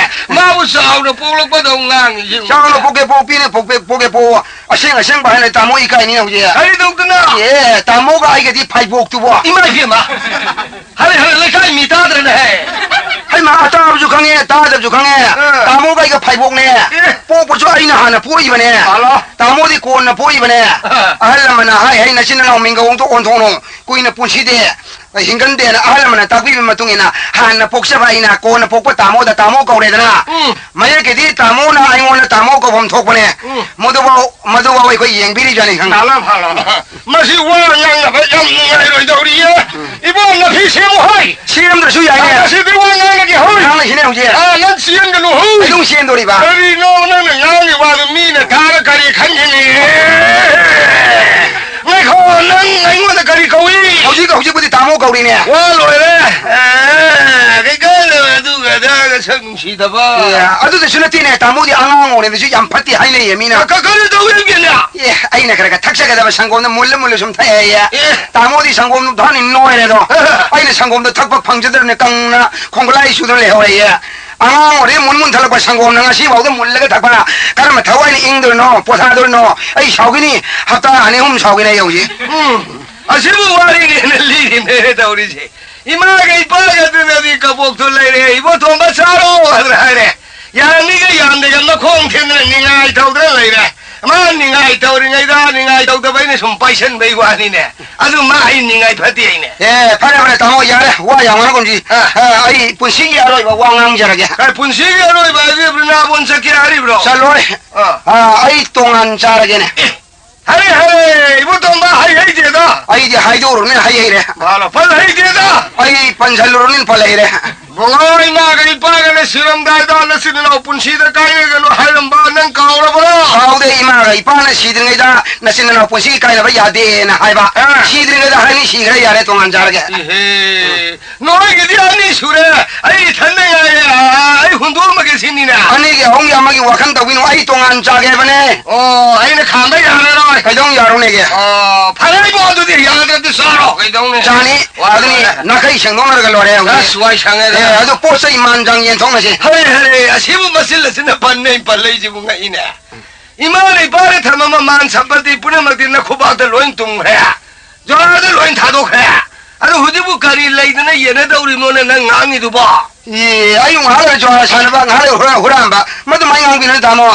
ꯃꯥꯕꯨ ꯆꯥꯎꯅ ꯄꯣꯛꯂꯛꯄꯗꯧ ꯉꯥꯡꯉꯤ, ꯌꯦꯡꯉꯨ꯫ ꯆꯥꯎꯅ ꯄꯣꯛꯀꯦ, ꯄꯣꯛꯄꯤꯅꯦ, ꯄꯣꯛꯄꯦ-, ꯄꯣꯛꯀꯦ, ꯄꯣꯛꯑꯣ꯫ ꯑꯁꯦꯡ ꯑꯁꯦꯡꯕ ꯍꯥꯏꯅ ꯇꯥꯃꯣ ꯏꯀꯥꯏꯅꯤ ꯍꯧꯖꯤꯛ꯫ ꯀꯔꯤ ꯇꯧꯗꯅ? ꯑꯦ, ꯇꯥꯃꯣꯒ ꯑꯩꯒꯗꯤ ꯐꯥꯏꯕꯣꯛꯇꯨꯕꯣ꯫ ꯏꯃꯥ ꯏꯕꯦꯝꯃ! ꯍꯜꯂꯦ, ꯍꯜꯂꯦ, ꯂꯩꯀꯥꯏ ꯃꯤ ꯇꯥꯗ꯭ꯔꯅꯦ ꯍꯦ? ꯍꯩꯃꯥ, ꯇꯥꯕꯁꯨ ꯈꯪꯉꯦ, ꯇꯥꯗꯕꯁꯨ ꯈꯪꯉꯦ꯫ ꯑꯥ꯫ ꯇꯥꯃꯣꯒ ꯑꯩꯒ ꯐꯥꯏꯕꯣꯛꯅꯦ꯫ ꯑꯦ꯫ ꯄꯣꯛꯄꯁꯨ ꯑꯩꯅ ꯍꯥꯟꯅ ꯄꯣꯛꯏꯕꯅꯦ꯫ ꯍꯜꯂꯣ꯫ ꯇꯥꯃꯣꯗꯤ ꯀꯣꯟꯅ ꯄꯣꯛꯏꯕꯅꯦ꯫ ꯑꯥ꯫ ꯑꯍꯜ ꯂꯃꯟꯅ ꯍꯥꯏ ꯍꯥꯏ ꯅꯆꯤꯟ ꯅꯅꯥꯎ ꯃꯤꯡꯒꯧ ꯑꯝꯇ ꯑꯣꯟꯊꯣꯛꯅꯧ꯫ ꯀꯨꯏꯅ ꯄꯨꯟꯁꯤꯗꯦ, ꯍꯤꯡꯒꯟꯗꯦꯅ ꯑꯍꯜ ꯂꯃꯟꯅ ꯇꯥꯛꯄꯤꯕꯒꯤ ꯃꯇꯨꯡ ꯏꯟꯅ ꯍꯥꯟꯅ ꯄꯣꯛꯆꯕ ꯑꯩꯅ ꯀꯣꯟꯅ ꯄꯣꯛꯄ ꯇꯥꯃꯣꯗ ꯇꯥꯃꯣ ꯀꯧꯔꯦꯗꯅ꯫ ꯎꯝ꯫ ꯃꯌꯦꯛꯀꯤꯗꯤ ꯇꯥꯃꯣꯅ ꯑꯩꯉꯣꯟꯗ ꯇꯥꯃꯣ ꯀꯧꯐꯝ ꯊꯣꯛꯄꯅꯦ꯫ ꯎꯝ꯫ ꯃꯗꯨꯐꯥꯎ, ꯃꯗꯨꯐꯥꯎ ꯑꯩꯈꯣꯏ ꯌꯦꯡꯕꯤꯔꯤꯕꯅꯤ ꯈꯪꯉꯤ꯫ ꯐꯔꯦ, ꯐꯔꯦ꯫ ꯃꯁꯤ ꯋꯥ ꯉꯥꯡꯅꯕ ꯌꯥꯝ ꯅꯨꯡꯉꯥꯏꯔꯣꯏꯗꯧꯔꯤꯌꯦ꯫ ꯎꯝ꯫ ꯏꯕꯣ, ꯅꯥꯐꯤ ꯁꯦꯝꯃꯨ ꯍꯥꯏ꯫ ꯁꯦꯝꯗ꯭ꯔꯁꯨ ꯌꯥꯏꯅꯦ꯫ ꯑꯥ, ꯉꯁꯤꯗꯤ ꯋꯥ ꯉꯥꯡꯂꯒꯦ ꯍꯣꯏ꯫ ꯉꯥꯡꯂꯁꯤꯅꯦ ꯍꯧꯖꯤꯛ꯫ ꯑꯥ, ꯅꯪ ꯆꯦꯟꯒꯅꯨ ꯍꯣꯏ꯫ ꯑꯩ ꯑꯗꯨꯝ ꯆꯦꯟꯗꯣꯔꯤꯕ꯫ ꯀꯔꯤꯅꯣ ꯅꯪꯅ ꯉꯥꯡꯉꯤ ꯋꯥꯗꯣ ꯃꯤꯅ ꯇꯥꯔ ꯀꯔꯤ ꯈꯟꯒꯅꯤ? ꯉꯥꯏꯈꯣ, ꯅꯪ ꯑꯩꯉꯣꯟꯗ ꯀꯔꯤ ꯀꯧꯏ? ꯍꯧꯖꯤꯛ, ꯍꯧꯖꯤꯛꯄꯨꯗꯤ ꯀꯧꯔꯤꯅꯦ꯫ ꯋꯥ ꯂꯣꯏꯔꯦ꯫ ꯑꯦ, ꯀꯩꯀꯥꯟꯗ ꯑꯗꯨꯒ ꯑꯗꯥꯒ ꯁꯛ ꯅꯨꯡꯁꯤꯗꯕ꯫ ꯑꯦ, ꯑꯗꯨꯗꯁꯨ ꯅꯠꯇꯦꯅꯦ, ꯇꯥꯃꯣꯗꯤ ꯑꯉꯥꯡ ꯑꯣꯏꯔꯤꯉꯩꯗꯁꯨ ꯌꯥꯝ ꯐꯠꯇꯦ ꯍꯥꯏꯅꯩꯌꯦ ꯃꯤꯅ꯫ ꯀ-, ꯀꯔꯤ ꯇꯧꯔꯤꯕꯒꯦꯅꯦ? ꯑꯦ, ꯑꯩꯅ ꯈꯔ ꯈꯔ ꯊꯛꯆꯒꯗꯕ ꯁꯪꯒꯣꯝꯗ ꯃꯨꯜꯂ ꯃꯨꯜꯂ ꯁꯨꯝ ꯊꯛꯑꯦꯌꯦ꯫ ꯑꯦ꯫ ꯇꯥꯃꯣꯗꯤ ꯁꯪꯒꯣꯝꯗꯨ ꯊꯛꯑꯅꯤ ꯅꯣꯏꯔꯦꯗꯣ꯫ ꯑꯩꯅ ꯁꯪꯒꯣꯝꯗꯣ ꯊꯛꯄ ꯐꯪꯖꯗ꯭ꯔꯕꯅꯦ, ꯀꯪꯅ ꯈꯣꯡꯒꯂꯥꯏ ꯆꯨꯗꯅ ꯂꯩꯍꯧꯔꯦꯌꯦ꯫ ꯑꯉꯥꯡ ꯑꯣꯏꯔꯤ ꯃꯨꯟ ꯃꯨꯟ ꯊꯠꯂꯛꯄ ꯁꯪꯒꯣꯝꯅ ꯉꯁꯤ ꯐꯥꯎꯗ ꯃꯨꯜꯂꯒ ꯊꯛꯄ꯫ ꯀꯔꯝꯕ ꯊꯋꯥꯏꯅ ꯏꯪꯗꯣꯏꯅꯣ, ꯄꯣꯊꯥꯗꯣꯏꯅꯣ? ꯑꯩ ꯁꯥꯎꯈꯤꯅꯤ, ꯍꯞꯇꯥ ꯑꯅꯤ ꯑꯍꯨꯝ ꯁꯥꯎꯈꯤꯅꯤ ꯑꯩ ꯍꯧꯖꯤꯛ꯫ ꯎꯝ, ꯑꯁꯤꯕꯨ ꯋꯥꯔꯤꯅꯦꯅ ꯂꯤꯔꯤꯅꯦ ꯇꯧꯔꯤꯁꯦ꯫ ꯏꯃꯥꯒ ꯏꯄꯥꯒ ꯑꯗꯨꯅꯗꯤ ꯀꯕꯣꯛꯇꯨ ꯂꯩꯔꯦ, "ꯏꯕꯣ ꯇꯣꯝꯕ ꯆꯥꯔꯣ" ꯍꯥꯏꯗꯅ ꯍꯥꯏꯔꯦ꯫ ꯌꯥꯅꯤꯒ ꯌꯥꯝꯗꯦꯒ ꯃꯈꯣꯡ ꯊꯦꯡꯗꯅ ꯅꯤꯡꯉꯥꯏ ꯇꯧꯗꯅ ꯂꯩꯔꯦ꯫ ꯃꯥ ꯅꯤꯡꯉꯥꯏ ꯇꯧꯔꯤꯉꯩꯗ ꯅꯤꯡꯉꯥꯏ ꯇꯧꯗꯕ ꯑꯩꯅ ꯁꯨꯝ ꯄꯥꯏꯁꯟꯕꯩ ꯋꯥꯅꯤꯅꯦ꯫ ꯑꯗꯨ ꯃꯥ ꯑꯩ ꯅꯤꯡꯉꯥꯏ ꯐꯠꯇꯦ ꯍꯥꯏꯅꯦ꯫ ꯑꯦ, ꯐꯔꯦ, ꯐꯔꯦ, ꯇꯥꯃꯣ, ꯌꯥꯔꯦ, ꯋꯥ ꯌꯥꯝ ꯉꯥꯡꯒꯨꯝꯁꯤ꯫ ꯑꯥ꯫ ꯑꯥ, ꯑꯩ ꯄꯨꯟꯁꯤꯒꯤ ꯑꯔꯣꯏꯕ ꯋꯥ ꯉꯥꯡꯖꯔꯒꯦ꯫ ꯀꯩ ꯄꯨꯟꯁꯤꯒꯤ ꯑꯔꯣꯏꯕ ꯍꯥꯏꯕꯤꯕ꯭ꯔꯣ? ꯅꯥꯕꯣꯟ ꯆꯠꯀꯦ ꯍꯥꯏꯔꯤꯕ꯭ꯔꯣ? ꯆꯠꯂꯣꯏ꯫ ꯑꯥ꯫ ꯑꯥ, ꯑꯩ ꯇꯣꯉꯥꯟ ꯆꯥꯔꯒꯦꯅꯦ꯫ ꯑꯦ, ꯍꯔꯦ, ꯍꯔꯦ, ꯏꯕꯣ ꯇꯣꯝꯕ, ꯍꯩ ꯍꯩꯇꯦꯗ꯫ ꯑꯩꯗꯤ ꯍꯥꯏꯗꯣꯛꯎꯔꯕꯅꯤꯅ ꯍꯩ ꯍꯩꯔꯦ꯫ ꯃꯥꯂꯣ, ꯐꯖ ꯍꯩꯇꯦꯗ꯫ ꯑꯩ ꯄꯟꯁꯜꯂꯨꯔꯕꯅꯤꯅ ꯐꯜ ꯍꯩꯔꯦ꯫ ꯕꯣꯂꯣ, ꯏꯃꯥꯒ ꯏꯄꯥꯒꯅ ꯁꯤꯔꯝꯗꯥꯏꯗ ꯅꯆꯤꯟ ꯅꯅꯥꯎ ꯄꯨꯟꯁꯤꯗ ꯀꯥꯏꯅꯒꯅꯨ ꯍꯥꯏꯔꯝꯕ ꯅꯪ ꯀꯥꯎꯔꯕ꯭ꯔꯣ? ꯀꯥꯎꯗꯦ, ꯏꯃꯥꯒ ꯏꯄꯥꯅ ꯁꯤꯗ꯭ꯔꯤꯉꯩꯗ ꯅꯆꯤꯟ ꯅꯅꯥꯎ ꯄꯨꯟꯁꯤ ꯀꯥꯏꯅꯕ ꯌꯥꯗꯦꯅ ꯍꯥꯏꯕ꯫ ꯑꯥ꯫ ꯁꯤꯗ꯭ꯔꯤꯉꯩꯗ ꯍꯥꯏꯅꯤ, ꯁꯤꯈ꯭ꯔꯦ, ꯌꯥꯔꯦ, ꯇꯣꯉꯥꯟ ꯆꯥꯔꯒꯦ꯫ ꯏꯍꯦ, ꯅꯣꯏꯒꯤꯗꯤ ꯑꯅꯤ ꯁꯨꯔꯦ, ꯑꯩ ꯏꯊꯟꯗ ꯉꯥꯏꯔꯦ, ꯑꯥ, ꯑꯩ ꯍꯨꯟꯗꯣꯛꯑꯝꯃꯒꯦ ꯁꯤꯅꯤꯅꯦ꯫ ꯑꯅꯤꯒꯤ ꯑꯍꯨꯝꯒꯤ ꯑꯃꯒꯤ ꯋꯥꯈꯜ ꯇꯧꯕꯤꯅꯨ, ꯑꯩ ꯇꯣꯉꯥꯟ ꯆꯥꯒꯦ ꯍꯥꯏꯕꯅꯦ꯫ ꯑꯣ, ꯑꯩꯅ ꯈꯥꯝꯕ ꯌꯥꯔꯔꯣꯏ꯫ ꯀꯩꯗꯧ ꯌꯥꯔꯣꯏꯅꯦꯒꯦ? ꯑꯣ, ꯐꯔꯦ ꯏꯕꯣ, ꯑꯗꯨꯗꯤ ꯌꯥꯗ꯭ꯔꯗꯤ ꯆꯥꯔꯣ, ꯀꯩꯗꯧꯅꯤ? ꯆꯥꯅꯤ꯫ ꯋꯥ ꯑꯗꯨꯅꯤ, ꯂꯣꯏꯔꯦ꯫ ꯅꯥꯈꯩ ꯁꯦꯡꯗꯣꯛꯅꯔꯒ ꯂꯣꯏꯔꯦ ꯍꯧꯖꯤꯛ꯫ ꯑꯁ, ꯋꯥꯏ ꯁꯪꯉꯦꯗ꯫ ꯑꯦ, ꯑꯗꯨ ꯄꯣꯠ ꯆꯩ ꯃꯥꯟ ꯆꯥꯡ ꯌꯦꯟꯊꯣꯛꯅꯁꯤ꯫ ꯍꯔꯦ, ꯍꯔꯦ, ꯑꯁꯤꯕꯨ ꯃꯆꯤꯜ ꯑꯁꯤꯅ ꯄꯟꯅꯩ ꯄꯜꯂꯛꯏꯁꯤꯕꯨ ꯉꯛꯏꯅꯦ꯫ ꯏꯃꯥꯅ ꯏꯄꯥꯅ ꯊꯝꯃꯝꯕ ꯃꯥꯟ ꯁꯝꯄꯇꯤ ꯄꯨꯝꯅꯃꯛꯇꯤ ꯅꯈꯨꯕꯥꯛꯇ ꯂꯣꯏ ꯇꯨꯝꯈ꯭ꯔꯦ꯫ ꯖꯣꯔꯥꯗ ꯂꯣꯏ ꯊꯥꯗꯣꯛꯈ꯭ꯔꯦ꯫ ꯑꯗꯨ ꯍꯧꯖꯤꯛꯄꯨ ꯀꯔꯤ ꯂꯩꯗꯅ ꯌꯦꯟꯅꯗꯧꯔꯤꯕꯅꯣꯅꯦ ꯅꯪ ꯉꯥꯡꯉꯤꯗꯨꯕꯣ? ꯑꯦ, ꯑꯌꯨꯛ ꯉꯥꯏꯍꯥꯛ ꯂꯩꯔ ꯖꯣꯔꯥ ꯁꯥꯟꯅꯕ, ꯉꯥꯏꯍꯥꯛ ꯂꯩꯔ ꯍꯨꯔꯥꯟ-, ꯍꯨꯔꯥꯟꯕ꯫ ꯃꯗꯨꯃꯥꯏ ꯉꯥꯡꯕꯤꯅꯨ ꯇꯥꯃꯣ꯫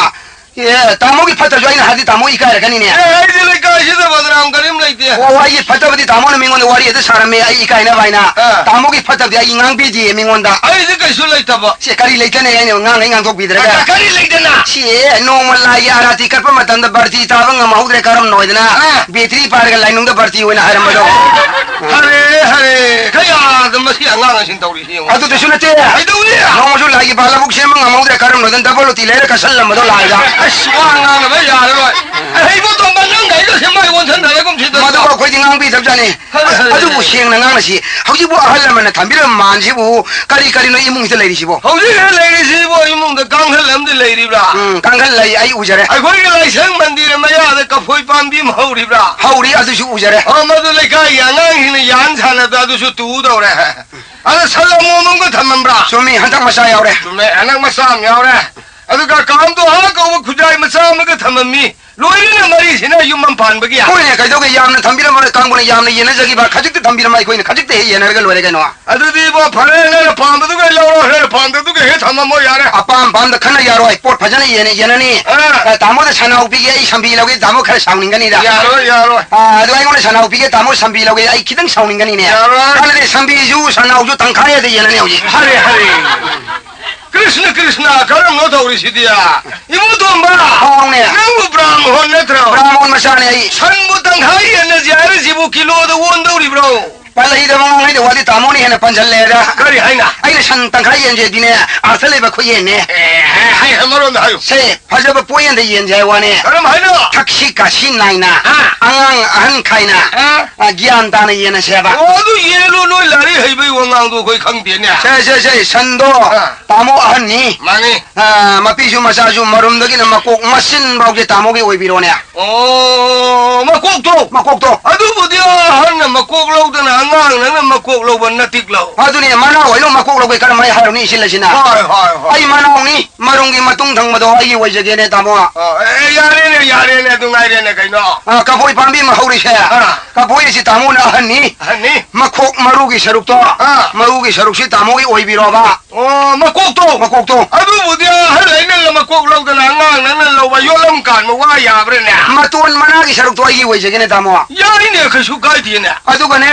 ꯑꯦ, ꯇꯥꯃꯣꯒꯤ ꯐꯠꯇꯕꯁꯨ ꯑꯩꯅ ꯍꯥꯏꯗꯤ ꯇꯥꯃꯣ ꯏꯀꯥꯏꯔꯛꯀꯅꯤꯅꯦ꯫ ꯑꯦ, ꯑꯩꯗꯤ ꯂꯩꯀꯥꯏꯁꯤꯗ ꯕꯗꯅꯥꯝ ꯀꯔꯤꯝ ꯂꯩꯇꯦ꯫ ꯑꯣ, ꯑꯩꯒꯤ ꯐꯠꯇꯕꯗꯤ ꯇꯥꯃꯣꯅ ꯃꯤꯉꯣꯟꯗ ꯋꯥꯔꯤ ꯍꯦꯛꯇ ꯁꯥꯔꯝꯃꯦ, ꯑꯩ ꯏꯀꯥꯏꯅꯕ ꯍꯥꯏꯅ꯫ ꯑꯥ꯫ ꯇꯥꯃꯣꯒꯤ ꯐꯠꯇꯕꯗꯤ ꯑꯩ ꯉꯥꯡꯕꯤꯗꯦ ꯃꯤꯉꯣꯟꯗ꯫ ꯑꯩꯗꯤ ꯀꯩꯁꯨ ꯂꯩꯇꯕ꯫ ꯁꯦ, ꯀꯔꯤ ꯂꯩꯇꯅ ꯑꯩꯅ ꯉꯥꯡꯉꯩ ꯉꯥꯡꯊꯣꯛꯄꯤꯗ꯭ꯔꯒ? ꯀ-, ꯀꯔꯤ ꯂꯩꯇꯅ? ꯁꯤ ꯅꯣꯡꯃ ꯂꯥꯏꯒꯤ ꯑꯥꯔꯥꯇꯤ ꯀꯠꯄ ꯃꯇꯝꯗ ꯕꯥꯔꯇꯤ ꯇꯥꯕ ꯉꯝꯍꯧꯗ꯭ꯔꯦ, ꯀꯔꯝꯅ ꯑꯣꯏꯗꯅ ꯑꯥ꯫ ꯕꯦꯇ꯭ꯔꯤ ꯄꯥꯏꯔꯒ ꯂꯥꯏꯅꯨꯡꯗ ꯕꯥꯔꯇꯤ ꯑꯣꯏꯅ ꯍꯥꯏꯔꯝꯕꯗꯣ? ꯐꯔꯦ, ꯑꯔꯦ, ꯀꯌꯥꯗ ꯃꯁꯤ ꯑꯉꯥꯡ ꯑꯁꯤꯅ ꯇꯧꯔꯤꯁꯤ ꯌꯦꯡꯉꯨ꯫ ꯑꯗꯨꯗꯁꯨ ꯅꯠꯇꯦ꯫ ꯀꯩꯗꯧꯅꯤ? ꯅꯣꯡꯃꯁꯨ ꯂꯥꯏꯒꯤ ꯕꯥꯂꯕꯨꯛ ꯁꯦꯝꯕ ꯉꯝꯍꯧꯗ꯭ꯔꯦ, ꯀꯔꯝꯅꯗꯅ ꯗꯕꯜ ꯂꯣꯇꯤ ꯂꯩꯔ ꯀꯠꯁꯜꯂꯝꯕꯗꯣ ꯂꯥꯏꯗ꯫ ꯑꯁ, ꯋꯥ ꯉꯥꯡꯅꯕ ꯌꯥꯔꯔꯣꯏ꯫ ꯑꯍꯩꯕ ꯇꯣꯝꯕ, ꯅꯪ ꯒꯥꯔꯤꯗꯣ ꯁꯦꯝꯕ ꯑꯩꯉꯣꯟꯗ ꯁꯟꯗꯔꯦ ꯀꯨꯝꯁꯤꯗ꯫ ꯃꯗꯨꯕꯨ ꯑꯩꯈꯣꯏꯗꯤ ꯉꯥꯡꯕꯤꯗꯕꯖꯥꯠꯅꯤ꯫ ꯐꯔꯦ, ꯐꯔꯦ, ꯑꯗꯨꯕꯨ ꯐꯔꯦ꯫ ꯁꯦꯡꯅ ꯉꯥꯡꯅꯁꯤ꯫ ꯍꯧꯖꯤꯛꯄꯨ ꯑꯍꯜ ꯂꯃꯟꯅ ꯊꯝꯕꯤꯔꯝꯕ ꯃꯥꯟꯁꯤꯕꯨ ꯀꯔꯤ ꯀꯔꯤꯅꯣ ꯏꯃꯨꯡꯁꯤꯗ ꯂꯩꯔꯤꯁꯤꯕꯣ? ꯍꯧꯖꯤꯛ ꯂꯩꯔꯤꯁꯤꯕꯨ ꯏꯃꯨꯡꯗ ꯀꯥꯡꯈꯜ ꯑꯃꯗꯤ ꯂꯩꯔꯤꯕ꯭ꯔꯥ? ꯎꯝ, ꯀꯥꯡꯈꯜ ꯂꯩ, ꯑꯩ ꯎꯖꯔꯦ꯫ ꯑꯩꯈꯣꯏꯒꯤ ꯂꯥꯏꯁꯪ ꯃꯟꯗꯤꯔ ꯃꯌꯥꯗ ꯀꯐꯣꯏ ꯄꯥꯝꯕꯤ ꯑꯃ ꯍꯧꯔꯤꯕ꯭ꯔꯥ? ꯍꯧꯔꯤ, ꯑꯗꯨꯁꯨ ꯎꯖꯔꯦ꯫ ꯑꯣ, ꯃꯗꯨ ꯂꯩꯀꯥꯏꯒꯤ ꯑꯉꯥꯡꯁꯤꯡꯅ ꯌꯥꯟ ꯁꯥꯟꯅꯕꯗ ꯑꯗꯨꯁꯨ ꯇꯨꯗꯧꯔꯦ꯫ ꯑꯗ ꯁꯜ ꯑꯃꯣꯝ ꯑꯃꯒ ꯊꯝꯃꯝꯕ꯭ꯔꯥ? ꯆꯨꯝꯃꯤ, ꯍꯟꯗꯛ ꯃꯆꯥ ꯌꯥꯎꯔꯦ꯫ ꯆꯨꯝꯃꯦ, ꯍꯟꯗꯛ ꯃꯆꯥ ꯑꯃ ꯌꯥꯎꯔꯦ꯫ ꯑꯗꯨꯒ ꯀꯥꯝꯗꯣ ꯑꯍꯥ ꯀꯧꯕ ꯈꯨꯖꯥꯏ ꯃꯆꯥ ꯑꯃꯒ ꯊꯝꯃꯝꯃꯤ꯫ ꯂꯣꯏꯔꯦꯅꯦ ꯃꯔꯤꯁꯤꯅ ꯌꯨꯝ ꯑꯃ ꯄꯥꯟꯕꯒꯤ꯫ ꯍꯣꯏꯅꯦ, ꯀꯩꯗꯧꯒꯦ? ꯌꯥꯝꯅ ꯊꯝꯕꯤꯔꯝꯃꯔꯣꯏ, ꯀꯥꯡꯕꯨꯅ ꯌꯥꯝꯅ ꯌꯦꯟꯅꯖꯈꯤꯕ꯫ ꯈꯖꯤꯛꯇ ꯊꯝꯕꯤꯔꯝꯃ ꯑꯩꯈꯣꯏꯅ ꯈꯖꯤꯛꯇ ꯍꯦꯛ ꯌꯦꯟꯅꯔꯒ ꯂꯣꯏꯔꯦ ꯀꯩꯅꯣ꯫ ꯑꯗꯨꯗꯤ ꯏꯕꯣ, ꯐꯔꯦ, ꯅꯪꯅ ꯄꯥꯝꯕꯗꯨꯒ ꯂꯧꯔꯣ, ꯅꯪꯅ ꯄꯥꯝꯗꯕꯗꯨꯒ ꯍꯦꯛ ꯊꯝꯃꯝꯃꯣ ꯌꯥꯔꯦ꯫ ꯑꯄꯥꯝ ꯑꯄꯥꯝꯗ ꯈꯟꯅ ꯌꯥꯔꯣꯏ, ꯄꯣꯠ ꯐꯖꯅ ꯌꯦꯟꯅ ꯌꯦꯟꯅꯅꯤ꯫ ꯑꯥ꯫ ꯑ, ꯇꯥꯃꯣꯗ ꯁꯅꯥꯎ ꯄꯤꯒꯦ, ꯑꯩ ꯁꯝꯕꯤ ꯂꯧꯒꯦ, ꯇꯥꯃꯣ ꯈꯔ ꯁꯥꯎꯅꯤꯡꯒꯅꯤꯗ꯫ ꯌꯥꯔꯣꯏ, ꯌꯥꯔꯣꯏ꯫ ꯑ, ꯑꯗꯣ ꯑꯩꯉꯣꯟꯗ ꯁꯅꯥꯎ ꯄꯤꯒꯦ, ꯇꯥꯃꯣ ꯁꯝꯕꯤ ꯂꯧꯒꯦ, ꯑꯩ ꯈꯤꯇꯪ ꯁꯥꯎꯅꯤꯡꯒꯅꯤꯅꯦ꯫ ꯌꯥꯔꯣꯏ꯫ ꯑꯗꯨꯗꯤ ꯁꯝꯕꯤꯁꯨ ꯁꯅꯥꯎꯁꯨ ꯇꯪꯈꯥꯏ ꯍꯦꯛꯇ ꯌꯦꯟꯅꯅꯤ ꯍꯧꯖꯤꯛ꯫ ꯍꯔꯦ, ꯍꯔꯦ꯫ ꯀ꯭ꯔꯤꯁꯅ, ꯀ꯭ꯔꯤꯁꯅ, ꯀꯔꯝꯅꯣ ꯇꯧꯔꯤꯁꯤꯗꯤ? ꯏꯕꯨꯡ ꯇꯣꯝꯕ! ꯍꯥꯎꯅꯦ꯫ ꯅꯪꯕꯨ ꯕ꯭ꯔꯥꯝꯍꯣꯟ ꯅꯠꯇ꯭ꯔꯣ? ꯕ꯭ꯔꯥꯝꯍꯣꯟ ꯃꯆꯥꯅꯦ ꯑꯩ꯫ ꯁꯟꯕꯨ ꯇꯪꯈꯥꯏ ꯌꯦꯟꯅꯁꯤ ꯍꯥꯏꯔꯤꯁꯤꯕꯨ ꯀꯤꯂꯣꯗ ꯑꯣꯟꯗꯧꯔꯤꯕ꯭ꯔꯣ? ꯄꯜꯂꯛꯏꯗ ꯃꯃꯥꯡꯉꯩꯗ ꯋꯥꯗꯤ ꯇꯥꯃꯣꯅ ꯍꯦꯟꯅ ꯄꯟꯁꯤꯜꯂꯦꯗ꯫ ꯀꯔꯤ ꯍꯥꯏꯅ? ꯑꯩꯅ ꯁꯟ ꯇꯪꯈꯥꯏ ꯌꯦꯟꯁꯦꯗꯤꯅꯦ, ꯑꯥꯔꯊ ꯂꯩꯕ ꯈꯨꯌꯦꯟꯅꯦ꯫ ꯑꯦ, ꯍꯥꯏ, ꯍꯥꯏ, ꯃꯔꯣꯟꯗ ꯍꯥꯏꯌꯨ꯫ ꯁꯦ, ꯐꯖꯕ ꯄꯣꯠꯌꯦꯟꯗ ꯌꯦꯟꯁꯦ ꯍꯥꯏ ꯋꯥꯅꯦ꯫ ꯀꯔꯝ ꯍꯥꯏꯅ? ꯊꯛꯁꯤ ꯈꯥꯁꯤ ꯅꯥꯏꯅ, ꯑꯥ꯫ ꯑꯉꯥꯡ ꯑꯍꯟ ꯈꯥꯏꯅ, ꯑꯥ꯫ ꯑ, ꯒ꯭ꯌꯥꯟ ꯇꯥꯅ ꯌꯦꯟꯅꯁꯦꯕ꯫ ꯑꯣ, ꯑꯗꯨ ꯌꯦꯜꯂꯨ, ꯅꯣꯏ ꯂꯥꯏꯔꯤꯛ ꯍꯩꯕꯩ ꯋꯥꯉꯥꯡꯗꯣ ꯑꯩꯈꯣꯏ ꯈꯪꯗꯦꯅꯦ꯫ ꯁꯦ, ꯁꯦ, ꯁꯦ, ꯁꯟꯗꯣ ꯑꯥ꯫ ꯇꯥꯃꯣ ꯑꯍꯟꯅꯤ꯫ ꯃꯥꯅꯤ꯫ ꯑ, ꯃꯄꯤꯁꯨ ꯃꯆꯥꯁꯨ ꯃꯔꯨꯝꯗꯒꯤꯅ ꯃꯀꯣꯛ ꯃꯆꯤꯟ ꯐꯥꯎꯁꯦ ꯇꯥꯃꯣꯒꯤ ꯑꯣꯏꯕꯤꯔꯣꯅꯦ꯫ ꯑꯣ, ꯃꯀꯣꯛꯇꯣ? ꯃꯀꯣꯛꯇꯣ꯫ ꯑꯗꯨꯕꯨꯗꯤ ꯑꯍꯟꯅ ꯃꯀꯣꯛ ꯂꯧꯗꯅ ꯑꯉꯥꯡ ꯅꯪꯅ ꯃꯀꯣꯛ ꯂꯧꯕ ꯅꯠꯇꯤꯛ ꯂꯧ꯫ ꯑꯗꯨꯅꯦ, ꯃꯅꯥꯎ ꯍꯣꯏꯅ ꯃꯀꯣꯛ ꯂꯧꯒꯦ ꯀꯔꯝ ꯍꯥꯏ ꯍꯥꯏꯔꯨꯅꯤ ꯏꯆꯤꯜ ꯑꯁꯤꯅ? ꯍꯣꯏ, ꯍꯣꯏ, ꯍꯣꯏ꯫ ꯑꯩ ꯃꯅꯥꯎꯅꯤ, ꯃꯔꯨꯝꯒꯤ ꯃꯇꯨꯡ ꯊꯪꯕꯗꯣ ꯑꯩꯒꯤ ꯑꯣꯏꯖꯒꯦꯅꯦ, ꯇꯥꯃꯣ꯫ ꯑꯣ, ꯑꯦ, ꯌꯥꯔꯦꯅꯦ, ꯌꯥꯔꯦꯅꯦ, ꯑꯗꯨ ꯉꯥꯏꯔꯦꯅꯦ ꯀꯩꯅꯣ꯫ ꯑ, ꯀꯐꯣꯏ ꯄꯥꯝꯕꯤ ꯑꯃ ꯍꯧꯔꯤꯁꯦ꯫ ꯑꯥ꯫ ꯀꯐꯣꯏ ꯑꯁꯤ ꯇꯥꯃꯣꯅ ꯑꯍꯟꯅꯤ꯫ ꯑꯍꯟꯅꯤ꯫ ꯃꯈꯣꯛ ꯃꯔꯨꯒꯤ ꯁꯔꯨꯛꯇꯣ, ꯑꯥ꯫ ꯃꯔꯨꯒꯤ ꯁꯔꯨꯛꯁꯤ ꯇꯥꯃꯣꯒꯤ ꯑꯣꯏꯕꯤꯔꯣꯕ꯫ ꯑꯣ, ꯃꯀꯣꯛꯇꯣ? ꯃꯀꯣꯛꯇꯣ꯫ ꯑꯗꯨꯕꯨꯗꯤ ꯑꯍꯜ ꯑꯩꯅ ꯃꯀꯣꯛ ꯂꯧꯗꯅ ꯑꯉꯥꯡ ꯅꯪꯅ ꯂꯧꯕ ꯌꯣꯠꯂꯝ ꯀꯥꯟꯕ ꯋꯥ ꯌꯥꯕ꯭ꯔꯥꯅꯦ? ꯃꯇꯣꯟ ꯃꯅꯥꯒꯤ ꯁꯔꯨꯛꯇꯣ ꯑꯩꯒꯤ ꯑꯣꯏꯖꯒꯦꯅꯦ, ꯇꯥꯃꯣ꯫ ꯌꯥꯏꯅꯦ, ꯀꯩꯁꯨ ꯀꯥꯏꯗꯦꯅꯦ꯫ ꯑꯗꯨꯒꯅꯦ,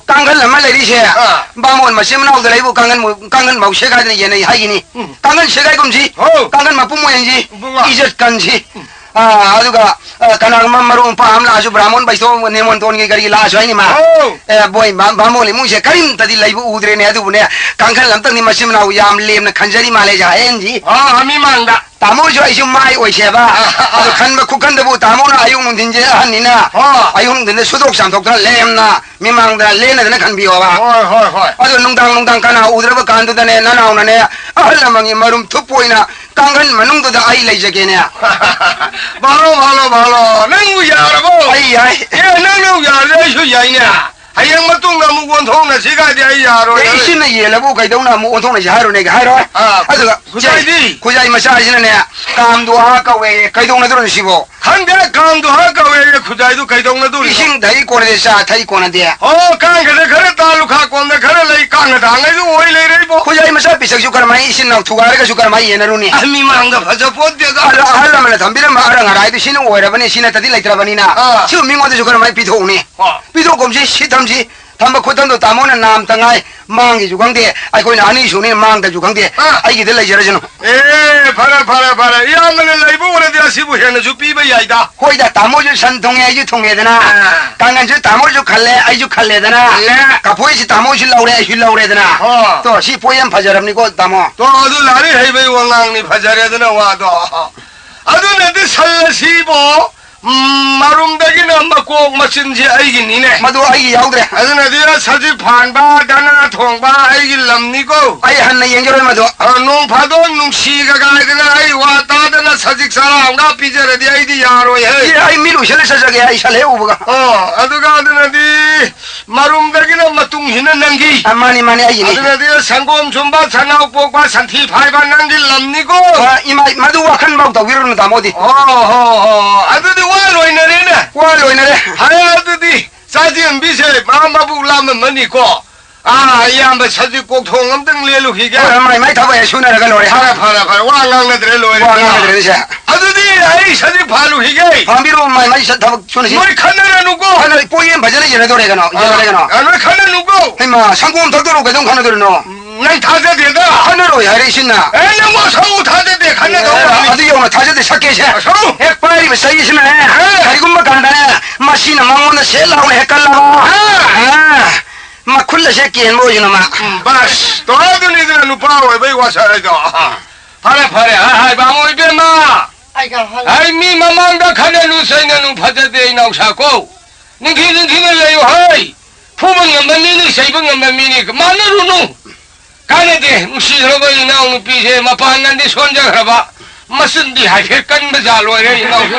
ꯀꯥꯡꯈꯜ ꯑꯃ ꯂꯩꯔꯤꯁꯦ, ꯑꯥ꯫ ꯕꯥꯃꯣꯟ ꯃꯆꯤꯟ ꯃꯅꯥꯎꯗ ꯂꯩꯕꯨ ꯀꯥꯡꯈꯟꯕꯨ, ꯀꯥꯡꯈꯟ ꯃꯧꯁꯦ ꯀꯥꯏꯗꯅ ꯌꯦꯟꯅꯩ ꯍꯥꯏꯒꯤꯅꯤ꯫ ꯎꯝ꯫ ꯀꯥꯡꯈꯟ ꯁꯦꯒꯥꯏꯒꯨꯝꯁꯤ, ꯍꯣ꯫ ꯀꯥꯡꯈꯟ ꯃꯄꯨꯝ ꯑꯣꯏꯍꯟꯁꯤ, ꯏꯕꯨꯡꯉꯣ꯫ ꯏꯖꯠ ꯀꯟꯁꯤ꯫ ꯎꯝ꯫ ꯑꯥ, ꯑꯗꯨꯒ, ꯑ, ꯀꯅꯥꯒꯨꯝꯕ ꯃꯔꯨꯞ ꯃꯄꯥꯡ ꯑꯃ ꯂꯥꯛꯑꯁꯨ, ꯕ꯭ꯔꯥꯍꯃꯣꯟ ꯕꯩꯁꯅꯣ ꯅꯦꯃꯣꯟꯇꯣꯟꯒꯤ ꯀꯔꯤꯒꯤ ꯂꯥꯛꯑꯁꯨ ꯍꯥꯏꯅꯤ ꯃꯥ꯫ ꯑꯧ꯫ ꯑꯦ, ꯕꯣꯏ, ꯕꯥ-, ꯕꯥꯃꯣꯟ ꯏꯃꯨꯡꯁꯦ ꯀꯔꯤꯝꯇꯗꯤ ꯂꯩꯕ ꯎꯗ꯭ꯔꯦꯅꯦ꯫ ꯑꯗꯨꯕꯨꯅꯦ, ꯀꯥꯡꯈꯜ ꯑꯝꯇꯪꯗꯤ ꯃꯆꯤꯟ ꯃꯅꯥꯎ ꯌꯥꯝ ꯂꯦꯝꯅ ꯈꯟꯖꯔꯤ ꯃꯥꯜꯂꯦ, ꯖꯍꯦꯟꯖꯤ꯫ ꯑꯥ, ꯃꯤ ꯃꯥꯡꯗ꯫ ꯇꯥꯃꯣꯁꯨ ꯑꯩꯁꯨ ꯃꯥꯏ ꯑꯣꯏꯁꯦꯕ꯫ ꯑꯗꯨ ꯈꯟꯕ ꯈꯨꯈꯟꯗꯕꯨ ꯇꯥꯃꯣꯅ ꯑꯌꯨꯛ ꯅꯨꯡꯊꯤꯟꯁꯦ ꯑꯍꯟꯅꯤꯅ, ꯑꯥ꯫ ꯑꯌꯨꯛ ꯅꯨꯡꯊꯤꯟꯗ ꯁꯨꯗꯣꯛ ꯆꯥꯝꯊꯣꯛꯇꯅ ꯂꯦꯝꯅ ꯃꯤꯃꯥꯡꯗ ꯂꯦꯟꯅꯗꯅ ꯈꯟꯕꯤꯌꯣꯕ꯫ ꯍꯣꯏ, ꯍꯣꯏ, ꯍꯣꯏ꯫ ꯑꯗꯣ ꯅꯨꯡꯗꯥꯡ, ꯅꯨꯡꯗꯥꯡ ꯀꯅꯥ ꯎꯗ꯭ꯔꯕ ꯀꯥꯟꯗꯨꯗꯅꯦ, ꯅꯅꯥꯎꯅꯅꯦ, ꯑꯍꯜ ꯂꯃꯟꯒꯤ ꯃꯔꯨꯝ ꯊꯨꯞꯄ ꯑꯣꯏꯅ ꯀꯥꯡꯈꯟ ꯃꯅꯨꯡꯗꯨꯗ ꯑꯩ ꯂꯩꯖꯒꯦꯅꯦ꯫ ꯚꯥꯂꯣ, ꯚꯥꯂꯣ, ꯚꯥꯂꯣ, ꯅꯪꯕꯨ ꯌꯥꯔꯕꯣ? ꯑꯩ ꯌꯥꯏ꯫ ꯑꯦ, ꯅꯪꯅ ꯌꯥꯔꯗꯤ ꯑꯩꯁꯨ ꯌꯥꯏꯅꯦ꯫ ꯍꯌꯦꯡ ꯃꯇꯨꯡꯗ ꯑꯃꯨꯛ ꯑꯣꯟꯊꯣꯛꯅꯁꯤ ꯀꯥꯏꯗꯤ ꯑꯩ ꯌꯥꯔꯣꯏ꯫ ꯑꯦ, ꯏꯆꯤꯟꯅ ꯌꯦꯜꯂꯕꯨ ꯀꯩꯗꯧꯅ ꯑꯃꯨꯛ ꯑꯣꯟꯊꯣꯛꯅꯁꯤ ꯍꯥꯏꯔꯨꯅꯦꯒ ꯍꯥꯏꯔꯣꯏ꯫ ꯑꯥ, ꯑꯗꯨꯒ ꯈꯨꯖꯥꯏꯗꯤ? ꯆꯦ, ꯈꯨꯖꯥꯏ ꯃꯆꯥꯁꯤꯅꯅꯦ, ꯀꯥꯝꯗꯣ ꯍꯥ ꯀꯧꯋꯦ, ꯀꯩꯗꯧꯅꯗꯣꯏꯅꯣ ꯁꯤꯕꯣ? ꯈꯪꯗꯦ, ꯀꯥꯝꯗꯣ ꯍꯥ ꯀꯧꯋꯦ, ꯈꯨꯖꯥꯏꯗꯨ ꯀꯩꯗꯧꯅꯗꯣꯔꯤꯅꯣ? ꯏꯁꯤꯡ ꯊꯛꯏ ꯀꯣꯟꯅꯗꯦ, ꯆꯥ ꯊꯛꯏ ꯀꯣꯟꯅꯗꯦ꯫ ꯑꯣ, ꯀꯥꯡꯒꯗ ꯈꯔ ꯇꯥꯜꯂꯨ, ꯈꯥ ꯀꯣꯟꯗ ꯈꯔ ꯂꯩ, ꯀꯥꯡꯒ ꯊꯥꯡꯉꯩꯗꯨ ꯑꯣꯏ ꯂꯩꯔꯦ ꯏꯕꯣ꯫ ꯈꯨꯖꯥꯏ ꯃꯆꯥ ꯄꯤꯁꯛꯁꯨ ꯀꯔꯝꯍꯥꯏ ꯏꯆꯤꯟ ꯏꯅꯥꯎ ꯊꯨꯒꯥꯏꯔꯒꯁꯨ ꯀꯔꯝꯍꯥꯏ ꯌꯦꯟꯅꯔꯨꯅꯤ? ꯑ, ꯃꯤꯃꯥꯡꯗ ꯐꯖ ꯄꯣꯠꯇꯦꯗ꯫ ꯑꯗꯣ ꯑꯍꯜ ꯂꯃꯟꯅ ꯊꯝꯕꯤꯔꯝꯕ ꯑꯔꯪ ꯑꯔꯥꯏꯗꯨ ꯁꯤꯅ ꯑꯣꯏꯔꯕꯅꯤ, ꯁꯤ ꯅꯠꯇꯗꯤ ꯂꯩꯇ꯭ꯔꯕꯅꯤꯅ꯫ ꯑꯥ꯫ ꯁꯤꯕꯨ ꯃꯤꯉꯣꯟꯗꯁꯨ ꯀꯔꯝꯍꯥꯏ ꯄꯤꯊꯣꯛꯎꯅꯤ? ꯑꯥ꯫ ꯄꯤꯊꯣꯛꯀꯨꯝꯁꯤ, ꯁꯤ ꯊꯝꯁꯤ꯫ ꯊꯝꯕ ꯈꯣꯠꯊꯝꯗꯣ ꯇꯥꯃꯣꯅ ꯅꯥꯝꯇ ꯉꯥꯏ, ꯃꯥꯡꯒꯤꯁꯨ ꯈꯪꯗꯦ, ꯑꯩꯈꯣꯏꯅ ꯑꯅꯤ ꯁꯨꯅꯤ ꯃꯥꯡꯗꯁꯨ ꯈꯪꯗꯦ, ꯑꯥ꯫ ꯑꯩꯒꯤꯗ ꯂꯩꯖꯔꯁꯅꯨ꯫ ꯑꯦ, ꯐꯔꯦ, ꯐꯔꯦ, ꯐꯔꯦ꯫ ꯏꯌꯥꯝꯕꯅ ꯂꯩꯕ ꯑꯣꯏꯔꯗꯤ ꯑꯁꯤꯕꯨ ꯍꯦꯟꯅꯁꯨ ꯄꯤꯕ ꯌꯥꯏꯗ꯫ ꯍꯣꯏꯗ, ꯇꯥꯃꯣꯁꯨ ꯁꯟ ꯊꯨꯡꯉꯦ, ꯑꯩꯁꯨ ꯊꯨꯡꯉꯦꯗꯅ꯫ ꯑꯥ꯫ ꯀꯥꯡꯒꯟꯁꯨ ꯇꯥꯃꯣꯁꯨ ꯈꯜꯂꯦ, ꯑꯩꯁꯨ ꯈꯜꯂꯦꯗꯅ꯫ ꯈꯜꯂꯦ꯫ ꯀꯐꯣꯏꯁꯤ ꯇꯥꯃꯣꯁꯨ ꯂꯧꯔꯦ, ꯑꯩꯁꯨ ꯂꯧꯔꯦꯗꯅ꯫ ꯑꯣ꯫ ꯇꯣ, ꯁꯤ ꯄꯣꯠ ꯌꯥꯝ ꯐꯖꯔꯕꯅꯤꯀꯣ, ꯇꯥꯃꯣ꯫ ꯇꯣ, ꯑꯗꯨ ꯂꯥꯏꯔꯤꯛ ꯍꯩꯕꯩ ꯋꯥꯉꯥꯡꯅꯤ, ꯐꯖꯔꯦꯗꯅ ꯋꯥꯗꯣ꯫ ꯑꯗꯨꯅꯗꯤ ꯁꯜ ꯑꯁꯤꯕꯣ ꯎꯝ, ꯃꯔꯨꯝꯗꯒꯤꯅ ꯃꯀꯣꯛ ꯃꯆꯤꯟꯁꯤ ꯑꯩꯒꯤꯅꯤꯅꯦ꯫ ꯃꯗꯨ ꯑꯩꯒꯤ ꯌꯥꯎꯗ꯭ꯔꯦ꯫ ꯑꯗꯨꯅꯗꯤ ꯁꯖꯤꯛ ꯐꯥꯟꯕ, ꯗꯅꯥ ꯊꯣꯡꯕ ꯑꯩꯒꯤ ꯂꯝꯅꯤꯀꯣ꯫ ꯑꯩ ꯍꯟꯅ ꯌꯦꯡꯖꯔꯣꯏ ꯃꯗꯨ꯫ ꯑ, ꯅꯣꯡ ꯐꯥꯗꯣꯛ ꯅꯨꯡꯁꯤꯒ ꯀꯥꯏꯗꯅ ꯑꯩ ꯋꯥ ꯇꯥꯗꯅ ꯁꯖꯤꯛ ꯆꯔꯥ ꯑꯃꯒ ꯄꯤꯖꯔꯗꯤ ꯑꯩꯗꯤ ꯌꯥꯔꯣꯏꯍꯦ꯫ ꯑꯦ, ꯑꯩ ꯃꯤꯠ ꯎꯏꯁꯜꯂ ꯆꯠꯆꯒꯦ, ꯑꯩ ꯁꯜ ꯍꯦꯛ ꯎꯕꯒ꯫ ꯑꯣ, ꯑꯗꯨꯒ ꯑꯗꯨꯅꯗꯤ ꯃꯔꯨꯝꯗꯒꯤꯅ ꯃꯇꯨꯡꯁꯤꯅ ꯅꯪꯒꯤ꯫ ꯑ, ꯃꯥꯅꯤ, ꯃꯥꯅꯤ, ꯑꯩꯒꯤꯅꯤ꯫ ꯑꯗꯨꯅꯗꯤ ꯁꯪꯒꯣꯝ ꯁꯨꯝꯕ, ꯁꯅꯥꯎ ꯄꯣꯛꯄ, ꯁꯟꯊꯤ ꯐꯥꯏꯕ ꯅꯪꯒꯤ ꯂꯝꯅꯤꯀꯣ꯫ ꯑ, ꯏꯃꯥ, ꯃꯗꯨ ꯋꯥꯈꯜ ꯐꯥꯎ ꯇꯧꯕꯤꯔꯨꯅꯨ, ꯇꯥꯃꯣꯗꯤ꯫ ꯑꯣ, ꯍꯣ, ꯍꯣ꯫ ꯑꯗꯨꯗꯤ ꯋꯥ ꯂꯣꯏꯅꯔꯦꯅꯦ꯫ ꯋꯥ ꯂꯣꯏꯅꯔꯦ꯫ ꯐꯔꯦ, ꯑꯗꯨꯗꯤ ꯆꯥꯖꯦꯝꯕꯤꯁꯦ ꯃꯥ ꯃꯕꯨꯛ ꯂꯥꯝꯃꯝꯃꯅꯤꯀꯣ꯫ ꯑꯥ, ꯏꯌꯥꯝꯕ ꯁꯖꯤꯛ ꯀꯣꯛꯊꯣꯡ ꯑꯝꯇꯪ ꯂꯦꯜꯂꯨꯈꯤꯒꯦ꯫ ꯍꯣꯏ, ꯃꯥꯏ ꯃꯥꯏ ꯊꯕꯛ ꯍꯦꯛ ꯁꯨꯅꯔꯒ ꯂꯣꯏꯔꯦ꯫ ꯐꯔꯦ, ꯐꯔꯦ, ꯐꯔꯦ꯫ ꯋꯥ ꯉꯥꯡꯅꯗ꯭ꯔꯦ, ꯂꯣꯏꯔꯦ꯫ ꯋꯥ ꯉꯥꯡꯅꯗ꯭ꯔꯦ, ꯁꯦ꯫ ꯑꯗꯨꯗꯤ ꯑꯩ ꯁꯖꯤꯛ ꯐꯥꯜꯂꯨꯈꯤꯒꯦ꯫ ꯐꯥꯟꯕꯤꯔꯣ, ꯃꯥꯏ ꯃꯥꯏ ꯊꯕꯛ ꯁꯨꯅꯁꯤ꯫ ꯅꯣꯏ ꯈꯠꯅꯔꯅꯨꯀꯣ꯫ ꯈꯠꯅ-, ꯄꯣꯠ ꯌꯦꯟ ꯐꯖꯅ ꯌꯦꯟꯅꯗꯣꯔꯦ ꯀꯩꯅꯣ, ꯌꯦꯟꯅꯗꯣꯔꯦ ꯀꯩꯅꯣ꯫ ꯑꯥ, ꯅꯣꯏ ꯈꯠꯅꯅꯨꯀꯣ꯫ ꯍꯩꯃꯥ, ꯁꯪꯒꯣꯝ ꯊꯛꯇꯣꯔꯣ, ꯀꯩꯗꯧ ꯈꯠꯅꯗꯣꯔꯤꯅꯣ? ꯎꯝ꯫ ꯅꯪ ꯊꯥꯖꯗꯦꯗ꯫ ꯈꯟꯅꯔꯣꯏ ꯍꯥꯏꯔꯛꯏꯁꯤꯅ꯫ ꯑꯦ, ꯅꯪ ꯋꯥꯁꯧ, ꯊꯥꯖꯗꯦ, ꯈꯟꯅꯗꯧ ꯑꯦ, ꯃꯥꯜꯂꯤ꯫ ꯑꯗꯨ ꯌꯧꯅ ꯊꯥꯖꯗꯦ, ꯁꯛꯀꯦꯁꯦ꯫ ꯋꯥꯁꯧ꯫ ꯍꯦꯛ ꯄꯥꯏꯔꯤꯕ ꯆꯍꯤꯁꯤꯅꯅꯦ, ꯑꯦ꯫ ꯀꯔꯤꯒꯨꯝꯕ ꯀꯥꯟꯗꯅꯦ, ꯃꯁꯤꯅ ꯃꯉꯣꯟꯗ ꯁꯦꯠ ꯂꯥꯎꯅ ꯍꯦꯛ ꯀꯜꯂꯕ꯫ ꯑꯦ꯫ ꯑꯦ, ꯃꯈꯨꯜ ꯑꯁꯦ ꯀꯦꯟꯕ ꯑꯣꯏꯁꯅꯨ ꯃꯥ꯫ ꯎꯝ, ꯕꯁ, ꯇꯣ, ꯑꯗꯨꯅꯤꯗꯅ ꯅꯨꯄꯥ ꯑꯣꯏꯕꯩ ꯋꯥꯁꯛ ꯍꯥꯏꯗꯣ꯫ ꯐꯔꯦ, ꯐꯔꯦ, ꯑ, ꯍꯥꯏꯕ ꯑꯃ ꯑꯣꯏꯕꯦꯝꯃ꯫ ꯑꯩꯒ ꯍꯜ- ꯑꯩ ꯃꯤ ꯃꯃꯥꯡꯗ ꯈꯟꯅꯅꯨ ꯆꯩꯅꯅꯨ ꯐꯖꯗꯦ, ꯏꯅꯥꯎꯁꯥ ꯀꯣ꯫ ꯅꯤꯡꯊꯤ ꯅꯤꯡꯊꯤꯅ ꯂꯩꯌꯨ ꯍꯩ꯫ ꯐꯨꯕ ꯉꯝꯕ ꯃꯤꯅꯤ, ꯆꯩꯕ ꯉꯝꯕ ꯃꯤꯅꯤ, ꯃꯥꯟꯅꯔꯨꯅꯨ꯫ ꯀꯥꯟꯅꯗꯦ, ꯅꯨꯡꯁꯤꯈ꯭ꯔꯕ ꯏꯅꯥꯎꯅꯨꯄꯤꯁꯦ ꯃꯄꯥꯡꯒꯜꯗꯤ ꯁꯣꯟꯖꯈ꯭ꯔꯕ, ꯃꯆꯤꯟꯗꯤ ꯍꯥꯏꯐꯦꯠ ꯀꯟꯕ ꯖꯥꯠ ꯑꯣꯏꯔꯦ ꯏꯅꯥꯎꯁꯦ꯫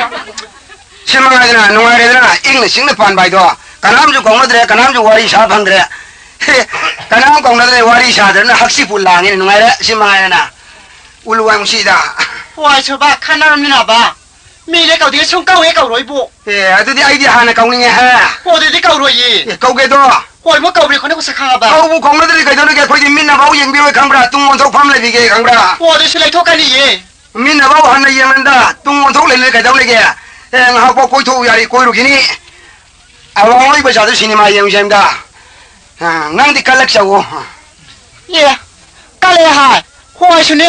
ꯁꯤ ꯃꯉꯥꯏꯗꯅ, ꯅꯨꯡꯉꯥꯏꯔꯦꯗꯅ, ꯏꯪꯅ ꯆꯤꯛꯅ ꯄꯥꯟꯕ ꯍꯥꯏꯗꯣ꯫ ꯀꯅꯥꯝꯁꯨ ꯀꯧꯅꯗ꯭ꯔꯦ, ꯀꯅꯥꯝꯁꯨ ꯋꯥꯔꯤ ꯁꯥ ꯐꯪꯗ꯭ꯔꯦ꯫ ꯍꯦ, ꯀꯅꯥꯝ ꯀꯧꯅꯗ꯭ꯔꯦ, ꯋꯥꯔꯤ ꯁꯥꯗ꯭ꯔꯅ ꯍꯛꯆꯤꯠꯄꯨ ꯂꯥꯡꯉꯦꯅꯦ, ꯅꯨꯡꯉꯥꯏꯔꯦ, ꯁꯤ ꯃꯉꯥꯏꯔꯦꯅ꯫ ꯎꯂꯨ ꯋꯥꯏ ꯃꯨꯁꯤꯗ꯫ ꯍꯣꯏ, ꯁꯨꯕ, ꯈꯟꯅꯔꯝꯅꯤꯅꯕ꯫ ꯃꯤꯅꯦ ꯀꯧꯗꯦ, ꯁꯨꯝ ꯀꯧꯋꯦ ꯀꯧꯔꯣꯏꯕꯨ꯫ ꯑꯦ, ꯑꯗꯨꯗꯤ ꯑꯩꯗꯤ ꯍꯥꯟꯅ ꯀꯧꯅꯤꯡꯉꯦ, ꯍꯦ꯫ ꯑꯣ, ꯑꯗꯨꯗꯤ ꯀꯧꯔꯣꯏꯌꯦ꯫ ꯑꯦ, ꯀꯧꯒꯦꯗꯣ꯫ ꯍꯣꯏ, ꯃꯣꯏ ꯀꯧꯔꯦ, ꯈꯣꯠꯅ ꯀꯨꯁꯛ ꯈꯪꯉꯕ? ꯀꯧꯕꯨ ꯀꯧꯅꯗ꯭ꯔꯗꯤ ꯀꯩꯗꯧꯔꯒꯦ? ꯑꯩꯈꯣꯏꯗꯤ ꯃꯤꯠꯅ ꯐꯥꯎ ꯌꯦꯡꯕꯤꯔꯣꯏ ꯈꯪꯕ꯭ꯔꯥ? ꯇꯨꯡ ꯑꯣꯟꯊꯣꯛ ꯐꯝ ꯂꯩꯕꯤꯒꯦ ꯈꯪꯕ꯭ꯔꯥ? ꯑꯣ, ꯑꯗꯨꯁꯨ ꯂꯩꯊꯣꯛꯀꯅꯤꯌꯦ꯫ ꯃꯤꯠꯅ ꯐꯥꯎ ꯍꯟꯅ ꯌꯦꯡꯃꯟꯗ ꯇꯨꯡ ꯑꯣꯟꯊꯣꯛ ꯂꯩꯕꯗ ꯀꯩꯗꯧ ꯂꯩꯒꯦ? ꯑꯦ, ꯉꯥꯏꯍꯥꯛ ꯐꯥꯎ ꯀꯣꯏꯊꯣꯛꯎ ꯌꯥꯔꯤ, ꯀꯣꯏꯔꯨꯈꯤꯅꯤ꯫ ꯑꯋꯥꯡ ꯂꯣꯏ ꯕꯖꯥꯔꯗ ꯁꯤꯅꯦꯃꯥ ꯌꯦꯡꯉꯨꯁꯦ ꯍꯥꯏꯕꯗ꯫ ꯑ, ꯅꯪꯗꯤ ꯀꯜꯂꯛꯆꯧꯋꯣ꯫ ꯑꯦ, ꯀꯜꯂꯦ ꯍꯥꯏ꯫ ꯍꯣꯏ, ꯑꯩꯁꯨꯅꯦ,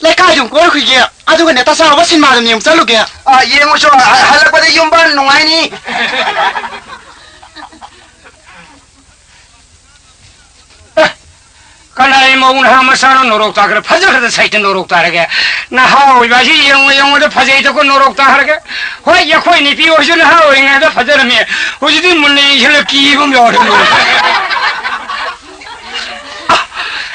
ꯂꯩꯀꯥꯏꯗꯨꯝ ꯀꯣꯏꯔꯨꯈꯤꯒꯦ꯫ ꯑꯗꯨꯒꯅꯦ, ꯇꯆꯥꯎꯕ ꯁꯤꯅꯦꯃꯥꯗꯨꯝ ꯌꯦꯡ ꯆꯠꯂꯨꯒꯦ꯫ ꯑ, ꯌꯦꯡꯉꯨꯆꯣ, ꯍ-, ꯍꯜꯂꯛꯄꯗ ꯌꯨꯝꯕꯥꯟ ꯅꯨꯡꯉꯥꯏꯅꯤ꯫ ꯑꯦ, ꯀꯅꯥꯏ ꯃꯧ ꯅꯍꯥ ꯃꯆꯥꯅꯣ ꯅꯣꯔꯣꯛ ꯇꯥꯈ꯭ꯔꯦ? ꯐꯖꯈ꯭ꯔꯗ ꯁꯩꯇ ꯅꯣꯔꯣꯛ ꯇꯥꯔꯒꯦ꯫ ꯅꯍꯥ ꯑꯣꯏꯕ ꯑꯁꯤ ꯌꯦꯡꯉꯨ ꯌꯦꯡꯉꯨꯗ ꯐꯖꯩꯗꯀꯣ ꯅꯣꯔꯣꯛ ꯇꯥꯈ꯭ꯔꯒꯦ꯫ ꯍꯣꯏ, ꯑꯩꯈꯣꯏ ꯅꯨꯄꯤ ꯑꯣꯏꯁꯨ ꯅꯍꯥ ꯑꯣꯏꯔꯤꯉꯩꯗ ꯐꯖꯔꯝꯃꯤ꯫ ꯍꯧꯖꯤꯛꯇꯤ ꯃꯨꯟꯅ ꯌꯦꯡꯁꯤꯜꯂ ꯀꯤꯕ ꯑꯃ ꯌꯥꯎꯔꯦ꯫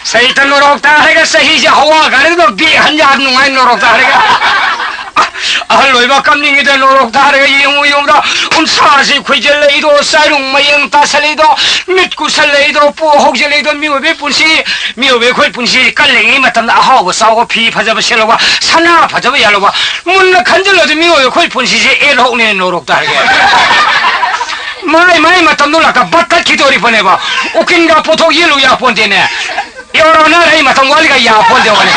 ꯁꯩꯇ ꯅꯣꯔꯣꯛ ꯇꯥꯈ꯭ꯔꯒ ꯆꯍꯤꯁꯦ ꯍꯋꯥ ꯒꯥꯔꯤꯗꯣ ꯕꯦꯛ ꯍꯟ ꯌꯥꯝ ꯅꯨꯡꯉꯥꯏ ꯅꯣꯔꯣꯛ ꯇꯥꯈ꯭ꯔꯒ꯫ ꯑꯍꯜ ꯑꯣꯏꯕ ꯀꯝꯅꯤꯡꯉꯤꯗ ꯅꯣꯔꯣꯛ ꯇꯥꯔꯒ ꯌꯦꯡꯉꯨ ꯌꯦꯡꯉꯨꯗ ꯎꯟꯁꯥꯁꯤ ꯈꯨꯏꯖꯜꯂꯛꯏꯗꯣ, ꯆꯥꯏꯔꯨꯡ ꯃꯌꯦꯡ ꯇꯥꯁꯜꯂꯛꯏꯗꯣ, ꯃꯤꯠ ꯀꯨꯁꯜꯂꯛꯏꯗꯣ, ꯄꯨ ꯍꯧꯖꯤꯜꯂꯛꯏꯗꯣ, ꯃꯤꯑꯣꯏꯕꯒꯤ ꯄꯨꯟꯁꯤ, ꯃꯤꯑꯣꯏꯕ ꯑꯩꯈꯣꯏ ꯄꯨꯟꯁꯤ ꯀꯜꯂꯤꯉꯩ ꯃꯇꯝꯗ ꯑꯍꯥꯎꯕ ꯆꯥꯎꯕ, ꯐꯤ ꯐꯖꯕ ꯁꯦꯠꯂꯧꯕ, ꯁꯅꯥ ꯐꯖꯕ ꯌꯥꯜꯂꯧꯕ, ꯃꯨꯟꯅ ꯈꯟꯖꯤꯜꯂꯗꯤ ꯃꯤꯑꯣꯏꯕ ꯑꯩꯈꯣꯏ ꯄꯨꯟꯁꯤꯁꯦ ꯑꯦ ꯂꯣꯛꯅꯦ ꯅꯣꯔꯣꯛ ꯇꯥꯔꯒꯦ꯫ ꯃꯥꯏ ꯃꯥꯏ ꯃꯇꯝꯗꯣ ꯂꯥꯛꯇ ꯕꯠ ꯇꯠꯈꯤꯗꯣꯔꯤꯕꯅꯦꯕ꯫ ꯎꯀꯤꯜꯒ ꯄꯣꯠꯊꯣꯛ ꯌꯦꯜꯂꯨ ꯌꯥꯄꯣꯟꯇꯦꯅꯦ꯫ ꯌꯧꯔꯕꯅ ꯑꯩ ꯃꯇꯝ ꯋꯥꯠꯂꯤꯒ ꯌꯥꯄꯣꯟꯇꯦ ꯋꯥꯅꯤ꯫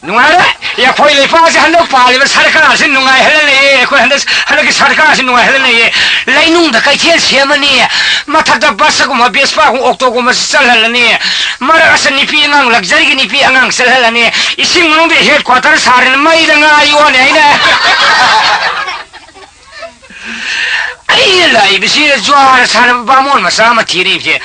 ꯅꯨꯡꯉꯥꯏꯔꯦ꯫ ꯑꯦ, ꯑꯩꯈꯣꯏ ꯂꯩꯄꯥꯛꯁꯦ ꯍꯟꯗꯛ ꯄꯥꯜꯂꯤꯕ ꯁꯔꯀꯥꯔꯁꯤ ꯅꯨꯡꯉꯥꯏꯍꯜꯂ ꯂꯩꯌꯦ꯫ ꯑꯩꯈꯣꯏ ꯍꯟꯗꯛ, ꯍꯟꯗꯛꯀꯤ ꯁꯔꯀꯥꯔꯁꯤ ꯅꯨꯡꯉꯥꯏꯍꯜꯂ ꯂꯩꯌꯦ꯫ ꯂꯩꯅꯨꯡꯗ ꯀꯩꯊꯦꯜ ꯁꯦꯝꯃꯅꯤ, ꯃꯊꯛꯇ ꯕꯁꯒꯨꯝꯕ, ꯕꯦꯁꯄꯥꯒꯨꯝꯕ, ꯑꯣꯛꯇꯣꯒꯨꯝꯕꯁꯤ ꯆꯠꯍꯜꯂꯅꯤ꯫ ꯃꯔꯛ ꯑꯁꯤꯗ ꯅꯨꯄꯤ ꯑꯉꯥꯡ, ꯂꯛꯖꯔꯤꯒꯤ ꯅꯨꯄꯤ ꯑꯉꯥꯡ ꯆꯠꯍꯜꯂꯅꯤ꯫ ꯏꯁꯤꯡ ꯃꯅꯨꯡꯗ ꯍꯦꯗ ꯀ꯭ꯋꯥꯇꯔ ꯁꯥꯔꯅꯤ, ꯃꯩꯗ ꯉꯥ ꯌꯣꯟꯅꯤ ꯍꯥꯏꯅ꯫ ꯑꯩꯅ ꯂꯥꯛꯏꯕꯁꯤ ꯖ꯭ꯋꯥꯔ ꯁꯥꯟꯅꯕ ꯕꯥꯃꯣꯟ ꯃꯆꯥ ꯑꯃ ꯊꯤꯔꯛꯏꯕꯁꯦ꯫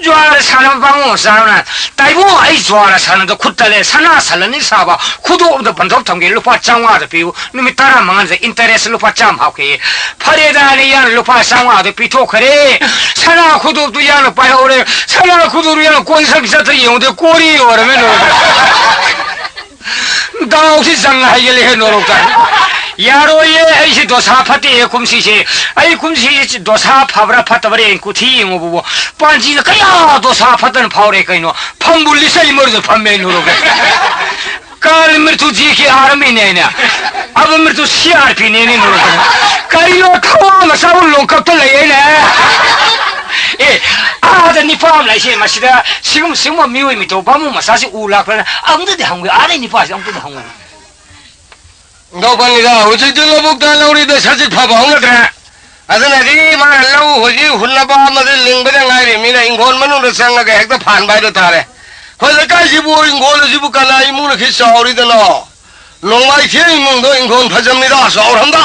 ꯖ꯭ꯋꯥꯔ ꯁꯥꯟꯅꯕ ꯕꯥꯃꯣꯟ ꯃꯆꯥ ꯑꯃꯅ, "ꯇꯥꯏꯕꯣ, ꯑꯩ ꯖ꯭ꯋꯥꯔ ꯁꯥꯟꯅꯕꯗ ꯈꯨꯠ ꯇꯠꯂꯦ, ꯁꯅꯥ ꯁꯂꯅꯤ ꯁꯥꯕ, ꯈꯨꯗꯣꯞ ꯑꯝꯇ ꯕꯟꯊꯣꯛ ꯊꯝꯒꯦ, ꯂꯨꯄꯥ ꯆꯥꯝꯃꯉꯥꯗ ꯄꯤꯌꯨ, ꯅꯨꯃꯤꯠ ꯇꯔꯥꯃꯉꯥꯗ ꯏꯟꯇꯔꯦꯁ ꯂꯨꯄꯥ ꯆꯥꯝꯃ ꯍꯥꯞꯀꯦ"꯫ ꯐꯔꯦꯗꯥꯅ ꯌꯥꯅ ꯂꯨꯄꯥ ꯆꯥꯝꯃꯉꯥꯗꯨ ꯄꯤꯊꯣꯛꯈ꯭ꯔꯦ꯫ ꯁꯅꯥ ꯈꯨꯗꯣꯞꯇꯨ ꯌꯥꯅ ꯄꯥꯏꯍꯧꯔꯦ꯫ ꯁꯅꯥ ꯈꯨꯗꯣꯞꯇꯨ ꯌꯥꯅ ꯀꯣꯟꯁꯪ ꯆꯠꯇ ꯌꯦꯡꯉꯨꯗꯦ, ꯀꯣꯔꯤ ꯑꯣꯏꯔꯝꯃꯦ ꯂꯣꯏꯔꯦ꯫ ꯗꯥꯎꯁꯤ ꯆꯪꯉ ꯍꯩꯒꯠꯂꯦꯍꯦ ꯅꯣꯔꯣꯛꯇ꯫ ꯌꯥꯔꯣꯏꯌꯦ, ꯑꯩꯁꯤ ꯗꯣꯁꯥ ꯐꯠꯇꯦꯍꯦ ꯀꯨꯝꯁꯤꯁꯦ꯫ ꯑꯩ ꯀꯨꯝꯁꯤꯁꯦ ꯗꯣꯁꯥ ꯐꯕ꯭ꯔꯥ ꯐꯠꯇꯕ꯭ꯔꯥ ꯌꯦꯡ ꯀꯨꯊꯤ ꯌꯦꯡꯉꯨꯕꯕꯨ, ꯄꯥꯟꯖꯤꯅ ꯀꯌꯥ ꯗꯣꯁꯥ ꯐꯠꯇꯅ ꯐꯥꯎꯔꯦ ꯀꯩꯅꯣ? ꯐꯝꯕꯨ ꯂꯤꯁꯜꯂꯤ ꯃꯔꯨꯗ ꯐꯝꯃꯦ ꯅꯣꯔꯣꯛꯇ꯫ ꯀꯥꯜ ꯃ꯭ꯔꯤꯇꯨ ꯖꯤ ꯀꯦ ꯑꯥꯔ ꯑꯦꯝ ꯑꯦꯅꯦ ꯍꯥꯏꯅ꯫ ꯑꯕ ꯃ꯭ꯔꯤꯇꯨ ꯁꯤ ꯑꯥꯔ ꯄꯤ ꯅꯦꯅꯦ ꯅꯣꯔꯣꯛꯇ꯫ ꯀꯔꯤꯅꯣ ꯊꯋꯥ ꯃꯆꯥꯕꯨ ꯂꯣꯡꯀꯞꯇ ꯂꯩ ꯍꯥꯏꯅ? ꯑꯦ, ꯑꯥꯗ ꯅꯤꯄꯥ ꯑꯃ ꯂꯩꯁꯦ, ꯃꯁꯤꯗ ꯁꯤꯒꯨꯝ-, ꯁꯤꯒꯨꯝꯕ ꯃꯤꯑꯣꯏ ꯃꯤꯇꯧ ꯕꯥꯃꯣꯟ ꯃꯆꯥꯁꯤ ꯎ ꯂꯥꯛꯄ꯭ꯔꯅ ꯑꯝꯇꯗꯤ ꯍꯪꯉꯨ꯫ ꯑꯥꯗꯩ ꯅꯤꯄꯥꯁꯤ ꯑꯝꯇꯗꯤ ꯍꯪꯉꯨ꯫ ꯅꯤꯡꯊꯧ ꯄꯟꯒꯤꯗ ꯍꯧꯖꯤꯛꯇꯤ ꯂꯧꯕꯨꯛꯇ ꯂꯧꯔꯤꯗ ꯁꯖꯤꯛ ꯐꯕ ꯍꯧꯅꯗ꯭ꯔꯦ꯫ ꯑꯗꯨꯅꯗꯤ ꯃꯥꯅ ꯂꯧ ꯍꯧꯖꯤꯛ ꯍꯨꯟꯅꯕ ꯑꯃꯗꯤ ꯂꯤꯡꯕꯗ ꯉꯥꯏꯔꯤ ꯃꯤꯅ ꯏꯪꯈꯣꯜ ꯃꯅꯨꯡꯗ ꯆꯪꯉꯒ ꯍꯦꯛꯇ ꯐꯥꯟꯕ ꯍꯥꯏꯗꯣ ꯇꯥꯔꯦ꯫ ꯑꯩꯈꯣꯏ ꯂꯩꯀꯥꯏꯁꯤꯕꯨ ꯏꯪꯈꯣꯜ ꯑꯁꯤꯕꯨ ꯀꯅꯥ ꯏꯃꯨꯡꯅ ꯈꯤ ꯆꯥꯎꯔꯤꯗꯅꯣ? ꯅꯣꯡꯃꯥꯏꯊꯦꯝ ꯏꯃꯨꯡꯗꯣ ꯏꯪꯈꯣꯜ ꯐꯖꯝꯅꯤꯗ, ꯆꯥꯎꯔꯝꯗ꯫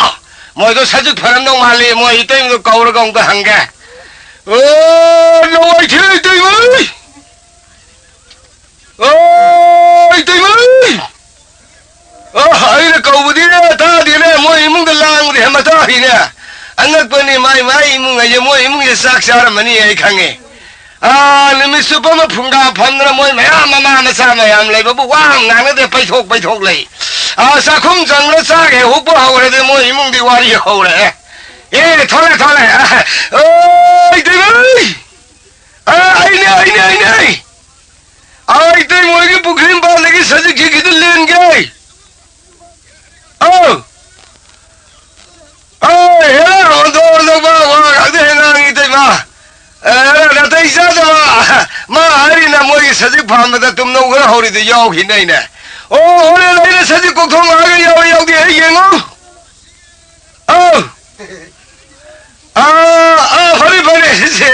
ꯃꯣꯏꯗꯣ ꯁꯖꯤꯛ ꯐꯔꯝꯗꯧ ꯃꯥꯜꯂꯤ, ꯃꯣꯏ ꯏꯇꯩꯃꯗꯣ ꯀꯧꯔꯒ ꯑꯃꯨꯛꯇ ꯍꯪꯒꯦ꯫ ꯑꯣ, ꯅꯣꯡꯃꯥꯏꯊꯦꯝ ꯏꯇꯩꯃ! ꯑꯣ, ꯏꯇꯩꯃ! ꯑ, ꯑꯩꯅ ꯀꯧꯕꯗꯤꯅꯦ, ꯇꯥꯗꯦꯅꯦ, ꯃꯣꯏ ꯏꯃꯨꯡꯗ ꯂꯥꯡꯕꯗꯤ ꯍꯦꯟ ꯃꯇꯥ ꯍꯩꯅꯦ꯫ ꯑꯉꯛꯄꯅꯤ, ꯃꯥꯏ, ꯃꯥꯏ ꯏꯃꯨꯡ ꯍꯥꯏꯁꯦ, ꯃꯣꯏ ꯏꯃꯨꯡꯁꯦ ꯆꯥꯛ ꯆꯥꯔꯝꯃꯅꯤ ꯑꯩ ꯈꯪꯉꯦ꯫ ꯑꯥ, ꯅꯨꯃꯤꯠ ꯆꯨꯞꯄ ꯑꯃ ꯐꯨꯡꯒꯥ ꯐꯝꯗꯅ ꯃꯣꯏ ꯃꯌꯥꯝ ꯃꯃꯥ ꯃꯆꯥ ꯃꯌꯥꯝ ꯂꯩꯕꯕꯨ ꯋꯥ ꯑꯃ ꯉꯥꯡꯅꯗꯦ, ꯄꯩꯊꯣꯛ ꯄꯩꯊꯣꯛ ꯂꯩ꯫ ꯑꯥ, ꯆꯥꯛꯈꯨꯝ ꯆꯪꯂ ꯆꯥꯛ ꯍꯦꯛ ꯍꯨꯛꯄ ꯍꯧꯔꯗꯤ ꯃꯣꯏ ꯏꯃꯨꯡꯗꯤ ꯋꯥꯔꯤ ꯍꯧꯔꯦ꯫ ꯑꯦ, ꯊꯣꯛꯂꯦ, ꯊꯣꯛꯂꯦ꯫ ꯑ, ꯑꯣꯏ, ꯏꯇꯩꯃꯩ! ꯑ, ꯑꯩꯅꯦ, ꯑꯩꯅꯦ, ꯑꯩꯅꯦ! ꯑ, ꯏꯇꯩꯃ ꯍꯣꯏꯒꯤ ꯄꯨꯈ꯭ꯔꯤ ꯃꯄꯥꯟꯗꯒꯤ ꯁꯖꯤꯛ ꯈꯤꯛꯈꯤꯗꯨ ꯂꯦꯟꯒꯦ꯫ ꯑꯧ! ꯑꯩ ꯍꯦꯔꯥ ꯍꯣꯟꯗꯣꯛ ꯍꯣꯟꯗꯣꯛꯄ ꯋꯥ ꯉꯥꯛꯇ ꯍꯦꯛ ꯉꯥꯡꯉꯤ, ꯏꯇꯩꯃ꯫ ꯑꯦ, ꯅꯥꯇꯩ ꯆꯥꯗꯕ꯫ ꯃꯥ ꯍꯥꯏꯔꯤꯅ ꯃꯣꯏꯒꯤ ꯁꯖꯤꯛ ꯐꯥꯟꯕꯗ ꯇꯨꯝꯅꯧ ꯈꯔ ꯍꯧꯔꯤꯗꯨ ꯌꯥꯎꯈꯤꯅꯦ ꯑꯩꯅ꯫ ꯑꯣ, ꯍꯣꯔꯦꯟ ꯑꯩꯅ ꯁꯖꯤꯛ ꯀꯣꯛꯊꯣꯡ ꯂꯥꯛꯑꯒ ꯌꯥꯎꯏ ꯌꯥꯎꯗꯦ ꯑꯩ ꯌꯦꯡꯉꯣ꯫ ꯑꯧ꯫ ꯑꯥ, ꯑꯥ, ꯐꯔꯦ, ꯐꯔꯦ꯫ ꯁꯦ,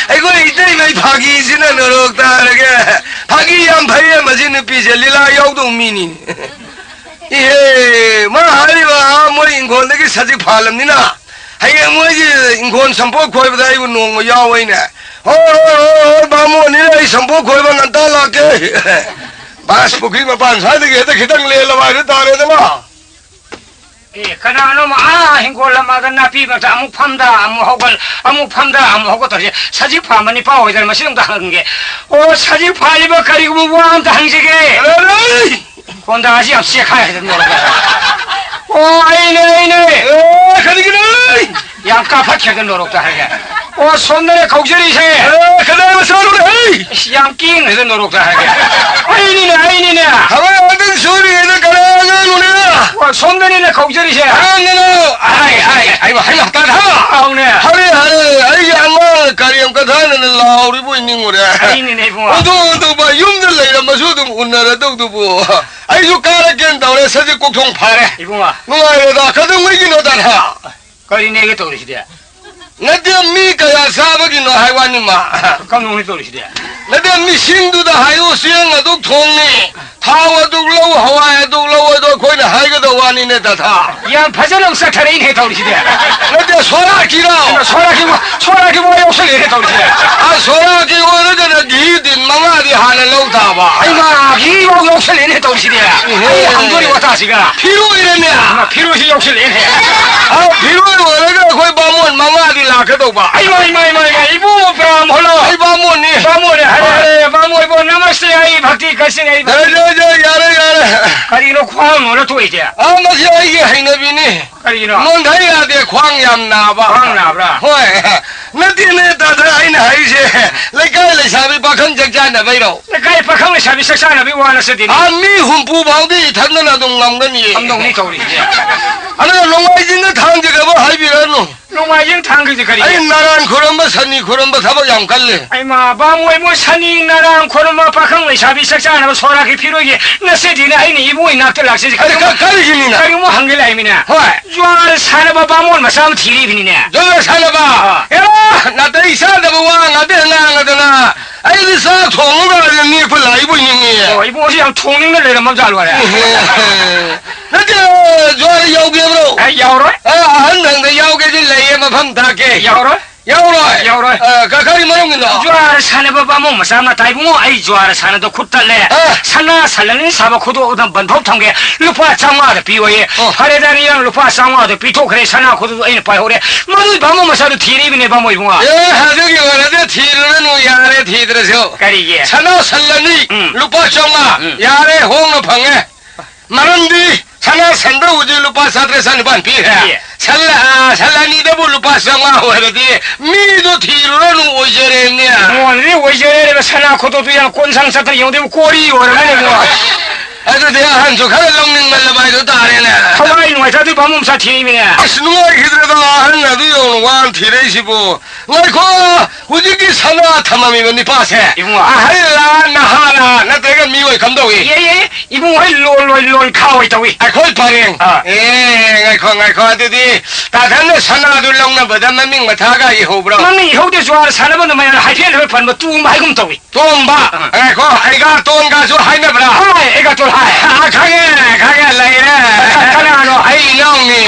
ꯑꯩꯈꯣꯏ ꯏꯇꯩꯃꯩ ꯐꯥꯒꯤꯁꯤꯅ ꯅꯣꯔꯣꯛ ꯇꯥꯔꯒꯦ꯫ ꯐꯥꯒꯤ ꯌꯥꯝ ꯐꯩꯌꯦ ꯃꯁꯤ ꯅꯨꯄꯤꯁꯦ, ꯂꯤꯂꯥ ꯌꯥꯎꯗꯧ ꯃꯤꯅꯤ꯫ ꯏꯍꯦ, ꯃꯥ ꯍꯥꯏꯔꯤꯕ, ꯑꯥ, ꯃꯣꯏ ꯏꯪꯈꯣꯜꯗꯒꯤ ꯁꯖꯤꯛ ꯐꯥꯜꯂꯝꯅꯤꯅ, ꯍꯌꯦꯡ ꯃꯣꯏꯒꯤ ꯏꯪꯈꯣꯜ ꯁꯝꯄꯣꯠ ꯈꯣꯏꯕꯗ ꯑꯩꯕꯨ ꯅꯣꯡꯃ ꯌꯥꯎ ꯍꯥꯏꯅꯦ꯫ ꯍꯣꯏ, ꯍꯣꯏ, ꯍꯣꯏ, ꯍꯣꯏ, ꯕꯥꯃꯣꯟꯅꯤꯅ ꯑꯩ ꯁꯝꯄꯣꯠ ꯈꯣꯏꯕ ꯉꯟꯇꯥ ꯂꯥꯛꯀꯦ꯫ ꯕꯥꯁ ꯄꯨꯈ꯭ꯔꯤ ꯃꯄꯥꯟ ꯁ꯭ꯋꯥꯏꯗꯒꯤ ꯍꯦꯛꯇ ꯈꯤꯇꯪ ꯂꯦꯜꯂꯕ ꯍꯥꯏꯗꯨ ꯇꯥꯔꯦꯗꯅ꯫ ꯑꯦ, ꯀꯅꯥꯅꯣꯃ ꯑꯥ ꯍꯤꯡꯒꯣꯜ ꯂꯝꯃꯥꯡꯗ ꯅꯥꯄꯤ ꯃꯔꯛꯇ ꯑꯃꯨꯛ ꯐꯝꯗ, ꯑꯃꯨꯛ ꯍꯧꯒꯠ, ꯑꯃꯨꯛ ꯐꯝꯗ, ꯑꯃꯨꯛ ꯍꯧꯒꯠ ꯇꯧꯔꯤꯁꯦ? ꯁꯖꯤꯛ ꯐꯥꯟꯕ ꯅꯤꯄꯥ ꯑꯣꯏꯗꯅ ꯃꯁꯤ ꯑꯝꯇ ꯍꯪꯒꯦ꯫ ꯑꯣ, ꯁꯖꯤꯛ ꯐꯥꯜꯂꯤꯕ ꯀꯔꯤꯒꯨꯝꯕ ꯋꯥ ꯑꯝꯇ ꯍꯪꯖꯒꯦ꯫ ꯀꯣꯟꯗꯥꯁꯤ ꯌꯥꯝ ꯆꯦꯛꯈꯥꯏ ꯍꯥꯏꯗꯅ ꯅꯣꯔꯣꯛꯇ꯫ ꯑꯣ, ꯑꯩꯅꯦ, ꯑꯩꯅꯦ꯫ ꯑꯦ, ꯀꯔꯤꯒꯤꯅꯣ? ꯌꯥꯝ ꯀꯥꯐꯠꯈ꯭ꯔꯦꯗ ꯅꯣꯔꯣꯛꯇ ꯍꯥꯏꯔꯒ꯫ ꯑꯣ, ꯁꯣꯝꯗꯅꯦ ꯀꯧꯖꯔꯤꯁꯦ꯫ ꯑꯦ, ꯀꯅꯥ ꯃꯆꯥꯅꯣꯅꯦ, ꯍꯩ? ꯏꯁ, ꯌꯥꯝ ꯀꯦꯡꯈ꯭ꯔꯦꯗ ꯅꯣꯔꯣꯛꯇ ꯍꯥꯏꯔꯒ꯫ ꯑꯩꯅꯤꯅꯦ, ꯑꯩꯅꯤꯅꯦ꯫ ꯊꯕꯛ ꯑꯃꯇꯪ ꯁꯨꯔꯤꯉꯩꯗ ꯀꯅꯥ ꯑꯉꯥꯡꯅꯣꯅꯦ? ꯑꯣ, ꯁꯣꯝꯗꯅꯤꯅꯦ ꯀꯧꯖꯔꯤꯁꯦ꯫ ꯑꯉꯥꯡꯅꯤꯅꯣ? ꯑꯩ, ꯑꯩ, ꯑꯩ, ꯍꯩꯃꯥ, ꯇꯥꯗ꯫ ꯑꯧꯅꯦ꯫ ꯍꯔꯦ, ꯍꯔꯦ, ꯑꯩꯒꯤ ꯑꯉꯥꯡ ꯀꯔꯦꯝ ꯀꯊꯥꯅꯅ ꯂꯥꯎꯔꯤꯕꯣꯏ ꯅꯤꯡꯉꯨꯔꯦ꯫ ꯑꯩꯅꯤꯅꯦ, ꯏꯕꯨꯡꯉꯣ꯫ ꯑꯗꯨ, ꯑꯗꯨꯕ ꯌꯨꯝꯗ ꯂꯩꯔꯝꯃꯁꯨ ꯑꯗꯨꯝ ꯎꯅꯔꯗꯧꯗꯨꯕꯨ꯫ ꯑꯩꯁꯨ ꯀꯥꯔꯛꯀꯦꯅ ꯇꯧꯔꯦ, ꯁꯖꯤꯛ ꯀꯣꯛꯊꯣꯡ ꯐꯥꯔꯦ꯫ ꯏꯕꯨꯡꯉꯣ꯫ ꯅꯨꯡꯉꯥꯏꯔꯦꯗ, ꯀꯩꯗꯧꯉꯩꯒꯤꯅꯣ ꯇꯥꯗ? ꯀꯔꯤꯅꯦꯒ ꯇꯧꯔꯤꯁꯤꯗꯤ? ꯅꯠꯇꯦ, ꯃꯤ ꯀꯌꯥ ꯆꯥꯕꯒꯤꯅꯣ ꯍꯥꯏ ꯋꯥꯅꯤ ꯃꯥ꯫ ꯀꯝꯗꯧꯅ ꯇꯧꯔꯤꯁꯤꯗꯤ? ꯅꯠꯇꯦ, ꯃꯤꯁꯤꯡꯗꯨꯗ ꯍꯥꯏꯌꯨ, ꯆꯦꯡ ꯑꯗꯨꯛ ꯊꯣꯡꯅꯤ, ꯊꯥꯎ ꯑꯗꯨꯛ ꯂꯧ, ꯍꯋꯥꯏ ꯑꯗꯨꯛ ꯂꯧ, ꯑꯗꯣ ꯑꯩꯈꯣꯏꯅ ꯍꯥꯏꯒꯗꯧ ꯋꯥꯅꯤꯅꯦ, ꯇꯥꯊꯥ꯫ ꯌꯥꯝ ꯐꯖꯅ ꯑꯃꯨꯛ ꯆꯠꯊꯔꯛꯏꯅꯦ ꯇꯧꯔꯤꯁꯤꯗꯤ꯫ ꯅꯠꯇꯦ, ꯁꯣꯔꯥꯠꯀꯤꯔꯣ? ꯁꯣꯔꯥꯠꯀꯤ ꯋꯥ, ꯁꯣꯔꯥꯠꯀꯤ ꯋꯥ ꯌꯥꯎꯁꯜꯂꯛꯑꯦꯅꯦ ꯇꯧꯔꯤꯁꯤꯗꯤ꯫ ꯑ, ꯁꯣꯔꯥꯠꯀꯤ ꯑꯣꯏꯔꯒꯅ ꯘꯤ ꯇꯤꯟ ꯃꯉꯥꯗꯤ ꯍꯥꯟꯅ ꯂꯧ ꯇꯥꯕ꯫ ꯑꯩ ꯃꯥ, ꯘꯤ ꯐꯥꯎ ꯌꯥꯎꯁꯜꯂꯛꯑꯦꯅꯦ ꯇꯧꯔꯤꯁꯤꯗꯤ꯫ ꯏꯍꯦ꯫ ꯑꯩ ꯍꯪꯗꯣꯔꯤ ꯋꯥꯇꯥꯁꯤꯒ꯫ ꯐꯤꯔꯣꯏꯔꯅꯦ꯫ ꯐꯤꯔꯣꯏꯁꯤ ꯌꯥꯎꯁꯜꯂꯛꯑꯦꯅꯦ꯫ ꯑ, ꯐꯤꯔꯣꯏ ꯑꯣꯏꯔꯒ ꯑꯩꯈꯣꯏ ꯕꯥꯃꯣꯟ ꯃꯉꯥꯗꯤ ꯂꯥꯛꯀꯗꯧꯕ꯫ ꯏꯃꯥ, ꯏꯃꯥ, ꯏꯃꯥ, ꯏꯃꯥ, ꯏꯕꯨꯡꯉꯣ ꯄ꯭ꯔꯥꯝ ꯍꯣꯂꯣ꯫ ꯑꯩ ꯕꯥꯃꯣꯟꯅꯤ꯫ ꯕꯥꯃꯣꯟꯅꯦ, ꯍꯥꯏꯔꯦ, ꯍꯣꯏ꯫ ꯍꯥꯏꯔꯦ, ꯕꯥꯃꯣꯟ ꯏꯕꯣ, ꯅꯃꯁꯇꯦ, ꯑꯩ ꯚꯛꯇꯤ ꯀꯔꯁꯤꯡ, ꯑꯩ ꯚꯛꯇꯤ꯫ ꯌꯥꯔꯦ, ꯌꯥꯔꯦ, ꯌꯥꯔꯦ, ꯌꯥꯔꯦ꯫ ꯀꯔꯤꯅꯣ ꯈ꯭ꯋꯥꯡ ꯅꯣꯜꯂ ꯊꯣꯛꯏꯁꯦ? ꯑ, ꯃꯁꯤ ꯑꯩꯒꯤ ꯍꯩꯅꯕꯤꯅꯤ꯫ ꯀꯔꯤꯒꯤꯅꯣ? ꯅꯣꯟꯊ ꯌꯥꯗꯦ, ꯈ꯭ꯋꯥꯡ ꯌꯥꯝ ꯅꯥꯕ꯫ ꯈ꯭ꯋꯥꯡ ꯅꯥꯕ꯭ꯔꯥ? ꯍꯣꯏ꯫ ꯅꯠꯇꯦꯅꯦ, ꯇꯥꯗ, ꯑꯩꯅ ꯍꯥꯏꯁꯦ ꯂꯩꯀꯥꯏ ꯂꯩꯁꯥꯕꯤ ꯄꯥꯈꯪ ꯆꯥꯛ ꯆꯥꯅꯕꯩꯔꯣ? ꯂꯩꯀꯥꯏ ꯄꯥꯈꯪ ꯂꯩꯁꯥꯕꯤ ꯆꯥꯛ ꯆꯥꯅꯕꯩ ꯋꯥ ꯅꯠꯆꯗꯦꯅꯦ꯫ ꯑꯥ, ꯃꯤ ꯍꯨꯝꯐꯨ ꯐꯥꯎꯗꯤ ꯏꯊꯟꯗꯅ ꯑꯗꯨꯝ ꯉꯝꯒꯅꯤꯌꯦ꯫ ꯉꯝꯗꯧꯅꯤ ꯇꯧꯔꯤꯁꯦ꯫ ꯑꯗꯨꯅ ꯅꯣꯡꯃꯥꯏꯖꯤꯡꯗ ꯊꯥꯡꯖꯒꯕ ꯍꯥꯏꯕꯤꯔꯅꯨ꯫ ꯅꯣꯡꯃꯥꯏꯖꯤꯡ ꯊꯥꯡꯖꯁꯦ ꯀꯔꯤ? ꯑꯩ ꯅꯔꯥꯟ ꯈꯨꯔꯝꯕ, ꯁꯅꯤ ꯈꯨꯔꯝꯕ ꯊꯕꯛ ꯌꯥꯝ ꯀꯜꯂꯦ꯫ ꯑꯩꯃ, ꯕꯥꯃꯣꯏ ꯃꯣꯏ ꯁꯅꯤ ꯅꯔꯥꯡ ꯈꯨꯔꯨꯝꯕ ꯄꯥꯈꯪ ꯂꯩꯁꯥꯕꯤ ꯆꯥꯛ ꯆꯥꯅꯕ ꯁꯣꯔꯥꯛꯀꯤ ꯐꯤꯔꯣꯏꯒꯤ ꯅꯠꯆꯗꯦꯅ ꯑꯩꯅ ꯏꯕꯨꯡ ꯏꯅꯥꯛꯇ ꯂꯥꯛꯆꯩꯁꯦ꯫ ꯑꯩ ꯀꯔꯤꯒꯨꯝ-, ꯀ-, ꯀꯔꯤꯒꯤꯅꯤꯅ? ꯀꯔꯤꯒꯨꯝꯕ ꯍꯪꯒꯦ ꯂꯥꯛꯏꯃꯤꯅꯦ꯫ ꯍꯣꯏ꯫ ꯖ꯭ꯋꯥꯔ ꯁꯥꯟꯅꯕ ꯕꯥꯃꯣꯟ ꯃꯆꯥ ꯑꯃ ꯊꯤꯔꯤꯕꯅꯤꯅꯦ꯫ ꯖ꯭ꯋꯥꯔ ꯁꯥꯟꯅꯕ? ꯑꯥ꯫ ꯑꯦꯔꯥ, ꯅꯥꯇꯩ ꯆꯥꯗꯕ ꯋꯥ ꯉꯥꯛꯇ ꯉꯥꯡꯉꯗꯅ ꯑꯩꯗꯤ ꯆꯥꯛ ꯊꯣꯡꯉꯒ ꯅꯦꯛꯄ ꯂꯥꯛꯏꯕꯣꯏ ꯅꯤꯡꯉꯤ꯫ ꯑꯣ, ꯏꯕꯨꯡꯁꯤ ꯌꯥꯝ ꯊꯣꯡꯅꯤꯡꯅ ꯂꯩꯔꯝꯃꯕ ꯖꯥꯠꯂꯣ ꯑꯣꯏꯔꯦ? ꯅꯠꯇꯦ, ꯖ꯭ꯋꯥꯔ ꯌꯥꯎꯒꯦꯕ꯭ꯔꯣ? ꯑꯦ, ꯌꯥꯎꯔꯣꯏ꯫ ꯑ, ꯑꯍꯟ ꯊꯪꯗ ꯌꯥꯎꯒꯦꯗꯤ ꯂꯩꯌꯦ, ꯃꯐꯝ ꯇꯥꯛꯀꯦ꯫ ꯌꯥꯎꯔꯣꯏ꯫ ꯌꯥꯎꯔꯣꯏ? ꯌꯥꯎꯔꯣꯏ꯫ ꯑ, ꯀ-, ꯀꯔꯤ ꯃꯔꯝꯒꯤꯅꯣ? ꯖ꯭ꯋꯥꯔ ꯁꯥꯟꯅꯕ ꯕꯥꯃꯣꯟ ꯃꯆꯥ ꯑꯃ ꯇꯥꯏꯕꯨꯡꯉꯣ, ꯑꯩ ꯖ꯭ꯋꯥꯔ ꯁꯥꯟꯅꯗ ꯈꯨꯠ ꯇꯠꯂꯦ꯫ ꯑ꯫ ꯁꯅꯥ ꯁꯟ ꯑꯅꯤ ꯁꯥꯕ ꯈꯨꯗꯣꯞ ꯑꯗꯨꯝ ꯕꯟꯊꯣꯛ ꯊꯝꯒꯦ, ꯂꯨꯄꯥ ꯆꯥꯝꯃꯉꯥꯗ ꯄꯤꯌꯣꯌꯦ꯫ ꯑꯣ꯫ ꯐꯔꯦꯗ, ꯅꯪ ꯂꯨꯄꯥ ꯆꯥꯝꯃꯉꯥꯗꯣ ꯄꯤꯊꯣꯛꯈ꯭ꯔꯦ, ꯁꯅꯥ ꯈꯨꯗꯣꯞꯇꯣ ꯑꯩꯅ ꯄꯥꯏꯍꯧꯔꯦ꯫ ꯃꯗꯨꯏ ꯕꯥꯃꯣꯟ ꯃꯆꯥꯗꯨ ꯊꯤꯔꯤꯕꯅꯦ, ꯕꯥꯃꯣꯟ ꯏꯕꯨꯡꯉꯣ꯫ ꯑꯦ, ꯑꯗꯨꯒꯤ ꯑꯣꯏꯔꯗꯤ ꯊꯤꯔꯨꯔꯅꯨ, ꯌꯥꯔꯦ, ꯊꯤꯗ꯭ꯔꯁꯨ꯫ ꯀꯔꯤꯒꯤ? ꯁꯅꯥ ꯁꯟ ꯑꯅꯤ, ꯎꯝ꯫ ꯂꯨꯄꯥ ꯆꯥꯝꯃꯉꯥ, ꯎꯝ꯫ ꯌꯥꯔꯦ, ꯍꯣꯡꯅ ꯐꯪꯉꯦ꯫ ꯃꯔꯝꯗꯤ ꯁꯅꯥ ꯁꯟꯗ ꯍꯧꯖꯤꯛ ꯂꯨꯄꯥ ꯆꯥꯇ꯭ꯔꯦꯠ ꯆꯅꯤꯄꯥꯟ ꯄꯤꯈ꯭ꯔꯦ꯫ ꯄꯤꯌꯦ꯫ ꯁꯟ, ꯑ, ꯁꯟ ꯑꯅꯤꯗꯕꯨ ꯂꯨꯄꯥ ꯆꯥꯝꯃꯉꯥ ꯑꯣꯏꯔꯗꯤ ꯃꯤꯗꯣ ꯊꯤꯔꯨꯔꯅꯨ, ꯑꯣꯏꯖꯔꯦꯅꯦ꯫ ꯃꯣꯟꯗꯤ ꯑꯣꯏꯖꯔꯦꯕ, ꯁꯅꯥ ꯈꯨꯗꯣꯞꯇꯨ ꯌꯥꯝ ꯀꯣꯟ ꯁꯪ ꯆꯠꯇ꯭ꯔ ꯌꯦꯡꯉꯨꯗꯤ ꯀꯣꯔꯤ ꯑꯣꯏꯔꯝꯃꯅꯤ ꯃꯣ꯫ ꯑꯗꯨꯗꯤ ꯑꯍꯟꯁꯨ ꯈꯔ ꯂꯧꯅꯤꯡꯃꯜꯂꯕ ꯍꯥꯏꯗꯨ ꯇꯥꯔꯦꯅꯦ꯫ ꯊꯋꯥꯏ ꯅꯨꯡꯉꯥꯏꯇ꯭ꯔꯗꯤ ꯕꯥꯃꯣꯟ ꯃꯆꯥ ꯊꯤꯔꯤꯃꯤꯅꯦ꯫ ꯑꯁ, ꯅꯨꯡꯉꯥꯏꯈꯤꯗ꯭ꯔꯦꯗ, ꯑꯍꯟ ꯑꯗꯨ ꯌꯧꯅ ꯋꯥꯅ ꯊꯤꯔꯛꯏꯁꯤꯕꯨ꯫ ꯉꯥꯏꯈꯣ, ꯍꯧꯖꯤꯛꯀꯤ ꯁꯅꯥ ꯊꯝꯃꯝꯃꯤꯕ ꯅꯤꯄꯥꯁꯦ ꯏꯕꯨꯡꯉꯣ꯫ ꯑꯍꯜꯂ, ꯅꯍꯥꯔ, ꯅꯠꯇ꯭ꯔꯒ ꯃꯤꯑꯣꯏ ꯀꯝꯗꯧꯏ? ꯌꯦ, ꯌꯦ, ꯏꯕꯨꯡꯉꯣ ꯍꯣꯏ ꯂꯣꯟ ꯂꯣꯏ ꯂꯣꯟ ꯈꯥ ꯑꯣꯏ ꯇꯧꯏ꯫ ꯑꯩꯈꯣꯏ ꯄꯔꯦꯡ꯫ ꯑꯥ꯫ ꯑꯦ, ꯉꯥꯏꯈꯣ, ꯉꯥꯏꯈꯣ, ꯑꯗꯨꯗꯤ ꯇꯥꯊꯟꯅ ꯁꯅꯥꯗꯨ ꯂꯧꯅꯕꯗ ꯃꯃꯤꯡ ꯃꯊꯥꯒ ꯏꯍꯧꯕ꯭ꯔꯣ? ꯃꯃꯤꯡ ꯏꯍꯧꯗꯦ, ꯖ꯭ꯋꯥꯔ ꯁꯥꯟꯅꯕꯗ ꯃꯌꯥꯝꯅ ꯍꯥꯏꯐꯦꯠ ꯍꯥꯏꯐꯦꯠ ꯄꯟꯕ ꯇꯣꯡꯕ ꯍꯥꯏꯒꯨꯝ ꯇꯧꯏ꯫ ꯇꯣꯡꯕ? ꯑꯥ꯫ ꯉꯥꯏꯈꯣ, ꯑꯩꯒꯥꯇꯣꯟꯒꯁꯨ ꯍꯥꯏꯅꯕ꯭ꯔꯥ? ꯍꯥꯏ, ꯑꯩꯒꯥꯇꯣꯟ ꯍꯥꯏ꯫ ꯑꯥ, ꯈꯪꯉꯦ, ꯈꯪꯉꯦ, ꯂꯩꯔꯦ꯫ ꯀꯅꯥꯅꯣ? ꯑꯩ ꯏꯅꯥꯎꯅꯤ꯫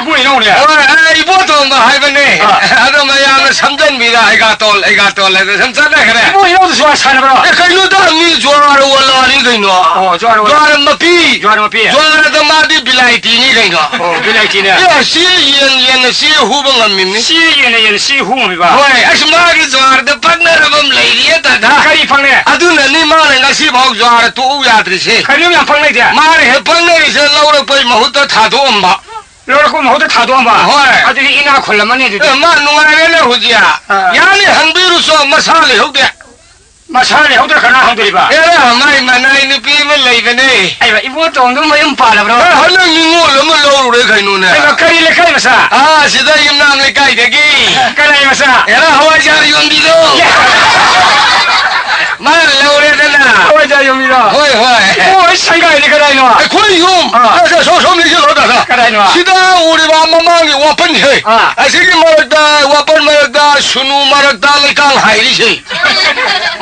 ꯏꯕꯨꯡ ꯏꯅꯥꯎꯅꯦ? ꯍꯣꯏ, ꯑꯩ ꯏꯕꯣꯇꯣꯟꯕ ꯍꯥꯏꯕꯅꯦ꯫ ꯑꯥ꯫ ꯑꯗꯣ ꯃꯌꯥꯝꯅ ꯁꯝꯖꯟꯕꯤꯗ ꯑꯩꯒꯥꯇꯣꯜ, ꯑꯩꯒꯥꯇꯣꯜ ꯍꯥꯏꯗ ꯁꯨꯝ ꯆꯠꯅꯈ꯭ꯔꯦ꯫ ꯏꯕꯣ ꯏꯅꯧꯗꯨꯁꯨ ꯁꯥꯟꯅꯕ꯭ꯔꯣ? ꯑꯦ, ꯀꯩꯅꯣꯗ, ꯃꯤ ꯖ꯭ꯋꯥꯔ ꯋꯥꯂꯥꯅꯤ ꯀꯩꯅꯣ꯫ ꯑꯣ, ꯖ꯭ꯋꯥꯔ ꯋꯥꯂꯥ꯫ ꯖ꯭ꯋꯥꯔ ꯃꯄꯤ꯫ ꯖ꯭ꯋꯥꯔ ꯃꯄꯤ꯫ ꯖ꯭ꯋꯥꯔꯗ ꯃꯥꯗꯤ ꯕꯤꯂꯥꯏꯇꯤꯅꯤ ꯀꯩꯅꯣ꯫ ꯑꯣ, ꯕꯤꯂꯥꯏꯇꯤꯅꯦ꯫ ꯑꯦ, ꯆꯦ ꯌꯦꯟ, ꯌꯦꯟꯅ ꯆꯦ ꯍꯨꯕ ꯉꯝꯃꯤꯕꯅꯤ꯫ ꯆꯦ ꯌꯦꯟꯅ ꯌꯦꯟꯅ ꯆꯦ ꯍꯨ ꯉꯝꯃꯤꯕ? ꯍꯣꯏ, ꯑꯁ, ꯃꯥꯒꯤ ꯖ꯭ꯋꯥꯔꯗ ꯄꯛꯅꯔꯕ ꯑꯃ ꯂꯩꯔꯤꯌꯦ, ꯗꯥꯗꯥ꯫ ꯀꯔꯤ ꯐꯪꯉꯦ? ꯑꯗꯨꯅꯅꯤ ꯃꯥꯅ ꯉꯁꯤꯐꯥꯎ ꯖ꯭ꯋꯥꯔ ꯇꯣꯛꯎ ꯌꯥꯗ꯭ꯔꯤꯁꯦ꯫ ꯀꯔꯤꯅꯣ ꯌꯥꯝ ꯄꯛꯅꯩꯗꯤ? ꯃꯥꯅ ꯍꯦꯛ ꯄꯛꯅꯔꯤꯁꯦ ꯂꯧꯔꯛꯄꯩ ꯃꯍꯨꯠꯇ ꯊꯥꯗꯣꯛꯑꯝꯕ꯫ ꯂꯧꯔꯛꯄ ꯃꯍꯨꯠꯇ ꯊꯥꯗꯣꯛꯑꯝꯕ? ꯍꯣꯏ꯫ ꯑꯗꯨꯗꯤ ꯏꯅꯥꯛ ꯈꯨꯜꯂꯝꯃꯅꯤ ꯑꯗꯨꯗꯤ꯫ ꯑꯦ, ꯃꯥ ꯅꯨꯡꯉꯥꯏꯔꯦꯅꯦ ꯍꯧꯖꯤꯛ꯫ ꯑꯥ꯫ ꯌꯥꯅꯤ, ꯍꯟꯕꯤꯔꯨꯁꯨ, ꯃꯁꯥ ꯂꯩꯍꯧꯗꯦ꯫ ꯃꯁꯥ ꯂꯩꯍꯧꯗ꯭ꯔ ꯀꯅꯥ ꯍꯪꯗꯣꯔꯤꯕ? ꯑꯦꯔꯥ, ꯃꯥꯏ ꯃꯅꯥꯏ ꯅꯨꯄꯤ ꯑꯃ ꯂꯩꯕꯅꯦ꯫ ꯑꯩꯕ, ꯏꯕꯣꯇꯣꯟꯗꯣ ꯃꯌꯨꯝ ꯄꯥꯜꯂꯕ꯭ꯔꯣ? ꯑꯦ, ꯍꯟꯗꯛ ꯅꯤꯉꯣꯜ ꯑꯃ ꯂꯧꯔꯨꯔꯦ ꯀꯩꯅꯣꯅꯦ꯫ ꯑꯩꯕ, ꯀꯔꯤ ꯂꯩꯀꯥꯏ ꯃꯆꯥ? ꯑꯥ, ꯁꯤꯗ ꯌꯨꯝꯅꯥꯝ ꯂꯩꯀꯥꯏꯗꯒꯤ꯫ ꯀꯅꯥꯏ ꯃꯆꯥ? ꯑꯦꯔꯥ, ꯍꯋꯥꯏꯖꯥꯔ ꯌꯣꯟꯕꯤꯗꯣ꯫ ꯌꯥ꯫ ꯃꯥꯅ ꯂꯧꯔꯦꯗꯅ꯫ ꯍꯋꯥꯏꯖꯥꯔ ꯌꯣꯟꯕꯤꯗꯣ? ꯍꯣꯏ, ꯍꯣꯏ꯫ ꯏꯕꯣ, ꯑꯩ ꯁꯪꯒꯥꯏꯅꯤ ꯀꯗꯥꯏꯅꯣ? ꯑꯩꯈꯣꯏ ꯌꯨꯝ꯫ ꯑꯥ꯫ ꯑꯦ, ꯁꯣ-, ꯁꯣꯝꯗ ꯌꯦꯡꯂꯣ, ꯗꯥꯗꯥ꯫ ꯀꯗꯥꯏꯅꯣ? ꯁꯤꯗ ꯎꯔꯤꯕ ꯃꯃꯥꯡꯒꯤ ꯋꯥꯄꯟꯁꯦ꯫ ꯑꯥ꯫ ꯑꯁꯤꯒꯤ ꯃꯔꯛꯇ, ꯋꯥꯄꯟ ꯃꯔꯛꯇ, ꯁꯨꯅꯨ ꯃꯔꯛꯇ ꯂꯩꯀꯥꯡ ꯍꯥꯏꯔꯤꯁꯦ꯫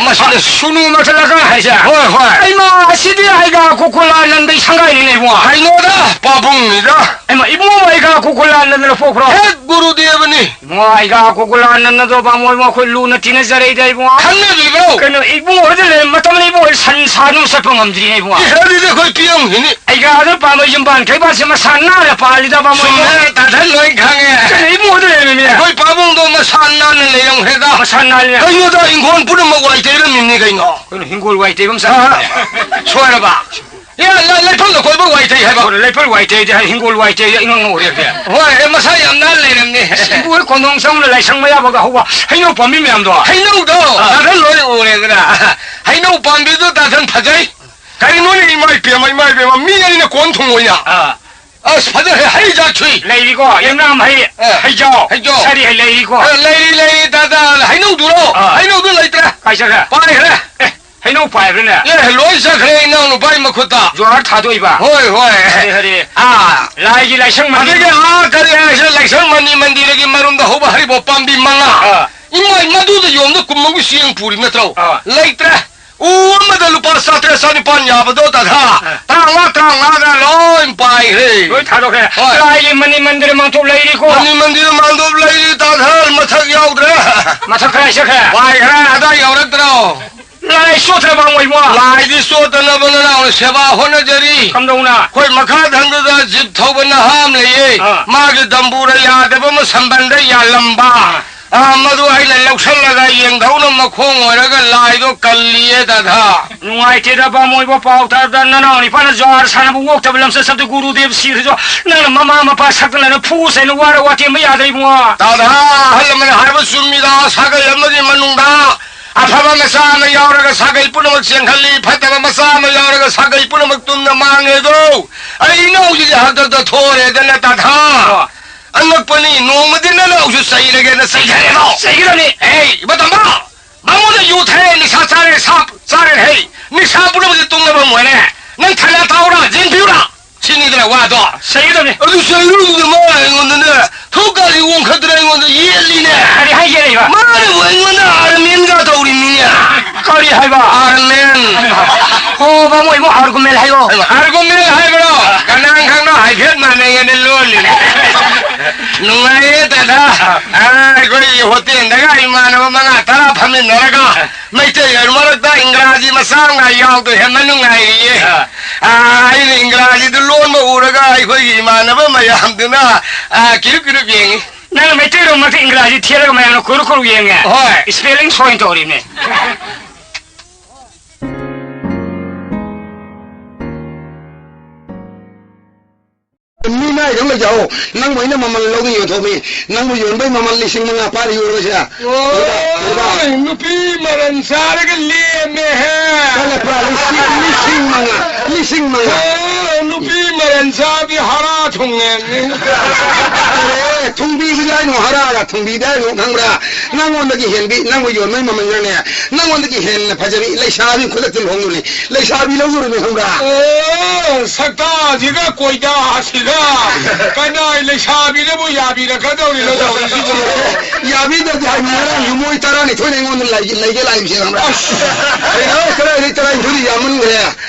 ꯃꯁꯤꯅ ꯁꯨꯅꯨ ꯃꯊꯛꯂꯒ ꯍꯥꯏꯁꯦ? ꯍꯣꯏ, ꯍꯣꯏ꯫ ꯑꯩꯃ, ꯑꯁꯤꯗꯤ ꯑꯩꯒ ꯀꯣꯀꯣꯂꯥ ꯅꯟꯕꯩ ꯁꯪꯒꯥꯏꯅꯤꯅꯦ, ꯏꯕꯨꯡꯉꯣ꯫ ꯀꯩꯅꯣꯗ, ꯄꯥꯕꯨꯡꯅꯤꯗ꯫ ꯑꯩꯃ, ꯏꯕꯨꯡꯉꯣ, ꯑꯩꯒ ꯀꯣꯀꯣꯂꯥ ꯅꯟꯗꯅ ꯄꯣꯛꯄ꯭ꯔꯣ? ꯍꯦꯛ ꯒꯨꯔꯨꯗꯦꯕꯅꯤ꯫ ꯏꯕꯨꯡꯉꯣ, ꯑꯩꯒ ꯀꯣꯀꯣꯂꯥ ꯅꯟꯗꯗꯣ ꯕꯥꯃꯣꯟ, ꯃꯈꯣꯏ ꯂꯨꯅ ꯇꯤꯟꯅꯖꯔꯛꯏꯗ, ꯏꯕꯨꯡꯉꯣ꯫ ꯈꯪꯅꯕꯤꯕ꯭ꯔꯣ? ꯀꯩꯅꯣ, ꯏꯕꯨꯡꯉꯣ ꯍꯣꯏꯗ ꯂꯩꯔ ꯃꯇꯝꯗ ꯏꯕꯨꯡꯉꯣ ꯍꯣꯏ ꯁꯟ ꯁꯥ ꯑꯗꯨꯝ ꯆꯠꯄ ꯉꯝꯗ꯭ꯔꯤꯅꯦ, ꯏꯕꯨꯡꯉꯣ꯫ ꯏꯁ, ꯑꯗꯨꯗꯤ ꯑꯩꯈꯣꯏ ꯄꯤꯌꯝꯒꯤꯅꯤ꯫ ꯑꯩꯒ ꯑꯗꯨ ꯄꯥꯝꯕ ꯌꯨꯝꯕꯥꯟ ꯊꯣꯏꯕꯥꯟꯁꯦ ꯃꯁꯥ ꯅꯥꯟꯅ ꯄꯥꯜꯂꯤꯗ, ꯕꯥꯃꯣꯟ꯫ ꯆꯨꯝꯃꯦ, ꯇꯥꯊꯟ ꯂꯣꯏ ꯈꯪꯉꯦ꯫ ꯀꯩꯅꯣ, ꯏꯕꯨꯡꯉꯣ ꯍꯣꯏꯗ ꯂꯩꯔꯝꯃꯤꯅꯦ꯫ ꯑꯩꯈꯣꯏ ꯄꯥꯕꯨꯡꯗꯣ ꯃꯁꯥ ꯅꯥꯟꯅ ꯂꯩꯔꯝꯈ꯭ꯔꯦꯗ꯫ ꯃꯁꯥ ꯅꯥꯟꯅ꯫ ꯀꯩꯅꯣꯗ, ꯏꯪꯈꯣꯜ ꯄꯨꯝꯅꯃꯛ ꯋꯥꯏ ꯇꯩꯔꯝꯃꯤꯅꯤ ꯀꯩꯅꯣ꯫ ꯀꯩꯅꯣ, ꯍꯤꯡꯒꯣꯜ ꯋꯥꯏ ꯇꯩꯕ ꯑꯃ ꯑꯥ, ꯆꯠꯂꯦ꯫ ꯁꯣꯏꯔꯕ? ꯑꯦ, ꯂ-, ꯂꯩꯐꯝꯗ ꯀꯣꯏꯕ ꯋꯥꯏ ꯇꯩ ꯍꯥꯏꯕ꯫ ꯍꯣꯏ, ꯂꯩꯐꯝ ꯋꯥꯏ ꯇꯩꯗꯤ ꯍꯥꯏ, ꯍꯤꯡꯒꯣꯜ ꯋꯥꯏ ꯇꯩꯗꯤ ꯏꯉꯥꯡ ꯉꯧꯔꯦ ꯍꯧꯖꯤꯛ꯫ ꯍꯣꯏ, ꯑꯦ, ꯃꯁꯥ ꯌꯥꯝ ꯅꯥꯟ ꯂꯩꯔꯝꯅꯤ꯫ ꯏꯕꯨ ꯍꯣꯏ ꯀꯣꯟꯗꯣꯡ ꯆꯪꯅ ꯂꯥꯏꯁꯪ ꯃꯌꯥꯕꯒ ꯍꯧꯕ ꯍꯩꯅꯧ ꯄꯥꯝꯕꯤ ꯃꯌꯥꯝꯗꯣ꯫ ꯍꯩꯅꯧꯗꯣ ꯑꯥ꯫ ꯇꯥꯊꯟ ꯂꯣꯏ ꯎꯔꯦꯗꯅ꯫ ꯍꯩꯅꯧ ꯄꯥꯝꯕꯤꯗꯣ ꯇꯥꯊꯟ ꯐꯖꯩ꯫ ꯀꯔꯤꯅꯣꯅꯦ, ꯏꯃꯥ ꯏꯄꯦꯝꯃ, ꯏꯃꯥ ꯏꯄꯦꯝꯃ, ꯃꯤ ꯑꯩꯅ ꯀꯣꯟ ꯊꯨꯡꯉꯣꯏꯅ꯫ ꯑꯥ꯫ ꯑꯁ, ꯐꯖꯈ꯭ꯔꯦ, ꯍꯩ ꯖꯥꯠ ꯁꯨꯏ꯫ ꯂꯩꯔꯤꯀꯣ, ꯌꯨꯝꯅꯥꯝ ꯍꯩ, ꯑꯦ, ꯍꯩꯖꯥꯎ, ꯍꯩꯖꯥꯎ꯫ ꯁꯥꯔꯤ ꯍꯩ ꯂꯩꯔꯤꯀꯣ꯫ ꯑꯦ, ꯂꯩꯔꯤ, ꯂꯩꯔꯤ, ꯇꯥ, ꯇꯥ, ꯍꯩꯅꯧꯗꯨꯔꯣ? ꯑꯥ꯫ ꯍꯩꯅꯧꯗꯨ ꯂꯩꯇ꯭ꯔꯦ꯫ ꯀꯥꯏ ꯆꯠꯈ꯭ꯔꯦ? ꯄꯥꯏꯈ꯭ꯔꯦ꯫ ꯑꯦ, ꯍꯩꯅꯧ ꯄꯥꯏꯕ꯭ꯔꯅꯦ? ꯑꯦ, ꯂꯣꯏ ꯆꯠꯈ꯭ꯔꯦ ꯏꯅꯥꯎ ꯅꯨꯄꯥꯒꯤ ꯃꯈꯨꯠꯇ꯫ ꯖꯣꯍꯥꯔ ꯊꯥꯗꯣꯛꯏꯕ? ꯍꯣꯏ, ꯍꯣꯏ꯫ ꯍꯔꯦ, ꯍꯔꯦ꯫ ꯑꯥ꯫ ꯂꯥꯏꯒꯤ ꯂꯥꯏꯁꯪ ꯃꯅꯤ-, ꯑꯗꯒꯤ, ꯑꯥ, ꯀꯔꯤ ꯍꯥꯏꯁꯦ, ꯂꯥꯏꯁꯪ ꯃꯅꯤ ꯃꯟꯗꯤꯔꯒꯤ ꯃꯔꯨꯝꯗ ꯍꯧꯕ ꯍꯔꯤꯕꯣꯞ ꯄꯥꯝꯕꯤ ꯃꯉꯥ꯫ ꯑꯥ꯫ ꯏꯃꯥꯏ, ꯃꯗꯨꯗ ꯌꯣꯝꯗ ꯀꯨꯝꯃꯧꯒꯤ ꯆꯦꯡ ꯄꯨꯔꯤ ꯅꯠꯇ꯭ꯔꯣ? ꯑꯥ꯫ ꯂꯩꯇ꯭ꯔꯦ꯫ ꯎ ꯑꯃꯗ ꯂꯨꯄꯥ ꯆꯥꯇ꯭ꯔꯦꯠ ꯆꯥꯅꯤꯄꯥꯟ ꯌꯥꯕꯗꯣ ꯇꯥꯊꯥ꯫ ꯑ꯫ ꯇꯔꯥꯃꯉꯥ, ꯇꯔꯥꯃꯉꯥꯗ ꯂꯣꯏ ꯄꯥꯏꯈ꯭ꯔꯦ꯫ ꯂꯣꯏ ꯊꯥꯗꯣꯛꯈ꯭ꯔꯦ꯫ ꯍꯣꯏ꯫ ꯂꯥꯏꯒꯤ ꯃꯅꯤ ꯃꯟꯗꯤꯔ ꯃꯥꯡꯊꯣꯛ ꯂꯩꯔꯤꯀꯣ꯫ ꯃꯅꯤ ꯃꯟꯗꯤꯔ ꯃꯥꯡꯊꯣꯛ ꯂꯩꯔꯤ ꯇꯥꯊꯥ, ꯃꯊꯛ ꯌꯥꯎꯗ꯭ꯔꯦ꯫ ꯃꯊꯛ ꯀꯗꯥꯏ ꯆꯠꯈ꯭ꯔꯦ? ꯄꯥꯏꯈ꯭ꯔꯦ, ꯑꯗꯥ ꯌꯥꯎꯔꯛꯇ꯭ꯔꯣ? ꯂꯥꯏ ꯆꯣꯠꯇ꯭ꯔꯕ ꯑꯣꯏꯕꯣ? ꯂꯥꯏꯗꯤ ꯆꯣꯠꯇꯅꯕ ꯅꯅꯥꯎꯅ ꯁꯦꯕꯥ ꯍꯣꯠꯅꯖꯔꯤ꯫ ꯀꯝꯗꯧꯅ? ꯑꯩꯈꯣꯏ ꯃꯈꯥ ꯊꯪꯕꯗ ꯖꯤꯞ ꯊꯧꯕ ꯅꯍꯥ ꯑꯃ ꯂꯩꯌꯦ꯫ ꯑꯥ꯫ ꯃꯥꯒꯤ ꯗꯝꯕꯨꯔ ꯌꯥꯗꯕ ꯑꯃ ꯁꯝꯕꯟꯗ ꯌꯥꯜꯂꯝꯕ꯫ ꯑꯥ꯫ ꯑꯥ, ꯃꯗꯨ ꯑꯩꯅ ꯂꯧꯁꯜꯂꯒ ꯌꯦꯡꯙꯧꯅ ꯃꯈꯣꯡ ꯑꯣꯏꯔꯒ ꯂꯥꯏꯗꯣ ꯀꯜꯂꯤꯌꯦ, ꯗꯥꯗꯥ꯫ ꯅꯨꯡꯉꯥꯏꯇꯦꯗ, ꯄꯥꯃꯣꯏꯕ, ꯄꯥꯎ ꯇꯥꯕꯗ ꯅꯅꯥꯎ ꯅꯤꯄꯥꯅ ꯖ꯭ꯋꯥꯔ ꯁꯥꯟꯅꯕ ꯑꯣꯛꯇꯕ ꯂꯝꯆꯠ ꯁꯞꯇ ꯒꯨꯔꯨꯗꯦꯕ ꯁꯤꯔꯁꯨ ꯅꯪꯅ ꯃꯃꯥ ꯃꯄꯥ ꯁꯛꯇꯅ ꯐꯨ ꯆꯩꯅ ꯋꯥꯔ ꯋꯥꯇꯦꯝꯕ ꯌꯥꯗ꯭ꯔꯦ ꯏꯕꯨꯡꯉꯣ꯫ ꯗꯥꯗꯥ, ꯑꯍꯜ ꯑꯃꯅ ꯍꯥꯏꯕ ꯆꯨꯝꯃꯤꯗ, ꯁꯥꯒꯩ ꯑꯃꯒꯤ ꯃꯅꯨꯡꯗ ꯑꯐꯕ ꯃꯆꯥ ꯑꯃ ꯌꯥꯎꯔꯒ ꯁꯥꯒꯩ ꯄꯨꯝꯅꯃꯛ ꯆꯦꯟꯈꯠꯂꯤ, ꯐꯠꯇꯕ ꯃꯆꯥ ꯑꯃ ꯌꯥꯎꯔꯒ ꯁꯥꯒꯩ ꯄꯨꯝꯅꯃꯛ ꯇꯨꯝꯅ ꯃꯥꯡꯉꯦꯗꯣ꯫ ꯑꯩ ꯏꯅꯥꯎꯁꯤꯗꯤ ꯍꯥꯛꯇꯛꯇ ꯊꯣꯔꯦꯗꯅ, ꯗꯥꯗꯥ꯫ ꯑꯣ꯫ ꯑꯉꯛꯄꯅꯤ, ꯅꯣꯡꯃꯗꯤ ꯅꯅꯥꯎꯁꯨ ꯆꯩꯔꯒꯦꯅ ꯆꯩꯊꯔꯦꯗꯣ꯫ ꯆꯩꯒꯗꯕꯅꯤ꯫ ꯑꯦ, ꯏꯕ ꯇꯝꯕ, ꯃꯉꯣꯟꯗ ꯌꯨ ꯊꯛꯑꯦ, ꯅꯤꯁꯥ ꯆꯥꯔꯦ, ꯁꯥ ꯆꯥꯔꯦ ꯍꯩ, ꯅꯤꯁꯥ ꯄꯨꯝꯅꯃꯛꯁꯦ ꯇꯨꯡꯅꯕ ꯑꯣꯏꯔꯦ꯫ ꯅꯪ ꯊꯥꯅ ꯇꯥꯎꯔꯥ, ꯌꯦꯡꯕꯤꯌꯨꯔꯥ? ꯁꯤꯅꯤꯗꯅ ꯋꯥꯗꯣ꯫ ꯆꯩꯒꯗꯕꯅꯤ꯫ ꯑꯗꯨ ꯆꯩꯔꯨꯗꯨꯅ ꯃꯥ ꯑꯩꯉꯣꯟꯗꯅꯦ, ꯊꯣꯛꯀꯥꯁꯤ ꯑꯣꯟꯈꯠꯇꯅ ꯑꯩꯉꯣꯟꯗ ꯌꯦꯠꯂꯤꯅꯦ꯫ ꯀꯔꯤ ꯍꯥꯏ ꯌꯦꯠꯂꯤꯕ? ꯃꯥꯅꯕꯨ ꯑꯩꯉꯣꯟꯗ ꯑꯥꯔꯃꯦꯟꯒ ꯇꯧꯔꯤꯃꯤꯅꯦ꯫ ꯀꯔꯤ ꯍꯥꯏꯕ? ꯑꯥꯔꯃꯦꯟ꯫ ꯍꯣ, ꯕꯥꯃꯣꯏꯕꯨ ꯑꯥꯔꯒꯨꯃꯦꯟ ꯍꯥꯏꯌꯣ꯫ ꯑꯥꯔꯒꯨꯃꯦꯟ ꯍꯥꯏꯕ꯭ꯔꯣ? ꯀꯅꯥꯅ ꯈꯪꯅꯣ, ꯍꯥꯏꯐꯦꯠ ꯃꯥꯟꯅꯩꯌꯦꯅ ꯂꯣꯜꯂꯤꯅꯦ꯫ ꯅꯨꯡꯉꯥꯏꯌꯦ ꯗꯥꯗꯥ꯫ ꯑꯥ, ꯑꯩꯈꯣꯏ ꯍꯣꯇꯦꯜꯗꯒ ꯏꯃꯥꯟꯅꯕ ꯃꯉꯥ ꯇꯔꯥ ꯐꯝꯃꯤꯟꯅꯔꯒ ꯃꯩꯇꯩ ꯃꯔꯛꯇ ꯏꯪꯒ꯭ꯔꯥꯖꯤ ꯃꯆꯥ ꯑꯃꯒ ꯌꯥꯎꯗꯣ ꯍꯦꯟꯅ ꯅꯨꯡꯉꯥꯏꯔꯤꯌꯦ꯫ ꯑꯥ, ꯑꯩꯅ ꯏꯪꯒ꯭ꯔꯥꯖꯤꯗꯨ ꯂꯣꯟꯕ ꯎꯔꯒ ꯑꯩꯈꯣꯏꯒꯤ ꯏꯃꯥꯟꯅꯕ ꯃꯌꯥꯝꯗꯨꯅ, ꯑꯥ, ꯀꯤꯔꯨꯞ ꯀꯤꯔꯨꯞ ꯌꯦꯡꯉꯤ꯫ ꯅꯪꯅ ꯃꯩꯇꯩꯂꯣꯟ ꯃꯔꯛꯇ ꯏꯪꯒ꯭ꯔꯥꯖꯤ ꯊꯦꯠꯂꯒ ꯃꯌꯥꯝꯅ ꯀꯨꯔꯨ ꯀꯨꯔꯨ ꯌꯦꯡꯉꯦ? ꯍꯣꯏ꯫ ꯏꯁꯄꯦꯂꯤꯡ ꯁꯣꯏꯅ ꯇꯧꯔꯤꯅꯦ꯫ ꯃꯤ ꯃꯥꯏꯗꯪ ꯂꯩꯖꯍꯧ꯫ ꯅꯪꯕꯨ ꯑꯩꯅ ꯃꯃꯜ ꯂꯧꯗꯅ ꯌꯣꯟꯊꯣꯛꯃꯤ꯫ ꯅꯪꯕꯨ ꯌꯣꯟꯕꯩ ꯃꯃꯜ ꯂꯤꯁꯤꯡ ꯃꯉꯥ ꯄꯥꯅ ꯌꯣꯜꯂꯁꯦ꯫ ꯑꯣ, ꯅꯨꯄꯤ ꯃꯔꯟ ꯆꯥꯔꯒ ꯂꯦꯝꯃꯦꯍꯦ꯫ ꯀꯜꯂꯛꯄ꯭ꯔꯥ? ꯂꯤꯁꯤꯡ, ꯂꯤꯁꯤꯡ ꯃꯉꯥ, ꯂꯤꯁꯤꯡ ꯃꯉꯥ꯫ ꯑꯣ, ꯅꯨꯄꯤ ꯃꯔꯟ ꯆꯥꯕꯤ ꯍꯥꯔ ꯊꯨꯡꯉꯦ꯫ ꯑꯦ, ꯊꯨꯡꯕꯤꯕꯗꯤ ꯍꯥꯏꯅꯣ, ꯍꯥꯔꯒ ꯊꯨꯡꯕꯤꯗꯤ ꯍꯥꯏꯅꯣ, ꯈꯪꯕ꯭ꯔꯥ? ꯅꯪꯉꯣꯟꯗꯒꯤ ꯍꯦꯟꯕꯤ, ꯅꯪꯕꯨ ꯌꯣꯟꯕꯩ ꯃꯃꯜꯗꯅꯦ, ꯅꯪꯉꯣꯟꯗꯒꯤ ꯍꯦꯟꯅ ꯐꯖꯕꯤ ꯂꯩꯁꯥꯕꯤ ꯈꯨꯗꯛꯇ ꯂꯨꯍꯣꯡꯗꯣꯔꯤ꯫ ꯂꯩꯁꯥꯕꯤ ꯂꯧꯗꯣꯔꯤꯅꯦ, ꯈꯪꯕ꯭ꯔꯥ? ꯑꯣ, ꯁꯛꯇꯥꯁꯤꯒ ꯀꯣꯏꯗꯥꯁꯤꯒ ꯀꯅꯥꯏ ꯂꯩꯁꯥꯕꯤꯅꯕꯨ ꯌꯥꯕꯤꯔꯛꯀꯗꯧꯔꯤꯅꯣ ꯇꯧꯔꯤꯁꯤꯕꯨ? ꯌꯥꯕꯤꯗꯕꯗꯤ ꯍꯥꯏꯕ ꯉꯔꯥꯡꯁꯨ ꯃꯣꯏ ꯇꯔꯥꯅꯤꯊꯣꯏꯅ ꯑꯩꯉꯣꯟꯗ ꯂꯩꯒꯦ, ꯂꯩꯒꯦ ꯂꯥꯛꯏꯁꯦ, ꯈꯪꯕ꯭ꯔꯥ? ꯑꯁ! ꯑꯩꯅ, "ꯑꯣ, ꯀꯗꯥꯏꯗꯒꯤ ꯇꯔꯥꯅꯤꯊꯣꯏꯗꯤ ꯌꯥꯝꯃꯟꯈ꯭ꯔꯦ꯫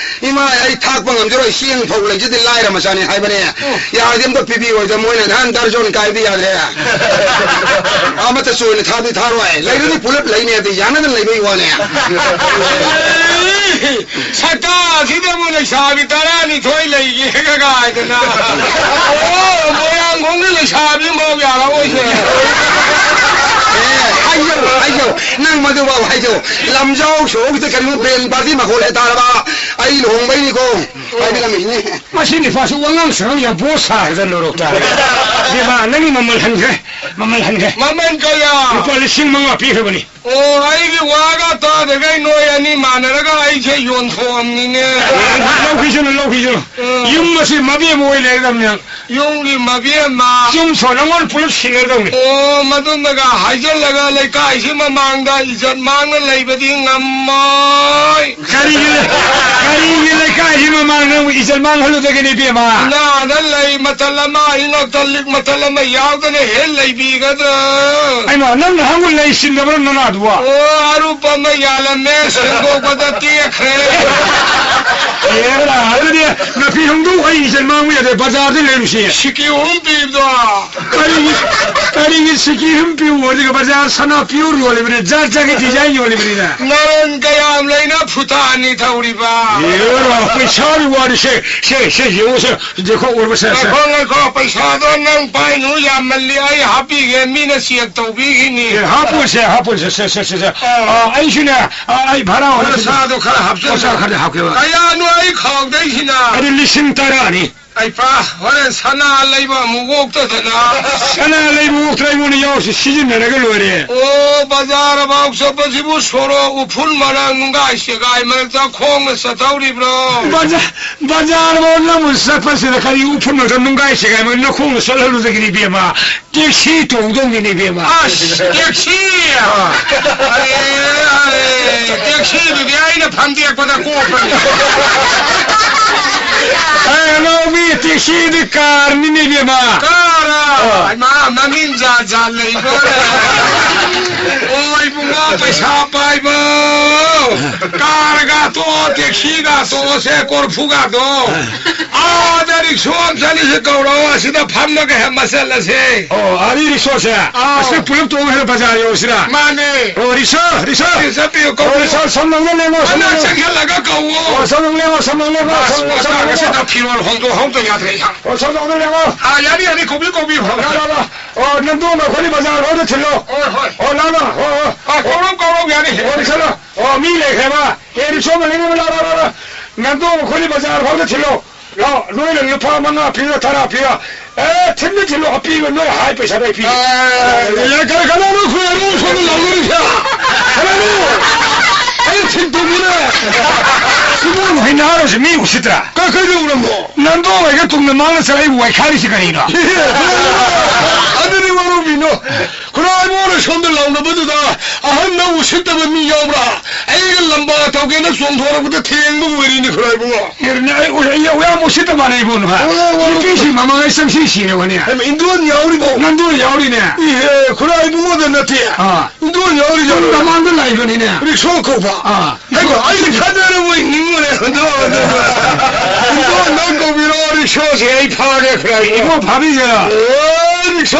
ꯏꯃꯥ, ꯑꯩ ꯊꯥꯛꯄ ꯉꯝꯖꯔꯣꯏ, ꯆꯦꯡ ꯐꯧ ꯂꯩꯖꯗꯦ, ꯂꯥꯏꯔ ꯃꯆꯥꯅꯤ" ꯍꯥꯏꯕꯅꯦ꯫ ꯎꯝ꯫ "ꯌꯥꯔꯗꯤ ꯑꯝꯇ ꯄꯤꯕꯤꯌꯣ", ꯍꯥꯏꯗ ꯃꯣꯏꯅ ꯅꯍꯥꯟ ꯗꯔꯖꯣꯟ ꯀꯥꯏꯕꯗꯤ ꯌꯥꯗ꯭ꯔꯦ꯫ ꯑꯃꯠꯇ ꯆꯣꯏꯅ ꯊꯥꯕꯗꯤ ꯊꯥꯔꯣꯏ꯫ ꯂꯩꯔꯗꯤ ꯄꯨꯂꯞ ꯂꯩꯅꯤ, ꯑꯗꯩ ꯌꯥꯅꯗꯅ ꯂꯩꯕꯩ ꯋꯥꯅꯦ꯫ ꯁꯛꯇꯥꯁꯤꯗꯕꯨ ꯂꯩꯁꯥꯕꯤ ꯇꯔꯥꯅꯤꯊꯣꯏ ꯂꯩꯒꯦꯒ ꯍꯥꯏꯗꯅ꯫ ꯑꯣ, ꯃꯣꯏꯔꯥꯡꯈꯣꯡꯒꯤ ꯂꯩꯁꯥꯕꯤ ꯑꯃꯐꯥꯎ ꯌꯥꯔꯛꯑꯣꯏꯁꯦ꯫ ꯅꯪ ꯃꯗꯨ ꯐꯥꯎ ꯍꯥꯏꯗꯣ꯫ ꯂꯝꯖꯥꯎ ꯁꯣꯔꯣꯛꯇ ꯀꯔꯤꯒꯨꯝꯕ ꯕꯦꯟ ꯄꯥꯔꯇꯤ ꯃꯈꯣꯜ ꯍꯦꯛ ꯇꯥꯔꯕ, ꯑꯩ ꯂꯨꯍꯣꯡꯕꯩꯅꯤꯀꯣ꯫ ꯍꯥꯏꯕꯤꯔꯝꯃꯤꯅꯦ꯫ ꯃꯁꯤ ꯅꯤꯄꯥꯁꯨ ꯋꯥꯉꯥꯡ ꯁꯉꯥꯡ ꯌꯥꯝ ꯕꯣꯁ ꯁꯥꯔꯗ ꯂꯧꯔꯣꯛ ꯇꯥꯔꯦ꯫ ꯏꯕꯦꯝꯃ, ꯅꯪꯒꯤ ꯃꯃꯜ ꯍꯟꯈ꯭ꯔꯦ, ꯃꯃꯜ ꯍꯟꯈ꯭ꯔꯦ꯫ ꯃꯃꯜ ꯀꯌꯥ? ꯂꯨꯄꯥ ꯂꯤꯁꯤꯡ ꯃꯉꯥ ꯄꯤꯈ꯭ꯔꯕꯅꯤ꯫ ꯑꯣ, ꯑꯩꯒꯤ ꯋꯥꯒ ꯇꯥꯗꯈꯩ ꯅꯣꯏ ꯑꯅꯤ ꯃꯥꯟꯅꯔꯒ ꯑꯩꯁꯦ ꯌꯣꯟꯊꯣꯛꯑꯝꯅꯤꯅꯦ꯫ ꯂꯧꯈꯤꯁꯅꯨ, ꯂꯧꯈꯤꯁꯅꯨ꯫ ꯎꯝ꯫ ꯌꯨꯝ ꯑꯁꯤ ꯃꯕꯦꯝ ꯑꯣꯏ ꯂꯩꯔꯗꯕꯅꯦ꯫ ꯌꯨꯝꯒꯤ ꯃꯕꯦꯝꯃ꯫ ꯌꯨꯝ ꯁꯣ ꯅꯉꯣꯟ ꯄꯨꯂꯞ ꯁꯤꯟꯅꯗꯧꯅꯤ꯫ ꯑꯣ, ꯃꯗꯨꯃꯒ ꯍꯥꯏꯖꯤꯜꯂꯒ ꯂꯩꯀꯥꯏꯁꯤ ꯃꯃꯥꯡꯗ ꯏꯖꯠ ꯃꯥꯡꯅ ꯂꯩꯕꯗꯤ ꯉꯝꯃꯣꯏ꯫ ꯀꯔꯤꯒꯤ ꯂꯩ-, ꯀꯔꯤꯒꯤ ꯂꯩꯀꯥꯏꯁꯤ ꯃꯃꯥꯡꯗ ꯅꯪꯕꯨ ꯏꯖꯠ ꯃꯥꯡꯍꯜꯂꯨꯗꯒꯦꯅꯦ, ꯏꯕꯦꯝꯃ? ꯏꯅꯥꯗ ꯂꯩ ꯃꯇꯜ ꯑꯃ, ꯏꯉꯛꯇ ꯂꯤꯛ ꯃꯇꯜ ꯑꯃ ꯌꯥꯎꯗꯅ ꯍꯦꯛ ꯂꯩꯕꯤꯒꯗ꯭ꯔꯥ? ꯑꯩꯃ, ꯅꯪ ꯅꯍꯥꯟꯕꯨ ꯂꯩ ꯁꯤꯟꯗꯕ꯭ꯔꯥ ꯅꯅꯥꯗꯨꯕꯣ? ꯑꯣ, ꯑꯔꯨꯞꯄ ꯑꯃ ꯌꯥꯜꯂꯝꯃꯦ, ꯁꯦꯡꯗꯣꯛꯄꯗ ꯇꯦꯛꯈ꯭ꯔꯦ꯫ ꯑꯦꯔꯥ, ꯑꯗꯨꯗꯤ ꯅꯥꯄꯤ ꯍꯧꯗꯣꯛ ꯑꯩ ꯏꯆꯟ ꯃꯥꯡꯕ ꯌꯥꯗꯦ, ꯕꯖꯥꯔꯗ ꯂꯩꯔꯨꯁꯤ꯫ ꯁꯤꯀꯤ ꯑꯍꯨꯝ ꯄꯤꯕꯗꯣ꯫ ꯀꯔꯤꯒꯤ, ꯀꯔꯤꯒꯤ ꯁꯤꯀꯤ ꯑꯍꯨꯝ ꯄꯤꯌꯨ? ꯑꯗꯨꯒ ꯕꯖꯥꯔ ꯁꯅꯥ pure ꯌꯣꯜꯂꯤꯕꯅꯤ, ꯖꯥꯠ ꯖꯥꯠꯀꯤ design ꯌꯣꯜꯂꯤꯕꯅꯤꯅ꯫ ꯅꯔꯟ ꯀꯌꯥꯝ ꯂꯩꯅ ꯐꯨꯇꯥ ꯑꯅꯤ ꯊꯧꯔꯤꯕ? ꯑꯦꯔꯥ, ꯄꯩꯁꯥꯒꯤ ꯋꯥꯔꯤꯁꯦ, ꯁꯦ, ꯁꯦ, ꯌꯦꯡꯉꯨꯁꯦ, ꯉꯥꯏꯈꯣ, ꯎꯔꯕꯁꯦ, ꯁꯦ꯫ ꯉꯥꯏꯈꯣ, ꯉꯥꯏꯈꯣ, ꯄꯩꯁꯥꯗꯣ ꯅꯪ ꯄꯥꯏꯅꯨ, ꯌꯥꯝꯃꯜꯂꯤ, ꯑꯩ ꯍꯥꯞꯄꯤꯒꯦ, ꯃꯤꯅ check ꯇꯧꯕꯤꯈꯤꯅꯤ꯫ ꯑꯦ, ꯍꯥꯞꯄꯣꯁꯦ, ꯍꯥꯄꯣꯁꯦ, ꯁꯦ, ꯁꯦ, ꯁꯦ, ꯁꯦ꯫ ꯑꯥ꯫ ꯑꯥ, ꯑꯩꯁꯨꯅꯦ, ꯑꯥ, ꯑꯩ ꯚꯔꯥ ꯑꯣꯏꯅ ꯄꯩꯁꯥꯗꯣ ꯈꯔ ꯍꯥꯞꯆꯜꯂꯣ꯫ ꯄꯩꯁꯥ ꯈꯔꯗꯤ ꯍꯥꯞꯀꯦꯕ꯫ ꯀꯌꯥꯅꯣ ꯑꯩ ꯈꯥꯎꯗꯩꯁꯤꯅ? ꯑꯗꯨ ꯂꯤꯁꯤꯡ ꯇꯔꯥꯅꯤ꯫ ꯑꯩ ꯄꯥ, ꯍꯣꯔꯦꯟ ꯁꯅꯥ ꯂꯩꯕ ꯑꯃꯨꯛ ꯑꯣꯛꯇꯗꯅ꯫ ꯁꯅꯥ ꯂꯩꯕ ꯑꯣꯛꯇ꯭ꯔꯥ ꯑꯩꯉꯣꯟꯗ ꯌꯥꯎꯔꯁꯤ, ꯁꯤꯖꯤꯟꯅꯔꯒ ꯂꯣꯏꯔꯦ꯫ ꯑꯣ, ꯕꯖꯥꯔ ꯐꯥꯎ ꯆꯠꯄꯁꯤꯕꯨ ꯁꯣꯔꯣꯛ ꯎꯐꯨꯟ ꯃꯔꯛ, ꯅꯨꯡꯒꯥꯏ ꯁꯦꯒꯥꯏ ꯃꯔꯛꯇ ꯈꯣꯡꯅ ꯆꯠꯊꯧꯔꯤꯕ꯭ꯔꯣ? ꯕꯖꯥ-, ꯕꯖꯥꯔ ꯐꯥꯎ ꯅꯪꯕꯨ ꯆꯠꯄꯁꯤꯗ ꯀꯔꯤ ꯎꯐꯨꯟ ꯃꯔꯛꯇ ꯅꯨꯡꯒꯥꯏ ꯁꯦꯒꯥꯏ ꯃꯔꯛ ꯅꯈꯣꯡꯅ ꯆꯠꯍꯜꯂꯨꯗꯒꯤꯅꯤ, ꯏꯕꯦꯝꯃ꯫ Taxi ꯇꯣꯡꯗꯧꯅꯤꯅꯦ, ꯏꯕꯦꯝꯃ꯫ ꯑꯁ, taxi! ꯑꯥ꯫ ꯑꯔꯦ, ꯑꯔꯦ, taxiꯗꯨꯗꯤ ꯑꯩꯅ ꯐꯝꯗꯦꯛꯄꯗ ꯀꯣꯛꯄꯅꯤ꯫ ꯑꯦ, ꯑꯅꯧꯕꯤ, taxiꯗꯤ carꯅꯤꯅꯦ, ꯏꯕꯦꯝꯃ꯫ Car? ꯑꯥ꯫ ꯍꯩꯃꯥ, ꯃꯃꯤꯡ ꯖꯥꯠ ꯖꯥꯠ ꯂꯩꯕꯣꯔꯦ꯫ ꯑꯣ, ꯏꯕꯨꯡꯉꯣ, ꯄꯩꯁꯥ ꯄꯥꯏꯕ꯫ Carꯒ ꯇꯣꯛꯑꯣ, taxiꯒ ꯇꯣꯛꯑꯣꯁꯦ, ꯀꯣꯔꯐꯨꯒꯗꯣ꯫ ꯑꯥꯗ ꯔꯤꯛꯁꯣ ꯑꯃ ꯆꯠꯂꯤꯁꯦ ꯀꯧꯔꯣ, ꯑꯁꯤꯗ ꯐꯝꯂꯒ ꯍꯦꯛ ꯃꯆꯜꯂꯁꯦ꯫ ꯑꯣ, ꯑꯥꯗꯤ ꯔꯤꯛꯁꯣꯁꯦ? ꯑꯥꯎ꯫ ꯑꯁꯤ ꯄꯨꯂꯞ ꯇꯣꯡꯉꯒ ꯍꯦꯛ ꯕꯖꯥꯔ ꯌꯧꯁꯤꯔꯥ? ꯃꯥꯅꯦ꯫ ꯑꯣ, ꯔꯤꯛꯁꯣ, ꯔꯤꯛꯁꯣ꯫ ꯁꯤ ꯆꯠꯄꯤꯌꯨ, ꯑꯣ, ꯀꯧꯕꯤꯌꯨ꯫ ꯔꯤꯛꯁꯣ, ꯁꯣꯝꯂꯣꯝꯗ ꯂꯦꯡꯉꯣ, ꯃꯅꯥꯛ ꯁꯣꯝꯂꯣꯝꯗ꯫ ꯆꯪꯁꯤꯜꯂꯒ ꯀꯧꯋꯣ꯫ ꯑꯣ, ꯁꯣꯝꯂꯣꯝ ꯂꯦꯡꯉꯣ, ꯁꯣꯝꯂꯣꯝ ꯂꯦꯡꯉꯣ, ꯑꯁ, ꯁꯣꯝꯂꯣꯝ, ꯁꯣꯝꯂꯣꯝ ꯃꯇꯥꯡ ꯂꯦꯡꯉꯣ꯫ ꯑꯁꯤꯗ ꯐꯤꯔꯣꯜ ꯍꯣꯡꯗꯣꯛ ꯍꯣꯡꯗ ꯌꯥꯗ꯭ꯔꯦ, ꯏꯌꯥꯝꯕ꯫ ꯑꯣ, ꯁꯣꯝꯂꯣꯝꯗ ꯂꯦꯡꯉꯣ꯫ ꯑꯥ, ꯌꯥꯅꯤ, ꯌꯥꯅꯤ, ꯀꯧꯕꯤꯌꯨ, ꯀꯧꯕꯤꯌꯨ꯫ ꯂꯥ, ꯂꯥ, ꯂꯥ꯫ ꯑꯣ, ꯅꯪꯗꯣ ꯑꯩꯈꯣꯏꯅꯤ ꯕꯖꯥꯔ ꯐꯥꯎꯗ ꯊꯤꯜꯂꯣ꯫ ꯍꯣꯏ, ꯍꯣꯏ꯫ ꯑꯣ, ꯂꯥ, ꯂꯥ, ꯍꯣꯏ, ꯍꯣꯏ꯫ ꯀꯧꯔꯣ, ꯀꯧꯔꯣ, ꯌꯥꯅꯤ꯫ ꯑꯣ, ꯆꯠꯂꯣ꯫ ꯑꯣ, ꯃꯤ ꯂꯩꯈ꯭ꯔꯦꯕ꯫ ꯑꯦ, ꯔꯤꯛꯁꯣ ꯃꯅꯤꯡꯗ ꯂꯥꯛꯑꯣ, ꯂꯥꯛꯑꯣ, ꯂꯥꯛꯑꯣ꯫ ꯅꯟꯗꯣ ꯃꯈꯣꯏꯗꯤ ꯕꯖꯥꯔ ꯐꯥꯎꯗ ꯊꯤꯜꯂꯣ꯫ ꯂꯥꯛꯑꯣ, ꯅꯣꯏꯅ ꯂꯨꯄꯥ ꯃꯉꯥ ꯄꯤꯌꯣ, ꯇꯔꯥ ꯄꯤꯌꯣ꯫ ꯑꯦ, ꯊꯤꯟꯗ ꯊꯤꯜꯂꯣ, ꯑꯄꯤꯕ ꯅꯣꯏ ꯍꯥꯏ ꯄꯩꯁꯥꯗꯣ ꯑꯩ ꯄꯤꯒꯦ꯫ ꯑꯦ, ꯀꯅꯥ, ꯀꯅꯥꯅꯣ ꯈꯨꯔꯥꯏꯕꯨꯡ ꯁꯣꯝꯗ ꯂꯥꯎꯅꯔꯤꯁꯦ? ꯀꯅꯥꯅꯣ? ꯑꯩ ꯊꯤꯟ ꯇꯨꯝꯃꯤꯅꯦ꯫ ꯁꯤꯕꯨ ꯍꯩꯅꯥꯔꯣꯁꯤ ꯃꯤ ꯎꯁꯤꯠꯇ꯭ꯔꯥ? ꯀ-, ꯀꯩꯗꯧꯔꯝꯃꯣ? ꯅꯟꯗꯣ ꯍꯣꯏꯒ ꯇꯨꯡꯗ ꯃꯥꯡꯗ ꯆꯠꯂꯛꯏꯕꯨ ꯋꯥꯏꯈꯥꯏꯔꯤꯁꯤ ꯀꯔꯤꯅꯣ? ꯑꯗꯨꯗꯤ ꯋꯥꯔꯧꯕꯤꯅꯣ꯫ ꯈꯨꯔꯥꯏꯕꯨꯡꯅ ꯁꯣꯝꯗ ꯂꯥꯎꯅꯕꯗꯨꯗ ꯑꯍꯟꯅ ꯎꯁꯤꯠꯇꯕ ꯃꯤ ꯌꯥꯎꯕ꯭ꯔꯥ? ꯑꯩꯒ ꯂꯝꯕꯥ ꯇꯧꯒꯦꯅ ꯆꯣꯡꯊꯣꯔꯛꯄꯗ ꯊꯦꯡꯕ ꯑꯣꯏꯔꯤꯅꯤ, ꯈꯨꯔꯥꯏꯕꯨꯡꯉꯣ꯫ ꯑꯦ, ꯅ-, ꯑꯩ ꯎ-, ꯑꯩ ꯌꯥꯝ ꯎꯁꯤꯠꯇ ꯃꯥꯟꯅꯩꯕꯣ, ꯅꯍꯥ꯫ ꯍꯣꯏ, ꯍꯣꯏ, ꯍꯣꯏ꯫ ꯅꯨꯄꯤꯁꯤ ꯃꯃꯥꯡꯉꯩ ꯆꯪꯁꯤ ꯁꯤꯔꯕꯅꯦ꯫ ꯍꯩꯃ, ꯏꯟꯗꯣꯟ ꯌꯥꯎꯔꯤꯕꯣ? ꯅꯟꯗꯣꯅ ꯌꯥꯎꯔꯤꯅꯦ꯫ ꯏꯍꯦ, ꯈꯨꯔꯥꯏꯕꯨꯡꯉꯣꯗ ꯅꯠꯇꯦ꯫ ꯑꯥ꯫ ꯏꯟꯗꯣꯟ ꯌꯥꯎꯔꯤ ꯅꯪ ꯖꯥꯠꯂꯣ? ꯃꯃꯥꯡꯗ ꯂꯥꯛꯏꯕꯅꯤꯅꯦ꯫ ꯔꯤꯛꯁꯣ ꯀꯧꯕ꯫ ꯑꯥ꯫ ꯍꯩꯃ, ꯑꯩꯗꯤ ꯈꯠꯅꯔꯕꯣꯏ ꯅꯤꯡꯉꯨꯔꯦ꯫ ꯏꯟꯗꯣꯟ, ꯏꯟꯗꯣꯟ, ꯏꯟꯗꯣꯟ ꯅꯪ ꯀꯧꯕꯤꯔꯛꯑꯣ, ꯔꯤꯛꯁꯣꯁꯦ ꯑꯩ ꯐꯥꯒꯦ, ꯈꯨꯔꯥꯏꯕꯨꯡꯉꯣ꯫ ꯏꯕꯣ, ꯐꯥꯕꯤꯒꯦꯔꯣ? ꯑꯣ, ꯔꯤꯛꯁꯣ꯫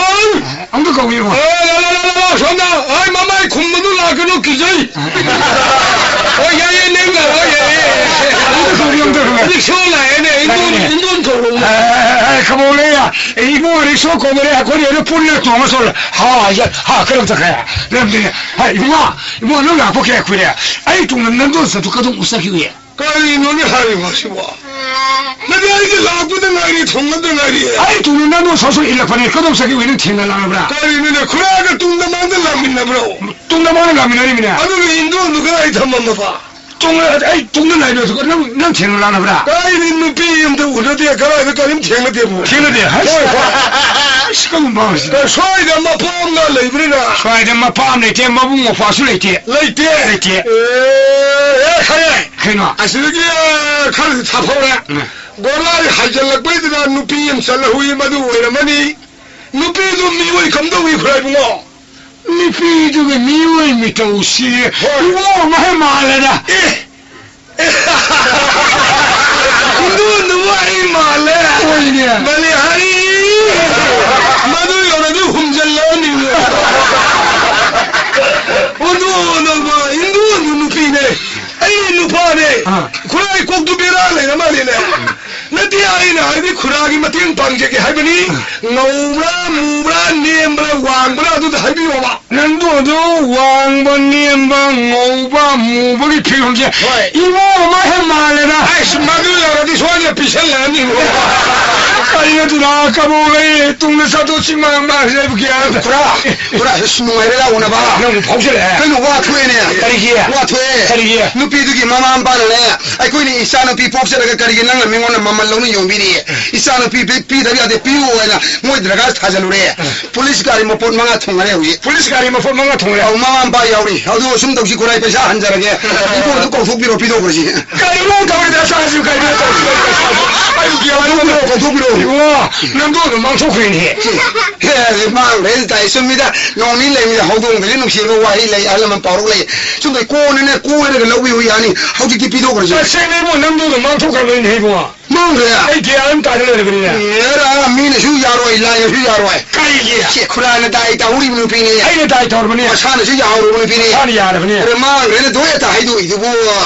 ꯑꯝꯇ ꯀꯧꯕꯤꯌꯨ꯫ ꯑꯦ, ꯂꯥ, ꯂꯥ, ꯂꯥ, ꯂꯥ, ꯂꯥ, ꯁꯣꯝꯗ꯫ ꯑꯩ ꯃꯃꯥꯏ ꯈꯨꯝꯕꯗꯨ ꯂꯥꯛꯀꯅꯨ, ꯀꯤꯖꯩ꯫ ꯍꯣꯏ, ꯌꯥꯏꯌꯦ, ꯅꯪ ꯂꯥꯛꯑꯣ, ꯌꯥꯏꯌꯦ꯫ ꯑꯝꯇ ꯀꯧꯕꯤꯌꯨ, ꯑꯝꯇ ꯀꯧꯕꯤꯌꯨ꯫ ꯔꯤꯛꯁꯣ ꯂꯥꯛꯑꯦꯅꯦ, ꯏꯟꯗꯣꯟ, ꯂꯥꯛꯑꯦꯅꯦ꯫ ꯏꯟꯗꯣꯟ ꯀꯧꯔꯛꯎ꯫ ꯑꯦ, ꯑꯦ, ꯑꯦ, ꯈꯃꯣ ꯂꯩꯌꯥ꯫ ꯑꯦ, ꯏꯕꯨꯡꯉꯣ, ꯔꯤꯛꯁꯣ ꯀꯧꯕꯅꯦ, ꯑꯩꯈꯣꯏ ꯑꯗꯨ ꯄꯨꯟꯅ ꯇꯣꯡꯉ ꯆꯠꯂꯣ꯫ ꯍꯥ, ꯌꯥ, ꯍꯥ, ꯀꯔꯝ ꯆꯠꯈ꯭ꯔꯦ? ꯂꯝꯗꯤ, ꯍꯥ, ꯏꯕꯨꯡꯉꯣ, ꯏꯕꯨꯡꯉꯣ, ꯅꯪ ꯂꯥꯛꯄ ꯀꯌꯥ ꯀꯨꯏꯔꯦ? ꯑꯩ ꯇꯨꯡꯗ ꯅꯪꯗꯣ ꯆꯠꯇꯨ ꯀꯗꯣꯝ ꯆꯠꯈꯤꯕ ꯌꯥꯏ? ꯀꯔꯤꯅꯣꯅꯦ ꯍꯥꯏꯔꯤꯕ ꯑꯁꯤꯕꯣ? ꯅꯪꯗꯤ ꯑꯩꯗꯤ ꯂꯥꯛꯄꯗ ꯉꯥꯏꯔꯤ, ꯊꯣꯡꯉꯗ ꯉꯥꯏꯔꯤ꯫ ꯑꯩ ꯇꯨꯡꯗ ꯅꯪꯗꯣ ꯁꯣꯠ ꯁꯣꯠ ꯏꯜꯂꯛꯄꯅꯦ, ꯀꯗꯣꯝ ꯆꯠꯈꯤꯕ ꯅꯪ ꯊꯦꯡꯅ ꯂꯥꯛꯅꯕ꯭ꯔꯥ? ꯀꯔꯤꯅꯣꯅꯦ, ꯈꯨꯔꯥꯒ ꯇꯨꯡꯗ ꯃꯥꯡꯗ ꯂꯥꯛꯃꯤꯟꯅꯕ꯭ꯔꯣ? ꯇꯨꯡꯗ ꯃꯥꯡꯗ ꯂꯥꯛꯃꯤꯟꯅꯔꯤꯕꯅꯦ꯫ ꯑꯗꯨꯒ ꯏꯟꯗꯣꯟꯗꯨ ꯀꯗꯥꯏ ꯊꯝꯃꯝꯃꯕ? ꯇꯨꯡꯗ, ꯑꯩ ꯇꯨꯡꯗ ꯂꯥꯛꯏꯕ ꯅꯪ, ꯅꯪ ꯊꯦꯡꯅ ꯂꯥꯛꯅꯕ꯭ꯔꯥ? ꯀꯔꯤ ꯅꯨꯄꯤ ꯑꯝꯇ ꯎꯅꯗꯦ, ꯀꯗꯥꯏꯗ ꯀꯔꯤꯝ ꯊꯦꯡꯅꯗꯦꯕꯣ? ꯊꯦꯡꯅꯗꯦ? ꯍꯣꯏ, ꯍꯣꯏ꯫ ꯑꯁ, ꯀꯔꯝꯕ ꯑꯁꯤꯗ? ꯁ꯭ꯋꯥꯏꯗ ꯃꯄꯥꯝꯒ ꯂꯩꯕ꯭ꯔꯥ? ꯁ꯭ꯋꯥꯏꯗ ꯃꯄꯥꯝ ꯂꯩꯇꯦ, ꯃꯕꯨꯡ ꯃꯧꯄ꯭ꯋꯥꯁꯨ ꯂꯩꯇꯦ꯫ ꯂꯩꯇꯦ? ꯂꯩꯇꯦ꯫ ꯑꯦ, ꯑꯦ, ꯈꯪꯉꯦ꯫ ꯀꯩꯅꯣ? ꯑꯁꯤꯗꯒꯤ, ꯑ, ꯈꯔꯗꯤ ꯊꯥꯞꯍꯧꯔꯦ꯫ ꯎꯝ꯫ ꯒꯣꯂꯥꯏ ꯍꯥꯏꯖꯤꯜꯂꯛꯄꯩꯗꯨꯗ ꯅꯨꯄꯤ ꯑꯃ ꯆꯠꯍꯧꯏ, ꯃꯗꯨ ꯑꯣꯏꯔꯝꯃꯅꯤ꯫ ꯅꯨꯄꯤꯗꯨ ꯃꯤꯑꯣꯏ ꯀꯝꯗꯧꯏ, ꯈꯨꯔꯥꯏꯕꯨꯡꯉꯣ? ꯅꯨꯄꯤꯗꯨꯒꯤ ꯃꯤꯑꯣꯏ ꯃꯤꯇꯧꯁꯤ ꯍꯣꯏ꯫ ꯏꯕꯣ ꯑꯃ ꯍꯦꯛ ꯃꯥꯜꯂꯦꯗ꯫ ꯑꯦ! ꯏꯟꯗꯣꯟꯗꯨꯕꯨ ꯑꯩ ꯃꯥꯜꯂꯦ? ꯍꯣꯏꯅꯦ꯫ ꯕꯂꯤꯍꯥꯔꯤ! ꯃꯗꯨ ꯌꯧꯔꯗꯤ ꯍꯨꯝꯖꯜꯂꯛꯑꯅꯤ꯫ ꯏꯟꯗꯣꯟꯗꯨꯕꯨ, ꯏꯟꯗꯣꯟꯗꯨ ꯅꯨꯄꯤꯅꯦ꯫ ꯑꯩ ꯅꯨꯄꯥꯅꯦ꯫ ꯑꯥ꯫ ꯈꯨꯔꯥꯏ ꯀꯣꯛꯇꯨ ꯕꯦꯔꯥ ꯂꯩꯔ ꯃꯥꯜꯂꯦꯅꯦ꯫ ꯅꯠꯇꯦ, ꯑꯩꯅ ꯍꯥꯏꯗꯤ ꯈꯨꯔꯥꯒꯤ ꯃꯇꯦꯡ ꯄꯥꯡꯖꯒꯦ ꯍꯥꯏꯕꯅꯤ꯫ ꯉꯧꯕ꯭ꯔꯥ, ꯃꯨꯕ꯭ꯔꯥ, ꯅꯦꯝꯕ꯭ꯔꯥ, ꯋꯥꯡꯕ꯭ꯔꯥ, ꯑꯗꯨꯗ ꯍꯥꯏꯕꯤꯌꯣꯕ꯫ ꯅꯪꯗꯣ ꯑꯗꯨ ꯋꯥꯡꯕ, ꯅꯦꯝꯕ, ꯉꯧꯕ, ꯃꯨꯕꯒꯤ ꯐꯤꯕꯝꯁꯦ ꯍꯣꯏ꯫ ꯏꯃꯣ ꯑꯃ ꯍꯦꯛ ꯃꯥꯜꯂꯦꯗ꯫ ꯑꯩꯁ, ꯃꯗꯨ ꯌꯧꯔꯗꯤ ꯁꯣꯏꯗꯅ ꯄꯤꯁꯜꯂꯛꯑꯅꯤ꯫ ꯀꯔꯤꯅꯣ ꯑꯗꯨꯅ ꯀꯕꯣꯛ ꯂꯩ ꯇꯨꯡꯗ ꯆꯠꯊꯣꯛ ꯁꯤ ꯃꯥꯡ ꯃꯥꯡꯁꯦ ꯑꯩꯕꯨ ꯒ꯭ꯌꯥꯟ ꯇꯥ-, ꯈꯨꯔꯥ, ꯈꯨꯔꯥ, ꯑꯁ, ꯅꯨꯡꯉꯥꯏꯔꯦ ꯂꯥꯛꯑꯣꯅꯕ꯫ ꯅꯪ ꯐꯥꯎꯁꯜꯂꯛꯑꯦ꯫ ꯀꯩꯅꯣ, ꯋꯥ ꯊꯣꯛꯑꯦꯅꯦ꯫ ꯀꯔꯤꯒꯤ? ꯋꯥ ꯊꯣꯛꯑꯦ꯫ ꯀꯔꯤꯒꯤ? ꯅꯨꯄꯤꯗꯨꯒꯤ ꯃꯃꯥ ꯃꯄꯥꯅꯅꯦ, ꯑꯩꯈꯣꯏꯅ ꯏꯆꯥ ꯅꯨꯄꯤ ꯄꯣꯛꯆꯔꯒ ꯀꯔꯤꯒꯤ ꯅꯪꯅ ꯃꯤꯉꯣꯟꯗ ꯃꯃꯜ ꯂꯧꯅ ꯌꯣꯟꯕꯤꯔꯤ? ꯏꯆꯥ ꯅꯨꯄꯤ ꯄꯤ-, ꯄꯤꯗꯕ ꯌꯥꯗꯦ, ꯄꯤꯌꯨ ꯍꯥꯏꯅ ꯃꯣꯏ ꯗꯔꯈꯥꯁ ꯊꯥꯖꯜꯂꯨꯔꯦ꯫ ꯄꯨꯂꯤꯁ ꯒꯥꯔꯤ ꯃꯄꯣꯠ ꯃꯉꯥ ꯊꯣꯡꯅꯔꯦ ꯍꯧꯖꯤꯛ꯫ ꯄꯨꯂꯤꯁ ꯒꯥꯔꯤ ꯃꯄꯣꯠ ꯃꯉꯥ ꯊꯣꯡꯅꯔꯦ? ꯑꯧ, ꯃꯃꯥ ꯃꯄꯥ ꯌꯥꯎꯔꯤ꯫ ꯑꯗꯨ ꯁꯨꯝ ꯇꯧꯁꯤ, ꯈꯨꯔꯥꯏ ꯄꯩꯁꯥ ꯍꯟꯖꯔꯒꯦ꯫ ꯏꯕꯣ, ꯑꯗꯨ ꯀꯧꯊꯣꯛꯄꯤꯔꯣ, ꯄꯤꯊꯣꯛꯈ꯭ꯔꯁꯤ꯫ ꯀꯔꯤꯅꯣ ꯇꯧꯔꯤꯗꯣ, ꯆꯥꯁꯤ ꯀꯩꯅꯣ ꯇꯧꯔꯤꯁꯤ, ꯄꯩꯁꯥꯁꯤ꯫ ꯑꯩ ꯒ꯭ꯌꯥꯟ ꯀꯧꯊꯣꯛꯄꯤꯔꯣ, ꯀꯧꯊꯣꯛꯄꯤꯔꯣ꯫ ꯏꯕꯣ, ꯅꯪꯗꯣ ꯑꯗꯨꯝ ꯃꯥꯡꯊꯣꯛꯈ꯭ꯔꯦꯅꯦ꯫ ꯍꯦ, ꯃꯥꯡꯈ꯭ꯔꯦ ꯇꯥꯏ, ꯆꯨꯝꯃꯤꯗ꯫ ꯅꯣꯡ ꯅꯤꯅꯤ ꯂꯩꯃꯤꯗ ꯍꯧꯗꯣꯡꯗꯒꯤ ꯅꯨꯡꯁꯤꯕ ꯋꯥꯍꯩ ꯂꯩ, ꯑꯍꯜ ꯂꯃꯟ ꯄꯥꯎꯔꯧ ꯂꯩ꯫ ꯁꯨꯝ ꯀꯣꯟꯅꯅꯦ, ꯀꯣꯏꯔꯒ ꯂꯧꯕꯤꯌꯨ ꯌꯥꯅꯤ꯫ ꯍꯧꯖꯤꯛꯇꯤ ꯄꯤꯊꯣꯛꯈ꯭ꯔꯁꯤ꯫ ꯇꯁꯦꯡꯅ ꯏꯕꯣ, ꯅꯪꯗꯣ ꯑꯗꯨꯝ ꯃꯥꯡꯊꯣꯛꯈ꯭ꯔꯕꯅꯤꯅꯦ ꯏꯕꯣ꯫ ꯃꯥꯡꯈ꯭ꯔꯦ꯫ ꯑꯩ ꯒ꯭ꯌꯥꯟ ꯑꯃ ꯇꯥꯗ ꯂꯩꯔꯕꯅꯤꯅꯦ꯫ ꯑꯦꯔꯥ, ꯃꯤꯅꯁꯨ ꯌꯥꯔꯣꯏ, ꯂꯥꯏꯅꯁꯨ ꯌꯥꯔꯣꯏ꯫ ꯀꯩꯒꯤ? ꯁꯦ, ꯈꯨꯔꯥꯏꯅ ꯗꯥꯏ ꯇꯧꯔꯤꯕ ꯅꯨꯄꯤꯅꯦ꯫ ꯑꯩꯅ ꯗꯥꯏ ꯇꯧꯔꯕꯅꯦ꯫ ꯃꯁꯥꯅꯁꯨ ꯌꯥꯍꯧꯔꯕ ꯅꯨꯄꯤꯅꯦ꯫ ꯃꯁꯥꯅ ꯌꯥꯔꯕꯅꯦ꯫ ꯑꯗ ꯃꯥꯡꯈ꯭ꯔꯦꯅ ꯗꯣꯏ ꯑꯇ ꯍꯥꯏꯗꯣꯛꯏꯗꯨꯕꯨ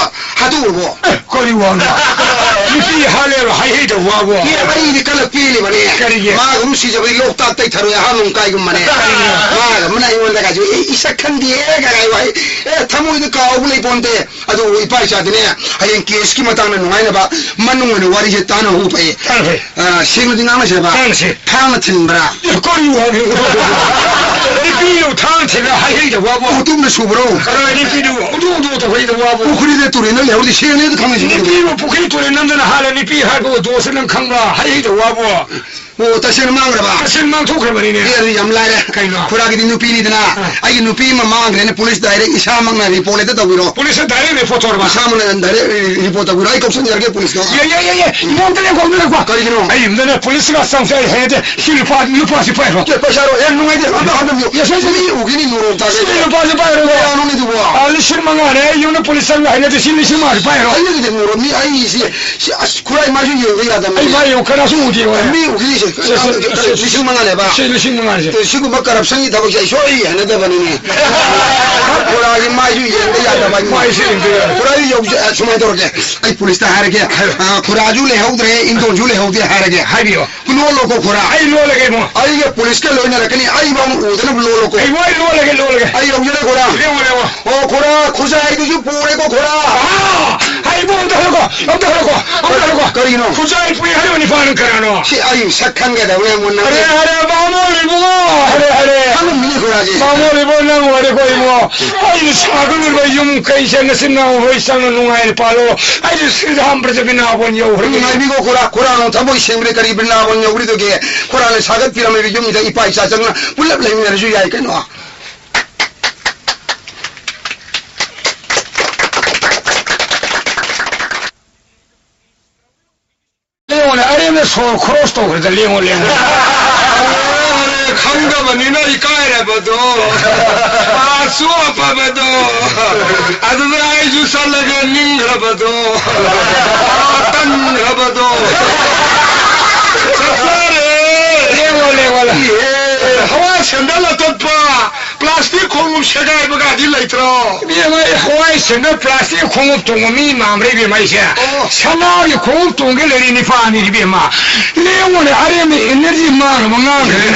ꯍꯥꯠꯇꯣꯛꯎꯔꯕꯣ? ꯑꯦ, ꯀꯔꯤ ꯋꯥꯅꯣ? ꯅꯨꯄꯤ ꯍꯥꯠꯂꯦꯕ ꯍꯥꯏꯍꯩꯗꯕ ꯋꯥꯕꯨ꯫ ꯑꯦ, ꯑꯩꯗꯤ ꯀꯜꯂꯛꯄꯤꯔꯤꯕꯅꯦ꯫ ꯀꯔꯤꯒꯤ? ꯃꯥꯒꯨꯝ ꯁꯤꯖꯕꯗꯤ ꯂꯣꯛꯇꯥꯛ ꯇꯩꯊꯔꯣꯏ ꯑꯍꯥ ꯅꯣꯡꯀꯥꯏꯒꯨꯝꯕꯅꯦ꯫ ꯀꯔꯤꯒꯤ? ꯃꯥꯒ ꯑꯃꯅ ꯑꯩꯉꯣꯟꯗꯒꯁꯨ, "ꯑꯦ, ꯏꯁꯛ ꯈꯪꯗꯦ" ꯀꯥꯏ ꯋꯥꯍꯩ꯫ ꯑꯦ, ꯊꯃꯣꯏꯗ ꯀꯥꯎꯕ ꯂꯩꯄꯣꯟꯇꯦ꯫ ꯑꯗꯨꯕꯨ ꯏꯄꯥ ꯏꯆꯥꯗꯤꯅꯦ, ꯍꯌꯦꯡ ꯀꯦꯁꯀꯤ ꯃꯇꯥꯡꯗ ꯅꯨꯡꯉꯥꯏꯅꯕ ꯃꯅꯨꯡ ꯑꯣꯏꯅ ꯋꯥꯔꯤꯁꯦ ꯇꯥꯟꯅ ꯍꯧꯕ ꯐꯩ꯫ ꯇꯥꯟꯅ ꯐꯩ꯫ ꯑ, ꯁꯦꯡꯅꯗꯤ ꯉꯥꯡꯅꯁꯦꯕ꯫ ꯉꯥꯡꯅꯁꯦ꯫ ꯊꯥꯡꯅ ꯊꯤꯟꯕ꯭ꯔꯥ? ꯑꯦ, ꯀꯔꯤ ꯋꯥꯅꯣ? ꯅꯨꯄꯤꯗꯨ ꯊꯥꯡꯅ ꯊꯤꯜꯂ ꯍꯥꯏꯍꯩꯗꯕ ꯋꯥꯕꯨ꯫ ꯎꯇꯨꯞꯅ ꯁꯨꯕ꯭ꯔꯣ? ꯀꯔꯥꯏ ꯅꯨꯄꯤꯗꯨ ꯎꯇꯨꯞ ꯎꯇꯨꯞ ꯇꯧꯍꯩꯗꯕ ꯋꯥꯕꯨ꯫ ꯄꯨꯈ꯭ꯔꯤꯗ ꯇꯨꯔꯦꯟꯗ ꯂꯩꯍꯧꯔꯗꯤ ꯁꯦꯡꯅ ꯑꯗꯨ ꯈꯪꯅꯁꯤ꯫ ꯅꯨꯄꯤꯕꯨ ꯄꯨꯈ꯭ꯔꯤ ꯇꯨꯔꯦꯟ ꯅꯝꯗꯅ ꯍꯥꯠꯂ ꯅꯨꯄꯤ ꯍꯥꯠꯄ ꯗꯣꯁ ꯅꯪ ꯈꯪꯕ꯭ꯔꯥ? ꯍꯥꯏꯍꯩꯗꯕ ꯋꯥꯕꯨ꯫ ꯑꯣ, ꯇꯁꯦꯡꯅ ꯃꯥꯡꯈ꯭ꯔꯕ? ꯇꯁꯦꯡꯅ ꯃꯥꯡꯊꯣꯛꯈ꯭ꯔꯕꯅꯤꯅꯦ꯫ ꯑꯦ, ꯑꯗꯨ ꯌꯥꯝ ꯂꯥꯏꯔꯦ꯫ ꯀꯩꯅꯣ? ꯈꯨꯔꯥꯒꯤꯗꯤ ꯅꯨꯄꯤꯅꯤꯗꯅ, ꯑꯥ꯫ ꯑꯩꯒꯤ ꯅꯨꯄꯤ ꯑꯃ ꯃꯥꯡꯈ꯭ꯔꯦꯅ ꯄꯨꯂꯤꯁ ꯗꯥꯏꯔꯦꯛ ꯏꯁꯥꯃꯛꯅ ꯔꯤꯄꯣꯔꯠ ꯍꯦꯛꯇ ꯇꯧꯕꯤꯔꯣ꯫ ꯄꯨꯂꯤꯁꯇ ꯗꯥꯏꯔꯦꯛ ꯔꯤꯄꯣꯔꯠ ꯇꯧꯔꯕ? ꯏꯁꯥꯃꯛꯅ ꯗꯥꯏꯔꯦꯛ ꯔꯤꯄꯣꯔꯠ ꯇꯧꯕꯤꯔꯣ꯫ ꯑꯩ ꯀꯧꯁꯟꯖꯔꯒꯦ ꯄꯨꯂꯤꯁꯇꯣ꯫ ꯌꯥꯏ, ꯌꯥꯏ, ꯌꯥꯏ, ꯌꯥꯏ꯫ ꯏꯕꯣꯝꯇ ꯂꯦꯞꯈꯣ, ꯑꯝꯇ ꯂꯦꯞꯈꯣ꯫ ꯀꯔꯤꯒꯤꯅꯣ? ꯑꯩ ꯌꯨꯝꯗꯅꯦ ꯄꯨꯂꯤꯁꯀ ꯆꯪꯁꯦ ꯑꯩ ꯍꯩꯅꯗꯦ꯫ ꯁꯤ ꯂꯨꯄꯥ, ꯂꯨꯄꯥꯁꯤ ꯄꯥꯏꯈ꯭ꯔꯣ꯫ ꯑꯦ, ꯄꯩꯁꯥꯔꯣ? ꯑꯦ, ꯅꯨꯡꯉꯥꯏꯇꯦ꯫ ꯑꯝꯇ ꯍꯟꯗꯕꯤꯌꯨ꯫ ꯌꯥꯏ, ꯌꯥꯏ, ꯌꯥꯏ꯫ ꯃꯤ ꯎꯈꯤꯅꯤ ꯅꯣꯔꯣꯛꯇ꯫ ꯁꯤ ꯂꯨꯄꯥꯁꯤ ꯄꯥꯏꯈ꯭ꯔꯣ꯫ ꯀꯌꯥꯅꯣꯅꯦ ꯑꯗꯨꯕꯣ? ꯑꯥ, ꯂꯤꯁꯤꯡ ꯃꯉꯥꯅꯦ꯫ ꯑꯩ ꯌꯨꯝꯗ ꯄꯨꯂꯤꯁ ꯆꯪꯕ ꯍꯩꯅꯗꯦ꯫ ꯁꯤ ꯂꯤꯁꯤꯡ ꯃꯉꯥꯁꯤ ꯄꯥꯏꯈ꯭ꯔꯣ꯫ ꯍꯩꯅꯗꯦ ꯅꯣꯔꯣꯛ꯫ ꯃꯤ ꯑꯩꯁꯤ ꯁꯤ ꯑꯁ, ꯈꯨꯔꯥꯏ ꯃꯥꯏꯁꯨ ꯌꯦꯡꯕ ꯌꯥꯗꯕꯅꯤ꯫ ꯑꯩ ꯃꯥꯏ ꯌꯦꯡꯉꯨ, ꯀꯅꯥꯁꯨ ꯎꯗꯦ, ꯍꯣꯏ꯫ ꯃꯤ ꯎꯈꯤꯅꯤ, ꯁꯦ, ꯁꯦ, ꯁꯦ, ꯁꯦ, ꯁꯦ, ꯂꯤꯁꯤꯡ ꯃꯉꯥꯅꯦꯕ꯫ ꯁꯦ, ꯂꯤꯁꯤꯡ ꯃꯉꯥꯅꯦ, ꯁꯦ꯫ ꯑꯗꯨ ꯁꯤꯒꯨꯝꯕ ꯀꯔꯞꯁꯟꯒꯤ ꯊꯕꯛꯁꯦ ꯑꯩ ꯁꯨꯡꯍꯩ ꯍꯩꯅꯗꯕꯅꯤꯅꯦ꯫ ꯈꯨꯔꯥꯒꯤ ꯃꯥꯏꯁꯨ ꯌꯦꯡꯕ ꯌꯥꯗꯕ ꯏꯃꯥ꯫ ꯃꯥꯏꯁꯨ ꯌꯦꯡꯕ ꯌꯥꯗꯕ꯫ ꯈꯨꯔꯥ, ꯑꯩ ꯌꯧꯖ-, ꯑ, ꯁꯨꯃꯥꯏꯅ ꯇꯧꯔꯒꯦ꯫ ꯑꯩ ꯄꯨꯂꯤꯁꯇ ꯍꯥꯏꯔꯒꯦ꯫ ꯍꯥꯏꯔꯣ꯫ ꯑ, ꯈꯨꯔꯥꯁꯨ ꯂꯩꯍꯧꯗ꯭ꯔꯦ, ꯏꯟꯗꯣꯟꯁꯨ ꯂꯩꯍꯧꯗꯦ ꯍꯥꯏꯔꯒꯦ꯫ ꯍꯥꯏꯕꯤꯌꯣ꯫ ꯂꯣꯜꯂꯣꯀꯣ ꯈꯨꯔꯥ꯫ ꯑꯩ ꯂꯣꯜꯂꯒꯦ ꯏꯕꯨꯡꯉꯣ꯫ ꯑꯩꯒ ꯄꯨꯂꯤꯁꯀ ꯂꯣꯏꯅꯔꯛꯀꯅꯤ, ꯑꯩ ꯐꯥꯎ ꯎꯗꯅꯕ ꯂꯣꯜꯂꯣꯀꯣ꯫ ꯑꯩ ꯂꯣꯏ ꯂꯣꯜꯂꯒꯦ, ꯂꯣꯜꯂꯒꯦ꯫ ꯑꯩ ꯌꯧꯖꯔꯦ ꯈꯨꯔꯥ꯫ ꯂꯦꯡꯉꯣ, ꯂꯦꯡꯉꯣ꯫ ꯑꯣ ꯈꯨꯔꯥ, ꯈꯨꯖꯥꯏꯗꯨꯁꯨ ꯄꯨꯔꯦꯀꯣ ꯈꯨꯔꯥ꯫ ꯑꯥ! ꯍꯥꯏ ꯏꯕꯨꯡꯉꯣ, ꯑꯝꯇ ꯍꯜꯂꯨꯀꯣ, ꯑꯝꯇ ꯍꯜꯂꯨꯀꯣ, ꯑꯝꯇ ꯍꯜꯂꯨꯀꯣ꯫ ꯀꯔꯤꯅꯣ? ꯈꯨꯖꯥꯏ ꯄꯨꯏ ꯍꯥꯏꯔꯤꯕ ꯅꯤꯄꯥꯅ ꯀꯅꯥꯅꯣ? ꯁꯤ ꯑꯩ ꯁꯛ ꯈꯪꯒꯗꯕ ꯌꯥꯝ ꯃꯨꯟꯅ꯫ ꯑꯔꯦ, ꯑꯔꯦ, ꯕꯥꯃꯣꯟ ꯏꯕꯨꯡꯉꯣ! ꯑꯔꯦ, ꯑꯔꯦ꯫ ꯈꯪꯉꯝꯃꯤꯅꯦ ꯈꯨꯔꯥꯁꯦ꯫ ꯕꯥꯃꯣꯟ ꯏꯕꯨꯡꯉꯣ, ꯅꯪ ꯑꯣꯏꯔꯦꯀꯣ ꯏꯕꯨꯡꯉꯣ꯫ ꯑꯩꯅ ꯁꯥꯒꯠꯂꯤꯕ ꯌꯨꯝ ꯀꯩꯁꯦ ꯅꯆꯤꯟ ꯅꯅꯥꯎ ꯍꯣꯏ ꯆꯪꯅ ꯅꯨꯡꯉꯥꯏꯅ ꯄꯥꯜꯂꯣ꯫ ꯑꯩꯗꯤ ꯁ꯭ꯔꯤꯔꯥꯝ ꯕ꯭ꯔꯖ ꯕ꯭ꯔꯤꯟꯗꯥꯕꯣꯟ ꯌꯧꯈ꯭ꯔꯒꯦ꯫ ꯉꯥꯏꯕꯤꯈꯣ ꯈꯨꯔꯥ, ꯈꯨꯔꯥꯅ ꯊꯃꯣꯏ ꯁꯦꯡꯕꯗ ꯀꯔꯤ ꯕ꯭ꯔꯤꯟꯗꯥꯕꯣꯟ ꯌꯧꯈ꯭ꯔꯤꯗꯨꯒꯦ? ꯈꯨꯔꯥꯅ ꯁꯥꯒꯠꯄꯤꯔꯝꯃꯤꯕ ꯌꯨꯝꯁꯤꯗ ꯏꯄꯥ ꯏꯆꯥ ꯆꯪꯅ ꯄꯨꯂꯞ ꯂꯩꯃꯤꯟꯅꯔꯁꯨ ꯌꯥꯏ ꯀꯩꯅꯣ꯫ ꯂꯦꯡꯉꯣꯅꯦ, ꯑꯔꯦꯝꯕꯗ ꯁꯣꯔ ꯈꯣꯔꯣꯁ ꯇꯧꯈ꯭ꯔꯦꯗ, ꯂꯦꯡꯉꯣ, ꯂꯦꯡꯉꯣ꯫ ꯈꯪꯗꯕꯅꯤꯅ ꯏꯀꯥꯏꯔꯕꯗꯣ, ꯆꯣꯞꯄꯕꯗꯣ, ꯑꯗꯨꯗ ꯑꯩꯁꯨ ꯆꯠꯂꯒꯦ ꯅꯤꯡꯈ꯭ꯔꯕꯗꯣ, ꯇꯟꯈ꯭ꯔꯕꯗꯣ꯫ ꯆꯠꯆꯔꯦ꯫ ꯂꯦꯡꯉꯣ, ꯂꯦꯡꯉꯣ, ꯂꯦꯡꯉꯣ꯫ ꯏꯍꯦ, ꯍꯋꯥ ꯁꯦꯟꯗꯜ ꯑꯇꯠꯄ꯫ ꯄ꯭ꯂꯥꯁꯇꯤꯛ ꯈꯣꯡꯎꯞ ꯁꯦꯒꯥꯏꯕꯒꯗꯤ ꯂꯩꯇ꯭ꯔꯣ? ꯏꯕꯦꯝꯃ, ꯑꯩ ꯍꯋꯥꯏ ꯁꯦꯟꯗ ꯄ꯭ꯂꯥꯁꯇꯤꯛ ꯈꯣꯡꯎꯞ ꯇꯣꯡꯕ ꯃꯤ ꯃꯥꯟꯕ꯭ꯔꯥ ꯏꯕꯦꯝꯃ ꯑꯩꯁꯦ? ꯑꯣ꯫ ꯁꯅꯥꯒꯤ ꯈꯣꯡꯎꯞ ꯇꯣꯡꯒꯦ ꯂꯩꯔꯤ ꯅꯤꯄꯥꯅꯤ ꯏꯕꯦꯝꯃ꯫ ꯂꯦꯡꯉꯣꯅꯦ, ꯑꯔꯦꯝꯕ ꯏꯅꯔꯖꯤ ꯃꯥꯡꯅꯕ ꯉꯥꯡꯈ꯭ꯔꯦ꯫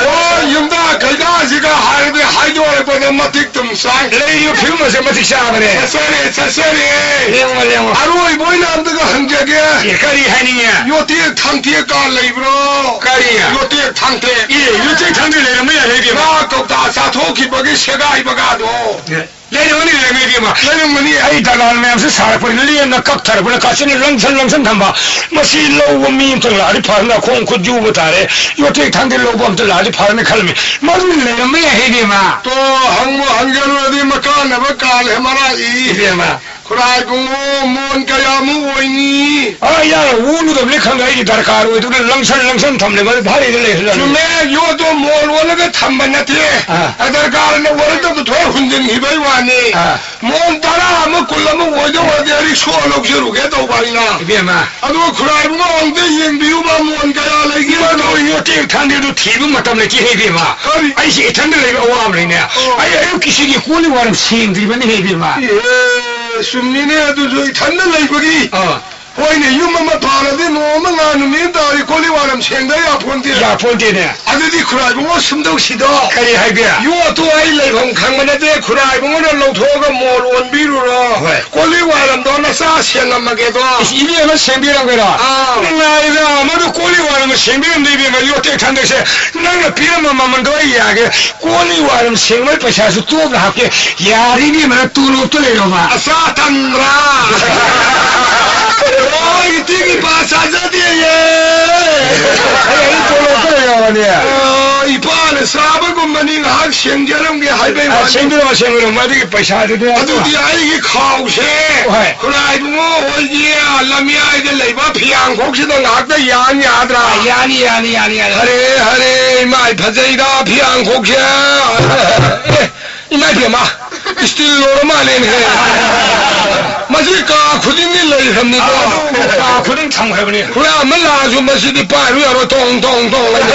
ꯑꯣ, ꯌꯨꯝꯗ ꯀꯩꯗꯥꯁꯤꯒ ꯍꯥꯏꯔꯗꯤ ꯍꯥꯏꯗꯣꯔꯛꯄꯗ ꯃꯇꯤꯛ ꯇꯨꯝ ꯆꯥꯏ꯫ ꯂꯩꯔꯤꯕ ꯐꯤꯕꯝ ꯑꯁꯦ ꯃꯇꯤꯛ ꯆꯥꯕꯅꯦ꯫ ꯆꯠꯆꯔꯦ, ꯆꯠꯆꯔꯦ꯫ ꯂꯦꯡꯉꯣ, ꯂꯦꯡꯉꯣ꯫ ꯑꯔꯣꯏꯕ ꯑꯣꯏꯅ ꯑꯝꯇꯒ ꯍꯪꯖꯒꯦ꯫ ꯑꯦ, ꯀꯔꯤ ꯍꯥꯏꯅꯤꯡꯉꯦ? ꯌꯣꯇꯦꯛ ꯊꯥꯡꯇꯦꯛ ꯀꯥ ꯂꯩꯕ꯭ꯔꯣ? ꯀꯔꯤ? ꯌꯣꯇꯦꯛ ꯊꯥꯡꯇꯦꯛ꯫ ꯑꯦ, ꯌꯣꯇꯦꯛ ꯊꯥꯡꯇꯦꯛ ꯂꯩꯔꯝꯕ ꯌꯥꯏ ꯏꯕꯦꯝꯃ꯫ ꯉꯥ ꯀꯧꯇꯥ ꯆꯥꯊꯣꯛꯈꯤꯕꯒꯤ ꯁꯦꯒꯥꯏꯕꯒꯥꯗꯣ꯫ ꯑꯦ, ꯂꯩꯔꯝꯒꯅꯤ, ꯂꯩꯔꯝꯒꯅꯤ ꯏꯕꯦꯝꯃ꯫ ꯂꯩꯔꯝꯒꯅꯤ꯫ ꯑꯩ ꯗꯂꯥꯜ ꯃꯌꯥꯝꯁꯦ ꯁꯥꯔꯛꯄꯅꯤ, ꯂꯦꯝꯅ ꯀꯛꯊꯔꯛꯄꯅ ꯀꯥꯆꯤꯟꯅ ꯂꯪꯁꯟ ꯂꯪꯁꯟ ꯊꯝꯕ꯫ ꯃꯁꯤ ꯂꯧꯕ ꯃꯤ ꯑꯝꯇꯪ ꯂꯥꯛꯑꯗꯤ ꯐꯔꯅꯤ, ꯈꯣꯡ ꯈꯨꯠ ꯌꯨꯕ ꯇꯥꯔꯦ꯫ ꯌꯣꯇꯦꯛ ꯊꯥꯡꯇꯦꯛ ꯂꯧꯕ ꯑꯝꯇ ꯂꯥꯛꯑꯗꯤ ꯐꯔꯅꯤ ꯈꯜꯂꯝꯃꯤ꯫ ꯃꯗꯨ ꯂꯩꯔꯝꯕ ꯌꯥꯏ ꯏꯕꯦꯝꯃ꯫ ꯇꯣ, ꯍꯪꯕꯨ ꯍꯪꯖꯔꯨꯔꯗꯤ ꯃꯀꯥꯟꯅꯕ ꯀꯥꯜꯂꯦ ꯃꯔꯥꯏ꯫ ꯏꯕꯦꯝꯃ꯫ ꯈꯨꯔꯥꯏ ꯏꯕꯨꯡꯉꯣ, ꯃꯣꯟ ꯀꯌꯥꯃꯨꯛ ꯑꯣꯏꯅꯤ? ꯑꯥ, ꯌꯥꯔꯦ, ꯑꯣꯜꯂꯨꯗꯕꯅꯤ ꯈꯪꯗꯦ꯫ ꯑꯩꯒꯤ ꯗꯔꯀꯥꯔ ꯑꯣꯏꯗꯨꯅ ꯂꯪꯁꯟ ꯂꯪꯁꯟ ꯊꯝꯂꯦ, ꯃꯗꯨ ꯚꯥꯔꯤꯗ ꯂꯩꯍꯜꯂꯅꯤ꯫ ꯆꯨꯝꯃꯦ, ꯌꯣꯠꯇꯣ ꯃꯣꯟ ꯑꯣꯜꯂꯒ ꯊꯝꯕ ꯅꯠꯇꯦ꯫ ꯑꯥ꯫ ꯑ, ꯗꯔꯀꯥꯔꯅ ꯑꯣꯏꯔꯛꯇꯕꯗ ꯊꯣꯛ ꯍꯨꯟꯖꯤꯟꯈꯤꯕꯩ ꯋꯥꯅꯤ꯫ ꯑꯥ꯫ ꯃꯣꯟ ꯇꯔꯥ ꯑꯃ, ꯀꯨꯟ ꯑꯃ ꯑꯣꯏꯗꯧ ꯑꯣꯏꯔꯗꯤ ꯔꯤꯛꯁꯣ ꯂꯧꯖꯔꯨꯒꯦ ꯇꯧꯕ ꯑꯩꯅ꯫ ꯏꯕꯦꯝꯃ꯫ ꯑꯗꯨꯒ ꯈꯨꯔꯥꯏ ꯏꯕꯨꯡꯉꯣ ꯑꯝꯇ ꯌꯦꯡꯕꯤꯌꯨꯕ, ꯃꯣꯟ ꯀꯌꯥ ꯂꯩꯒꯦ? ꯃꯗꯨ ꯌꯣꯠꯇꯦꯛ ꯊꯥꯡꯗꯦꯗꯨ ꯊꯤꯕ ꯃꯇꯝ ꯂꯩꯇꯦ, ꯏꯕꯦꯝꯃ꯫ ꯀꯔꯤ? ꯑꯩꯁꯦ ꯏꯊꯟꯗ ꯂꯩꯕ ꯑꯋꯥꯕꯅꯤꯅꯦ꯫ ꯑꯣ꯫ ꯑꯩ ꯑꯌꯨꯛꯀꯤꯁꯤꯒꯤ ꯀꯣꯜ ꯂꯤꯛ ꯋꯥꯏꯔꯝ ꯁꯦꯡꯗ꯭ꯔꯤꯕꯅꯤ, ꯏꯕꯦꯝꯃ꯫ ꯑꯦ, ꯆꯨꯝꯃꯤꯅꯦ ꯑꯗꯨꯁꯨ, ꯏꯊꯟꯗ ꯂꯩꯕꯒꯤ꯫ ꯑꯥ꯫ ꯍꯣꯏꯅꯦ, ꯌꯨꯝ ꯑꯃ ꯄꯥꯜꯂꯗꯤ ꯅꯣꯡꯃ ꯉꯥ ꯅꯨꯃꯤꯠ ꯇꯥꯔꯗꯤ ꯀꯣꯜ ꯂꯤꯛ ꯋꯥꯏꯔꯝ ꯁꯦꯡꯗ ꯌꯥꯄꯣꯟꯇꯦ꯫ ꯌꯥꯄꯣꯟꯇꯦꯅꯦ꯫ ꯑꯗꯨꯗꯤ ꯈꯨꯔꯥꯏ ꯏꯕꯨꯡꯉꯣ ꯁꯨꯝꯗꯧꯁꯤꯗꯣ꯫ ꯀꯔꯤ ꯍꯥꯏꯒꯦ? ꯌꯣꯠꯇꯨ ꯑꯩ ꯂꯩꯐꯝ ꯈꯪꯕ ꯅꯠꯇꯦ, ꯈꯨꯔꯥꯏ ꯏꯕꯨꯡꯉꯣꯅ ꯂꯧꯊꯣꯛꯑꯒ ꯃꯣꯟ ꯑꯣꯟꯕꯤꯔꯨꯔꯣ꯫ ꯍꯣꯏ꯫ ꯀꯣꯜ ꯂꯤꯛ ꯋꯥꯏꯔꯝꯗꯣ ꯅꯆꯥ ꯁꯦꯡꯉꯝꯃꯒꯦꯗꯣ꯫ ꯏꯁ, ꯏꯕꯦꯝꯃ ꯁꯦꯡꯕꯤꯔꯝꯒꯦꯔꯣ? ꯑꯥ꯫ ꯅꯨꯡꯉꯥꯏꯗ, ꯃꯗꯨ ꯀꯣꯜ ꯂꯤꯛ ꯋꯥꯏꯔꯝ ꯁꯦꯡꯕꯤꯔꯝꯗꯦ, ꯏꯕꯦꯝꯃ, ꯌꯣꯠꯇꯦꯛ ꯊꯥꯡꯗꯦꯛꯁꯦ꯫ ꯅꯪꯅ ꯄꯤꯔꯝꯕ ꯃꯃꯜꯗꯣ ꯑꯩ ꯌꯥꯒꯦ꯫ ꯀꯣꯜ ꯂꯤꯛ ꯋꯥꯏꯔꯝ ꯁꯦꯡꯕꯒꯤ ꯄꯩꯁꯥꯁꯨ ꯇꯣꯞꯅ ꯍꯥꯞꯀꯦ꯫ ꯌꯥꯔꯤꯅꯦ, ꯃꯗꯨ ꯇꯣꯂꯣꯞꯇ ꯂꯩꯔꯣꯕ꯫ ꯑꯆꯥ ꯇꯟꯗ꯭ꯔꯥ? ꯑꯣ, ꯏꯇꯤꯒꯤ ꯄꯥ ꯆꯥꯖꯗꯦꯌꯦ꯫ ꯑꯩ, ꯑꯩ ꯇꯣꯂꯣꯞꯇ ꯂꯩꯔꯕꯅꯦ꯫ ꯑꯣ, ꯏꯄꯥꯅ ꯆꯥꯕꯒꯨꯝꯕꯅꯤ, ꯉꯥꯏꯍꯥꯛ ꯁꯦꯡꯖꯔꯝꯒꯦ ꯍꯥꯏꯕꯩ ꯑ, ꯋꯥꯅꯤ꯫ ꯁꯦꯡꯕꯤꯔꯝꯃꯣ, ꯁꯦꯡꯕꯤꯔꯝꯃꯣ, ꯑꯗꯨꯒꯤ ꯄꯩꯁꯥꯗꯨꯗꯤ꯫ ꯑꯗꯨꯗꯤ ꯑꯩꯒꯤ ꯈꯥꯎꯁꯦ ꯍꯣꯏ꯫ ꯈꯨꯔꯥꯏ ꯏꯕꯨꯡꯉꯣ ꯍꯣꯏꯒꯤ ꯂꯝꯌꯥꯏꯗ ꯂꯩꯕ ꯐꯤꯌꯥꯡꯈꯣꯛꯁꯤꯗ ꯉꯥꯏꯍꯥꯛꯇ ꯌꯥꯟ ꯌꯥꯗ꯭ꯔꯥ? ꯑ, ꯌꯥꯅꯤ, ꯌꯥꯅꯤ, ꯌꯥꯅꯤ, ꯌꯥꯅꯤ꯫ ꯍꯔꯦ, ꯍꯔꯦ, ꯏꯃꯥꯏ ꯐꯖꯩꯗ ꯐꯤꯌꯥꯡꯈꯣꯛꯁꯦ꯫ ꯑꯦ, ꯏꯃꯥ ꯏꯕꯦꯝꯃ, ꯏꯁꯇꯤꯜ ꯂꯣꯔ ꯃꯥꯜꯂꯦꯅꯦꯍꯦ꯫ ꯃꯁꯤ ꯀꯥ ꯈꯨꯗꯤꯡꯒꯤ ꯂꯩꯈ꯭ꯔꯕꯅꯤꯀꯣ꯫ ꯑꯥ, ꯀꯥ ꯈꯨꯗꯤꯡ ꯊꯝꯈ꯭ꯔꯕꯅꯤ꯫ ꯍꯨꯔꯥꯟꯕ ꯂꯥꯛꯑꯁꯨ ꯃꯁꯤꯗꯤ ꯄꯥꯏꯔꯨ ꯌꯥꯔꯣꯏ, ꯇꯣꯡ, ꯇꯣꯡ, ꯇꯣꯡ ꯂꯩꯅꯤ꯫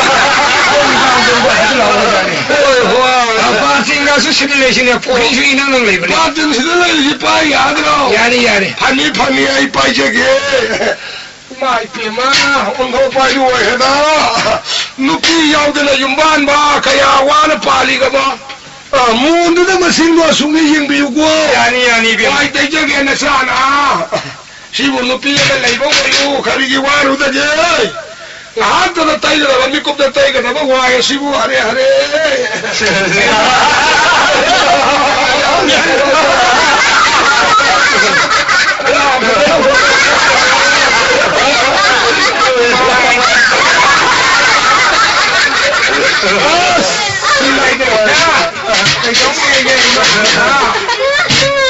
ꯍꯣꯏ, ꯍꯣꯏ꯫ ꯑꯥ, ꯕꯥꯜꯇꯤꯟꯒꯁꯨ ꯁꯤꯗ ꯂꯩꯁꯤꯅꯦ, ꯄꯨꯈ꯭ꯔꯤꯁꯨ ꯏꯅꯪ ꯅꯪ ꯂꯩꯕꯅꯦ꯫ ꯕꯥꯜꯇꯤꯟ ꯁꯤꯗ ꯂꯩꯔꯤꯁꯤ ꯄꯥꯏ ꯌꯥꯗ꯭ꯔꯣ? ꯌꯥꯅꯤ, ꯌꯥꯅꯤ꯫ ꯐꯅꯤ, ꯐꯅꯤ, ꯑꯩ ꯄꯥꯏꯖꯒꯦ꯫ ꯏꯃꯥ ꯏꯄꯦꯝꯃ, ꯑꯣꯟꯊꯣꯛꯄ ꯍꯥꯏꯗꯨ ꯑꯣꯏꯈ꯭ꯔꯦꯗ꯫ ꯅꯨꯄꯤ ꯌꯥꯎꯗꯅ ꯌꯨꯝꯕꯥꯟꯕ ꯀꯌꯥ ꯋꯥꯅ ꯄꯥꯜꯂꯤꯒꯕ꯫ ꯑ, ꯃꯣꯟꯗꯨꯗ ꯃꯁꯤꯡꯗꯣ ꯑꯁꯨꯛꯅꯤ ꯌꯦꯡꯕꯤꯌꯨꯀꯣ꯫ ꯌꯥꯅꯤ, ꯌꯥꯅꯤ, ꯏꯕꯦꯝꯃ꯫ ꯋꯥꯏ ꯇꯩꯖꯒꯦ ꯅꯆꯥꯅ꯫ ꯁꯤꯕꯨ ꯅꯨꯄꯤ ꯑꯃ ꯂꯩꯕ ꯑꯣꯏꯌꯨ, ꯀꯔꯤꯒꯤ ꯋꯥꯔꯨꯗꯒꯦ? ꯉꯥꯏꯍꯥꯛꯇꯗ ꯇꯩꯒꯗꯕ, ꯃꯤꯀꯨꯞꯇ ꯇꯩꯒꯗꯕ ꯋꯥꯏ ꯑꯁꯤꯕꯨ, ꯍꯔꯦ, ꯍꯔꯦ꯫ ꯑꯁ!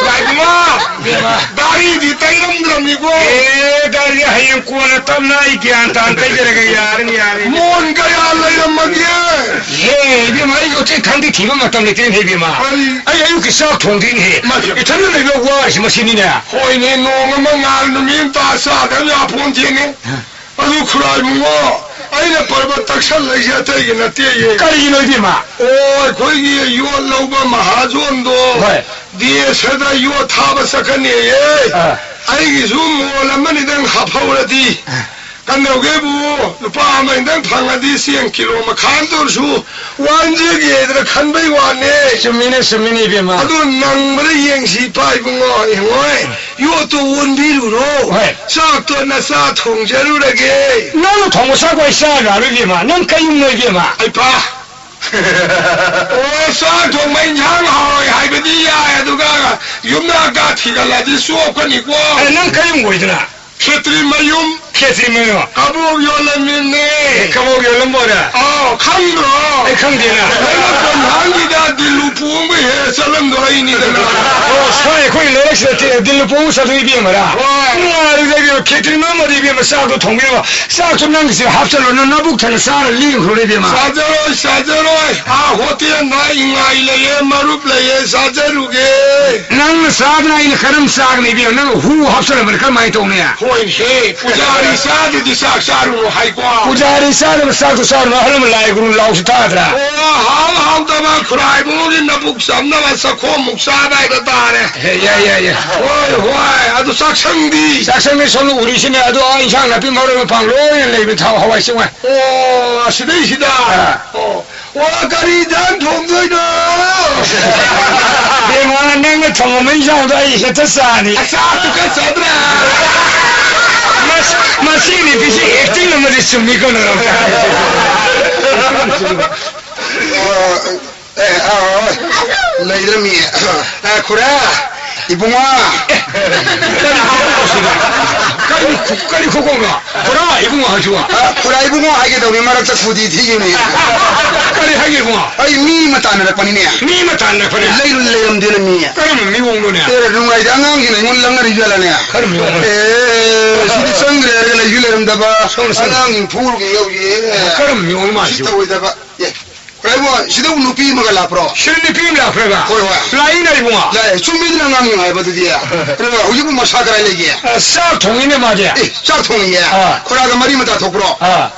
ꯂꯥꯏꯕꯨꯡꯉꯣ! ꯇꯩꯔꯝꯗ꯭ꯔꯕꯅꯤꯀꯣ꯫ ꯑꯦ, ꯗꯥꯗꯤ ꯍꯌꯦꯡ ꯀꯣꯟꯅ ꯇꯞꯅ ꯑꯩ ꯒ꯭ꯌꯥꯟ ꯇꯥꯅ ꯇꯩꯖꯔꯒꯦ꯫ ꯌꯥꯔꯅꯤ, ꯌꯥꯔꯅꯤ꯫ ꯃꯣꯟ ꯀꯌꯥ ꯂꯩꯔꯝꯃꯒꯦ? ꯍꯦ, ꯏꯕꯦꯝꯃ, ꯑꯩ ꯍꯧꯖꯤꯛ ꯈꯪꯗꯦ, ꯊꯤꯕ ꯃꯇꯝ ꯂꯩꯇꯦꯅꯦ, ꯏꯕꯦꯝꯃ꯫ ꯀꯔꯤ? ꯑꯩ ꯑꯌꯨꯛꯀꯤ ꯆꯥꯛ ꯊꯣꯡꯗꯦꯅꯦꯍꯦ꯫ ꯃꯥ, ꯏꯊꯟꯗ ꯂꯩꯕ ꯋꯥꯔꯤꯁꯤ ꯃꯁꯤꯅꯤꯅꯦ꯫ ꯍꯣꯏꯅꯦ, ꯅꯣꯡ ꯑꯃ ꯉꯥꯜ ꯅꯨꯃꯤꯠ ꯑꯃ ꯇꯥ ꯆꯥꯗꯕ ꯌꯥꯄꯣꯟꯇꯦꯅꯦ꯫ ꯑꯗꯨ ꯈꯨꯔꯥꯏ ꯏꯕꯨꯡꯉꯣ, ꯑꯩꯅ ꯄꯔꯕ ꯇꯛꯁꯜꯂꯛꯏꯁꯦ ꯑꯇꯩꯒꯤ ꯅꯠꯇꯦꯌꯦ꯫ ꯀꯔꯤꯒꯤꯅꯣ ꯏꯕꯦꯝꯃ? ꯑꯣ, ꯑꯩꯈꯣꯏꯒꯤ ꯌꯣꯠ ꯂꯧꯕ ꯃꯍꯥꯖꯣꯟꯗꯣ ꯍꯣꯏ꯫ ꯗꯦꯁꯗ ꯌꯣꯠ ꯊꯥꯕ ꯆꯠꯀꯅꯤꯌꯦ꯫ ꯑꯥ꯫ ꯑꯩꯒꯤꯁꯨ ꯃꯣꯜ ꯑꯃꯅꯤꯗꯪ ꯍꯥꯞꯍꯧꯔꯗꯤ꯫ ꯑꯥ꯫ ꯀꯝꯗꯧꯒꯦꯕꯨ, ꯂꯨꯄꯥ ꯑꯃꯅꯤꯗꯪ ꯐꯪꯉꯗꯤ ꯆꯦꯡ ꯀꯤꯂꯣ ꯃꯈꯥꯏ ꯑꯃꯇ ꯑꯣꯏꯔꯁꯨ ꯋꯥꯟꯖꯒꯦꯗꯅ ꯈꯟꯕꯩ ꯋꯥꯅꯦ꯫ ꯆꯨꯝꯃꯤꯅꯦ, ꯆꯨꯝꯃꯤꯅꯦ, ꯏꯕꯦꯝꯃ꯫ ꯑꯗꯨ ꯅꯪꯕꯗ ꯌꯦꯡꯁꯤ ꯄꯥ ꯏꯕꯨꯡꯉꯣ, ꯏꯕꯨꯡꯉꯣ꯫ ꯌꯣꯠꯇꯨ ꯑꯣꯟꯕꯤꯔꯨꯔꯣ꯫ ꯍꯣꯏ꯫ ꯆꯥꯛꯇꯣ ꯅꯆꯥ ꯊꯣꯡꯖꯔꯨꯔꯒꯦ꯫ ꯅꯪꯅ ꯊꯣꯡꯕ ꯆꯥꯛꯄꯨ ꯑꯩ ꯆꯥ ꯌꯥꯔꯣꯏ, ꯏꯕꯦꯝꯃ꯫ ꯅꯪ ꯀꯩ ꯌꯨꯝꯅꯣ, ꯏꯕꯦꯝꯃ? ꯑꯩ ꯄꯥ꯫ ꯑꯣ, ꯆꯥꯛ ꯊꯣꯡꯕ ꯏꯟꯁꯥꯡ ꯍꯥꯎꯔꯣꯏ ꯍꯥꯏꯕꯗꯤ ꯌꯥꯏ, ꯑꯗꯨꯒ ꯌꯨꯝꯅꯥꯛꯇ ꯊꯤꯒꯠꯂꯗꯤ ꯆꯣꯞꯀꯅꯤꯀꯣ꯫ ꯑꯦ, ꯅꯪ ꯀꯩ ꯌꯨꯝ ꯑꯣꯏꯗꯅ? ꯈꯦꯇ꯭ꯔꯤ ꯃꯌꯨꯝ꯫ ꯈꯦꯇ꯭ꯔꯤ ꯃꯌꯨꯝ꯫ ꯀꯕꯣꯛ ꯌꯣꯜꯂꯝꯃꯤꯅꯦ꯫ ꯑꯦ, ꯀꯕꯣꯛ ꯌꯣꯜꯂꯝꯕꯣꯔꯦ? ꯑꯥꯎ, ꯈꯪꯗ꯭ꯔꯣ? ꯑꯩ ꯈꯪꯗꯦꯅ꯫ ꯅꯪꯅ ꯀꯣꯟꯊꯥꯡꯒꯤꯗ ꯗꯤꯜꯂꯨ ꯄꯣꯡꯕ ꯍꯦꯛ ꯆꯠꯂꯝꯗꯣ ꯑꯩꯅꯤꯗꯅ꯫ ꯑꯣ, ꯁ꯭ꯋꯥꯏ ꯑꯩꯈꯣꯏ ꯂꯩꯔꯛꯁꯤꯗ ꯇꯤ-, ꯗꯤꯜꯂꯨ ꯄꯣꯡꯕ ꯆꯠꯂꯨ ꯏꯕꯦꯝꯃꯔꯥ? ꯍꯣꯏ꯫ ꯉꯥ, ꯑꯗꯨꯗ ꯏꯕꯦꯝꯃ, ꯈꯦꯇ꯭ꯔꯤ ꯃꯌꯨꯝ ꯑꯗꯨ ꯏꯕꯦꯝꯃ ꯆꯥꯛꯇꯣ ꯊꯣꯡꯕꯤꯔꯣ꯫ ꯆꯥꯛꯇꯣ ꯅꯪꯒꯤꯁꯦ ꯍꯥꯞꯆꯜꯂꯣ, ꯅꯪ ꯅꯕꯨꯛ ꯊꯟꯅ ꯆꯥꯔ ꯂꯦꯡꯈ꯭ꯔꯣ ꯏꯕꯦꯝꯃ꯫ ꯆꯥꯖꯔꯣꯏ, ꯆꯥꯖꯔꯣꯏ꯫ ꯑꯥ, ꯍꯣꯇꯦꯜꯗ ꯏꯉꯥꯏ ꯂꯩꯌꯦ, ꯃꯔꯨꯞ ꯂꯩꯌꯦ, ꯆꯥꯖꯔꯨꯒꯦ꯫ ꯅꯪꯅ ꯆꯥꯗꯅ ꯑꯩꯅ ꯀꯔꯝ ꯆꯥꯒꯅꯤ ꯏꯕꯦꯝꯃ? ꯅꯪ ꯍꯨ ꯍꯥꯞꯆꯜꯂꯕꯅꯤ ꯀꯔꯝꯍꯥꯏꯅ ꯇꯧꯅꯤ? ꯍꯣꯏꯅꯦꯍꯦ, ꯄꯨꯖꯥꯔꯤ ꯆꯥꯗꯗꯤ ꯆꯥꯛ ꯆꯥꯔꯨꯅꯨ ꯍꯥꯏꯀꯣ꯫ ꯄꯨꯖꯥꯔꯤ ꯆꯥꯗꯕ ꯆꯥꯛꯇꯨ ꯆꯥꯔꯨꯅꯨ, ꯑꯍꯜ ꯂꯃꯟ ꯂꯥꯏ ꯒꯨꯔꯨ ꯂꯥꯎꯁꯨ ꯊꯥꯗ꯭ꯔꯥ? ꯑꯣ, ꯍꯥꯎ ꯍꯥꯎꯇꯕ ꯈꯨꯔꯥꯏ ꯏꯕꯨꯡꯉꯣꯒꯤ ꯅꯕꯨꯛ ꯆꯝꯅꯕ ꯆꯈꯣꯝꯃꯨꯛ ꯆꯥꯕ ꯍꯥꯏꯕ ꯇꯥꯔꯦ꯫ ꯍꯦ, ꯌꯥꯏ, ꯌꯥꯏ, ꯌꯥꯏ꯫ ꯍꯣꯏ, ꯍꯣꯏ, ꯑꯗꯨ ꯆꯥꯛꯁꯪꯗꯤ? ꯆꯥꯛꯁꯪꯗꯤ ꯁꯣꯝꯗ ꯎꯔꯤꯁꯤꯅꯦ, ꯑꯗꯣ ꯑꯥ ꯏꯟꯁꯥꯡ ꯅꯥꯄꯤ ꯃꯔꯣꯏ ꯃꯄꯥꯡ ꯂꯣꯏꯅ ꯂꯩꯕ ꯊꯥꯎ ꯍꯋꯥꯏ ꯆꯦꯡꯋꯥꯏ꯫ ꯑꯣ, ꯑꯁꯤꯗꯩꯁꯤꯗ? ꯑꯥ꯫ ꯑꯣ, ꯑꯣ, ꯀꯔꯤ ꯏꯟꯖꯥꯡ ꯊꯣꯡꯗꯣꯏꯅꯣ? ꯕꯦꯝꯃ, ꯅꯪꯅ ꯊꯣꯡꯉꯝꯕ ꯏꯟꯖꯥꯡꯗꯣ ꯑꯩ ꯍꯦꯛꯇ ꯆꯥꯅꯤ꯫ ꯑꯆꯥꯛꯇꯨ ꯈꯔ ꯆꯥꯗ꯭ꯔꯥ? ꯃꯁ-, ꯃꯁꯤ ꯅꯨꯄꯤꯁꯤ acting ꯑꯃꯗꯤ ꯆꯨꯝꯃꯤ ꯀꯩꯅꯣ꯫ ꯑꯦ, ꯑꯥ, ꯑꯥ, ꯂꯩꯔꯝꯃꯤ꯫ ꯑꯥ, ꯈꯨꯔꯥ, ꯏꯕꯨꯡꯉꯣ꯫ ꯀꯅꯥ ꯍꯥꯞꯄꯅꯣ ꯁꯤꯗ? ꯀꯔꯤ ꯈꯨ-, ꯀꯔꯤ ꯈꯨꯈꯣꯡꯅꯣ? ꯈꯨꯔꯥ ꯏꯕꯨꯡꯉꯣ ꯍꯥꯏꯁꯤꯕꯣ? ꯑ, ꯈꯨꯔꯥ ꯏꯕꯨꯡꯉꯣ ꯍꯥꯏꯒꯦ ꯇꯧꯅꯤ, ꯃꯔꯛꯇ ꯈꯨꯗꯤ ꯊꯤꯈꯤꯕꯅꯤ꯫ ꯀꯔꯤ ꯍꯥꯏꯒꯦ ꯏꯕꯨꯡꯉꯣ? ꯑꯩ ꯃꯤ ꯑꯃ ꯇꯥꯟꯅꯔꯛꯄꯅꯤꯅꯦ꯫ ꯃꯤ ꯑꯃ ꯇꯥꯟꯅꯔꯛꯄꯅꯦ? ꯂꯩꯔꯨ ꯂꯩꯔꯝꯗꯦꯅ ꯃꯤ꯫ ꯀꯔꯝꯕ ꯃꯤꯑꯣꯡꯅꯣꯅꯦ? ꯑꯦ, ꯅꯨꯡꯉꯥꯏꯗ, ꯑꯉꯥꯡꯁꯤꯡꯅ ꯑꯩꯉꯣꯟꯗ ꯂꯪꯅꯔꯤ ꯖꯥꯠꯂꯅꯦ? ꯀꯔꯝꯕ ꯃꯤꯑꯣꯡꯅꯣ? ꯑꯦ, ꯁꯤꯗꯤ ꯆꯪꯗ꯭ꯔꯦ ꯍꯥꯏꯔꯒ ꯂꯩꯁꯨ ꯂꯩꯔꯝꯗꯕ꯫ ꯁꯣꯝꯗ, ꯁꯣꯝꯗ꯫ ꯑꯉꯥꯡꯁꯤꯡ ꯐꯨꯔꯨꯒꯦ ꯌꯧꯔꯤꯌꯦ꯫ ꯀꯔꯝꯕ ꯃꯤꯑꯣꯡꯅꯣ ꯁꯤ ꯃꯥꯁꯤꯕꯨ? ꯇꯧꯔꯣꯏꯗꯕ꯫ ꯑꯦ, ꯈꯨꯔꯥꯏꯕꯨ, ꯁꯤꯗꯕꯨ ꯅꯨꯄꯤ ꯑꯃꯒ ꯂꯥꯛꯄ꯭ꯔꯣ? ꯁꯤꯗ ꯅꯨꯄꯤ ꯑꯃ ꯂꯥꯛꯄ꯭ꯔꯕ? ꯍꯣꯏ, ꯍꯣꯏ꯫ ꯂꯥꯛꯏꯅ ꯏꯕꯨꯡꯉꯣ꯫ ꯂꯥꯛꯑꯦ꯫ ꯆꯨꯝꯃꯤꯗꯅ ꯑꯉꯥꯡ ꯅꯨꯡꯉꯥꯏꯕ ꯑꯗꯨꯗꯤ꯫ ꯑꯗꯨꯒ ꯍꯧꯖꯤꯛꯄꯨ ꯃꯁꯥ ꯀꯗꯥꯏ ꯂꯩꯒꯦ? ꯑ, ꯆꯥꯛ ꯊꯣꯡꯉꯤꯅꯦ ꯃꯥꯗꯤ꯫ ꯑꯦ, ꯆꯥꯛ ꯊꯣꯡꯉꯤꯌꯦ? ꯑꯥ꯫ ꯈꯨꯔꯥꯒ ꯃꯔꯤ ꯃꯇꯥ ꯊꯣꯛꯄ꯭ꯔꯣ? ꯑꯥ꯫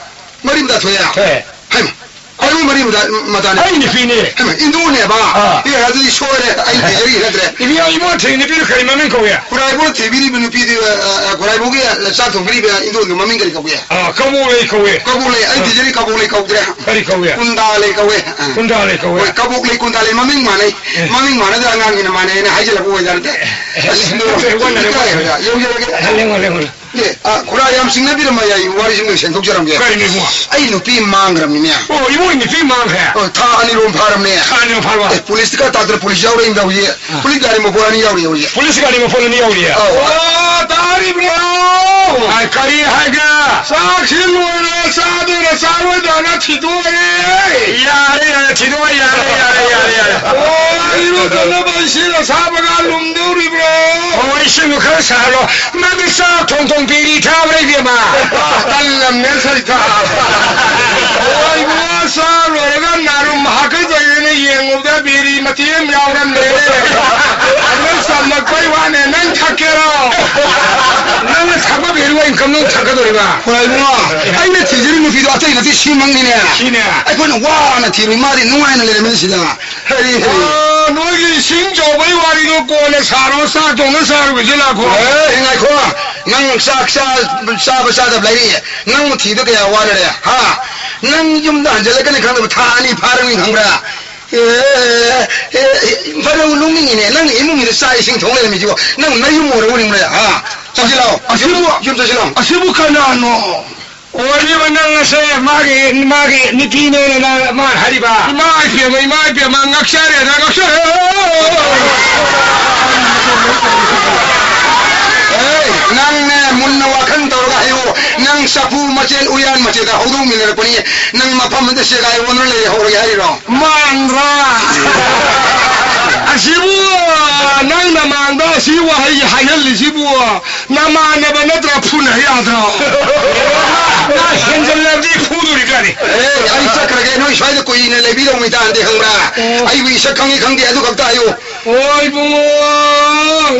ꯃꯔꯤ ꯃꯇꯥ ꯊꯣꯛꯑꯦ? ꯊꯣꯛꯑꯦ꯫ ꯍꯩꯃ, ꯈꯨꯔꯥꯏꯕꯨ ꯃꯔꯤ ꯃꯇꯥ, ꯃꯇꯥꯅꯦ? ꯑꯩ ꯅꯨꯄꯤꯅꯦ꯫ ꯍꯩꯃ, ꯏꯟꯗꯣꯅꯦꯕ? ꯑꯥ꯫ ꯑꯦ, ꯑꯗꯨꯗꯤ ꯁꯣꯏꯔꯦ꯫ ꯑꯩ ꯊꯤꯖꯔꯤ ꯅꯠꯇ꯭ꯔꯦ꯫ ꯏꯕꯨꯡꯉꯣ, ꯏꯕꯨꯡꯉꯣ ꯊꯤꯔꯤ ꯅꯨꯄꯤꯗꯣ ꯀꯔꯤ ꯃꯃꯤꯡ ꯀꯧꯏ? ꯈꯨꯔꯥꯏꯕꯨ ꯊꯤꯕꯤꯔꯤꯕ ꯅꯨꯄꯤꯗꯨ, ꯑ, ꯑ, ꯈꯨꯔꯥꯏꯕꯨꯒꯤ ꯆꯥꯛ ꯊꯣꯡꯕꯤꯔꯤꯕ ꯏꯟꯗꯣꯗꯨ ꯃꯃꯤꯡ ꯀꯔꯤ ꯀꯧꯒꯦ? ꯑꯥ, ꯀꯕꯣꯛꯂꯩ ꯀꯧꯏ꯫ ꯀꯕꯣꯛꯂꯩ, ꯑꯩ ꯑꯥ꯫ ꯊꯤꯖꯔꯤ ꯀꯕꯣꯛꯂꯩ ꯀꯧꯗ꯭ꯔꯦ꯫ ꯀꯔꯤ ꯀꯧꯏ? ꯀꯨꯟꯗꯥ ꯂꯩ ꯀꯧꯏ꯫ ꯑꯥ꯫ ꯀꯨꯟꯗꯥ ꯂꯩ ꯀꯧꯏ꯫ ꯍꯣꯏ, ꯀꯕꯣꯛ ꯂꯩ, ꯀꯨꯟꯗꯥ ꯂꯩ ꯃꯃꯤꯡ ꯃꯥꯟꯅꯩ꯫ ꯑꯦ꯫ ꯃꯃꯤꯡ ꯃꯥꯟꯅꯗꯅ ꯑꯉꯥꯡꯒꯤꯅ ꯃꯥꯟꯅꯩꯅ ꯍꯥꯏꯖꯤꯜꯂꯛꯄ ꯑꯣꯏꯖꯥꯠꯅꯠꯇꯦ꯫ ꯑꯦ, ꯑꯁ, ꯑꯦ, ꯋꯥꯅꯔꯦ, ꯏꯀꯥꯏ ꯋꯥꯅꯔꯦ꯫ ꯍꯥꯏꯕ, ꯌꯧꯖꯔꯒꯦ꯫ ꯑꯦ, ꯂꯦꯡꯉꯣ, ꯂꯦꯡꯉꯣ꯫ ꯑꯦ, ꯑ, ꯈꯨꯔꯥ ꯌꯥꯝ ꯆꯤꯡꯅꯕꯤꯔꯝꯃ ꯌꯥꯏ, ꯋꯥꯔꯤꯁꯤꯡꯗꯣ ꯁꯦꯡꯗꯣꯛꯆꯔꯝꯒꯦ꯫ ꯀꯔꯤꯅꯣ ꯏꯕꯨꯡꯉꯣ? ꯑꯩ ꯅꯨꯄꯤ ꯃꯥꯡꯈ꯭ꯔꯕꯅꯤꯅꯦ꯫ ꯑꯣ, ꯏꯕꯨꯡꯉꯣ ꯅꯨꯄꯤ ꯃꯥꯡꯈ꯭ꯔꯦ? ꯑꯣ, ꯊꯥ ꯑꯅꯤꯔꯣꯝ ꯐꯥꯔꯝꯅꯦ꯫ ꯊꯥ ꯑꯅꯤꯔꯣꯝ ꯐꯥꯔꯕ? ꯑꯦ, ꯄꯨꯂꯤꯁꯇ ꯇꯥꯛꯇꯅ ꯄꯨꯂꯤꯁ ꯌꯥꯎꯔꯛꯏꯅ ꯍꯧꯖꯤꯛ꯫ ꯑꯥ꯫ ꯄꯨꯂꯤꯁ ꯒꯥꯔꯤ ꯃꯄꯣꯠ ꯑꯅꯤ ꯌꯥꯎꯔꯤ ꯍꯧꯖꯤꯛ꯫ ꯄꯨꯂꯤꯁ ꯒꯥꯔꯤ ꯃꯄꯣꯠ ꯑꯅꯤ ꯌꯥꯎꯔꯤꯌꯦ? ꯑꯧ꯫ ꯑꯣ, ꯇꯥꯔꯤꯕ꯭ꯔꯣ? ꯑꯥ, ꯀꯔꯤ ꯍꯥꯏꯒꯦ? ꯆꯥꯛꯁꯤ ꯂꯣꯏꯔꯦ, ꯆꯥꯗꯣꯏꯔ ꯆꯥꯔꯣꯏꯗ꯭ꯔꯅ ꯊꯤꯗꯣꯛꯑꯦ꯫ ꯌꯥꯔꯦ, ꯌꯥꯔꯦ, ꯊꯤꯗꯣꯛꯑꯦ, ꯌꯥꯔꯦ, ꯌꯥꯔꯦ, ꯌꯥꯔꯦ, ꯌꯥꯔꯦ꯫ ꯑꯣ, ꯏꯔꯨꯖꯅꯕ ꯏꯁꯤꯡ ꯑꯁꯥꯕꯒ ꯂꯨꯝꯗꯧꯔꯤꯕ꯭ꯔꯣ? ꯑꯣ, ꯏꯁꯤꯡꯗꯣ ꯈꯔ ꯁꯥꯍꯜꯂꯣ꯫ ꯅꯪꯗꯤ ꯆꯥꯛ ꯊꯣꯡ ꯊꯣꯡ ꯕꯤꯔꯤ ꯊꯛꯑꯕ꯭ꯔꯥ, ꯏꯕꯦꯝꯃ? ꯇꯜꯂꯝꯅꯦ, ꯁꯩꯊꯥ꯫ ꯑꯣ, ꯏꯕꯨꯡꯉꯣ, ꯆꯥ ꯂꯣꯏꯔꯒ ꯅꯥꯔꯨꯝ ꯍꯥꯀꯠꯆꯩꯅ ꯌꯦꯡꯉꯨꯕꯗ ꯕꯤꯔꯤ ꯃꯇꯦꯛ ꯑꯃ ꯌꯥꯎꯔꯝꯃꯦ꯫ ꯑꯗꯨ ꯆꯝꯂꯛꯄꯩ ꯋꯥꯅꯦ, ꯅꯪ ꯊꯛꯀꯦꯔꯣ? ꯅꯪꯅ ꯊꯛꯄ ꯕꯤꯔꯤꯕꯨ ꯑꯩꯅ ꯀꯝꯗꯧ ꯊꯛꯀꯗꯧꯔꯤꯕ? ꯍꯣꯏ, ꯏꯕꯨꯡꯉꯣ, ꯑꯩꯅ ꯊꯤꯖꯔꯤ ꯅꯨꯄꯤꯗꯣ ꯑꯇꯩ ꯅꯠꯇꯦ, ꯁꯤꯃꯛꯅꯤꯅꯦ꯫ ꯁꯤꯅꯦ꯫ ꯑꯩꯈꯣꯏꯅ ꯋꯥꯅ ꯊꯤꯔꯨꯏ, ꯃꯥꯗꯤ ꯅꯨꯡꯉꯥꯏꯅ ꯂꯩꯔꯝꯃꯤꯅ ꯁꯤꯗ꯫ ꯍꯩ, ꯍꯩ꯫ ꯑꯣ, ꯅꯣꯏꯒꯤ ꯏꯁꯤꯡ ꯆꯥꯎꯕꯩ ꯋꯥꯔꯤꯗꯣ ꯀꯣꯟꯅ ꯁꯥꯔꯣ, ꯆꯥꯛ ꯊꯣꯡꯅ ꯁꯥꯔꯨꯕꯁꯤ ꯂꯥꯛꯈꯣ꯫ ꯑꯦ, ꯉꯥꯏꯈꯣ꯫ ꯅꯪ ꯆꯥꯛ ꯆꯥ-, ꯆꯥꯕ ꯆꯥꯗꯕ ꯂꯩꯔꯤ꯫ ꯅꯪꯕꯨ ꯊꯤꯗ ꯀꯌꯥ ꯋꯥꯅꯔꯦ, ꯍꯥ? ꯅꯪ ꯌꯨꯝꯗ ꯍꯟꯖꯤꯜꯂꯛꯀꯅꯤ ꯈꯪꯗꯕ ꯊꯥ ꯑꯅꯤ ꯐꯥꯔꯝꯅꯤ ꯈꯪꯕ꯭ꯔꯥ? ꯑꯦ, ꯑꯦ, ꯑꯦ, ꯐꯔꯦ, ꯅꯣꯛꯅꯤꯡꯉꯤꯅꯦ꯫ ꯅꯪ ꯏꯃꯨꯡꯁꯤꯗ ꯆꯥꯛ ꯏꯁꯤꯡ ꯊꯣꯡ ꯂꯩꯔꯝꯃꯤꯁꯤꯕꯣ꯫ ꯅꯪ ꯅꯌꯨꯝ ꯑꯣꯏꯔ ꯎꯔꯤꯕ꯭ꯔꯥ? ꯍꯥ? ꯆꯪꯁꯤꯜꯂꯛꯑꯣ꯫ ꯑꯁꯤꯕꯨ, ꯌꯨꯝ ꯆꯪꯁꯤꯜꯂꯛꯑꯣ꯫ ꯑꯁꯤꯕꯨ ꯀꯅꯥꯅꯣ? ꯑꯣꯏꯔꯤꯕ ꯅꯪ ꯑꯁꯦ ꯃꯥꯒꯤ, ꯃꯥꯒꯤ ꯅꯨꯄꯤꯅꯦꯅ ꯅꯪ, ꯃꯥ ꯍꯥꯏꯔꯤꯕ? ꯏꯃꯥ ꯏꯕꯦꯝꯃ, ꯏꯃꯥ ꯏꯕꯦꯝꯃ, ꯉꯛꯆꯔꯦꯗ, ꯉꯛꯆꯔꯦ꯫ ꯑꯦ, ꯅꯪꯅꯦ ꯃꯨꯟꯅ ꯆꯐꯨ ꯃꯆꯦꯠ ꯎꯌꯥꯟ ꯃꯆꯦꯠꯇ ꯍꯧꯗꯣꯛꯃꯤꯟꯅꯔꯛꯄꯅꯤ꯫ ꯅꯪ ꯃꯐꯝ ꯑꯗ ꯁꯦꯒꯥꯏ ꯑꯣꯟꯗꯨꯅ ꯂꯩꯍꯧꯔꯒꯦ ꯍꯥꯏꯔꯤꯔꯣ? ꯃꯥꯟꯗ꯭ꯔꯥ? ꯑꯁꯤꯕꯨ ꯅꯪ ꯅꯃꯥꯡꯗ ꯑꯁꯤ ꯋꯥꯍꯩ ꯍꯥꯏꯍꯜꯂꯤꯁꯤꯕꯨ ꯅꯃꯥꯟꯅꯕ ꯅꯠꯇ꯭ꯔ? ꯐꯨꯅ ꯌꯥꯗ꯭ꯔꯣ? ꯅꯪ ꯍꯦꯟꯖꯜꯂꯕꯗꯤ ꯐꯨꯗꯣꯔꯤꯕ꯭ꯔꯥꯅꯦ? ꯑꯦ, ꯑꯩ ꯆꯠꯈ꯭ꯔꯒꯦ꯫ ꯅꯣꯏ ꯁ꯭ꯋꯥꯏꯗ ꯀꯨꯏꯅ ꯂꯩꯕꯤꯗꯧ ꯃꯤꯇꯥꯟꯗꯦ, ꯈꯪꯕ꯭ꯔꯥ? ꯑꯣ꯫ ꯑꯩꯕꯨ ꯏꯁꯛ ꯈꯪꯉꯤ ꯈꯪꯗꯦ ꯑꯗꯨ ꯈꯛꯇ ꯍꯥꯏꯌꯨ꯫ ꯑꯣ, ꯏꯕꯨꯡꯉꯣ,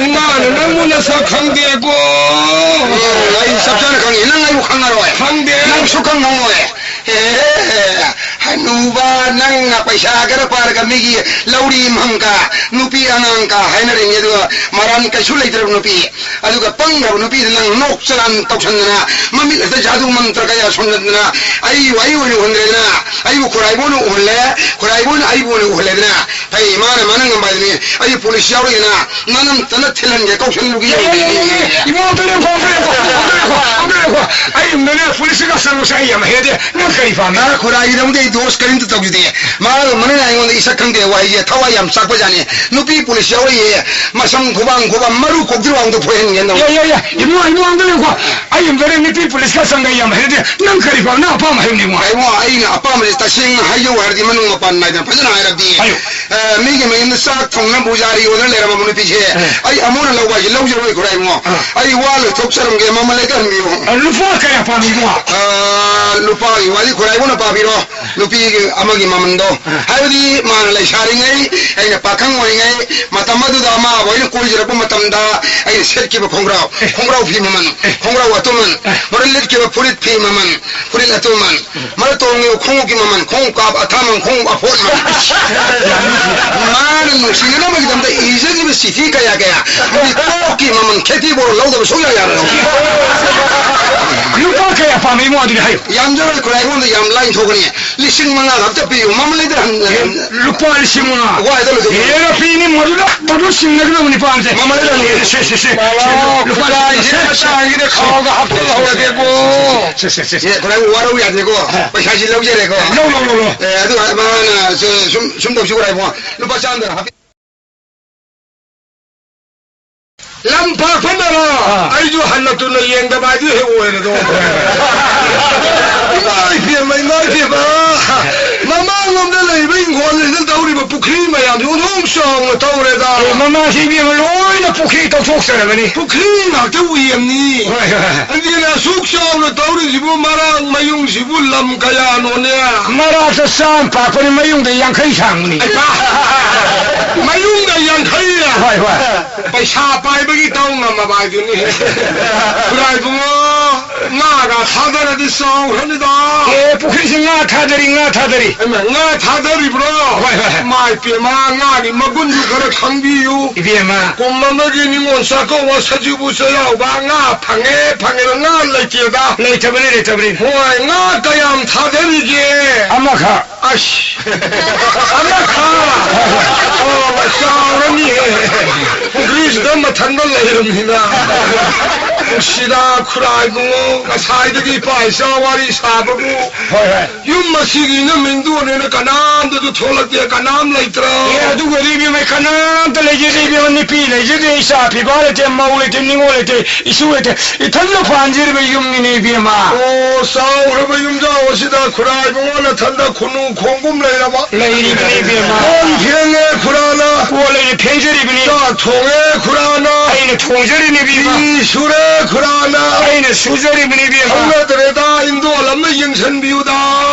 ꯏꯃꯥꯅ ꯅꯪꯕꯨ ꯅꯁꯛ ꯈꯪꯗꯦꯀꯣ꯫ ꯎꯝ, ꯑꯩ ꯆꯞ ꯆꯥꯅ ꯈꯪꯉꯤ꯫ ꯅꯪ ꯑꯩꯕꯨ ꯈꯪꯉꯔꯣꯏ꯫ ꯈꯪꯗꯦ꯫ ꯅꯪ ꯁꯨꯛꯈꯪ ꯈꯪꯉꯣꯏ꯫ ꯑꯦ, ꯍꯅꯨꯕ, ꯅꯪꯅ ꯄꯩꯁꯥ ꯈꯔ ꯄꯥꯔꯒ ꯃꯤꯒꯤ ꯂꯧꯔꯤ ꯃꯪꯀ, ꯅꯨꯄꯤ ꯑꯉꯥꯡꯀ ꯍꯥꯏꯅꯔꯤꯅꯤ, ꯑꯗꯨꯒ ꯃꯔꯥꯟ ꯀꯩꯁꯨ ꯂꯩꯇ꯭ꯔꯕ ꯅꯨꯄꯤ, ꯑꯗꯨꯒ ꯄꯪꯈ꯭ꯔꯕ ꯅꯨꯄꯤꯗ ꯅꯪ ꯅꯣꯛ ꯆꯂꯥꯟ ꯇꯧꯁꯟꯗꯅ, ꯃꯃꯤꯠ ꯑꯁꯤꯗ ꯖꯥꯗꯨ ꯃꯟꯇ꯭ꯔ ꯀꯌꯥ ꯁꯣꯟꯖꯟꯗꯅ, ꯑꯩꯕꯨ ꯑꯩ ꯑꯣꯏꯅ ꯎꯍꯟꯗ꯭ꯔꯦꯗꯅ, ꯑꯩꯕꯨ ꯈꯨꯔꯥꯏꯕꯨ ꯑꯣꯏꯅ ꯎꯍꯜꯂꯦ, ꯈꯨꯔꯥꯏꯕꯨ ꯑꯣꯏꯅ ꯑꯩꯕꯨ ꯑꯣꯏꯅ ꯎꯍꯜꯂꯦꯗꯅ, ꯐꯩ, ꯃꯥꯅ, ꯃꯥꯅ ꯉꯝꯕ ꯍꯥꯏꯗꯨꯅꯤ꯫ ꯑꯩ ꯄꯨꯂꯤꯁ ꯌꯥꯎꯔꯛꯏꯅ ꯅꯅꯝꯇꯅ ꯊꯤꯜꯍꯟꯒꯦ, ꯀꯧꯁꯜꯂꯨꯒꯦ ꯌꯥꯏ, ꯌꯥꯏ, ꯌꯥꯏ, ꯌꯥꯏ, ꯌꯥꯏ꯫ ꯌꯧꯔꯦ꯫ ꯏꯕꯨꯡꯉꯣ, ꯑꯝꯇ ꯂꯦꯞꯈꯣ, ꯑꯝꯇ ꯂꯦꯞꯈꯣ, ꯑꯝꯇ ꯂꯦꯞꯈꯣ, ꯑꯝꯇ ꯂꯦꯞꯈꯣ꯫ ꯑꯩ ꯌꯨꯝꯗꯅꯦ ꯄꯨꯂꯤꯁꯀ ꯆꯪꯕꯁꯦ ꯑꯩ ꯌꯥꯝ ꯍꯩꯅꯗꯦ꯫ ꯅꯪ ꯀꯔꯤ ꯄꯥꯝꯃꯤ? ꯑ, ꯈꯨꯔꯥꯏꯒꯤꯗꯃꯛꯇ ꯑꯩ ꯗꯣꯁ ꯀꯔꯤꯝꯇ ꯇꯧꯖꯗꯦ꯫ ꯃꯥ ꯃꯅꯤꯅ ꯑꯩꯉꯣꯟꯗ ꯏꯁꯛ ꯈꯪꯗꯦ ꯋꯥꯍꯩꯁꯦ ꯊꯋꯥꯏ ꯌꯥꯝ ꯆꯥꯛꯄꯖꯥꯠꯅꯤ꯫ ꯅꯨꯄꯤ ꯄꯨꯂꯤꯁ ꯌꯥꯎꯔꯛꯏꯌꯦ, ꯃꯁꯝ ꯈꯨꯕꯥꯡ ꯈꯨꯕꯥꯡ ꯃꯔꯨ ꯀꯣꯛꯇ꯭ꯔꯤꯕꯥꯎꯗ ꯐꯣꯏꯍꯟꯒꯦ ꯅꯪ꯫ ꯌꯥꯏ, ꯌꯥꯏ, ꯌꯥꯏ꯫ ꯏꯕꯨꯡꯉꯣ, ꯏꯕꯨꯡꯉꯣ, ꯑꯝꯇ ꯂꯦꯞꯈꯣ꯫ ꯑꯩ ꯌꯨꯝꯗꯅꯦ ꯅꯨꯄꯤ ꯄꯨꯂꯤꯁꯀ ꯆꯪꯕ ꯑꯩ ꯌꯥꯝ ꯍꯩꯅꯗꯦ꯫ ꯅꯪ ꯀꯔꯤ ꯄꯥꯝꯃꯤ? ꯅꯪ ꯑꯄꯥꯝꯕ ꯍꯥꯏꯌꯨꯅꯦ, ꯏꯕꯨꯡꯉꯣ꯫ ꯏꯕꯨꯡꯉꯣ, ꯑꯩꯅ ꯑꯄꯥꯝꯕꯁꯦ ꯇꯁꯦꯡꯅ ꯍꯥꯏꯖꯧ ꯍꯥꯏꯔꯗꯤ ꯃꯅꯨꯡ ꯃꯄꯥꯟ ꯅꯥꯏꯗꯅ ꯐꯖꯅ ꯍꯥꯏꯔꯕꯗꯤ, ꯍꯥꯏꯌꯨ꯫ ꯑ, ꯃꯤꯒꯤ ꯃꯌꯨꯝꯗ ꯆꯥꯛ ꯊꯣꯡꯅ ꯄꯨꯖꯥꯔꯤ ꯑꯣꯏꯗꯅ ꯂꯩꯔꯝꯕ ꯅꯨꯄꯤꯁꯦ, ꯑ꯫ ꯑꯩ ꯑꯃꯨꯛ ꯍꯟꯅ ꯂꯧꯕ ꯍꯥꯏꯁꯦ ꯂꯧꯖꯔꯣꯏ, ꯈꯨꯔꯥꯏ ꯏꯕꯨꯡꯉꯣ꯫ ꯑ꯫ ꯑꯩ ꯋꯥ ꯂꯣꯏꯊꯣꯛꯆꯔꯝꯒꯦ, ꯃꯃꯜ ꯂꯩꯇꯍꯟꯕꯤꯌꯨ꯫ ꯑ, ꯂꯨꯄꯥ ꯀꯌꯥ ꯄꯥꯝꯃꯤ, ꯏꯕꯨꯡꯉꯣ? ꯑ, ꯂꯨꯄꯥꯒꯤ ꯋꯥꯗꯤ ꯈꯨꯔꯥꯏ ꯏꯕꯨꯡꯅ ꯄꯥꯕꯤꯔꯣ, ꯅꯨꯄꯤꯒꯤ ꯑꯃꯒꯤ ꯃꯃꯟꯗꯣ꯫ ꯑ꯫ ꯍꯥꯏꯕꯗꯤ ꯃꯥꯅ ꯂꯩꯁꯥꯔꯤꯉꯩ, ꯑꯩꯅ ꯄꯥꯈꯪ ꯑꯣꯏꯔꯤꯉꯩ, ꯃꯇꯝ ꯑꯗꯨꯗ ꯑꯃꯕꯨ ꯑꯩꯅ ꯀꯣꯏꯖꯔꯛꯄ ꯃꯇꯝꯗ ꯑꯩꯅ ꯁꯦꯠꯈꯤꯕ ꯈꯣꯡꯒ꯭ꯔꯥꯎ, ꯑꯦ꯫ ꯈꯣꯡꯒ꯭ꯔꯥꯎ ꯐꯤ ꯃꯃꯜ, ꯑꯦ꯫ ꯈꯣꯡꯒ꯭ꯔꯥꯎ ꯑꯇꯨꯃꯟ, ꯑꯦ꯫ ꯃꯔ ꯂꯤꯠꯈꯤꯕ ꯐꯨꯔꯤꯠ ꯐꯤ ꯃꯃꯜ, ꯐꯨꯔꯤꯠ ꯑꯇꯨꯃꯟ, ꯃꯔ ꯇꯣꯡꯉꯤꯕ ꯈꯣꯡꯎꯞꯀꯤ ꯃꯃꯜ, ꯈꯣꯡꯎꯞ ꯀꯥꯞ ꯑꯊꯥꯃꯟ, ꯈꯣꯡꯎꯞ ꯑꯐꯣꯠ ꯃꯃꯜ꯫ ꯃꯥꯅ ꯅꯨꯡꯁꯤꯅꯅꯕꯒꯤꯗꯃꯛꯇ ꯏꯖꯈꯤꯕ ꯆꯤꯊꯤ ꯀꯌꯥ ꯀꯌꯥ, ꯃꯤꯇꯣꯞꯀꯤ ꯃꯃꯜ ꯈꯦꯇꯤ ꯕꯣꯔ ꯂꯧꯗꯕ ꯁꯨꯡꯌꯥ ꯌꯥꯔꯣꯏ꯫ ꯂꯨꯄꯥ ꯀꯌꯥ ꯄꯥꯝꯃꯤ ꯏꯕꯨꯡꯉꯣ ꯑꯗꯨꯗꯤ ꯍꯥꯏꯌꯨ꯫ ꯌꯥꯝꯖꯔꯣꯏ ꯈꯨꯔꯥꯏ ꯏꯕꯨꯡꯗ ꯌꯥꯝ ꯂꯥꯏꯅ ꯊꯣꯛꯀꯅꯤ꯫ ꯂꯤꯁꯤꯡ ꯃꯉꯥ ꯈꯛꯇ ꯄꯤꯌꯨ, ꯃꯃꯜ ꯂꯩꯇ꯭ꯔ ꯍꯟ-, ꯍꯟ-, ꯂꯨꯄꯥ ꯂꯤꯁꯤꯡ ꯃꯉꯥ꯫ ꯋꯥꯏꯗ ꯂꯣꯏꯊꯣꯛ-, ꯍꯦꯔꯥ ꯐꯤꯅꯤ ꯃꯗꯨꯗ ꯃꯗꯨ ꯁꯤꯡꯅꯒꯗꯕꯅꯤ ꯄꯥꯝꯁꯦ꯫ ꯃꯃꯜ ꯂꯩꯇ꯭ꯔ ꯍꯟ-, ꯁꯦ, ꯁꯦ, ꯁꯦ, ꯁꯦ꯫ ꯂꯨꯄꯥ ꯂꯤꯁꯤꯡ ꯃꯉꯥ꯫ ꯁꯦ, ꯁꯦ, ꯁꯦ꯫ ꯁꯦ, ꯁꯦ, ꯁꯦ꯫ ꯑꯦ, ꯈꯨꯔꯥꯏ ꯋꯥꯔꯧ ꯌꯥꯗꯦꯀꯣ꯫ ꯑ꯫ ꯄꯩꯁꯥꯁꯤ ꯂꯧꯖꯔꯦꯀꯣ꯫ ꯂꯧ, ꯂꯧ, ꯂꯧ, ꯂꯧ꯫ ꯑꯦ, ꯑꯗꯨꯒ ꯃꯥꯅ ꯁꯦ, ꯁꯨꯝ, ꯁꯨꯝ ꯇꯧꯁꯤ ꯈꯨꯔꯥꯏ ꯏꯕꯨꯡꯉꯣ꯫ ꯂꯨꯄꯥ ꯆꯥꯝꯗ ꯍꯥꯞꯄꯤ-, ꯂꯝ ꯄꯥꯛꯄꯅꯔꯣ? ꯑꯥ꯫ ꯑꯩꯁꯨ ꯍꯟꯅ ꯇꯨꯅ ꯌꯦꯡꯗꯕ ꯍꯥꯏꯗꯨ ꯍꯦꯛ ꯑꯣꯏꯔꯦꯗꯣ꯫ ꯏꯃꯥ ꯏꯕꯦꯝꯃ, ꯏꯃꯥ ꯏꯕꯦꯝꯃ꯫ ꯃꯃꯥꯡꯂꯣꯝꯗ ꯂꯩꯕ ꯏꯪꯈꯣꯜꯁꯤꯗ ꯇꯧꯔꯤꯕ ꯄꯨꯈ꯭ꯔꯤ ꯃꯌꯥꯝꯁꯤ ꯑꯣꯟꯊꯣꯛ ꯆꯥꯎꯅ ꯇꯧꯔꯦꯗ꯫ ꯑꯦ, ꯃꯃꯥꯡꯁꯤ ꯏꯕꯦꯝꯃ ꯂꯣꯏꯅ ꯄꯨꯈ꯭ꯔꯤ ꯇꯧꯊꯣꯛꯆꯔꯕꯅꯤ꯫ ꯄꯨꯈ꯭ꯔꯤ ꯉꯥꯛꯇ ꯎꯌꯦꯝꯅꯤ꯫ ꯍꯣꯏ, ꯍꯣꯏ, ꯍꯣꯏ꯫ ꯑꯗꯨꯅ ꯑꯁꯨꯛ ꯆꯥꯎꯅ ꯇꯧꯔꯤꯁꯤꯕꯨ ꯃꯔꯥꯡ ꯃꯌꯨꯡꯁꯤꯕꯨ ꯂꯝ ꯀꯌꯥꯅꯣꯅꯦ? ꯃꯔꯥꯛꯇ ꯆꯥꯝ ꯄꯥꯛꯄꯅꯤ, ꯃꯌꯨꯡꯗ ꯌꯥꯡꯈꯩ ꯁꯥꯡꯕꯅꯤ꯫ ꯑꯩ ꯄꯥ-, ꯃꯌꯨꯡꯗ ꯌꯥꯡꯈꯩ? ꯍꯣꯏ, ꯍꯣꯏ꯫ ꯄꯩꯁꯥ ꯄꯥꯏꯕꯒꯤ ꯇꯧ ꯉꯝꯃꯕ ꯍꯥꯏꯗꯨꯅꯤ꯫ ꯈꯨꯔꯥꯏ ꯏꯕꯨꯡꯉꯣ, ꯉꯥꯒ ꯊꯥꯗꯔꯗꯤ ꯆꯥꯎꯈ꯭ꯔꯅꯤꯗ꯫ ꯑꯦ, ꯄꯨꯈ꯭ꯔꯤꯁꯤ ꯉꯥ ꯊꯥꯗꯔꯤ, ꯉꯥ ꯊꯥꯗꯔꯤ꯫ ꯍꯩꯃꯥ, ꯉꯥ ꯊꯥꯗꯔꯤꯕ꯭ꯔꯣ? ꯍꯣꯏ, ꯍꯣꯏ, ꯍꯣꯏ꯫ ꯃꯥꯏ ꯄꯦꯝꯃ, ꯉꯥꯒꯤ ꯃꯒꯨꯟꯁꯨ ꯈꯔ ꯈꯪꯕꯤꯌꯨ꯫ ꯏꯕꯦꯝꯃ꯫ ꯀꯨꯝ ꯑꯃꯒꯤ ꯅꯤꯉꯣꯜ ꯆꯥꯛꯀꯧꯕ ꯁꯖꯤꯕꯨ ꯆꯩꯔꯥꯎꯕ ꯉꯥ ꯐꯪꯉꯦ, ꯐꯪꯉꯦꯅ ꯉꯥ ꯂꯩꯇꯦꯗ꯫ ꯂꯩꯇꯕꯅꯤ, ꯂꯩꯇꯕꯅꯤ꯫ ꯍꯣꯏ, ꯉꯥ ꯀꯌꯥꯝ ꯊꯥꯗꯔꯤꯒꯦ? ꯑꯃꯈꯛ꯫ ꯑꯁ! ꯑꯃꯈꯛ! ꯑꯣ, ꯆꯥꯎꯔꯅꯤꯍꯦ꯫ ꯄꯨꯈ꯭ꯔꯤꯁꯤꯗ ꯃꯊꯟꯇ ꯂꯩꯔꯝꯃꯤꯅ꯫ ꯅꯨꯡꯁꯤꯗ ꯈꯨꯔꯥꯏ ꯏꯕꯨꯡꯉꯣ, ꯉꯁꯥꯏꯗꯒꯤ ꯏꯄꯥ ꯏꯆꯥ ꯋꯥꯔꯤ ꯁꯥꯕꯕꯨ꯫ ꯍꯣꯏ, ꯍꯣꯏ꯫ ꯌꯨꯝ ꯑꯁꯤꯒꯤ ꯏꯅꯝ ꯏꯟꯗꯣꯅꯦꯅ ꯀꯅꯥꯝꯇꯁꯨ ꯊꯣꯛꯂꯛꯇꯦ, ꯀꯅꯥꯝ ꯂꯩꯇ꯭ꯔꯣ? ꯑꯦ, ꯑꯗꯨꯒꯗꯤ ꯏꯕꯦꯝꯃ, ꯀꯅꯥꯝꯇ ꯂꯩꯖꯗꯦ ꯏꯕꯦꯝꯃ, ꯅꯨꯄꯤ ꯂꯩꯖꯗꯦ, ꯏꯆꯥ ꯄꯤꯕ ꯂꯩꯇꯦ, ꯃꯧ ꯂꯩꯇꯦ, ꯅꯤꯉꯣꯜ ꯂꯩꯇꯦ, ꯏꯁꯨ ꯂꯩꯇꯦ, ꯏꯊꯟꯗ ꯄꯥꯟꯖꯔꯤꯕ ꯌꯨꯝꯅꯤꯅꯦ ꯏꯕꯦꯝꯃ꯫ ꯑꯣ, ꯆꯥꯎꯈ꯭ꯔꯕ ꯌꯨꯝꯖꯥꯎ ꯑꯁꯤꯗ ꯈꯨꯔꯥꯏ ꯏꯕꯨꯡꯉꯣ ꯅꯊꯟꯗ ꯈꯨꯅꯨ ꯈꯣꯡꯒꯨꯝ ꯂꯩꯔꯕ? ꯂꯩꯔꯤꯕꯅꯤ ꯏꯕꯦꯝꯃ꯫ ꯀꯣꯟ ꯐꯦꯡꯉꯦ ꯈꯨꯔꯥꯅ꯫ ꯀꯣꯜ ꯑꯩꯅ ꯐꯦꯡꯖꯔꯤꯕꯅꯤ꯫ ꯆꯥꯛ ꯊꯣꯡꯉꯦ ꯈꯨꯔꯥꯅ꯫ ꯑꯩꯅ ꯊꯣꯡꯖꯔꯤꯅꯤ ꯏꯕꯦꯝꯃ꯫ ꯐꯤ ꯁꯨꯔꯦ ꯈꯨꯔꯥꯅ꯫ ꯑꯩꯅ ꯁꯨꯖꯔꯤꯕꯅꯤ ꯏꯕꯦꯝꯃ꯫ ꯍꯧꯅꯗ꯭ꯔꯦꯗ, ꯏꯟꯗꯣꯜ ꯑꯃ ꯌꯦꯡꯁꯤꯟꯕꯤꯌꯨꯗ꯫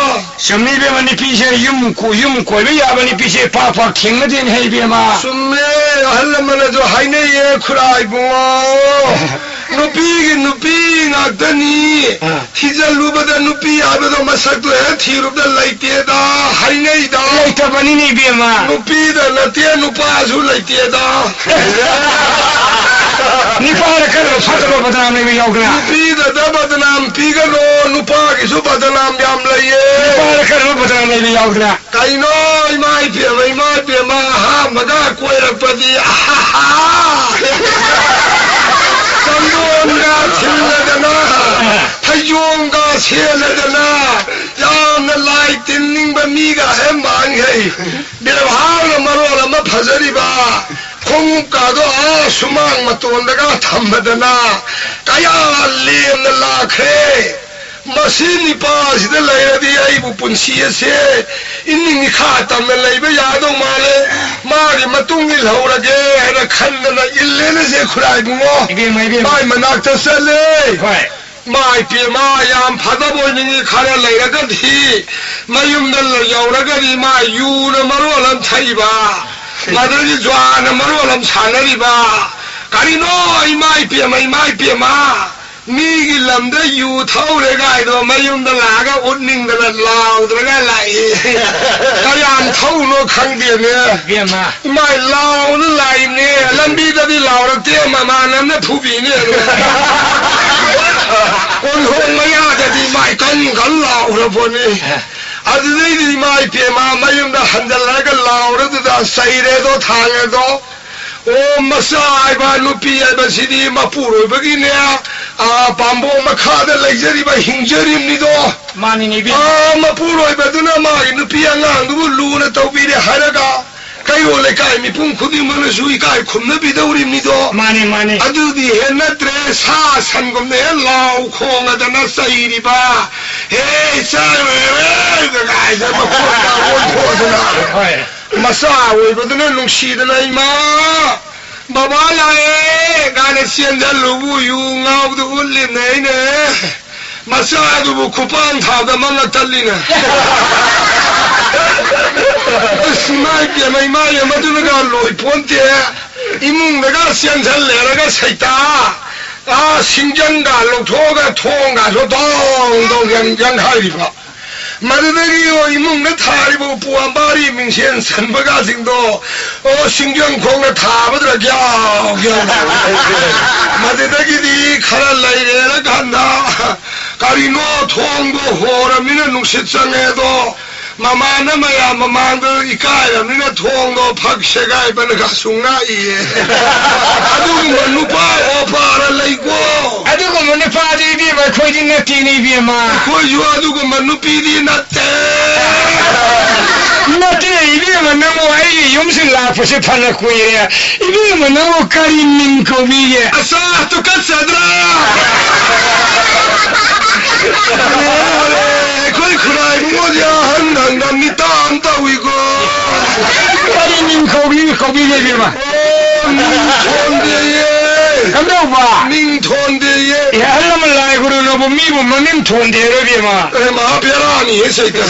ꯆꯨꯝꯃꯤ ꯏꯕꯦꯝꯃ, ꯅꯨꯄꯤꯁꯦ ꯌꯨꯝ ꯀꯣ-, ꯌꯨꯝ ꯀꯣꯏꯕ ꯌꯥꯕ ꯅꯨꯄꯤꯁꯦ ꯄꯥꯛ ꯄꯥꯛ ꯊꯦꯡꯅꯗꯦꯅꯦ ꯍꯦ ꯏꯕꯦꯝꯃ꯫ ꯆꯨꯝꯃꯦ, ꯑꯍꯜ ꯂꯃꯟꯅꯁꯨ ꯍꯥꯏꯅꯩꯌꯦ ꯈꯨꯔꯥ ꯏꯕꯨꯡꯉꯣ꯫ ꯅꯨꯄꯤꯒꯤ ꯅꯨꯄꯤ ꯉꯥꯛꯇꯅꯤ꯫ ꯑꯥ꯫ ꯊꯤꯖꯤꯜꯂꯨꯕꯗ ꯅꯨꯄꯤ ꯍꯥꯏꯕꯗꯣ ꯃꯁꯛꯇꯣ ꯍꯦꯛ ꯊꯤꯔꯨꯕꯗ ꯂꯩꯇꯦꯗ ꯍꯥꯏꯅꯩꯗ꯫ ꯂꯩꯇꯕꯅꯤꯅꯦ ꯏꯕꯦꯝꯃ꯫ ꯅꯨꯄꯤꯗ ꯅꯠꯇꯦ, ꯅꯨꯄꯥꯁꯨ ꯂꯩꯇꯦꯗ꯫ ꯅꯨꯄꯥꯗ ꯀꯔꯝꯕ ꯐꯠꯇꯕ ꯕꯗꯅꯥꯝ ꯂꯩꯕ ꯌꯥꯎꯗꯅ? ꯅꯨꯄꯤꯗꯗ ꯕꯗꯅꯥꯝ ꯄꯤꯒꯅꯣ, ꯅꯨꯄꯥꯒꯤꯁꯨ ꯕꯗꯅꯥꯝ ꯌꯥꯝ ꯂꯩꯌꯦ꯫ ꯅꯨꯄꯥꯗ ꯀꯔꯝꯕ ꯕꯗꯅꯥꯝ ꯂꯩꯕ ꯌꯥꯎꯗꯅ? ꯀꯩꯅꯣ, ꯏꯃꯥ ꯏꯕꯦꯝꯃ, ꯏꯃꯥ ꯏꯕꯦꯝꯃ, ꯑꯍꯥꯟꯕꯒ ꯀꯣꯏꯔꯛꯄꯗꯤ, ꯑꯍꯥꯍꯥ! ꯆꯟꯗꯣꯟꯒ ꯊꯤꯜꯂꯗꯅ, ꯐꯩꯖꯣꯝꯒ ꯁꯦꯠꯂꯗꯅ, ꯌꯥꯝꯅ ꯂꯥꯏ ꯇꯤꯟꯅꯤꯡꯕ ꯃꯤꯒ ꯍꯦꯛ ꯃꯥꯟꯈꯩ꯫ ꯕꯦꯕꯥꯔꯅ ꯃꯔꯣꯜ ꯑꯃ ꯐꯖꯔꯤꯕ, ꯈꯣꯡꯎꯞꯀꯥꯗꯣ ꯑꯥ ꯁꯨꯃꯥꯡ ꯃꯇꯣꯟꯗꯒ ꯊꯝꯃꯗꯅ ꯀꯌꯥ ꯂꯦꯝꯅ ꯂꯥꯛꯈ꯭ꯔꯦ꯫ ꯃꯁꯤ ꯅꯤꯄꯥꯁꯤꯗ ꯂꯩꯔꯗꯤ ꯑꯩꯕꯨ ꯄꯨꯟꯁꯤ ꯑꯁꯦ ꯏꯅꯤꯡ ꯏꯈꯥ ꯇꯝꯅ ꯂꯩꯕ ꯌꯥꯗꯧ ꯃꯥꯜꯂꯦ꯫ ꯃꯥꯒꯤ ꯃꯇꯨꯡ ꯏꯜꯍꯧꯔꯒꯦ ꯍꯥꯏꯅ ꯈꯟꯗꯅ ꯏꯜꯂꯦꯅꯦ ꯁꯦ ꯈꯨꯔꯥꯏꯕꯨꯡꯉꯣ꯫ ꯏꯕꯦꯝꯃ, ꯏꯕꯦꯝꯃ꯫ ꯃꯥꯏ ꯃꯅꯥꯛꯇ ꯆꯠꯂꯦ꯫ ꯍꯣꯏ꯫ ꯏꯃꯥ ꯏꯄꯦꯝꯃ, ꯌꯥꯝ ꯐꯗꯕ ꯑꯣꯏꯅꯤꯡꯉꯤ꯫ ꯈꯔ ꯂꯩꯔꯒꯗꯤ ꯃꯌꯨꯝꯗ ꯌꯧꯔꯒꯗꯤ ꯃꯥ ꯌꯨꯅ ꯃꯔꯣꯜ ꯑꯃ ꯊꯛꯏꯕ, ꯃꯗꯨꯒꯤ ꯖ꯭ꯋꯥꯅ ꯃꯔꯣꯜ ꯑꯃ ꯁꯥꯟꯅꯔꯤꯕ꯫ ꯀꯔꯤꯅꯣ, ꯏꯃꯥ ꯏꯄꯦꯝꯃ, ꯏꯃꯥ ꯏꯄꯦꯝꯃ, ꯃꯤꯒꯤ ꯂꯝꯗ ꯌꯨ ꯊꯛꯎꯔꯦ ꯀꯥꯏꯗꯣ ꯃꯌꯨꯝꯗ ꯂꯥꯛꯑꯒ ꯎꯠꯅꯤꯡꯗꯅ ꯂꯥꯎꯗ꯭ꯔꯒ ꯂꯥꯛꯏ꯫ ꯀꯌꯥꯝ ꯊꯛꯎꯅꯣ ꯈꯪꯗꯦꯅꯦ꯫ ꯏꯕꯦꯝꯃ꯫ ꯏꯃꯥꯏ, ꯂꯥꯎꯅ ꯂꯥꯛꯏꯅꯦ꯫ ꯂꯝꯕꯤꯗꯗꯤ ꯂꯥꯎꯔꯛꯇꯦ, ꯃꯃꯥꯟꯅꯕꯅ ꯐꯨꯕꯤꯅꯦ꯫ ꯀꯣꯟꯊꯣꯡ ꯃꯌꯥꯗꯗꯤ ꯃꯥꯏ ꯀꯟ ꯀꯟ ꯂꯥꯎꯔꯕꯣꯅꯤ꯫ ꯑꯗꯨꯗꯩꯗꯤ ꯏꯃꯥ ꯏꯄꯦꯝꯃ ꯃꯌꯨꯝꯗ ꯍꯟꯖꯜꯂꯛꯑꯒ ꯂꯥꯎꯔꯗꯨꯗ ꯆꯩꯔꯦꯗꯣ ꯊꯥꯡꯉꯦꯗꯣ꯫ ꯑꯣ, ꯃꯆꯥ ꯍꯥꯏꯕ ꯅꯨꯄꯤ ꯍꯥꯏꯕꯁꯤꯗꯤ ꯃꯄꯨꯔꯣꯏꯕꯒꯤꯅꯦ, ꯑꯥ, ꯄꯥꯝꯕꯣꯝ ꯃꯈꯥꯗ ꯂꯩꯖꯔꯤꯕ ꯍꯤꯡꯖꯔꯤꯕꯅꯤꯗꯣ꯫ ꯃꯥꯅꯤꯅꯦ, ꯏꯕꯦꯝꯃ꯫ ꯑꯥ, ꯃꯄꯨꯔꯣꯏꯕꯗꯨꯅ ꯃꯥꯒꯤ ꯅꯨꯄꯤ ꯑꯉꯥꯡꯗꯨꯕꯨ ꯂꯨꯅ ꯇꯧꯕꯤꯔꯦ ꯍꯥꯏꯔꯒ ꯀꯩꯔꯣꯜ ꯂꯩꯀꯥꯏ ꯃꯤꯄꯨꯝ ꯈꯨꯗꯤꯡꯃꯛꯅꯁꯨ ꯏꯀꯥꯏ ꯈꯨꯝꯅꯕꯤꯗꯧꯔꯤꯕꯅꯤꯗꯣ꯫ ꯃꯥꯅꯦ, ꯃꯥꯅꯦ꯫ ꯑꯗꯨꯗꯤ ꯍꯦꯛ ꯅꯠꯇ꯭ꯔꯦ, ꯁꯥ ꯁꯟꯒꯨꯝꯅ ꯍꯦꯛ ꯂꯥꯎ ꯈꯣꯡꯉꯗꯅ ꯆꯩꯔꯤꯕ꯫ "ꯍꯦ, ꯆꯥꯔꯣꯏ, ꯀꯥꯏꯗ ꯃꯈꯣꯟꯒ ꯑꯣꯟꯊꯣꯛꯑꯗꯅ꯫ ꯍꯣꯏ꯫ ꯃꯆꯥ ꯑꯣꯏꯕꯗꯨꯅ ꯅꯨꯡꯁꯤꯗꯅ, "ꯏꯃꯥ, ꯕꯕꯥ ꯂꯥꯛꯑꯦ" ꯀꯥꯏꯅ ꯆꯦꯟꯁꯤꯜꯂꯨꯕꯨ ꯌꯨ ꯉꯥꯎꯕꯗꯨ ꯎꯠꯂꯤꯕꯅꯦ ꯑꯩꯅ꯫ ꯃꯆꯥꯗꯨꯕꯨ ꯈꯨꯄꯥꯡ ꯊꯥꯕꯗ ꯃꯉꯛ ꯇꯠꯂꯤꯅꯦ꯫ ꯑꯁ, ꯏꯃꯥ ꯏꯕꯦꯝꯃ, ꯏꯃꯥ ꯏꯕꯦꯝꯃ, ꯑꯗꯨꯅꯒ ꯂꯣꯏ ꯄꯣꯟꯇꯦ꯫ ꯏꯃꯨꯡꯗꯒ ꯆꯦꯟꯁꯤꯜꯂꯦꯔꯒ ꯁꯩꯇꯥ, ꯑꯥ, ꯁꯤꯡꯖꯪꯒ ꯂꯧꯊꯣꯛꯑꯒ ꯊꯣꯡꯒꯁꯨ ꯗꯣꯡ ꯗꯣꯡ ꯌꯪ-, ꯌꯪꯈꯥꯏꯔꯤꯕ꯫ ꯃꯗꯨꯗꯒꯤ ꯏꯃꯨꯡꯗ ꯊꯥꯔꯤꯕ ꯎꯄꯨ ꯑꯝꯕꯥꯔꯤ ꯃꯤꯡꯁꯦꯟ ꯁꯟꯕꯒꯁꯤꯡꯗꯣ, ꯑꯣ, ꯁꯤꯡꯖꯪ ꯈꯣꯡꯅ ꯊꯥꯕꯗꯨꯅ ꯒ꯭ꯌꯥꯎ ꯒ꯭ꯌꯥꯎ ꯂꯥꯎꯔꯦ꯫ ꯃꯗꯨꯗꯒꯤꯗꯤ ꯈꯔ ꯂꯩꯔꯦꯔꯀꯥꯟꯗ ꯀꯔꯤꯅꯣ ꯊꯣꯡꯗꯣ ꯍꯣꯔꯕꯅꯤꯅ ꯅꯨꯡꯁꯤꯠ ꯆꯪꯉꯦ ꯑꯗꯣ, ꯃꯃꯥꯟꯅ ꯃꯌꯥꯝ ꯃꯃꯥꯡꯗ ꯏꯀꯥꯏꯔꯕꯅꯤꯅ ꯊꯣꯡꯗꯣ ꯐꯛ ꯁꯦꯒꯥꯏꯕꯅꯒꯁꯨ ꯉꯥꯛꯏꯌꯦ꯫ ꯑꯗꯨꯒꯨꯝꯕ ꯅꯨꯄꯥ ꯑꯣꯄꯥꯔ ꯂꯩꯀꯣ꯫ ꯑꯗꯨꯒꯨꯝꯕ ꯅꯨꯄꯥꯗꯤ ꯏꯕꯦꯝꯃ ꯑꯩꯈꯣꯏꯗꯤ ꯅꯠꯇꯦꯅꯦ ꯏꯕꯦꯝꯃ꯫ ꯑꯩꯈꯣꯏꯁꯨ ꯑꯗꯨꯒꯨꯝꯕ ꯅꯨꯄꯤꯗꯤ ꯅꯠꯇꯦ꯫ ꯅꯠꯇꯦ ꯏꯕꯦꯝꯃ, ꯅꯪꯕꯨ ꯑꯩꯒꯤ ꯌꯨꯝꯁꯤ ꯂꯥꯛꯄꯁꯦ ꯐꯅ ꯀꯨꯏꯔꯦ꯫ ꯏꯕꯦꯝꯃ, ꯅꯪꯕꯨ ꯀꯔꯤ ꯃꯤꯡ ꯀꯧꯕꯤꯒꯦ? ꯑꯁ, ꯇꯨꯀꯠꯆꯗ꯭ꯔꯥ? ꯑꯦ, ꯑꯩꯈꯣꯏ ꯈꯨꯔꯥꯏ ꯏꯕꯨꯡꯉꯣꯗꯤ ꯑꯍꯟ ꯍꯪꯒꯥꯝ ꯅꯤꯇꯥ ꯑꯃ ꯇꯧꯏꯀꯣ꯫ ꯀꯔꯤ ꯃꯤꯡ ꯀꯧꯕꯤ-, ꯀꯧꯕꯤꯒꯦ ꯏꯕꯦꯝꯃ? ꯑꯣ, ꯃꯤꯡ ꯊꯣꯟꯗꯦꯌꯦ꯫ ꯀꯝꯗꯧꯕ? ꯃꯤꯡ ꯊꯣꯟꯗꯦꯌꯦ꯫ ꯑꯦ, ꯑꯍꯜ ꯂꯃꯟ ꯂꯥꯏ ꯒꯨꯔꯨꯅꯕꯨ ꯃꯤꯕꯨ ꯃꯃꯤꯡ ꯊꯣꯟꯗꯦ ꯍꯥꯏꯔꯣ ꯏꯕꯦꯝꯃ? ꯑꯦ, ꯃꯍꯥ ꯕꯦꯔꯥꯅꯤꯍꯦ ꯁꯩꯇ꯫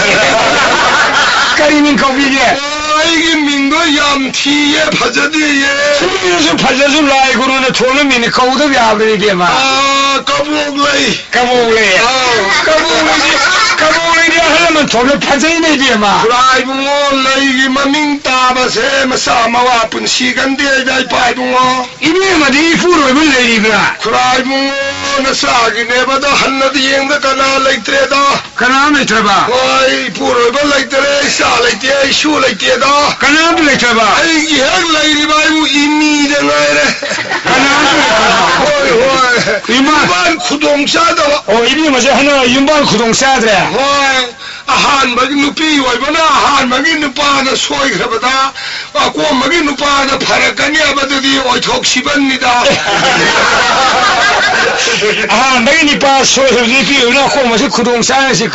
ꯀꯔꯤ ꯃꯤꯡ ꯀꯧꯕꯤꯒꯦ? ꯑꯣ, ꯑꯩꯒꯤ ꯃꯤꯡꯗꯣ ꯌꯥꯝ ꯊꯤꯌꯦ, ꯐꯖꯗꯦꯌꯦ꯫ ꯊꯤꯔꯁꯨ ꯐꯖꯁꯨ ꯂꯥꯏ ꯒꯨꯔꯨꯅ ꯊꯣꯟꯕ ꯃꯤꯡꯅꯤ, ꯀꯧꯗꯕ ꯌꯥꯕ꯭ꯔꯥ ꯏꯕꯦꯝꯃ? ꯑꯥ, ꯀꯕꯣꯛ ꯂꯩ꯫ ꯀꯕꯣꯛ ꯂꯩ꯫ ꯑꯥ꯫ ꯀꯕꯣꯛ ꯂꯩꯗꯤ, ꯀꯕꯣꯛ ꯂꯩꯗꯤ ꯑꯍꯜ ꯂꯃꯟ ꯊꯣꯟꯕ ꯐꯖꯩꯅꯦ ꯏꯕꯦꯝꯃ꯫ ꯈꯨꯔꯥꯏ ꯏꯕꯨꯡꯉꯣ, ꯂꯩꯒꯤ ꯃꯃꯤꯡ ꯇꯥꯕꯁꯦ ꯃꯆꯥ ꯃꯋꯥ ꯄꯨꯟꯁꯤ ꯒꯟꯗꯦꯗ ꯏꯄꯥ ꯏꯕꯨꯡꯉꯣ꯫ ꯏꯕꯦꯝꯃꯗꯤ ꯏꯄꯨꯔꯣꯏꯕ ꯂꯩꯔꯤꯕ꯭ꯔꯥ? ꯈꯨꯔꯥꯏ ꯏꯕꯨꯡꯉꯣ, ꯅꯆꯥꯒꯤꯅꯦꯕ ꯑꯗꯣ ꯍꯟꯅꯗꯤ ꯌꯦꯡꯗ ꯀꯅꯥ ꯂꯩꯇ꯭ꯔꯦꯗ꯫ ꯀꯅꯥꯝ ꯂꯩꯇ꯭ꯔꯕ? ꯍꯣꯏ, ꯏꯄꯨꯔꯣꯏꯕ ꯂꯩꯇ꯭ꯔꯦ, ꯏꯆꯥ ꯂꯩꯇꯦ, ꯏꯁꯨ ꯂꯩꯇꯦꯗ꯫ ꯀꯅꯥꯝ ꯂꯩꯇ꯭ꯔꯕ? ꯑꯩꯒꯤ ꯍꯦꯛ ꯂꯩꯔꯤꯕ ꯑꯩꯕꯨ ꯏꯃꯤꯗ ꯉꯥꯏꯔꯦ꯫ ꯀꯅꯥꯝ ꯂꯩꯇ꯭ꯔꯕ? ꯍꯣꯏ, ꯍꯣꯏ꯫ ꯏꯃꯥ꯫ ꯏꯃꯥ ꯈꯨꯗꯣꯡ ꯆꯥꯗꯕ꯫ ꯑꯣ, ꯏꯕꯦꯝꯃꯁꯦ ꯍꯟꯗꯛ ꯌꯨꯝꯕꯥꯟ ꯈꯨꯗꯣꯡ ꯆꯥꯗ꯭ꯔꯦ? ꯍꯣꯏ꯫ ꯑꯍꯥꯟꯕꯒꯤ ꯅꯨꯄꯤ ꯑꯣꯏꯕꯅ ꯑꯍꯥꯟꯕꯒꯤ ꯅꯨꯄꯥꯗ ꯁꯣꯏꯈ꯭ꯔꯕꯗ ꯑꯀꯣꯟꯕꯒꯤ ꯅꯨꯄꯥꯗ ꯐꯔꯛꯀꯅꯤ ꯍꯥꯏꯕꯗꯨꯗꯤ ꯑꯣꯏꯊꯣꯛ ꯁꯤꯕꯟꯅꯤꯗ꯫ ꯑꯍꯥꯟꯕꯒꯤ ꯅꯨꯄꯥ ꯁꯣꯏꯈ꯭ꯔꯕꯗꯤ ꯅꯨꯄꯤ ꯑꯣꯏꯕꯅ ꯑꯀꯣꯟꯕꯁꯤ ꯈꯨꯗꯣꯡ ꯆꯥꯔꯁꯤ,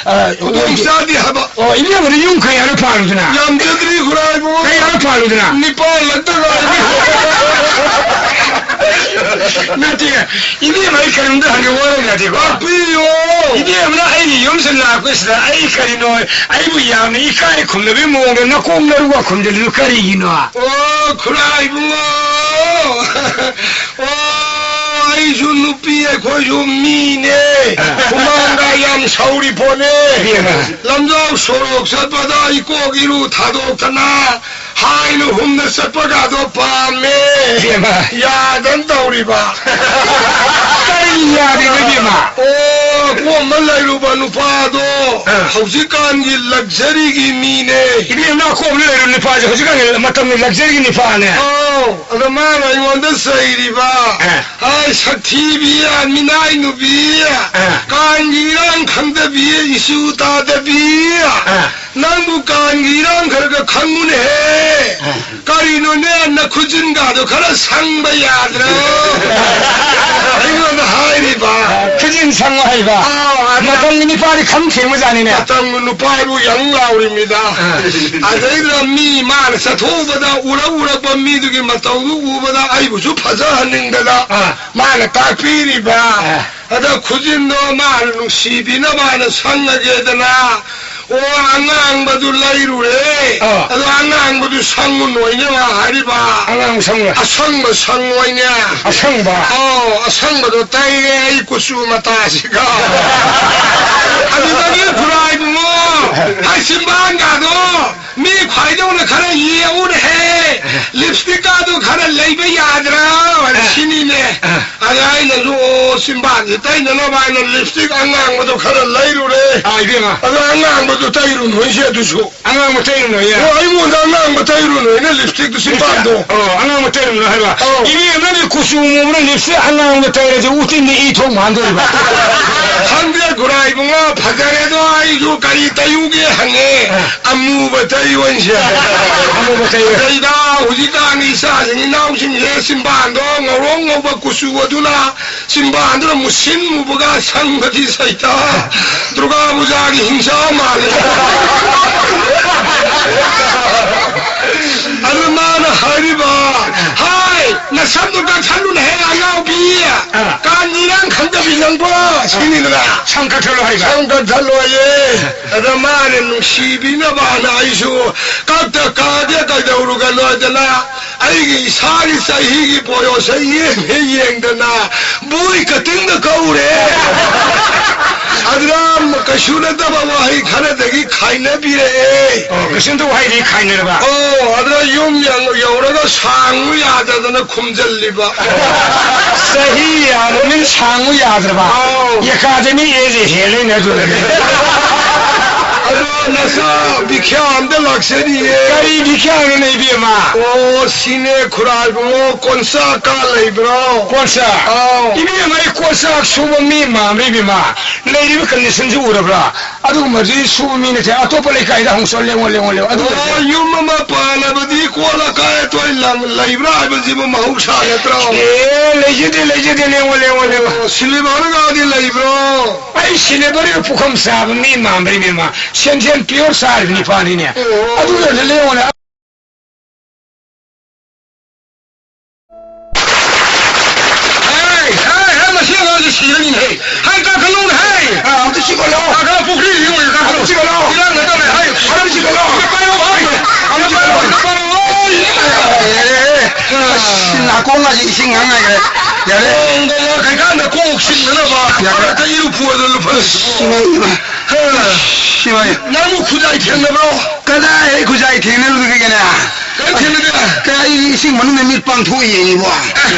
ꯑ, ꯈꯨꯗꯣꯡ ꯆꯥꯗꯦ ꯍꯥꯏꯕ꯫ ꯑꯣ, ꯏꯕꯦꯝꯃꯗꯤ ꯌꯨꯝ ꯀꯩ ꯍꯥꯏꯔ ꯄꯥꯜꯂꯨꯗꯅ? ꯌꯥꯝꯖꯗ꯭ꯔꯤ ꯈꯨꯔꯥꯏꯕꯨ꯫ ꯀꯩ ꯍꯥꯏꯔ ꯄꯥꯜꯂꯨꯗꯅ? ꯅꯤꯄꯥꯜ ꯂꯛꯇ ꯉꯥꯏꯔꯤ꯫ ꯅꯠꯇꯦ, ꯏꯕꯦꯝꯃ, ꯑꯩ ꯀꯔꯤꯝꯇ ꯍꯪꯒꯦ, ꯋꯥꯔꯧ ꯌꯥꯗꯦꯀꯣ? ꯇꯥꯛꯄꯤꯌꯣ꯫ ꯏꯕꯦꯝꯃꯅ ꯑꯩꯒꯤ ꯌꯨꯝꯁꯤꯗ ꯂꯥꯛꯄꯁꯤꯗ ꯑꯩ ꯀꯔꯤꯅꯣ, ꯑꯩꯕꯨ ꯌꯥꯝꯅ ꯏꯀꯥꯏ ꯈꯨꯝꯅꯕꯒꯤ ꯃꯑꯣꯡꯗ ꯅꯀꯣꯡ ꯅꯔꯨꯒ ꯈꯨꯝꯖꯤꯜꯂꯤꯗꯨ ꯀꯔꯤꯒꯤꯅꯣ? ꯑꯣ, ꯈꯨꯔꯥꯏ ꯏꯕꯨꯡꯉꯣ꯫ ꯑꯣ, ꯑꯩꯁꯨ ꯅꯨꯄꯤ, ꯑꯩꯈꯣꯏꯁꯨ ꯃꯤꯅꯦ꯫ ꯑ꯫ ꯍꯨꯃꯥꯡꯒ ꯌꯥꯝ ꯁꯧꯔꯤ ꯄꯣꯠꯅꯦ꯫ ꯏꯕꯦꯝꯃ꯫ ꯂꯝꯖꯥꯎ ꯁꯣꯔꯣꯛ ꯆꯠꯄꯗ ꯏꯀꯣꯛ ꯏꯔꯨ ꯊꯥꯗꯣꯛꯇꯅ ꯍꯥꯏꯅ ꯍꯨꯝꯅ ꯆꯠꯄꯒꯗꯣ ꯄꯥꯝꯃꯦ꯫ ꯏꯕꯦꯝꯃ꯫ ꯌꯥꯗꯅ ꯇꯧꯔꯤꯕ꯫ ꯀꯔꯤ ꯌꯥꯗꯦꯅꯣ ꯏꯕꯦꯝꯃ? ꯑꯣ, ꯑꯀꯣꯝꯕ ꯂꯩꯔꯨꯕ ꯅꯨꯄꯥꯗꯣ ꯑꯥ꯫ ꯍꯧꯖꯤꯛꯀꯥꯟꯒꯤ ꯂꯛꯖꯔꯤꯒꯤ ꯃꯤꯅꯦ꯫ ꯏꯕꯦꯝꯃ, ꯑꯀꯣꯝꯕ ꯂꯩꯔꯨꯕ ꯅꯨꯄꯥꯁꯦ ꯍꯧꯖꯤꯛꯀꯥꯟꯒꯤ ꯃꯇꯝꯒꯤ ꯂꯛꯖꯔꯤꯒꯤ ꯅꯨꯄꯥꯅꯦ꯫ ꯑꯧ, ꯑꯗ ꯃꯥꯅ ꯑꯩꯉꯣꯟꯗ ꯆꯩꯔꯤꯕ, ꯑꯥ꯫ "ꯍꯥꯏ, ꯁꯛꯊꯤꯕꯤ, ꯃꯤꯅꯥꯏ ꯅꯨꯄꯤ, ꯑꯥ꯫ ꯀꯥꯟꯒꯤ ꯏꯔꯥꯡ ꯈꯪꯗꯕꯤ, ꯏꯁꯨ ꯇꯥꯗꯕꯤ, ꯑꯥ꯫ ꯅꯪꯕꯨ ꯀꯥꯟꯒꯤ ꯏꯔꯥꯡ ꯈꯔ ꯈꯔ ꯈꯪꯉꯨꯅꯦꯍꯦ꯫ ꯑꯥ꯫ ꯀꯔꯤꯅꯣꯅꯦ, ꯅꯈꯨꯖꯤꯟꯒꯥꯗꯣ ꯈꯔ ꯁꯪꯕ ꯌꯥꯗ꯭ꯔꯣ?" ꯑꯩꯉꯣꯟꯗ ꯍꯥꯏꯔꯤꯕ꯫ ꯈꯨꯖꯤꯟ ꯁꯪꯉꯣ ꯍꯥꯏꯕ꯫ ꯑꯥ, ꯑꯗ ꯃꯇꯝꯒꯤ ꯅꯨꯄꯥꯗꯤ ꯈꯪ ꯊꯦꯡꯕꯖꯥꯠꯅꯤꯅꯦ꯫ ꯃꯇꯝꯒꯤ ꯅꯨꯄꯥꯕꯨ ꯌꯥꯝ ꯂꯥꯎꯔꯤꯃꯤꯗ꯫ ꯑꯥ꯫ ꯑꯗꯩꯗ ꯃꯤ ꯃꯥꯅ ꯆꯠꯊꯣꯛꯎꯕꯗ, ꯎꯔꯛ ꯎꯔꯛꯄ ꯃꯤꯗꯨꯒꯤ ꯃꯇꯧꯗꯨ ꯎꯕꯗ ꯑꯩꯕꯨꯁꯨ ꯐꯖꯍꯟꯅꯤꯡꯗꯅ ꯑꯥ꯫ ꯃꯥꯅ ꯇꯥꯛꯄꯤꯔꯤꯕ꯫ ꯑꯥ꯫ ꯑꯗ ꯈꯨꯖꯤꯟꯗꯣ ꯃꯥꯅ ꯅꯨꯡꯁꯤꯕꯤꯅꯕ ꯍꯥꯏꯅ ꯁꯪꯉꯒꯦꯗꯅ, ꯑꯣ, ꯑꯉꯥꯡꯕꯗꯨ ꯂꯩꯔꯨꯔꯦ꯫ ꯑꯥ꯫ ꯑꯗꯣ ꯑꯉꯥꯡꯕꯗꯨ ꯁꯪꯉꯨ ꯅꯣꯏꯅꯦ ꯃꯥ ꯍꯥꯏꯔꯤꯕ꯫ ꯑꯉꯥꯡꯕ ꯁꯪꯉꯨ꯫ ꯑꯁꯪꯕ ꯁꯪꯉꯣꯏꯅꯦ꯫ ꯑꯁꯪꯕ? ꯑꯧ, ꯑꯁꯪꯕꯗꯣ ꯇꯩꯔꯦ ꯑꯩ ꯀꯨꯆꯨ ꯃꯇꯥꯁꯤꯒ꯫ ꯑꯗꯨꯗꯒꯤ ꯈꯨꯔꯥꯏꯕꯨꯡꯉꯣ, ꯍꯥꯏ ꯆꯤꯝꯕꯥꯟꯒꯗꯣ, ꯃꯤ ꯈ꯭ꯋꯥꯏꯗꯧꯅ ꯈꯔ ꯌꯦꯛꯎꯅꯦꯍꯦ, ꯂꯤꯞꯁꯇꯤꯛꯀꯗꯣ ꯈꯔ ꯂꯩꯕ ꯌꯥꯗ꯭ꯔꯥ? ꯍꯥꯏꯅ ꯑ꯫ ꯁꯤꯅꯤꯅꯦ꯫ ꯑ꯫ ꯑꯗ ꯑꯩꯅꯁꯨ, ꯑꯣ, ꯆꯤꯝꯕꯥꯟꯁꯤ ꯇꯩꯅꯅꯕ ꯍꯥꯏꯅ ꯂꯤꯞꯁꯇꯤꯛ ꯑꯉꯥꯡꯕꯗꯣ ꯈꯔ ꯂꯩꯔꯨꯔꯦ꯫ ꯑ, ꯏꯕꯦꯝꯃ꯫ ꯑꯗꯣ ꯑꯉꯥꯡꯕꯗꯣ ꯇꯩꯔꯨꯅꯨ ꯑꯩꯁꯦ ꯑꯗꯨꯁꯨ꯫ ꯑꯉꯥꯡꯕ ꯇꯩꯔꯨꯅꯨ, ꯏꯌꯥ꯫ ꯑꯣ, ꯑꯩꯉꯣꯟꯗ ꯑꯉꯥꯡꯕ ꯇꯩꯔꯨꯅꯨ, ꯑꯩꯅ ꯂꯤꯞꯁꯇꯤꯛꯇꯣ ꯆꯤꯝꯕꯥꯟꯗꯣ꯫ ꯑꯣ, ꯑꯉꯥꯡꯕ ꯇꯩꯔꯨꯅꯨ ꯍꯥꯏꯕ꯫ ꯑꯧ꯫ ꯏꯕꯦꯝꯃ, ꯅꯪꯗꯤ ꯀꯨꯆꯨ ꯃꯨꯕꯅ ꯂꯤꯞꯁꯇꯤꯛ ꯑꯉꯥꯡꯕ ꯇꯩꯔꯗꯤ ꯎꯇꯤꯟꯗꯤ ꯏ ꯊꯣꯛ ꯃꯥꯟꯗꯣꯔꯤꯕ꯫ ꯈꯪꯗꯦ, ꯈꯨꯔꯥꯏꯕꯨꯡꯉꯣ, ꯐꯖꯔꯦꯗꯣ, ꯑꯩꯁꯨ ꯀꯔꯤ ꯇꯩꯌꯨꯒꯦ ꯍꯪꯉꯦ꯫ ꯑ꯫ ꯑꯃꯨꯕ ꯇꯩꯌꯨ ꯑꯩꯁꯦ꯫ ꯑꯃꯨꯕ ꯇꯩꯌꯨ꯫ ꯑꯗꯩꯗ ꯍꯧꯖꯤꯛꯀꯥꯟꯒꯤ ꯏꯆꯥꯁꯤꯡ ꯏꯅꯥꯎꯁꯤꯡꯁꯦ ꯆꯤꯝꯕꯥꯟꯗꯣ ꯉꯧꯔꯣꯛ ꯉꯧꯕ ꯀꯨꯆꯨ ꯑꯗꯨꯅ ꯆꯤꯝꯕꯥꯟꯗꯨꯅ ꯃꯨꯁꯤꯟ ꯃꯨꯕꯒ ꯁꯪꯕꯗꯤ ꯁꯩꯇ꯫ ꯗꯨꯔꯒꯥ ꯄꯨꯖꯥꯒꯤ ꯍꯤꯡꯆꯥ ꯃꯥꯜꯂꯦ꯫ ꯑꯗꯨ ꯃꯥꯅ ꯍꯥꯏꯔꯤꯕ, "ꯍꯥꯏ, ꯅꯁꯝꯗꯨ ꯀꯛꯊꯠꯂꯨꯅꯦꯍꯦ, ꯑꯉꯥꯎꯕꯤ꯫ ꯑꯥ꯫ ꯀꯥꯟꯒꯤ ꯏꯔꯥꯡ ꯈꯪꯗꯕꯤ ꯅꯪꯕꯣ?" ꯁꯤꯅꯤꯗꯅ꯫ ꯁꯝ ꯀꯛꯊꯠꯂꯣ ꯍꯥꯏꯕ? ꯁꯝ ꯀꯛꯊꯠꯂꯣꯌꯦ꯫ ꯑꯗ ꯃꯥꯅ ꯅꯨꯡꯁꯤꯕꯤꯅꯕꯅ ꯑꯩꯁꯨ ꯀꯛꯇ ꯀꯛꯑꯒꯦ ꯀꯩꯗꯧꯔꯨꯒꯅꯣꯗꯅ ꯑꯩꯒꯤ ꯏꯁꯥꯒꯤ ꯆꯍꯤꯒꯤ ꯄꯣꯌꯣꯁꯦ ꯌꯦꯡꯉꯦ ꯌꯦꯡꯗꯅ ꯕꯣꯏ ꯀꯇꯤꯡꯗ ꯀꯧꯔꯦ꯫ ꯑꯗꯨꯅ ꯀꯩꯁꯨ ꯅꯠꯇꯕ ꯋꯥꯍꯩ ꯈꯔꯗꯒꯤ ꯈꯥꯏꯅꯕꯤꯔꯛꯑꯦ꯫ ꯑꯣ, ꯀꯩꯁꯨ ꯅꯠꯇꯕ ꯋꯥꯍꯩꯗꯒꯤ ꯈꯥꯏꯅꯔꯕ? ꯑꯣ, ꯑꯗꯨꯅ ꯌꯨꯝ ꯌꯧ-, ꯌꯧꯔꯒ ꯁꯥꯡꯉꯨ ꯌꯥꯗꯗꯅ ꯈꯨꯝꯖꯜꯂꯤꯕ꯫ ꯆꯍꯤ ꯌꯥꯝꯃꯃꯤꯅ ꯁꯥꯡꯉꯨ ꯌꯥꯗ꯭ꯔꯕ? ꯑꯧ꯫ ꯑꯦꯀꯥꯗꯃꯤ ꯑꯦꯖ ꯍꯦꯜꯂꯤꯅꯦ ꯑꯗꯨꯅꯅꯦ꯫ ꯑꯗꯣ ꯅꯆꯥ ꯕꯤꯈ꯭ꯌꯥ ꯑꯝꯗ ꯂꯥꯛꯆꯔꯤꯌꯦ꯫ ꯀꯔꯤ ꯕꯤꯈ꯭ꯌꯥꯅꯣꯅꯦ ꯏꯕꯦꯝꯃ? ꯑꯣ, ꯁꯤꯅꯦ ꯈꯨꯔꯥꯏꯕꯨꯡꯉꯣ, ꯀꯣꯟꯁꯥ ꯀꯥ ꯂꯩꯕ꯭ꯔꯣ? ꯀꯣꯟꯁꯥ? ꯑꯧ꯫ ꯏꯕꯦꯝꯃ, ꯑꯩ ꯀꯣꯟꯁꯥ ꯁꯨꯕ ꯃꯤ ꯃꯥꯟꯕ꯭ꯔꯥ ꯏꯕꯦꯝꯃ? ꯂꯩꯔꯤꯕ ꯀꯟꯗꯤꯁꯟꯁꯤ ꯎꯔꯕ꯭ꯔꯥ? ꯑꯗꯨꯒꯨꯝꯕꯗꯤ ꯁꯨꯕ ꯃꯤ ꯅꯠꯇꯦ, ꯑꯇꯣꯞꯄ ꯂꯩꯀꯥꯏꯗ ꯍꯪꯉꯨ ꯆꯠꯂꯣ, ꯂꯦꯡꯉꯣ, ꯂꯦꯡꯉꯣ, ꯂꯦꯡꯉꯣ꯫ ꯑꯗꯨ ꯑꯣ, ꯌꯨꯝ ꯑꯃ ꯄꯥꯟꯅꯕꯗꯤ ꯀꯣꯜ ꯑꯀꯥꯏ ꯑꯇꯣꯏ ꯂꯪ-, ꯂꯩꯕ꯭ꯔꯥ ꯍꯥꯏꯕꯁꯤꯕꯨ ꯃꯍꯧꯁꯥ ꯅꯠꯇ꯭ꯔꯣ? ꯑꯦ, ꯂꯩꯖꯗꯦ, ꯂꯩꯖꯗꯦ, ꯂꯦꯡꯉꯣ, ꯂꯦꯡꯉꯣ, ꯂꯦꯡꯉꯣ꯫ ꯑꯣ, ꯁꯤꯂꯤꯚꯔꯒꯗꯤ ꯂꯩꯕ꯭ꯔꯣ? ꯑꯩ ꯁꯤꯂꯤꯚꯔꯒ ꯄꯨꯈꯝ ꯆꯥꯕ ꯃꯤ ꯃꯥꯟꯕ꯭ꯔꯥ ꯏꯕꯦꯝꯃ? ꯁꯦꯟꯖꯦꯟ ꯄꯤꯌꯣꯔ ꯆꯥꯔꯤꯕ ꯅꯤꯄꯥꯅꯤꯅꯦ꯫ ꯑꯣ꯫ ꯑꯗꯨꯗ ꯂꯦꯡꯉꯣꯅꯦ꯫ ꯍꯩ, ꯍꯩ, ꯍꯩ, ꯃꯁꯤ ꯑꯉꯥꯡꯁꯤ ꯁꯤꯔꯅꯤꯅꯦ, ꯍꯩ꯫ ꯍꯩ, ꯀꯥꯈꯠꯂꯨꯅꯦ, ꯍꯩ꯫ ꯑꯥ, ꯑꯝꯇ ꯆꯤꯛꯀꯠꯂꯣ꯫ ꯀꯥꯈꯠꯂꯣ, ꯄꯨꯈ꯭ꯔꯤꯁꯤ ꯑꯣꯏꯅ ꯀꯥꯈꯠꯂꯣ꯫ ꯑꯝꯇ ꯆꯤꯛꯀꯠꯂꯣ꯫ ꯏꯔꯥꯡ ꯅꯠꯇꯕꯅꯦ, ꯍꯩ꯫ ꯑꯝꯇ ꯆꯤꯛꯀꯠꯂꯣ꯫ ꯑꯝꯇ ꯄꯥꯏꯔꯣ, ꯍꯩ꯫ ꯑꯝꯇ ꯄꯥꯏꯔꯣ, ꯑꯝꯇ ꯄꯥꯏꯔꯣ꯫ ꯑꯦ, ꯑꯁ, ꯅꯥꯀꯣꯡꯒꯁꯦ ꯏꯁꯤꯡ ꯉꯥꯡ ꯉꯥꯏꯈ꯭ꯔꯦ꯫ ꯌꯥꯔꯦ꯫ ꯅꯣꯡꯒ ꯂꯥꯛꯈ꯭ꯔꯀꯥꯟꯗ ꯀꯣꯛ ꯁꯤꯟꯅꯅꯕ ꯌꯥꯔꯦ꯫ ꯃꯔꯛꯇ ꯏꯔꯨ ꯄꯨꯗ ꯂꯨꯄꯥ꯫ ꯏꯃꯥ, ꯏꯃꯥ꯫ ꯍꯥ꯫ ꯏꯃꯥ, ꯏꯃꯥ꯫ ꯅꯪꯕꯨ ꯈꯨꯖꯥꯏ ꯊꯦꯡꯅꯕ꯭ꯔꯣ? ꯀꯗꯥꯏ ꯑꯩ ꯈꯨꯖꯥꯏ ꯊꯦꯡꯅꯔꯨꯗꯒꯦꯅꯦ? ꯀꯔꯤ ꯊꯦꯡꯅꯗꯦ? ꯀꯥꯏ ꯏꯁꯤꯡ ꯃꯅꯨꯡꯗ ꯃꯤꯠ ꯄꯥꯡꯊꯣꯛꯑ ꯌꯦꯡꯉꯤꯕꯣ?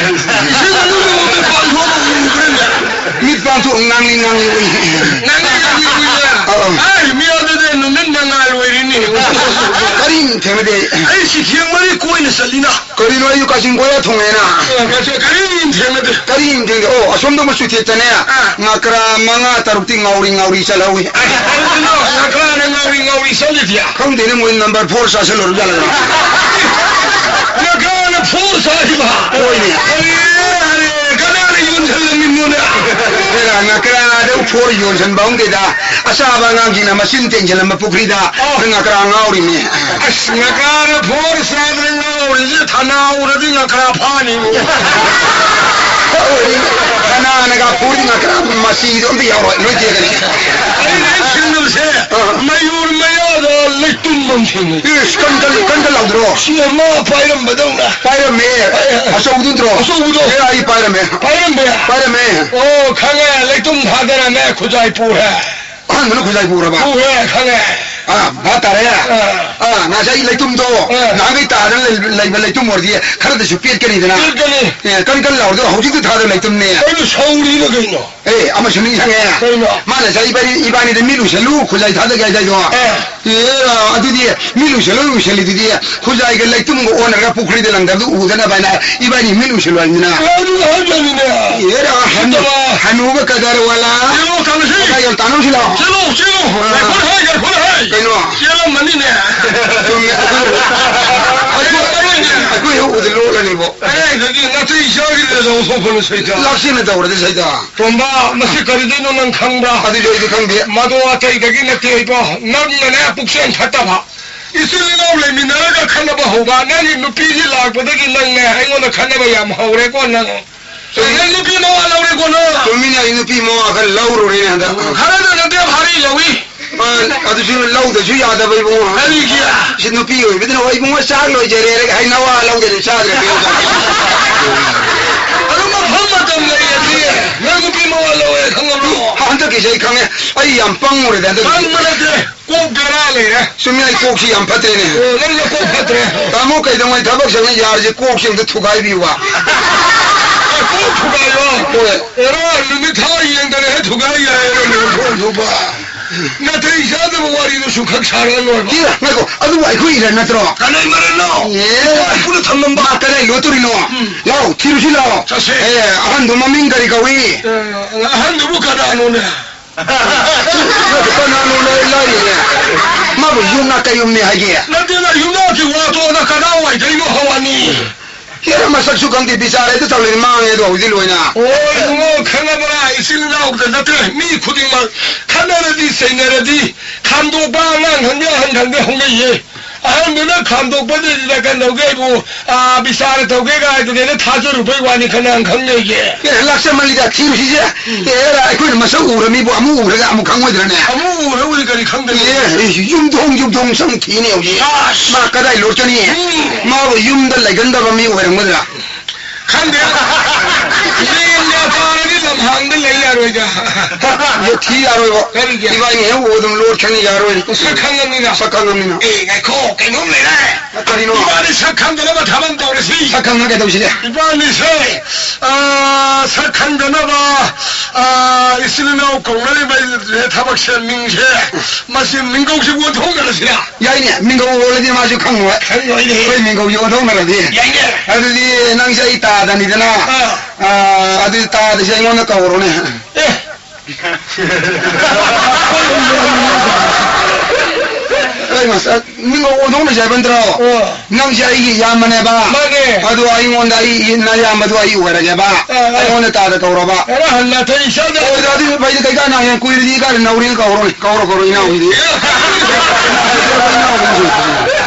ꯏꯁꯤꯡ ꯃꯅꯨꯡꯗ ꯃꯤꯠ ꯄꯥꯡꯊꯣꯛꯑꯒ ꯎꯕ꯭ꯔꯅꯦ? ꯃꯤꯠ ꯄꯥꯡꯊꯣꯛꯑ ꯉꯥꯡꯂꯤ ꯉꯥꯡꯂꯤ ꯎꯏ꯫ ꯉꯥꯡꯂꯤ ꯉꯥꯡꯂꯤ ꯎꯏꯌꯦ? ꯑꯥ, ꯑꯥ꯫ ꯑꯩ ꯃꯤ ꯑꯗꯨꯗꯤ ꯅꯨꯃꯤꯠ ꯃꯉꯥꯜ ꯑꯣꯏꯔꯤꯅꯦ꯫ ꯀꯔꯤꯝ ꯊꯦꯡꯅꯗꯦ꯫ ꯑꯩ ꯁꯤꯈꯦꯡ ꯃꯔꯤ ꯀꯣꯏꯅ ꯆꯠꯂꯤꯅ꯫ ꯀꯔꯤꯅꯣ ꯑꯩꯁꯨ ꯀꯥꯆꯤꯟ ꯀꯣꯏꯔ ꯊꯨꯡꯉꯦꯅ? ꯑ, ꯀꯔꯤꯝ ꯊꯦꯡꯅꯗꯦ꯫ ꯀꯔꯤꯝ ꯊꯦꯡꯅꯗꯦ꯫ ꯑꯣ, ꯑꯁꯣꯝꯗ ꯃꯆꯨ ꯊꯦꯠꯇꯅꯦ꯫ ꯑꯥ꯫ ꯉꯀ꯭ꯔꯥ ꯃꯉꯥ ꯇꯔꯨꯛꯇꯤ ꯉꯥꯎꯔꯤ ꯉꯥꯎꯔꯤ ꯆꯠꯍꯧꯏ꯫ ꯑꯗꯨꯅ ꯉꯀ꯭ꯔꯥꯅ ꯉꯥꯎꯔꯤ ꯉꯥꯎꯔꯤ ꯆꯠꯂꯤꯗꯤ? ꯈꯪꯗꯦꯅꯦ, ꯃꯣꯏ ꯅꯝꯕꯔ ꯐꯣꯔ ꯆꯥꯁꯤꯜꯂꯨꯔ ꯖꯥꯠꯂ? ꯉꯀ꯭ꯔꯥꯅ ꯐꯣꯔ ꯆꯥꯔꯤꯕ? ꯍꯣꯏꯅꯦ꯫ ꯑꯔꯦ, ꯑꯔꯦ, ꯀꯅꯥꯅ ꯌꯣꯟꯁꯤꯜꯂꯝꯃꯤꯅꯣꯅꯦ? ꯍꯦꯔꯥ, ꯉꯀ꯭ꯔꯥꯗ ꯐꯣꯔ ꯌꯣꯟꯁꯤꯟꯕ ꯍꯧꯅꯗꯦꯗ꯫ ꯑꯆꯥꯕ ꯑꯉꯥꯡꯁꯤꯡꯅ ꯃꯆꯤꯟ ꯇꯦꯡꯁꯤꯜꯂꯝꯕ ꯄꯨꯈ꯭ꯔꯤꯗ ꯑꯣ꯫ ꯉꯀ꯭ꯔꯥ ꯉꯥꯎꯔꯤꯅꯦ꯫ ꯑꯁ, ꯉꯀ꯭ꯔꯥꯅ ꯐꯣꯔ ꯆꯥꯗꯅ ꯉꯥꯎꯔꯤꯁꯦ ꯊꯅꯥ ꯎꯔꯗꯤ ꯉꯀ꯭ꯔꯥ ꯐꯥꯅꯤꯕꯨ꯫ ꯀꯅꯥꯅꯒ ꯐꯨꯔꯤ ꯉꯀ꯭ꯔꯥ ꯃꯆꯤꯗꯣ ꯑꯝꯇ ꯌꯥꯎꯔꯣꯏ, ꯂꯣꯏ ꯇꯦꯛꯀꯅꯤ꯫ ꯑꯩꯅ ꯍꯦꯛ ꯊꯦꯡꯅꯕꯁꯦ, ꯑꯥ꯫ ꯃꯌꯨꯔ ꯃꯌꯥꯗ ꯂꯩꯇꯨꯝ ꯑꯃ ꯊꯦꯡꯅꯩ꯫ ꯏꯁ, ꯀꯟ ꯀꯟ ꯀꯟ ꯀꯟ ꯂꯥꯎꯗ꯭ꯔꯣ? ꯁꯤ ꯑꯃ ꯄꯥꯏꯔꯝꯕꯗꯧꯅ꯫ ꯄꯥꯏꯔꯝꯃꯦ꯫ ꯑꯦ, ꯑꯦ, ꯑꯦ꯫ ꯑꯆꯧꯕꯗꯨ ꯅꯠꯇ꯭ꯔꯣ? ꯑꯆꯧꯕꯗꯣ꯫ ꯑꯦ, ꯑꯩ ꯄꯥꯏꯔꯝꯃꯦ꯫ ꯄꯥꯏꯔꯝꯃꯦ? ꯄꯥꯏꯔꯝꯃꯦ꯫ ꯑꯣ, ꯈꯪꯉꯦ, ꯂꯩꯇꯨꯝ ꯊꯥꯗꯔꯝꯃꯦ, ꯈꯨꯖꯥꯏ ꯄꯨꯔꯦ꯫ ꯑꯍꯥꯟꯕꯅ ꯈꯨꯖꯥꯏ ꯄꯨꯔꯕ? ꯄꯨꯔꯦ, ꯈꯪꯉꯦ꯫ ꯑꯥ, ꯚꯥꯞ ꯇꯥꯔꯦ꯫ ꯑꯥ꯫ ꯑꯥ, ꯉꯁꯥꯏ ꯂꯩꯇꯨꯝꯗꯣ, ꯑꯥ꯫ ꯅꯍꯥꯟꯒꯩ ꯇꯥꯗꯅ ꯂꯩ-, ꯂꯩꯕ ꯂꯩꯇꯨꯝ ꯑꯣꯏꯔꯗꯤ ꯈꯔꯗꯁꯨ ꯄꯦꯠꯀꯅꯤꯗꯅ꯫ ꯄꯦꯠꯀꯅꯤ꯫ ꯑꯦ, ꯀꯟ ꯀꯟ ꯂꯥꯎꯔꯗꯤ ꯍꯧꯖꯤꯛꯇꯤ ꯊꯥꯗ ꯂꯩꯇꯨꯝꯅꯦ꯫ ꯀꯩꯅꯣ ꯁꯧꯔꯤꯔ ꯀꯩꯅꯣ? ꯑꯦ, ꯑꯃꯁꯨ ꯅꯤꯡꯁꯤꯡꯉꯦ꯫ ꯀꯩꯅꯣ? ꯃꯥꯅ ꯉꯁꯥꯏ ꯏꯕꯥꯅꯤ, ꯏꯕꯥꯅꯤꯗ ꯃꯤꯠ ꯎꯏꯁꯜꯂꯨ, ꯈꯨꯖꯥꯏ ꯊꯥꯗꯒꯦ ꯍꯥꯏꯗꯥꯏꯗꯣ꯫ ꯑꯥ꯫ ꯑꯦ, ꯑꯗꯨꯗꯤ ꯃꯤꯠ ꯎꯏꯁꯜꯂꯨ, ꯎꯏꯁꯜꯂꯤꯗꯨꯗꯤ ꯈꯨꯖꯥꯏꯒ ꯂꯩꯇꯨꯝꯒ ꯑꯣꯟꯅꯔꯒ ꯄꯨꯈ꯭ꯔꯤꯗ ꯂꯪꯗꯕꯗꯨ ꯎꯗꯅꯕ ꯍꯥꯏꯅ ꯏꯕꯥꯅꯤ ꯃꯤꯠ ꯎꯏꯁꯜꯂꯨ ꯍꯥꯏꯕꯅꯤꯅ꯫ ꯑꯗꯨ ꯍꯥꯏꯕꯅꯤꯅꯦ꯫ ꯑꯦꯔꯥ, ꯍꯅꯨ-, ꯁꯤꯠꯇꯕ꯫ ꯍꯅꯨꯕ ꯀꯗꯔ ꯋꯥꯂꯥ꯫ ꯆꯦꯜꯂꯣ, ꯆꯠꯂꯁꯤ꯫ ꯀꯗꯥꯏ ꯌꯥꯝ ꯇꯥꯟꯅꯧꯁꯤ ꯂꯥꯎ꯫ ꯆꯦꯜꯂꯣ, ꯆꯦꯜꯂꯣ꯫ ꯑꯥ꯫ ꯉꯥꯏꯈꯣꯅꯦ, ꯉꯥꯏꯈꯣꯅꯦ꯫ ꯀꯩꯅꯣ? ꯆꯦꯜꯂꯝꯃꯅꯤꯅꯦ꯫ ꯆꯨꯝꯃꯦ꯫ ꯑꯩꯈꯣꯏ, ꯑꯩꯈꯣꯏ, ꯑꯩꯈꯣꯏ ꯍꯦꯛ ꯎꯗ ꯂꯣꯠꯂꯅꯤꯕꯣ꯫ ꯀꯗꯥꯏꯗꯒꯤ ꯅꯥꯇꯩ ꯆꯥꯈꯤꯗ꯭ꯔꯦ ꯂꯧꯊꯣꯛꯄꯅ ꯁꯩꯇ꯫ ꯂꯥꯛꯁꯤꯟꯅ ꯇꯧꯔꯗꯤ ꯁꯩꯇ꯫ ꯇꯣꯝꯕ, ꯃꯁꯤ ꯀꯔꯤꯗꯩꯅꯣ ꯅꯪ ꯈꯪꯕ꯭ꯔꯥ? ꯑꯗꯨꯁꯨ ꯑꯩꯗꯤ ꯈꯪꯗꯦ꯫ ꯃꯗꯨ ꯑꯇꯩꯗꯒꯤ ꯅꯠꯇꯦ ꯏꯕꯣ, ꯅꯪꯅꯅꯦ ꯄꯨꯛꯆꯦꯜ ꯐꯠꯇꯕ꯫ ꯏꯆꯤꯜ ꯏꯅꯥꯎ ꯂꯩꯃꯤꯟꯅꯔꯒ ꯈꯠꯅꯕ ꯍꯧꯕ, ꯅꯪꯒꯤ ꯅꯨꯄꯤꯁꯤ ꯂꯥꯛꯄꯗꯒꯤ ꯅꯪꯅꯦ ꯑꯩꯉꯣꯟꯗ ꯈꯠꯅꯕ ꯌꯥꯝ ꯍꯧꯔꯦꯀꯣ ꯅꯪ꯫ ꯅꯪ ꯅꯨꯄꯤ ꯃꯋꯥ ꯂꯧꯔꯦꯀꯣ ꯅꯪ? ꯆꯨꯝꯃꯤꯅꯦ, ꯑꯩ ꯅꯨꯄꯤ ꯃꯋꯥ ꯈꯔ ꯂꯧꯔꯨꯔꯦꯅꯦ ꯍꯟꯗꯛ꯫ ꯈꯔꯗ ꯅꯠꯇꯦ, ꯚꯥꯔꯤ ꯂꯧꯏ꯫ ꯑ, ꯑꯗꯨꯁꯨ ꯂꯧꯗꯁꯨ ꯌꯥꯗꯕ ꯏꯕꯨꯡꯉꯣ꯫ ꯀꯔꯤꯒꯤ? ꯁꯤ ꯅꯨꯄꯤ ꯑꯣꯏꯕꯗꯨꯅ, "ꯍꯣꯏ ꯏꯕꯨꯡꯉꯣ, ꯆꯥꯛ ꯂꯣꯏꯖꯔꯦ" ꯍꯥꯏꯔꯒ, "ꯍꯩ ꯅꯋꯥ ꯂꯧꯗꯅ ꯆꯥꯗ꯭ꯔꯦ ꯀꯩꯅꯣ?" ꯑꯗꯨ ꯃꯐꯝ ꯃꯇꯝ ꯂꯩꯔꯗꯤ ꯅꯪ ꯅꯨꯄꯤ ꯃꯋꯥ ꯂꯧꯋꯦ ꯈꯪꯉꯕ꯭ꯔꯣ? ꯍꯟꯗꯛꯀꯤꯁꯦ ꯑꯩ ꯈꯪꯉꯦ, ꯑꯩ ꯌꯥꯝ ꯄꯪꯉꯨꯔꯦꯗ ꯍꯟꯗꯛ꯫ ꯄꯪꯕ ꯅꯠꯇꯦ, ꯀꯣꯛ ꯕꯦꯔꯥ ꯂꯩꯔꯦ꯫ ꯆꯨꯝꯃꯤ, ꯑꯩ ꯀꯣꯛꯁꯤ ꯌꯥꯝ ꯐꯠꯇ꯭ꯔꯦꯅꯦ꯫ ꯑꯣ, ꯅꯪꯅ ꯀꯣꯛ ꯐꯠꯇ꯭ꯔꯦ꯫ ꯇꯥꯃꯣ, ꯀꯩꯗꯧꯉꯩ ꯊꯕꯛ ꯁꯪꯅ ꯌꯥꯔꯁꯤ ꯀꯣꯛꯁꯤ ꯑꯝꯇ ꯊꯨꯒꯥꯏꯕꯤꯌꯨꯕ꯫ ꯑ, ꯀꯣꯛ ꯊꯨꯒꯥꯏꯌꯣ? ꯍꯣꯏ꯫ ꯑꯦꯔꯥ, ꯅꯨꯃꯤꯠ ꯊꯥ ꯌꯦꯡꯗꯅ ꯍꯦꯛ ꯊꯨꯒꯥꯏ ꯌꯥꯏꯌꯦ, ꯅꯪ ꯊꯣꯛ ꯊꯣꯛꯄ꯫ ꯅꯥꯇꯩ ꯆꯥꯗꯕ ꯋꯥꯔꯤꯗꯨꯁꯨ ꯈꯛ ꯁꯥꯔꯛꯑꯅꯣꯕ꯫ ꯏ, ꯉꯥꯏꯈꯣ, ꯑꯗꯨꯕꯨ ꯑꯩꯈꯣꯏ ꯏꯔꯟ ꯅꯠꯇ꯭ꯔꯣ? ꯀꯅꯥꯏ ꯃꯔꯟꯅꯣ? ꯑꯦ꯫ ꯏꯄꯥ ꯏꯄꯨꯅ ꯊꯝꯂꯝꯕ꯫ ꯃꯥ ꯀꯗꯥꯏ ꯂꯣꯠꯇꯣꯔꯤꯅꯣ? ꯎꯝ꯫ ꯂꯥꯎ, ꯊꯤꯔꯨꯁꯤ ꯂꯥꯎ꯫ ꯆꯠꯁꯦ꯫ ꯑꯦ, ꯑꯍꯟꯗꯣ ꯃꯃꯤꯡ ꯀꯔꯤ ꯀꯧꯏ? ꯑꯦ, ꯑꯍꯟꯗꯨꯕꯨ ꯀꯅꯥꯅꯣꯅꯦ? ꯀꯅꯥꯅꯣ ꯂꯥꯏ-, ꯂꯥꯏꯔꯤꯅꯦ? ꯃꯥꯕꯨ ꯌꯨꯝꯅꯥꯛ ꯀꯌꯨꯝꯅꯦ ꯍꯥꯏꯒꯦ? ꯅꯠꯇꯦꯗ, ꯌꯨꯝꯅꯥꯛꯀꯤ ꯋꯥ ꯇꯣꯛꯑꯣꯗ, ꯀꯗꯥꯏꯋꯥꯏꯗꯩꯅꯣ ꯍꯧꯔꯅꯤ? ꯍꯦꯔꯥ, ꯃꯁꯛꯁꯨ ꯈꯪꯗꯦ, ꯕꯤꯆꯥꯔꯦꯗ ꯇꯧꯔꯤꯅꯤ, ꯃꯥꯡꯉꯦ ꯑꯗꯣ ꯍꯧꯖꯤꯛ ꯂꯣꯏꯅ꯫ ꯑꯣ, ꯏꯕꯨꯡꯉꯣ, ꯈꯪꯉꯕ꯭ꯔꯥ? ꯏꯆꯤꯜ ꯏꯅꯥꯎꯗ ꯅꯠꯇ꯭ꯔꯦ, ꯃꯤ ꯈꯨꯗꯤꯡꯃꯛ ꯈꯠꯅꯔꯗꯤ, ꯆꯩꯅꯔꯗꯤ, ꯈꯥꯝꯗꯣꯛꯄ ꯑꯉꯥꯡ ꯈꯪꯗꯦ, ꯑꯍꯟ ꯈꯪꯗꯦ ꯍꯧꯅꯩꯌꯦ꯫ ꯑꯍꯟꯗꯨꯅ ꯈꯥꯝꯗꯣꯛꯄꯗꯨꯗ ꯀꯩꯗꯧꯒꯦ ꯍꯥꯏꯕꯨ, ꯑꯥ, ꯕꯤꯆꯥꯔ ꯇꯧꯒꯦ ꯀꯥꯏꯗꯨꯅꯦꯅ ꯊꯥꯖꯔꯨꯕꯩ ꯋꯥꯅꯤ, ꯀꯅꯥꯅ ꯈꯪꯅꯩꯒꯦ? ꯑꯦ, ꯂꯥꯛꯆꯃꯜꯂꯤꯗ, ꯊꯤꯔꯨꯁꯤꯁꯦ꯫ ꯎꯝ꯫ ꯑꯦ, ꯑꯩꯈꯣꯏꯅ ꯃꯁꯛ ꯎꯔ ꯃꯤꯕꯨ ꯑꯃꯨꯛ ꯎꯔꯒ ꯑꯃꯨꯛ ꯈꯪꯉꯣꯏꯗ꯭ꯔꯅꯦ? ꯑꯃꯨꯛ ꯎꯔ ꯎꯔꯤ ꯀꯔꯤ ꯈꯪꯗꯣꯏꯅꯣ? ꯑꯦ, ꯑꯩꯁꯨ ꯌꯨꯝꯊꯣꯡ ꯌꯨꯝꯊꯣꯡ ꯆꯪ ꯊꯤꯅꯦ ꯍꯧꯖꯤꯛ꯫ ꯑꯁ! ꯃꯥ ꯀꯗꯥꯏ ꯂꯣꯠꯀꯅꯤ? ꯎꯝ꯫ ꯃꯥꯕꯨ ꯌꯨꯝꯗ ꯂꯩꯒꯟꯗꯕ ꯃꯤ ꯑꯣꯏꯔꯝꯒꯗ꯭ꯔꯥ? ꯈꯪꯗꯦ꯫ ꯂꯦꯟꯒ ꯇꯥꯔꯗꯤ ꯍꯥꯡꯗ ꯂꯩ ꯌꯥꯔꯣꯏꯗ꯫ ꯌꯦ ꯊꯤ ꯌꯥꯔꯣꯏꯕ꯫ ꯀꯔꯤꯒꯤ? ꯏꯕꯥꯅꯤ ꯍꯦꯛ ꯎꯕ ꯑꯗꯨꯝ ꯂꯣꯠꯈ꯭ꯔꯅꯤ, ꯌꯥꯔꯣꯏ꯫ ꯁꯛ ꯈꯪꯉꯕꯅꯤꯅ꯫ ꯁꯛ ꯈꯪꯉꯕꯅꯤꯅ꯫ ꯑꯦ, ꯉꯥꯏꯈꯣ, ꯀꯩꯅꯣꯝ ꯂꯩꯔꯦ꯫ ꯀꯔꯤꯅꯣ? ꯏꯕꯥꯅꯤ ꯁꯛ ꯈꯪꯗꯅꯕ ꯊꯕꯛ ꯑꯃ ꯇꯧꯔꯁꯤ꯫ ꯁꯛ ꯈꯪꯉ ꯀꯩꯗꯧꯁꯤꯒꯦ? ꯏꯕꯥꯅꯤꯁꯦ, ꯑ, ꯁꯛ ꯈꯪꯗꯅꯕ, ꯑ, ꯏꯆꯤꯜ ꯏꯅꯥꯎ ꯀꯧꯅꯔꯤꯕ ꯊꯕꯛꯁꯦ, ꯃꯤꯡꯁꯦ, ꯃꯁꯤ ꯃꯤꯡꯒꯧꯁꯤꯕꯨ ꯑꯣꯟꯊꯣꯛꯅꯔꯁꯤꯔꯥ? ꯌꯥꯏꯅꯦ, ꯃꯤꯡꯒꯧ ꯑꯣꯜꯂꯗꯤ ꯃꯥꯁꯨ ꯈꯪꯉꯣꯏ꯫ ꯈꯪꯉꯣꯏꯅꯦ꯫ ꯑꯩꯈꯣꯏ ꯃꯤꯡꯒꯧꯁꯦ ꯑꯣꯟꯊꯣꯛꯅꯔꯗꯤ꯫ ꯌꯥꯏꯅꯦ꯫ ꯑꯗꯨꯗꯤ ꯅꯪꯁꯦ ꯑꯩ ꯇꯥꯗꯅꯤꯗꯅ꯫ ꯑꯥ꯫ ꯑꯥ, ꯑꯗꯨꯗꯤ ꯇꯥꯗꯁꯦ ꯑꯩꯉꯣꯟꯗ ꯀꯧꯔꯣꯅꯦ꯫ ꯑꯦ꯫ ꯑꯩ ꯃꯁꯛ ꯃꯤꯡꯒꯧ ꯑꯣꯟꯊꯣꯛꯅꯁꯦ ꯍꯥꯏꯕ ꯅꯠꯇ꯭ꯔꯣ? ꯑꯣ꯫ ꯅꯪꯁꯦ ꯑꯩꯒꯤ ꯏꯌꯥꯝꯕꯅꯦꯕ꯫ ꯃꯥꯅꯦ꯫ ꯑꯗꯨ ꯑꯩꯉꯣꯟꯗ ꯑꯩ ꯅꯌꯥꯝꯕꯗꯨ ꯑꯩ ꯑꯣꯏꯔꯒꯦꯕ꯫ ꯑꯥ, ꯑꯥ꯫ ꯑꯩꯉꯣꯟꯗ ꯇꯥꯗ ꯀꯧꯔꯕ꯫ ꯑꯦꯔꯥ, ꯍꯜꯂ ꯊꯩ ꯏꯆꯥꯗ꯫ ꯑꯣꯏꯗ ꯑꯗꯨ ꯐꯩꯗ ꯀꯩ ꯀꯥꯟꯅ ꯍꯌꯦꯡ ꯀꯨꯏꯔꯗꯤ ꯀꯥꯟꯅ ꯅꯧꯔꯤꯅ ꯀꯧꯔꯣꯅꯦ꯫ ꯀꯧꯔꯣ, ꯀꯧꯔꯣ, ꯏꯅꯥꯎꯒꯤꯗꯤ꯫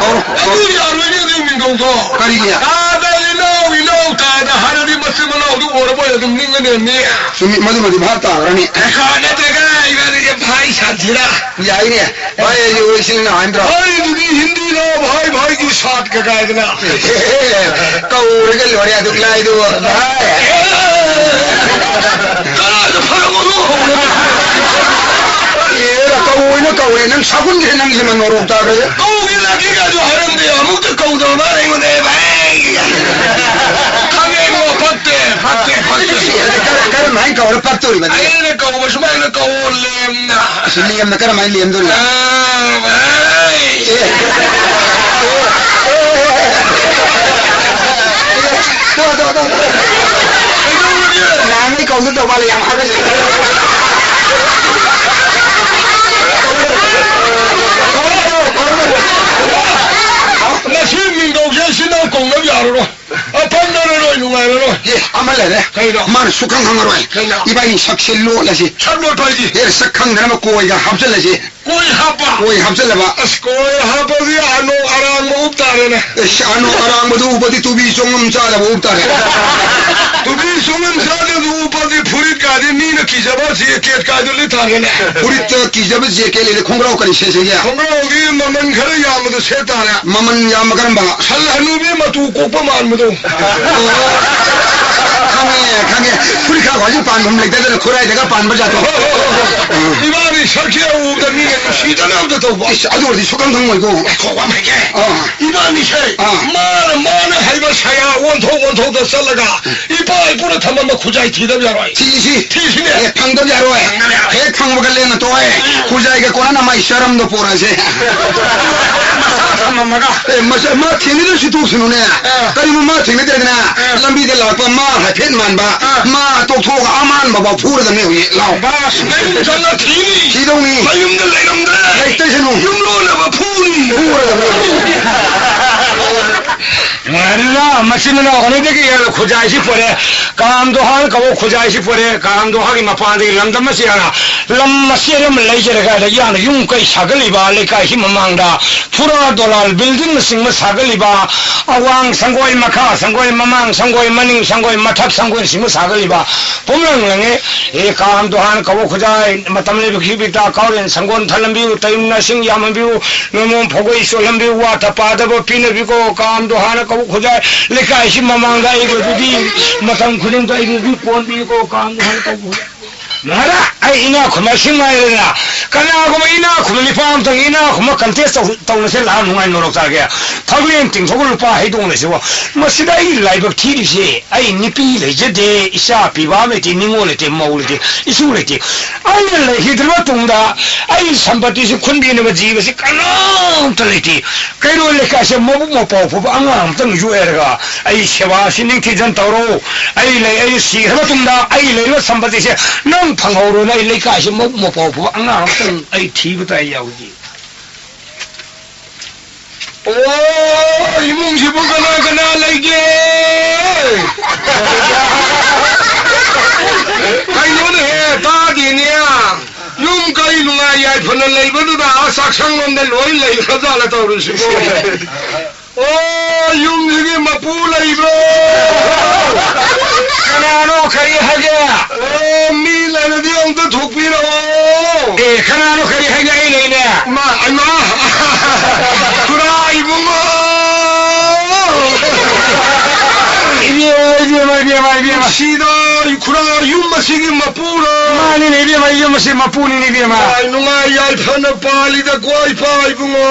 ꯀꯧꯔꯣ, ꯀꯧꯔꯣ꯫ ꯑꯗꯨ ꯌꯥꯔꯣꯏꯅꯦ, ꯑꯗꯨ ꯃꯤꯡꯒꯧꯗꯣ꯫ ꯀꯔꯤꯒꯤ? ꯇꯥꯗ ꯏꯅꯥꯎ, ꯏꯅꯥꯎ ꯇꯥꯗ ꯍꯥꯏꯔꯗꯤ ꯃꯆꯤꯟ ꯃꯅꯥꯎꯗꯨ ꯑꯣꯏꯔꯕꯣꯏ ꯑꯗꯨꯝ ꯅꯤꯡꯉꯅꯦꯃꯤ꯫ ꯆꯨꯝꯃꯤ, ꯃꯗꯨꯃꯗꯤ ꯚꯥꯞ ꯇꯥꯈ꯭ꯔꯅꯤ꯫ ꯀꯀꯥ ꯅꯠꯇ꯭ꯔꯒ ꯏꯕꯥꯅꯤꯁꯦ ꯚꯥꯏ ꯁꯥꯁꯤꯔꯥ? ꯌꯥꯏꯅꯦ꯫ ꯚꯥꯏ ꯑꯩꯁꯨ ꯏꯆꯤꯜ ꯏꯅꯥꯎ ꯍꯥꯏꯅꯗ꯭ꯔꯣ? ꯚꯥꯏꯗꯨꯗꯤ ꯍꯤꯟꯗꯤꯔꯣ, ꯚꯥꯏ ꯚꯥꯏꯒꯤ ꯁꯥꯠꯀ ꯀꯥꯏꯗꯅ꯫ ꯀꯧꯔꯒ ꯂꯣꯏꯔꯦ ꯑꯗꯨꯛ ꯂꯥꯏꯗꯨꯕꯨ꯫ ꯚꯥꯏ꯫ ꯀꯅꯥꯗ ꯐꯔꯛꯑꯣꯅꯣ ꯍꯧꯅ? ꯑꯦꯔꯥ, ꯀꯧꯑꯣꯏꯅ ꯀꯧꯔꯦ꯫ ꯅꯪ ꯁꯥꯒꯨꯟꯒꯤꯁꯦ ꯅꯪꯁꯦ ꯃꯅꯣꯔꯣꯝ ꯇꯥꯈ꯭ꯔꯦ꯫ ꯀꯧꯒꯦ ꯂꯥꯛꯀꯦ ꯀꯥꯏꯁꯨ ꯍꯥꯏꯔꯝꯗꯦ꯫ ꯑꯃꯨꯛꯇ ꯀꯧꯗꯕ ꯃꯥꯅ ꯑꯩꯉꯣꯟꯗ, "ꯑꯦ ꯚꯥꯏ, ꯈꯪꯉꯦ ꯏꯕꯨꯡꯉꯣ, ꯐꯠꯇꯦ, ꯐꯠꯇꯦ, ꯐꯠꯇꯦ"꯫ ꯑꯗꯨꯗꯤ ꯀꯔ-, ꯀꯔꯝꯍꯥꯏꯅ ꯀꯧꯔ ꯐꯠꯇꯣꯔꯤꯕ ꯑꯗꯨꯗꯤ? ꯑꯩꯅ ꯀꯧꯕ ꯁꯨꯃꯥꯏꯅ ꯀꯧꯑꯣ, ꯂꯦꯝꯅ꯫ ꯑꯁ, ꯂꯦꯝꯅ ꯀꯔꯝꯍꯥꯏꯅ ꯂꯦꯝꯗꯣꯔꯤꯕ? ꯑꯦ ꯚꯥꯏ꯫ ꯑꯦ꯫ ꯇꯣ, ꯇꯣ, ꯇꯣ, ꯇꯣ꯫ ꯀꯩꯗꯧꯔꯒꯦ? ꯅꯍꯥꯟꯉꯩ ꯀꯧꯗ ꯇꯧ ꯃꯥꯜꯂꯦ, ꯌꯥꯝ ꯍꯥꯏꯕꯁꯦ꯫ ꯉꯁꯤ ꯃꯤꯡꯒꯧꯁꯦ ꯁꯤ ꯅꯪ ꯀꯧꯅꯕ ꯌꯥꯔꯔꯣꯏ꯫ ꯑꯄꯪꯅꯔꯔꯣꯏ, ꯅꯨꯡꯉꯥꯏꯔꯔꯣꯏ꯫ ꯑꯦ, ꯑꯃ ꯂꯩꯔꯦ꯫ ꯀꯩꯅꯣ? ꯃꯥꯅ ꯁꯨꯛꯈꯪ ꯈꯪꯉꯔꯣꯏ꯫ ꯀꯩꯅꯣ? ꯏꯕꯥꯅꯤ ꯁꯛꯁꯦ ꯂꯣꯠꯂꯁꯤ꯫ ꯁꯛ ꯂꯣꯠꯄ ꯍꯥꯏꯗꯤ? ꯑꯦ, ꯁꯛ ꯈꯪꯗꯅꯕ ꯀꯣꯏꯒ ꯍꯥꯞꯆꯜꯂꯁꯤ꯫ ꯀꯣꯏ ꯍꯥꯞꯄ? ꯀꯣꯏ ꯍꯥꯞꯆꯜꯂꯕ꯫ ꯑꯁ, ꯀꯣꯏ ꯍꯥꯞꯄꯗꯤ ꯑꯅꯣꯛ ꯑꯔꯥꯡꯕ ꯎꯞ ꯇꯥꯔꯦꯅꯦ꯫ ꯑꯁ, ꯑꯅꯣꯛ ꯑꯔꯥꯡꯕꯗꯨ ꯎꯞꯄꯗꯤ ꯇꯨꯕꯤ ꯆꯣꯡꯉꯝ ꯆꯥꯗꯕ ꯎꯞ ꯇꯥꯔꯦ꯫ ꯇꯨꯕꯤ ꯆꯣꯡꯉꯝ ꯆꯥꯗꯕꯗꯨ ꯎꯞꯄꯗꯤ ꯐꯨꯔꯤꯠ ꯀꯥꯏꯗꯤ ꯃꯤꯅ ꯀꯤꯖꯕ ꯖꯦꯀꯦꯠ ꯀꯥꯏꯗꯨ ꯂꯤꯠ ꯇꯥꯔꯦꯅꯦ꯫ ꯐꯨꯔꯤꯠꯇ ꯀꯤꯖꯕ ꯖꯦꯀꯦꯠ ꯂꯩꯔꯦ, ꯈꯣꯡꯒ꯭ꯔꯥꯎ ꯀꯔꯤ ꯁꯦꯠꯁꯤꯒꯦ? ꯈꯣꯡꯒ꯭ꯔꯥꯎꯗꯤ ꯃꯃꯜ ꯈꯔ ꯌꯥꯝꯕꯗꯨ ꯁꯦꯠ ꯇꯥꯔꯦ꯫ ꯃꯃꯜ ꯌꯥꯝꯕ ꯀꯔꯝꯕ? ꯁꯜ ꯍꯅꯨꯕꯤ ꯃꯇꯨ ꯀꯣꯛꯄ ꯃꯥꯟꯕꯗꯣ꯫ ꯑꯣ꯫ ꯈꯪꯉꯦ, ꯈꯪꯉꯦ꯫ ꯐꯨꯔꯤꯠꯈꯥꯎ ꯍꯧꯖꯤꯛ ꯄꯥꯟꯐꯝ ꯂꯩꯇꯗꯅ ꯈꯨꯔꯥꯏꯗꯒ ꯄꯥꯟꯕ ꯖꯥꯠꯇꯣ꯫ ꯏꯕꯥꯅꯤ ꯁꯛꯁꯦ ꯎꯕꯗ ꯃꯤꯅ ꯅꯨꯡꯁꯤꯗꯅꯕꯗ ꯇꯧꯕ꯫ ꯏꯁ, ꯑꯗꯨ ꯑꯣꯏꯔꯗꯤ ꯁꯨꯛꯈꯪ ꯈꯪꯉꯣꯏꯀꯣ꯫ ꯉꯥꯏꯈꯣ, ꯋꯥ ꯑꯃ ꯍꯥꯏꯒꯦ꯫ ꯑꯥ꯫ ꯏꯕꯥꯅꯤꯁꯦ ꯑꯥ꯫ ꯃꯥꯅ, ꯃꯥꯅ ꯍꯥꯏꯕ ꯁꯌꯥ ꯑꯣꯟꯊꯣꯛ ꯑꯣꯟꯊꯣꯛꯇ ꯆꯠꯂꯒ ꯏꯄꯥ ꯏꯄꯨꯅ ꯊꯝꯃꯝꯕ ꯈꯨꯖꯥꯏ ꯊꯤꯗꯕ ꯌꯥꯔꯣꯏ꯫ ꯊꯤꯁꯤ꯫ ꯊꯤꯁꯤꯅꯦ꯫ ꯑꯦ, ꯐꯪꯗꯕ ꯌꯥꯔꯣꯏ꯫ ꯐꯪꯗꯕ ꯌꯥꯔꯣꯏ꯫ ꯍꯦꯛ ꯐꯪꯕꯒ ꯂꯦꯟꯅ ꯇꯣꯛꯑꯦ꯫ ꯎꯝ꯫ ꯈꯨꯖꯥꯏꯒ ꯀꯣꯟꯅꯅ ꯃꯥꯏ ꯆꯔꯝꯗꯣ ꯄꯣꯔꯛꯑꯁꯦ꯫ ꯃꯁꯥ ꯊꯝꯃꯝꯃꯒ꯫ ꯑꯦ, ꯃꯁꯥ, ꯃꯥ ꯊꯦꯡꯅꯗ꯭ꯔꯁꯨ ꯇꯣꯛꯁꯅꯨꯅꯦ꯫ ꯑꯥ꯫ ꯀꯔꯤꯒꯨꯝꯕ ꯃꯥ ꯊꯦꯡꯅꯗ꯭ꯔꯒꯅ ꯑꯥ꯫ ꯂꯝꯕꯤꯗ ꯂꯥꯛꯄ ꯃꯥ ꯍꯥꯏꯐꯦꯠ ꯃꯥꯟꯕ, ꯑꯥ꯫ ꯃꯥ ꯇꯣꯛꯊꯣꯛꯑꯒ ꯑꯃꯥꯟꯕ ꯐꯥꯎ ꯐꯨꯔꯗꯕꯅꯦ ꯍꯧꯖꯤꯛ꯫ ꯂꯥꯎ꯫ ꯕꯥꯁ, ꯅꯌꯨꯝ ꯆꯪꯉ ꯊꯤꯅꯤ꯫ ꯊꯤꯗꯧꯅꯤ꯫ ꯃꯌꯨꯝꯗ ꯂꯩꯔꯝꯗ꯭ꯔꯦ꯫ ꯂꯩꯇꯁꯅꯨ꯫ ꯌꯨꯝꯂꯣꯟꯅꯕ ꯐꯨꯅꯤ꯫ ꯐꯨꯔꯗꯕꯅꯦ꯫ ꯅꯨꯡꯉꯥꯏꯔꯦꯗ, ꯃꯆꯤꯟ ꯃꯅꯥꯎ ꯑꯅꯤꯗꯒꯤ ꯍꯦꯟꯅ ꯈꯨꯖꯥꯏꯁꯤ ꯄꯨꯔꯦ꯫ ꯀꯥꯝꯗꯣꯍꯥꯟ ꯀꯧꯕ ꯈꯨꯖꯥꯏꯁꯤ ꯄꯨꯔꯦ꯫ ꯀꯥꯝꯗꯣꯍꯥꯒꯤ ꯃꯄꯥꯟꯗꯒꯤ ꯂꯝꯗꯝ ꯑꯁꯤ ꯍꯥꯟꯅ ꯂꯝ ꯃꯆꯦꯠ ꯑꯃ ꯂꯩꯖꯔꯒ ꯌꯥꯅ ꯌꯨꯝ ꯀꯩ ꯁꯥꯒꯠꯂꯤꯕ ꯂꯩꯀꯥꯏꯁꯤ ꯃꯃꯥꯡꯗ ꯐꯨꯔꯥ ꯗꯣꯂꯥꯜ buildingꯅꯆꯤꯡꯕ ꯁꯥꯒꯠꯂꯤꯕ, ꯑꯋꯥꯡ ꯁꯪꯒꯣꯏ, ꯃꯈꯥ ꯁꯪꯒꯣꯏ, ꯃꯃꯥꯡ ꯁꯪꯒꯣꯏ, ꯃꯅꯤꯡ ꯁꯪꯒꯣꯏ, ꯃꯊꯛ ꯁꯪꯒꯣꯏꯅꯆꯤꯡꯕ ꯁꯥꯒꯠꯂꯤꯕ ꯄꯨꯝꯂꯪ ꯂꯪꯉꯦ꯫ ꯑꯦ, ꯀꯥꯝꯗꯣꯍꯥꯟ ꯀꯧꯕ ꯈꯨꯖꯥꯏ, ꯃꯇꯝ ꯂꯩꯕ ꯈꯤꯕꯤꯛꯇ ꯀꯥꯎꯔꯦꯟ ꯁꯪꯒꯣꯟ ꯊꯜꯂꯝꯕꯤꯌꯨ, ꯇꯌꯨꯝꯅ ꯁꯤꯡ ꯌꯥꯝꯍꯟꯕꯤꯌꯨ, ꯅꯣꯡꯃꯣꯝ ꯐꯧꯒꯩ ꯆꯣꯠꯍꯟꯕꯤꯌꯨ, ꯋꯥ ꯊ ꯄꯥꯗꯕ ꯄꯤꯅꯕꯤꯀꯣ, ꯀꯥꯝꯗꯣꯍꯥꯟ ꯀꯧꯕ ꯈꯨꯖꯥꯏ, ꯂꯩꯀꯥꯏꯁꯤ ꯃꯃꯥꯡꯗ ꯑꯩꯕꯨꯗꯤ ꯃꯇꯝ ꯈꯨꯗꯤꯡꯗ ꯑꯩꯕꯨꯗꯤ ꯀꯣꯟꯕꯤꯀꯣ, ꯀꯥꯝꯗꯣꯍꯥꯟ ꯀꯧꯕ ꯈꯨꯖꯥꯏ꯫ ꯃꯍꯥꯔꯥ, ꯑꯩ ꯏꯅꯥꯛ ꯈꯨꯟꯕ ꯁꯤꯡ ꯍꯥꯏꯔꯦꯗꯅ, ꯀꯅꯥꯒꯨꯝꯕ ꯏꯅꯥꯛ ꯈꯨꯟꯕ ꯅꯤꯄꯥ ꯑꯃꯇꯪ ꯏꯅꯥꯛ ꯈꯨꯟꯕ contest ꯇꯧ-, ꯇꯧꯅꯁꯦ ꯂꯥꯛꯑꯣ, ꯅꯨꯡꯉꯥꯏ ꯅꯣꯔꯣꯛ ꯆꯥꯒꯦ꯫ ꯐꯛꯂꯦꯟ ꯇꯤꯡꯊꯣꯛꯄ ꯂꯨꯄꯥ ꯍꯩꯗꯣꯡꯅꯁꯤꯕꯣ꯫ ꯃꯁꯤꯗ ꯑꯩ ꯂꯥꯏꯕꯛ ꯊꯤꯔꯤꯁꯦ, ꯑꯩ ꯅꯨꯄꯤ ꯂꯩꯖꯗꯦ, ꯏꯆꯥ ꯄꯤꯕꯥ ꯂꯩꯇꯦ, ꯅꯤꯉꯣꯜ ꯂꯩꯇꯦ, ꯃꯧ ꯂꯩꯇꯦ, ꯏꯁꯨ ꯂꯩꯇꯦ꯫ ꯑꯩꯅ ꯂꯩꯈꯤꯗ꯭ꯔꯕ ꯇꯨꯡꯗ ꯑꯩ ꯁꯝꯄꯇꯤꯁꯤ ꯈꯨꯟꯕꯤꯅꯕ ꯖꯤꯕꯁꯤ ꯀꯅꯥꯝꯇ ꯂꯩꯇꯦ꯫ ꯀꯩꯔꯣꯜ ꯂꯩꯀꯥꯏꯁꯦ ꯃꯕꯨꯛ ꯃꯄꯥꯎ ꯐꯕ ꯑꯉꯥꯡ ꯑꯃꯇꯪ ꯌꯣꯛꯑꯦꯔꯒ ꯑꯩ ꯁꯦꯕꯥꯁꯤ ꯅꯤꯡꯊꯤꯖꯅ ꯇꯧꯔꯣ꯫ ꯑꯩ ꯂꯩ, ꯑꯩ ꯁꯤꯈ꯭ꯔꯕ ꯇꯨꯡꯗ ꯑꯩ ꯂꯩꯔꯤꯕ ꯁꯝꯄꯇꯤꯁꯦ ꯅꯪ ꯐꯪꯍꯧꯔꯣꯅ ꯑꯩ ꯂꯩꯀꯥꯏꯁꯦ ꯃꯕꯨꯛ ꯃꯄꯥꯎ ꯐꯕ ꯑꯉꯥꯡ ꯑꯃꯇꯪ ꯑꯩ ꯊꯤꯕ ꯇꯥꯏ ꯌꯥꯎꯈꯤ꯫ ꯑꯣ, ꯏꯃꯨꯡꯁꯤꯕꯨ ꯀꯅꯥ ꯀꯅꯥ ꯂꯩꯒꯦ? ꯀꯩꯅꯣꯅꯦꯍꯦ, ꯇꯥꯗꯦꯅꯦ꯫ ꯌꯨꯝ ꯀꯩ ꯅꯨꯡꯉꯥꯏ ꯌꯥꯏꯐꯅ ꯂꯩꯕꯗꯨꯗ ꯑꯥ ꯆꯥꯛꯁꯪꯂꯣꯝꯗ ꯂꯣꯏ ꯂꯩꯈ꯭ꯔꯖꯥꯠꯂ ꯇꯧꯔꯤꯁꯤꯕꯨ? ꯑꯣ, ꯌꯨꯝꯁꯤꯒꯤ ꯃꯄꯨ ꯂꯩꯕ꯭ꯔꯣ? ꯀꯅꯥꯅꯣ? ꯀꯔꯤ ꯍꯥꯏꯒꯦ? ꯑꯣ, ꯃꯤ ꯂꯩꯔꯗꯤ ꯑꯃꯨꯛꯇ ꯊꯣꯛꯄꯤꯔꯛꯑꯣ꯫ ꯑꯦ, ꯀꯅꯥꯅꯣ? ꯀꯔꯤ ꯍꯥꯏꯒꯦ? ꯑꯩ ꯂꯩꯅꯦ꯫ ꯏꯃꯥ, ꯏꯃꯥ! ꯈꯨꯔꯥ ꯏꯕꯨꯡꯉꯣ! ꯏꯕꯦꯝꯃ, ꯏꯕꯦꯝꯃ, ꯏꯕꯦꯝꯃ, ꯏꯕꯦꯝꯃ꯫ ꯅꯨꯡꯁꯤꯗ ꯏꯈꯨꯔꯥ ꯌꯨꯝ ꯑꯁꯤꯒꯤ ꯃꯄꯨꯔꯣ? ꯃꯥꯅꯤꯅꯦ ꯏꯕꯦꯝꯃ, ꯑꯩ ꯌꯨꯝ ꯑꯁꯤ ꯃꯄꯨꯅꯤꯅꯦ ꯏꯕꯦꯝꯃ꯫ ꯅꯨꯡꯉꯥꯏ, ꯅꯨꯡꯉꯥꯏ ꯌꯥꯏꯐꯅ ꯄꯥꯜꯂꯤꯗꯀꯣ ꯏꯄꯥ ꯏꯕꯨꯡꯉꯣ꯫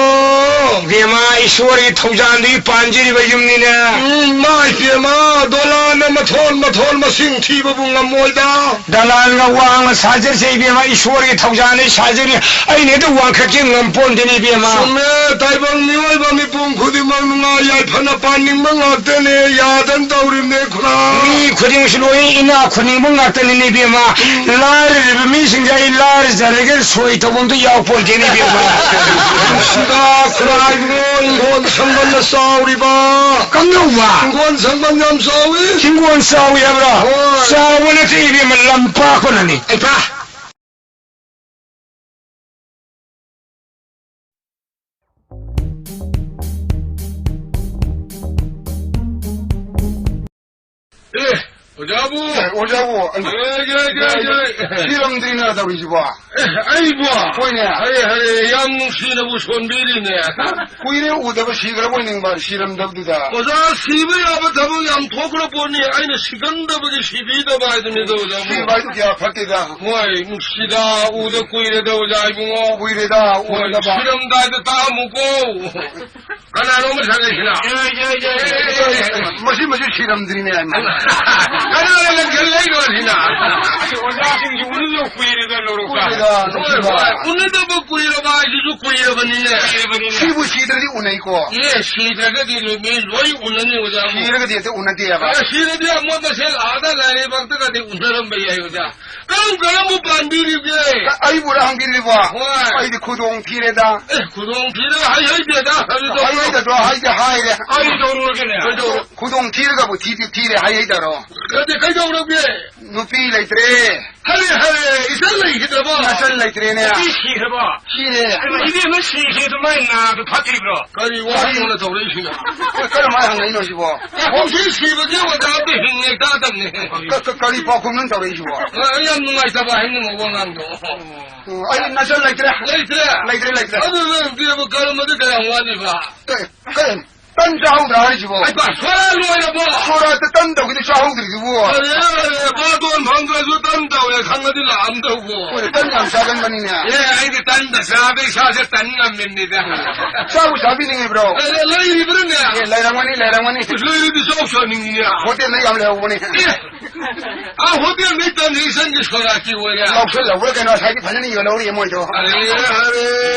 ꯏꯕꯦꯝꯃ, ꯏꯁꯣꯔꯒꯤ ꯊꯧꯖꯥꯜꯗꯒꯤ ꯄꯥꯟꯖꯔꯤꯕ ꯌꯨꯝꯅꯤꯅꯦ꯫ ꯎꯝ, ꯏꯃꯥ ꯏꯕꯦꯝꯃ, ꯗꯣꯂꯥꯟꯅ ꯃꯊꯣꯟ ꯃꯊꯣꯟ ꯃꯁꯤꯡ ꯊꯤꯕꯕꯨ ꯉꯝꯃꯣꯏꯗ꯫ ꯗꯂꯥꯟꯒ ꯋꯥꯡꯅ ꯁꯥꯖꯔꯁꯦ ꯏꯕꯦꯝꯃ, ꯏꯁꯣꯔꯒꯤ ꯊꯧꯖꯥꯜꯅ ꯁꯥꯖꯔꯤ꯫ ꯑꯩꯅ ꯍꯦꯛꯇ ꯋꯥꯡꯈꯠꯀꯦ ꯉꯝꯄꯣꯟꯇꯦꯅꯦ ꯏꯕꯦꯝꯃ꯫ ꯆꯨꯝꯃꯦ, ꯇꯥꯏꯕꯪ ꯃꯤꯑꯣꯏꯕ ꯃꯤꯄꯨꯝ ꯈꯨꯗꯤꯡꯃꯛ ꯅꯨꯡꯉꯥꯏ ꯌꯥꯏꯐꯅ ꯄꯥꯟꯅꯤꯡꯕ ꯉꯥꯛꯇꯅꯦ, ꯌꯥꯗꯅ ꯇꯧꯔꯤꯕꯅꯦ ꯈꯨꯔꯥ꯫ ꯃꯤ ꯈꯨꯗꯤꯡꯃꯛꯁꯨ ꯂꯣꯏ ꯏꯅꯥꯛ ꯈꯨꯟꯅꯤꯡꯕ ꯉꯥꯛꯇꯅꯤꯅꯦ ꯏꯕꯦꯝꯃ꯫ ꯎꯝ꯫ ꯂꯥꯏꯔꯔꯤꯕ ꯃꯤꯁꯤꯡꯁꯦ ꯑꯩ ꯂꯥꯏꯔꯖꯔꯒꯦ ꯁꯣꯏ ꯇꯧꯕ ꯑꯝꯇ ꯌꯥꯎꯄꯣꯟꯇꯦꯅꯦ ꯏꯕꯦꯝꯃ꯫ ꯁꯤꯗ ꯈꯨꯔꯥ ꯏꯕꯨꯡꯉꯣ, ꯏꯪꯈꯣꯜ ꯁꯪꯕꯟꯅ ꯆꯥꯎꯔꯤꯕ꯫ ꯀꯝꯗꯧꯕ? ꯏꯪꯈꯣꯜ ꯁꯪꯕꯟ ꯌꯥꯝ ꯆꯥꯎꯏ꯫ ꯍꯤꯡꯒꯣꯜ ꯆꯥꯎꯏ ꯍꯥꯏꯕ꯭ꯔꯣ? ꯍꯣꯏ꯫ ꯆꯥꯎꯕ ꯅꯠꯇꯦ ꯏꯕꯦꯝꯃ, ꯂꯝ ꯄꯥꯛꯄꯅꯅꯤ꯫ ꯑꯩ ꯄꯥ꯫ ꯑꯦ, ꯑꯣꯖꯥꯕꯨ! ꯑꯦ, ꯑꯣꯖꯥꯕꯨ! ꯑꯦ, ꯌꯥꯏ, ꯌꯥꯏ, ꯌꯥꯏ, ꯌꯥꯏ꯫ ꯁꯤꯔꯝꯗ꯭ꯔꯤꯅ ꯇꯧꯔꯤꯁꯤꯕꯣ? ꯑꯦ, ꯑꯩꯕꯣ? ꯍꯣꯏꯅꯦ꯫ ꯍꯔꯦ, ꯍꯔꯦ, ꯌꯥꯝ ꯅꯨꯡꯁꯤꯅꯕꯨ ꯁꯣꯟꯕꯤꯔꯤꯅꯦ꯫ ꯀꯨꯏꯔꯦ ꯎꯗꯕ, ꯁꯤꯈ꯭ꯔꯕꯣꯏ ꯅꯤꯡꯕ, ꯁꯤꯔꯝꯗꯕꯗꯨꯗ꯫ ꯑꯣꯖꯥ, ꯁꯤꯕ ꯌꯥꯕ ꯊꯕꯛ ꯌꯥꯝ ꯊꯣꯛꯈ꯭ꯔ ꯄꯣꯠꯅꯤ, ꯑꯩꯅ ꯁꯤꯒꯟꯗꯕꯒꯤ ꯁꯤꯕꯤꯗꯕ ꯍꯥꯏꯗꯨꯅꯤꯗ, ꯑꯣꯖꯥꯕꯨ꯫ ꯁꯤꯕ ꯍꯥꯏꯗꯨ ꯀꯌꯥ ꯐꯠꯇꯦꯗ꯫ ꯍꯣꯏ, ꯅꯨꯡꯁꯤꯗ, ꯎꯗ ꯀꯨꯏꯔꯦꯗ, ꯑꯣꯖꯥ ꯏꯕꯨꯡꯉꯣ꯫ ꯀꯨꯏꯔꯦꯗ ꯍꯣꯏ, ꯎꯗꯕ꯫ ꯁꯤꯔꯝꯗꯥꯏꯗ ꯇꯥꯛꯑꯝꯃꯨꯀꯣ꯫ ꯀꯅꯥꯅꯣ ꯑꯃ ꯁꯥꯟꯅꯩꯁꯤꯅ? ꯌꯥꯏ, ꯌꯥꯏ, ꯌꯥꯏ, ꯌꯥꯏ, ꯌꯥꯏ, ꯌꯥꯏ꯫ ꯃꯁꯤ, ꯃꯁꯤ ꯁꯤꯔꯝꯗ꯭ꯔꯤꯅꯦ ꯍꯥꯏꯃ꯫ ꯀꯅꯥꯅ ꯂꯪꯁꯤꯜꯂꯛꯏꯅꯣ ꯁꯤꯅ? ꯑꯁ, ꯑꯣꯖꯥꯁꯤꯡꯁꯤ ꯎꯅꯗꯕ ꯀꯨꯏꯔꯦꯗ, ꯂꯧꯔꯣꯛꯇ꯫ ꯀꯨꯏꯔꯦꯗ, ꯍꯣꯏ, ꯅꯨꯡꯁꯤꯕ꯫ ꯍꯣꯏ꯫ ꯎꯅꯗꯕ ꯀꯨꯏꯔꯕ ꯍꯥꯏꯁꯤꯁꯨ ꯀꯨꯏꯔꯕꯅꯤꯅꯦ꯫ ꯀꯨꯏꯔꯕꯅꯤꯅꯦ꯫ ꯁꯤꯕꯨ ꯁꯤꯗ꯭ꯔꯗꯤ ꯎꯅꯩꯀꯣ꯫ ꯑꯦ, ꯁꯤꯗ꯭ꯔꯒꯗꯤ ꯂꯣꯏ, ꯃꯤ ꯂꯣꯏ ꯎꯅꯅꯤ, ꯑꯣꯖꯥ꯫ ꯁꯤꯔꯒꯗꯤ ꯍꯦꯛꯇ ꯎꯅꯗꯦꯕ꯫ ꯑꯦ, ꯁꯤꯔꯗꯤ ꯑꯃꯣꯠ ꯃꯁꯦꯟ ꯑꯥꯗ ꯂꯥꯏꯔꯩꯕꯥꯛꯇꯒꯗꯤ ꯎꯅꯔꯝꯕ ꯌꯥꯏ, ꯑꯣꯖꯥ꯫ ꯀꯔꯝ ꯀꯔꯝꯕ ꯄꯥꯟꯕꯤꯔꯤꯒꯦ? ꯑ-, ꯑꯩꯕꯨꯔ ꯍꯪꯕꯤꯔꯤꯕꯣ? ꯍꯣꯏ꯫ ꯑꯩꯗꯤ ꯈꯨꯗꯣꯡ ꯊꯤꯔꯦꯗ꯫ ꯑꯦ, ꯈꯨꯗꯣꯡ ꯊꯤꯔꯦ, ꯍꯩ ꯍꯩꯗꯦꯗ, ꯍꯩꯗꯧ-, ꯍꯩ ꯍꯩꯗꯗ꯭ꯔꯣ? ꯍꯩꯗꯤ ꯍꯥꯏꯔꯦ꯫ ꯀꯩꯗꯧꯔꯒꯦꯅꯦ? ꯀꯩꯗꯧ-, ꯈꯨꯗꯣꯡ ꯊꯤꯔꯒꯕꯨ ꯊꯤꯗꯤ ꯊꯤꯔꯦ, ꯍꯩ ꯍꯩꯗꯔꯣ? ꯀꯩꯗꯧ-, ꯀꯩꯗꯧꯔꯒꯦ? ꯅꯨꯄꯤ ꯂꯩꯇ꯭ꯔꯦ꯫ ꯍꯔꯦ, ꯍꯔꯦ, ꯏꯆꯟ ꯂꯩꯈꯤꯗ꯭ꯔꯕꯣ? ꯅꯆꯟ ꯂꯩꯇ꯭ꯔꯦꯅꯦ꯫ ꯅꯨꯄꯤ ꯁꯤꯈ꯭ꯔꯕꯣ? ꯁꯤꯔꯦ꯫ ꯑꯗꯨ ꯏꯕꯦꯝꯃ ꯁꯤꯈꯤꯗꯨ ꯃꯥꯏ ꯅꯥꯗꯨ ꯐꯠꯇ꯭ꯔꯤꯕ꯭ꯔꯣ? ꯀꯔꯤ ꯋꯥꯍꯪꯅꯣ ꯇꯧꯔꯛꯏꯁꯤꯅ? ꯀꯔꯝꯍꯥꯏꯅ ꯍꯪꯉꯛꯏꯅꯣ ꯁꯤꯕꯣ? ꯄꯥꯎꯈꯨꯝꯁꯤ ꯁꯤꯕꯒꯤ ꯑꯣꯖꯥ ꯑꯝꯇ ꯍꯤꯡꯉꯦ ꯇꯥꯗꯕꯅꯦ꯫ ꯀ-, ꯀ-, ꯀꯔꯤ ꯄꯥꯎꯈꯨꯝꯅꯣ ꯇꯧꯔꯛꯏꯁꯤꯕꯣ? ꯑ, ꯑꯩ ꯌꯥꯝ ꯅꯨꯡꯉꯥꯏꯇꯕ ꯍꯥꯏꯅꯤꯡꯕ ꯋꯥꯉꯥꯡꯗꯣ꯫ ꯎꯝ, ꯑꯩ ꯅꯆꯟ ꯂꯩꯇ꯭ꯔꯦ꯫ ꯂꯩꯇ꯭ꯔꯦ? ꯂꯩꯇ꯭ꯔꯦ, ꯂꯩꯇ꯭ꯔꯦ꯫ ꯑꯗꯨ ꯅꯪ ꯗꯦꯕ ꯀꯔꯃꯗ ꯀꯌꯥꯝ ꯋꯥꯠꯂꯤꯕ? ꯀ-, ꯀ-, ꯇꯟ ꯆꯥꯍꯧꯗ꯭ꯔꯥ ꯍꯥꯏꯁꯤꯕꯣ? ꯍꯩꯃꯥ, ꯁꯣꯔꯥ ꯂꯣꯏꯔꯕꯣ? ꯁꯣꯔꯥꯠꯇ ꯇꯟ ꯇꯧꯈꯤꯗꯣꯏ ꯆꯥꯍꯧꯗ꯭ꯔꯤꯗꯨꯕꯣ? ꯑꯔꯦ, ꯑꯔꯦ, ꯕꯥꯇꯣꯟ ꯐꯪꯗ꯭ꯔꯁꯨ ꯇꯟ ꯇꯧꯔꯦ ꯈꯪꯉꯗꯤ ꯂꯥꯛꯑꯝꯗꯧꯕꯣ꯫ ꯍꯣꯏ, ꯇꯟ ꯌꯥꯝ ꯆꯥꯒꯟꯕꯅꯤꯅꯦ꯫ ꯑꯦ, ꯑꯩꯗꯤ ꯇꯟꯗ ꯆꯥꯕ ꯏꯁꯥꯁꯦ ꯇꯟ ꯉꯝꯃꯤꯕꯅꯤꯗ꯫ ꯆꯥꯕꯨ ꯆꯥꯕꯤꯅꯤꯡꯉꯤꯕ꯭ꯔꯣ? ꯑꯦ, ꯂꯩꯔꯤꯕ꯭ꯔꯅꯦ? ꯑꯦ, ꯂꯩꯔꯝꯒꯅꯤ, ꯂꯩꯔꯝꯒꯅꯤ꯫ ꯂꯩꯔꯗꯤ ꯆꯥꯎ ꯆꯥꯅꯤꯡꯉꯤꯅꯦ꯫ ꯍꯣꯇꯦꯜꯗ ꯌꯥꯝ ꯂꯩꯍꯧꯕꯅꯤ꯫ ꯑꯦ, ꯑꯥ, ꯍꯣꯇꯦꯜꯗꯩ ꯇꯟꯁꯤ ꯏꯆꯟꯒꯤ ꯁꯣꯔꯥꯠꯀꯤ ꯑꯣꯏꯔꯦ꯫ ꯂꯧꯁꯜꯍꯧꯕ꯭ꯔꯥ ꯀꯩꯅꯣ, ꯉꯁꯥꯏꯒꯤ ꯐꯖꯅ ꯌꯣꯜꯍꯧꯔꯤ ꯃꯣꯏꯗꯣ꯫ ꯑꯔꯦ, ꯑꯔꯦ꯫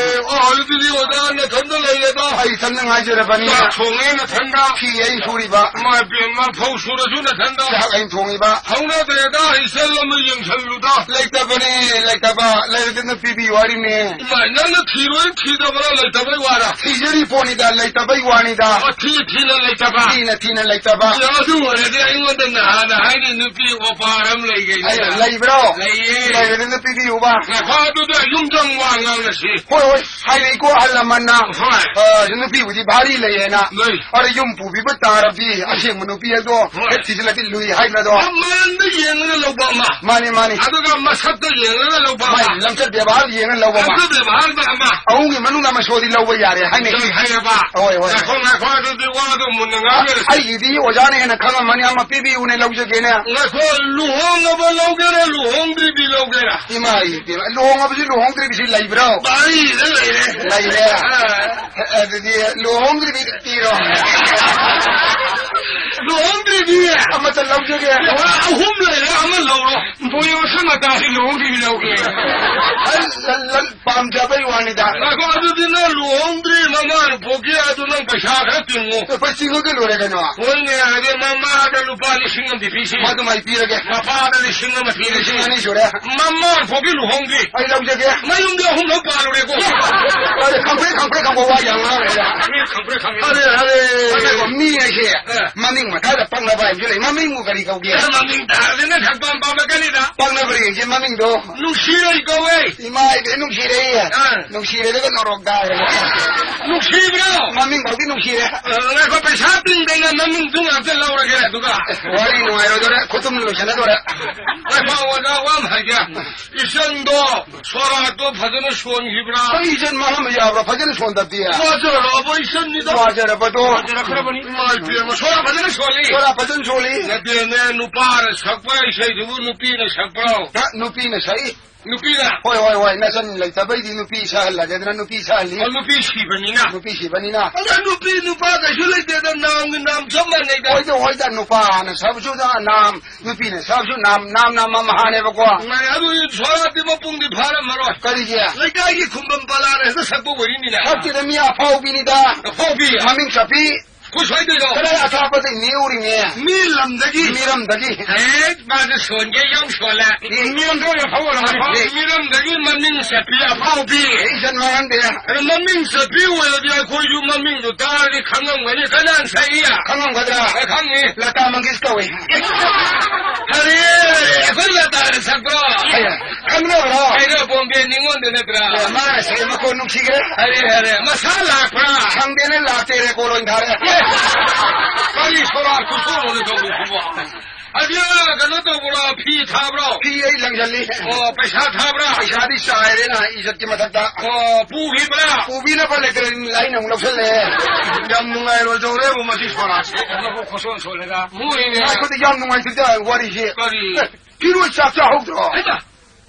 ꯑꯣ, ꯑꯗꯨꯗꯤ ꯑꯣꯖꯥ ꯅꯊꯟꯗ ꯂꯩꯔꯦꯗ꯫ ꯑꯩ ꯏꯊꯟꯗ ꯉꯥꯏꯖꯔꯕꯅꯤ꯫ ꯆꯥꯛ ꯊꯣꯡꯉꯦ ꯅꯊꯟꯗ꯫ ꯐꯤ ꯑꯩ ꯁꯨꯔꯤꯕ꯫ ꯏꯃꯥ ꯏꯕꯦꯝꯃ, ꯐꯧ ꯁꯨꯔꯁꯨ ꯅꯊꯟꯗ꯫ ꯆꯥꯛ ꯑꯩ ꯊꯣꯡꯉꯤꯕ꯫ ꯍꯧꯅꯗ꯭ꯔꯦꯗ, ꯏꯆꯜ ꯑꯃ ꯌꯦꯡꯁꯜꯂꯨꯗ꯫ ꯂꯩꯇꯕꯅꯦ, ꯂꯩꯇꯕ꯫ ꯂꯩꯔꯗꯤ ꯄꯤꯕꯤꯌꯨ ꯍꯥꯏꯔꯤꯅꯦ꯫ ꯏꯃꯥ, ꯅꯪꯅ ꯊꯤꯔꯣꯏ ꯊꯤꯗꯕ꯭ꯔꯥ, ꯂꯩꯇꯕꯩ ꯋꯥꯔꯥ? ꯊꯤꯖꯔꯤ ꯄꯣꯠꯅꯤꯗ, ꯂꯩꯇꯕꯩ ꯋꯥꯅꯤꯗ꯫ ꯑꯣ, ꯊꯤ ꯊꯤꯅ ꯂꯩꯇꯕ? ꯊꯤꯅ ꯊꯤꯅ ꯂꯩꯇꯕ꯫ ꯑꯦ, ꯑꯗꯨ ꯑꯣꯏꯔꯗꯤ ꯑꯩꯉꯣꯟꯗ ꯅꯍꯥꯟꯅ ꯍꯥꯏꯔꯤ ꯅꯨꯄꯤ ꯑꯣꯄꯥꯔ ꯑꯃ ꯂꯩꯒꯩꯅ꯫ ꯑꯩ ꯂꯩꯕ꯭ꯔꯣ? ꯂꯩꯌꯦ꯫ ꯂꯩꯔꯗꯤ ꯄꯤꯕꯤꯌꯨꯕ꯫ ꯉꯥꯏꯈꯣ, ꯑꯗꯨꯗ ꯌꯨꯝꯗꯪ ꯋꯥ ꯉꯥꯡꯅꯁꯤ꯫ ꯍꯣꯏ, ꯍꯣꯏ, ꯍꯥꯏꯔꯛꯏꯀꯣ ꯑꯍꯜ ꯂꯃꯟꯅ꯫ ꯍꯣꯏ꯫ ꯑ, ꯅꯨꯄꯤꯕꯨꯗꯤ ꯚꯥꯔꯤ ꯂꯩꯌꯦꯅ꯫ ꯂꯩ꯫ ꯑꯗ ꯌꯨꯝ ꯄꯨꯕꯤꯕ ꯇꯥꯔꯕꯗꯤ ꯑꯁꯦꯡꯕ ꯅꯨꯄꯤ ꯑꯗꯣ ꯍꯣꯏ꯫ ꯍꯦꯛ ꯊꯤꯖꯤꯜꯂꯗꯤ ꯂꯨꯏ ꯍꯥꯏꯗ꯭ꯔꯗꯣ꯫ ꯃꯥꯟꯗ ꯌꯦꯡꯉꯒ ꯂꯧꯕ ꯑꯃ꯫ ꯃꯥꯅꯤ, ꯃꯥꯅꯤ꯫ ꯑꯗꯨꯒ ꯃꯁꯛꯇ ꯌꯦꯡꯉꯒ ꯂꯧꯕ ꯑꯃ꯫ ꯃꯥꯏ ꯂꯝꯆꯠ ꯕꯦꯕꯥꯔ ꯌꯦꯡꯉ ꯂꯧꯕ ꯑꯃ꯫ ꯂꯝꯆꯠ ꯕꯦꯕꯥꯔꯗ ꯑꯃ꯫ ꯑꯍꯨꯝꯒꯤ ꯃꯅꯨꯡꯗ ꯑꯃ ꯁꯣꯏꯗꯤ ꯂꯧꯕ ꯌꯥꯔꯦ ꯍꯥꯏꯅꯩ꯫ ꯌꯥꯏ ꯍꯥꯏꯔꯕ? ꯍꯣꯏ, ꯍꯣꯏ꯫ ꯉꯥꯏꯈꯣ, ꯉꯥꯏꯈꯣ, ꯑꯗꯨꯗꯤ ꯋꯥꯗꯣ ꯃꯨꯟꯅ ꯉꯥꯡꯅꯔꯁꯤ꯫ ꯑꯩꯒꯤꯗꯤ ꯑꯣꯖꯥꯅ ꯍꯦꯟꯅ ꯈꯪꯉꯝꯃꯅꯤ, ꯑꯃ ꯄꯤꯕꯤꯌꯨꯅꯦ, ꯂꯧꯖꯒꯦꯅꯦ꯫ ꯉꯥꯏꯈꯣ, ꯂꯨꯍꯣꯡꯉꯕ ꯂꯧꯒꯦꯔꯥ, ꯂꯨꯍꯣꯡꯗ꯭ꯔꯤꯕꯤ ꯂꯧꯒꯦꯔꯥ? ꯏꯃꯥ ꯏꯕꯦꯝꯃ, ꯂꯨꯍꯣꯡꯉꯕꯁꯤ ꯂꯨꯍꯣꯡꯗ꯭ꯔꯤꯕꯁꯤ ꯂꯩꯕ꯭ꯔꯣ? ꯚꯥꯔꯤꯗ ꯂꯩꯔꯦ꯫ ꯂꯩꯔꯦ꯫ ꯑꯥ꯫ ꯑꯗꯨꯗꯤ ꯂꯨꯍꯣꯡꯗ꯭ꯔꯤꯕꯤ ꯄꯤꯔꯣ꯫ ꯂꯨꯍꯣꯡꯗ꯭ꯔꯤꯕꯤ꯫ ꯑꯃꯇ ꯂꯧꯖꯒꯦ꯫ ꯑꯍꯨꯝ ꯂꯩꯔꯦ, ꯑꯃ ꯂꯧꯔꯣ꯫ ꯕꯣꯌꯣꯁ ꯃꯇꯥꯁꯤ ꯂꯨꯍꯣꯡꯗ꯭ꯔꯤꯕꯤ ꯂꯧꯒꯦ꯫ ꯑꯩ ꯂꯟ, ꯂꯟ ꯄꯥꯝꯖꯕꯩ ꯋꯥꯅꯤꯗ꯫ ꯉꯥꯏꯈꯣ, ꯑꯗꯨꯗꯤ ꯅꯪ ꯂꯨꯍꯣꯡꯗ꯭ꯔꯤ ꯃꯃꯥ ꯅꯨꯄꯣꯛꯀꯤ ꯑꯗꯨ ꯅꯪ ꯄꯩꯁꯥ ꯈꯔ ꯇꯤꯡꯉꯨ꯫ ꯂꯨꯄꯥ ꯆꯤꯡꯉꯒ ꯂꯣꯏꯔꯦ ꯀꯩꯅꯣ꯫ ꯍꯣꯏꯅꯦ, ꯑꯗꯩ ꯃꯃꯥꯗ ꯂꯨꯄꯥ ꯂꯤꯁꯤꯡ ꯑꯃꯗꯤ ꯄꯤꯁꯤ꯫ ꯃꯗꯨꯃꯥꯏ ꯄꯤꯔꯒꯦ꯫ ꯃꯄꯥꯗ ꯂꯤꯁꯤꯡ ꯑꯃ ꯄꯤꯔꯁꯤ꯫ ꯂꯤꯁꯤꯡ ꯑꯅꯤ ꯁꯨꯔꯦ꯫ ꯃꯃꯥ ꯅꯨꯄꯣꯛꯀꯤ ꯂꯨꯍꯣꯡꯗ꯭ꯔꯤ꯫ ꯑꯩ ꯂꯧꯖꯒꯦ꯫ ꯃꯌꯨꯝꯗ ꯑꯍꯨꯝꯂꯛ ꯄꯥꯜꯂꯨꯔꯦꯀꯣ꯫ ꯑꯔꯦ, ꯈꯪꯄ꯭ꯔꯦꯛ ꯈꯪꯄ꯭ꯔꯦꯛ ꯈꯪꯕ ꯋꯥ ꯌꯥꯝ ꯉꯥꯡꯉꯦ꯫ ꯈꯪꯄ꯭ꯔꯦꯛ ꯈꯪꯄ꯭ꯔꯦꯛ ꯈꯪꯉꯦ꯫ ꯑꯔꯦ, ꯑꯔꯦ꯫ ꯑꯗꯨꯒ ꯃꯤ ꯍꯥꯏꯁꯦ ꯑ꯫ ꯃꯃꯤꯡ ꯃꯈꯥꯗ ꯄꯪꯅꯕ ꯍꯥꯏꯕꯁꯨ ꯂꯩ꯫ ꯃꯃꯤꯡꯕꯨ ꯀꯔꯤ ꯀꯧꯒꯦ? ꯑꯦ, ꯃꯃꯤꯡ ꯇꯥꯔꯗꯤ ꯅꯪ ꯁꯛꯄꯥꯝ ꯄꯥꯝꯂꯛꯀꯅꯤꯗ꯫ ꯄꯪꯅꯕ꯭ꯔ ꯌꯦꯡꯁꯦ ꯃꯃꯤꯡꯗꯣ꯫ ꯅꯨꯡꯁꯤꯔꯩ ꯀꯧꯋꯦ꯫ ꯏꯃꯥ ꯏꯕꯦꯟ ꯅꯨꯡꯁꯤꯔꯩ꯫ ꯑ꯫ ꯅꯨꯡꯁꯤꯔꯩꯗꯒ ꯅꯣꯔꯣꯛ ꯇꯥꯔꯦ꯫ ꯅꯨꯡꯁꯤꯕ꯭ꯔꯣ? ꯃꯃꯤꯡ ꯐꯥꯎꯗꯤ ꯅꯨꯡꯁꯤꯔꯦ꯫ ꯑ, ꯉꯥꯏꯈꯣ, ꯄꯩꯁꯥ ꯇꯤꯡꯗꯅ ꯃꯃꯤꯡꯗꯨ ꯉꯥꯛꯇ ꯂꯧꯔꯒꯦ ꯑꯗꯨꯒ꯫ ꯋꯥꯔꯤ ꯅꯨꯡꯉꯥꯏꯔꯣꯏꯗꯣꯔꯦ, ꯈꯨꯇꯨꯝ ꯂꯣꯏꯁꯤꯜꯂꯗꯣꯔꯦ꯫ ꯉꯥꯏꯈꯣ, ꯑꯣꯖꯥ, ꯋꯥ ꯍꯥꯏꯒꯦ, ꯏꯆꯟꯗꯣ ꯁꯣꯔꯥꯠꯇꯣ ꯐꯖꯅ ꯁꯣꯟꯈꯤꯕ꯭ꯔꯥ? ꯑꯩ ꯏꯆꯟ ꯃꯥꯡꯍꯟꯕ ꯌꯥꯕ꯭ꯔꯥ? ꯐꯖꯅ ꯁꯣꯟꯗꯕꯗꯤ꯫ ꯋꯥꯖꯔꯕ ꯏꯆꯟꯅꯤꯗꯣ꯫ ꯋꯥꯖꯔꯕꯗꯣ꯫ ꯋꯥꯖꯔꯛꯈ꯭ꯔꯕꯅꯤ꯫ ꯏꯃꯥ ꯏꯕꯦꯝꯃ, ꯁꯣꯔꯥꯠ ꯐꯖꯅ ꯁꯣꯜꯂꯤ꯫ ꯁꯣꯔꯥꯠ ꯐꯖꯅ ꯁꯣꯜꯂꯤ꯫ ꯅꯠꯇꯦꯅꯦ, ꯅꯨꯄꯥꯅ ꯁꯛꯄ ꯏꯁꯩꯗꯨꯕꯨ ꯅꯨꯄꯤꯅ ꯁꯛꯄ꯭ꯔꯣ? ꯍ, ꯅꯨꯄꯤꯅ ꯁꯛꯏ꯫ ꯅꯨꯄꯤꯅ? ꯍꯣꯏ, ꯍꯣꯏ, ꯍꯣꯏ, ꯅꯆꯟ ꯂꯩꯇꯕꯩꯗꯤ ꯅꯨꯄꯤ ꯁꯛꯍꯜꯂꯒꯦꯗꯅ ꯅꯨꯄꯤ ꯁꯛꯍꯜꯂꯤ꯫ ꯑꯣ, ꯅꯨꯄꯤ ꯁꯤꯕꯅꯤꯅ? ꯅꯨꯄꯤ ꯁꯤꯕꯅꯤꯅ꯫ ꯑꯗ ꯅꯨꯄꯤ ꯅꯨꯄꯥ ꯀꯩꯁꯨ ꯂꯩꯇꯦꯗ, ꯅꯥꯝꯒꯤ ꯅꯥꯝ ꯆꯞ ꯃꯥꯟꯅꯩꯗ꯫ ꯍꯣꯏꯗ, ꯍꯣꯏꯗ, ꯅꯨꯄꯥꯅ ꯁꯛꯑꯕꯁꯨ ꯅꯥꯝ, ꯅꯨꯄꯤꯅ ꯁꯛꯑꯕꯁꯨ ꯅꯥꯝ, ꯅꯥꯝ, ꯅꯥꯝ ꯑꯃꯍꯥꯅꯦꯕꯀꯣ꯫ ꯃꯥꯅꯦ, ꯑꯗꯨ ꯁꯣꯔꯥꯠꯇꯤ ꯃꯄꯨꯡꯗꯤ ꯐꯥꯔꯝꯃꯔꯣꯏ꯫ ꯀꯔꯤꯒꯤ? ꯂꯩꯀꯥꯏꯒꯤ ꯈꯨꯝꯕꯝ ꯄꯂꯥꯅ ꯍꯦꯛꯇ ꯁꯛꯄ ꯑꯣꯏꯔꯤꯅꯤꯅꯦ꯫ ꯁꯛꯇꯦꯗ, ꯃꯤ ꯑꯐꯥꯎꯕꯤꯅꯤꯗ꯫ ꯑꯐꯥꯎꯕꯤ? ꯃꯃꯤꯡ ꯆꯠꯄꯤ꯫ ꯈꯨꯠ ꯁꯣꯏꯗꯣꯏꯔꯣ? ꯀꯗꯥꯏ ꯑꯊꯥꯞꯄꯗꯒꯤ ꯅꯦꯛꯎꯔꯤꯅꯦ? ꯃꯤ ꯂꯝꯗꯒꯤ꯫ ꯃꯤꯔꯝꯗꯒꯤ꯫ ꯍꯦ, ꯃꯥꯁꯨ ꯁꯣꯟꯒꯦ ꯌꯥꯝ ꯁꯣꯜꯂꯦ꯫ ꯃꯤꯔꯝꯗꯒꯤ ꯑꯣꯏꯅ ꯐꯥꯎꯔꯝꯃꯅꯤ꯫ ꯃꯤꯔꯝꯗꯒꯤ ꯃꯃꯤꯡ ꯆꯠꯄꯤ ꯑꯐꯥꯎꯕꯤ꯫ ꯏꯆꯟ ꯃꯥꯡꯍꯟꯗꯦ꯫ ꯑꯗꯣ ꯃꯃꯤꯡ ꯆꯠꯄꯤ ꯑꯣꯏꯔꯗꯤ ꯑꯩꯈꯣꯏꯁꯨ ꯃꯃꯤꯡꯗꯣ ꯇꯥꯔꯗꯤ ꯈꯪꯉꯝꯒꯅꯤ꯫ ꯀꯅꯥꯅ ꯁꯛꯏ? ꯈꯪꯉꯝꯒꯗ꯭ꯔꯥ? ꯑꯦ, ꯈꯪꯉꯤ꯫ ꯂꯇꯥ ꯃꯪꯒꯦꯁꯀꯔ ꯀꯧꯏ꯫ ꯑꯔꯦ, ꯑꯩꯈꯣꯏ ꯂꯇꯥꯅ ꯁꯛꯄ꯭ꯔꯣ? ꯑꯌꯥ, ꯈꯪꯅꯕ꯭ꯔꯣ? ꯀꯩꯅꯣ, ꯕꯣꯝꯕꯦ ꯅꯤꯉꯣꯜꯗꯨ ꯅꯠꯇ꯭ꯔꯥ? ꯑꯦ, ꯃꯥꯅ ꯁꯛꯏ ꯃꯈꯣꯟ ꯅꯨꯡꯁꯤꯈ꯭ꯔꯦ꯫ ꯑꯔꯦ, ꯑꯔꯦ, ꯃꯁꯥ ꯂꯥꯛꯄ꯭ꯔꯥ? ꯈꯪꯗꯦꯅꯦ, ꯂꯥꯛꯇꯦ, ꯔꯦꯀꯣꯔꯗ ꯑꯣꯏꯅ ꯊꯥꯔꯦ꯫ ꯑꯦ, ꯀꯔꯤ ꯁꯣꯔꯥꯠ ꯈꯨꯁꯣꯟꯅꯣꯅꯦ ꯇꯧꯔꯤꯁꯤꯕꯣ? ꯑꯗꯨ ꯀꯩꯅꯣ ꯇꯧꯕ꯭ꯔꯣ? ꯐꯤ ꯊꯥꯕ꯭ꯔꯣ? ꯐꯤ ꯑꯩ ꯂꯪꯁꯤꯜꯂꯤ꯫ ꯑꯣ, ꯄꯩꯁꯥ ꯊꯥꯕ꯭ꯔꯥ? ꯄꯩꯁꯥꯗꯤ ꯆꯥꯏꯔꯦꯅ ꯏꯖꯠꯀꯤ ꯃꯊꯛꯇ꯫ ꯑꯣ, ꯄꯨꯈꯤꯕ꯭ꯔꯥ? ꯄꯨꯕꯤꯅꯕ ꯂꯩꯇ꯭ꯔꯦ, ꯑꯩꯅ ꯑꯃꯨꯛ ꯂꯧꯁꯜꯂꯦ꯫ ꯌꯥꯝ ꯅꯨꯡꯉꯥꯏꯔꯣꯏꯗꯧꯔꯦꯕꯨ ꯃꯁꯤ ꯁꯣꯔꯥꯠꯁꯦ꯫ ꯈꯣꯠꯁꯣꯟ ꯁꯣꯜꯂꯦꯗ꯫ ꯃꯣꯏꯅꯦ꯫ ꯉꯥꯏꯈꯣꯗꯤ ꯌꯥꯝ ꯅꯨꯡꯉꯥꯏꯇ꯭ꯔꯤꯗ ꯋꯥꯔꯤꯁꯦ꯫ ꯀꯔꯤ? ꯑꯦ, ꯐꯤꯔꯣꯏ ꯆꯥꯛ ꯆꯥꯍꯧꯗ꯭ꯔꯣ? ꯍꯩꯃꯥ!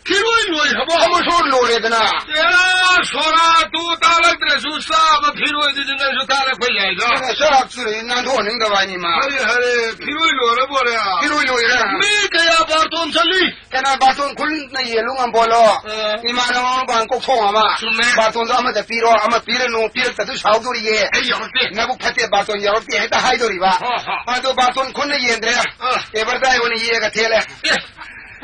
ꯐꯤꯔꯣꯏ ꯂꯣꯏꯈ꯭ꯔꯕꯣ? ꯑꯃꯁꯨ ꯂꯣꯏꯔꯦꯗꯅ꯫ ꯑꯦꯔꯥ, ꯁꯣꯔꯥꯠꯇꯨ ꯇꯥꯛꯂꯛꯇ꯭ꯔꯁꯨ ꯆꯥꯕ ꯐꯤꯔꯣꯏꯗꯨꯗꯤ ꯅꯪꯁꯨ ꯇꯥꯛꯂꯛꯄ ꯌꯥꯏꯗꯣ꯫ ꯑꯦ, ꯆꯥꯛ ꯆꯨꯔꯤ ꯅꯥꯟꯊꯣꯛꯍꯟꯅꯤꯡꯗꯕ ꯍꯥꯏꯅꯤ ꯃꯥ꯫ ꯍꯔꯦ, ꯍꯔꯦ, ꯐꯤꯔꯣꯏ ꯂꯣꯏꯔꯕꯣꯔꯦ? ꯐꯤꯔꯣꯏ ꯂꯣꯏꯔꯦ꯫ ꯃꯤ ꯀꯌꯥ ꯕꯥꯔꯇꯣꯟ ꯆꯠꯂꯤ? ꯀꯅꯥ ꯕꯥꯔꯇꯣꯟ ꯈꯨꯟꯅ ꯌꯦꯜꯂꯨ ꯉꯝꯕꯣꯂꯣ? ꯑ꯫ ꯏꯃꯥꯟꯅꯕ ꯑꯃ ꯀꯣꯛꯊꯣꯡ ꯑꯃ꯫ ꯆꯨꯝꯃꯦ꯫ ꯕꯥꯔꯇꯣꯟꯗꯣ ꯑꯃꯗ ꯄꯤꯔꯣ, ꯑꯃ ꯄꯤꯔꯅꯨ, ꯄꯤꯔꯛꯇꯗꯨ ꯁꯥꯎꯗꯣꯔꯤꯌꯦ꯫ ꯑꯩ ꯌꯧꯔꯛꯇꯦ꯫ ꯅꯕꯨꯛ ꯐꯠꯇꯦ, ꯕꯥꯔꯇꯣꯟ ꯌꯧꯔꯛꯇꯦ ꯍꯦꯛꯇ ꯍꯥꯏꯗꯣꯔꯤꯕ꯫ ꯍꯣ, ꯍꯣ꯫ ꯑꯗꯣ ꯕꯥꯔꯇꯣꯟ ꯈꯨꯟꯅ ꯌꯦꯟꯗ꯭ꯔꯦ꯫ ꯑ꯫ ꯑꯦꯕꯔꯗꯥꯏ ꯑꯣꯏꯅ ꯌꯦꯛꯑꯒ ꯊꯦꯠꯂꯦ꯫ ꯑꯦ,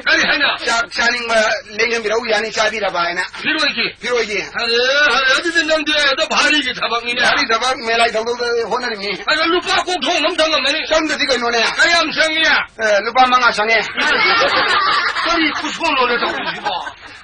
ꯀꯔꯤ ꯍꯥꯏꯅ? ꯆꯥꯛ ꯆꯥꯅꯤꯡꯕ ꯂꯩꯔꯝꯕꯤꯔꯛꯎ ꯌꯥꯅꯤ, ꯆꯥꯕꯤꯔꯕ ꯍꯥꯏꯅ꯫ ꯐꯤꯔꯣꯏꯒꯤ? ꯐꯤꯔꯣꯏꯒꯤ꯫ ꯑꯔꯦ, ꯑꯔꯦ, ꯑꯗꯨꯗꯤ ꯅꯪꯗꯤ ꯍꯦꯛꯇ ꯚꯥꯔꯤꯒꯤ ꯊꯕꯛꯅꯤꯅꯦ꯫ ꯚꯥꯔꯤ ꯊꯕꯛ, ꯃꯦꯂꯥꯏ ꯊꯧꯗꯧꯗ ꯍꯣꯠꯅꯔꯤꯃꯤ꯫ ꯑꯗꯣ ꯂꯨꯄꯥ ꯀꯣꯛꯊꯣꯡ ꯑꯃ ꯊꯝꯃꯝꯃꯅꯤ꯫ ꯆꯪꯗꯗꯤ ꯀꯩꯅꯣꯅꯦ꯫ ꯀꯌꯥꯝ ꯆꯪꯉꯤ? ꯑꯦ, ꯂꯨꯄꯥ ꯃꯉꯥ ꯆꯪꯉꯦ꯫ ꯀꯔꯤ ꯈꯨꯁꯣꯟꯅꯣꯅꯦ ꯇꯧꯔꯤꯁꯤꯕꯣ?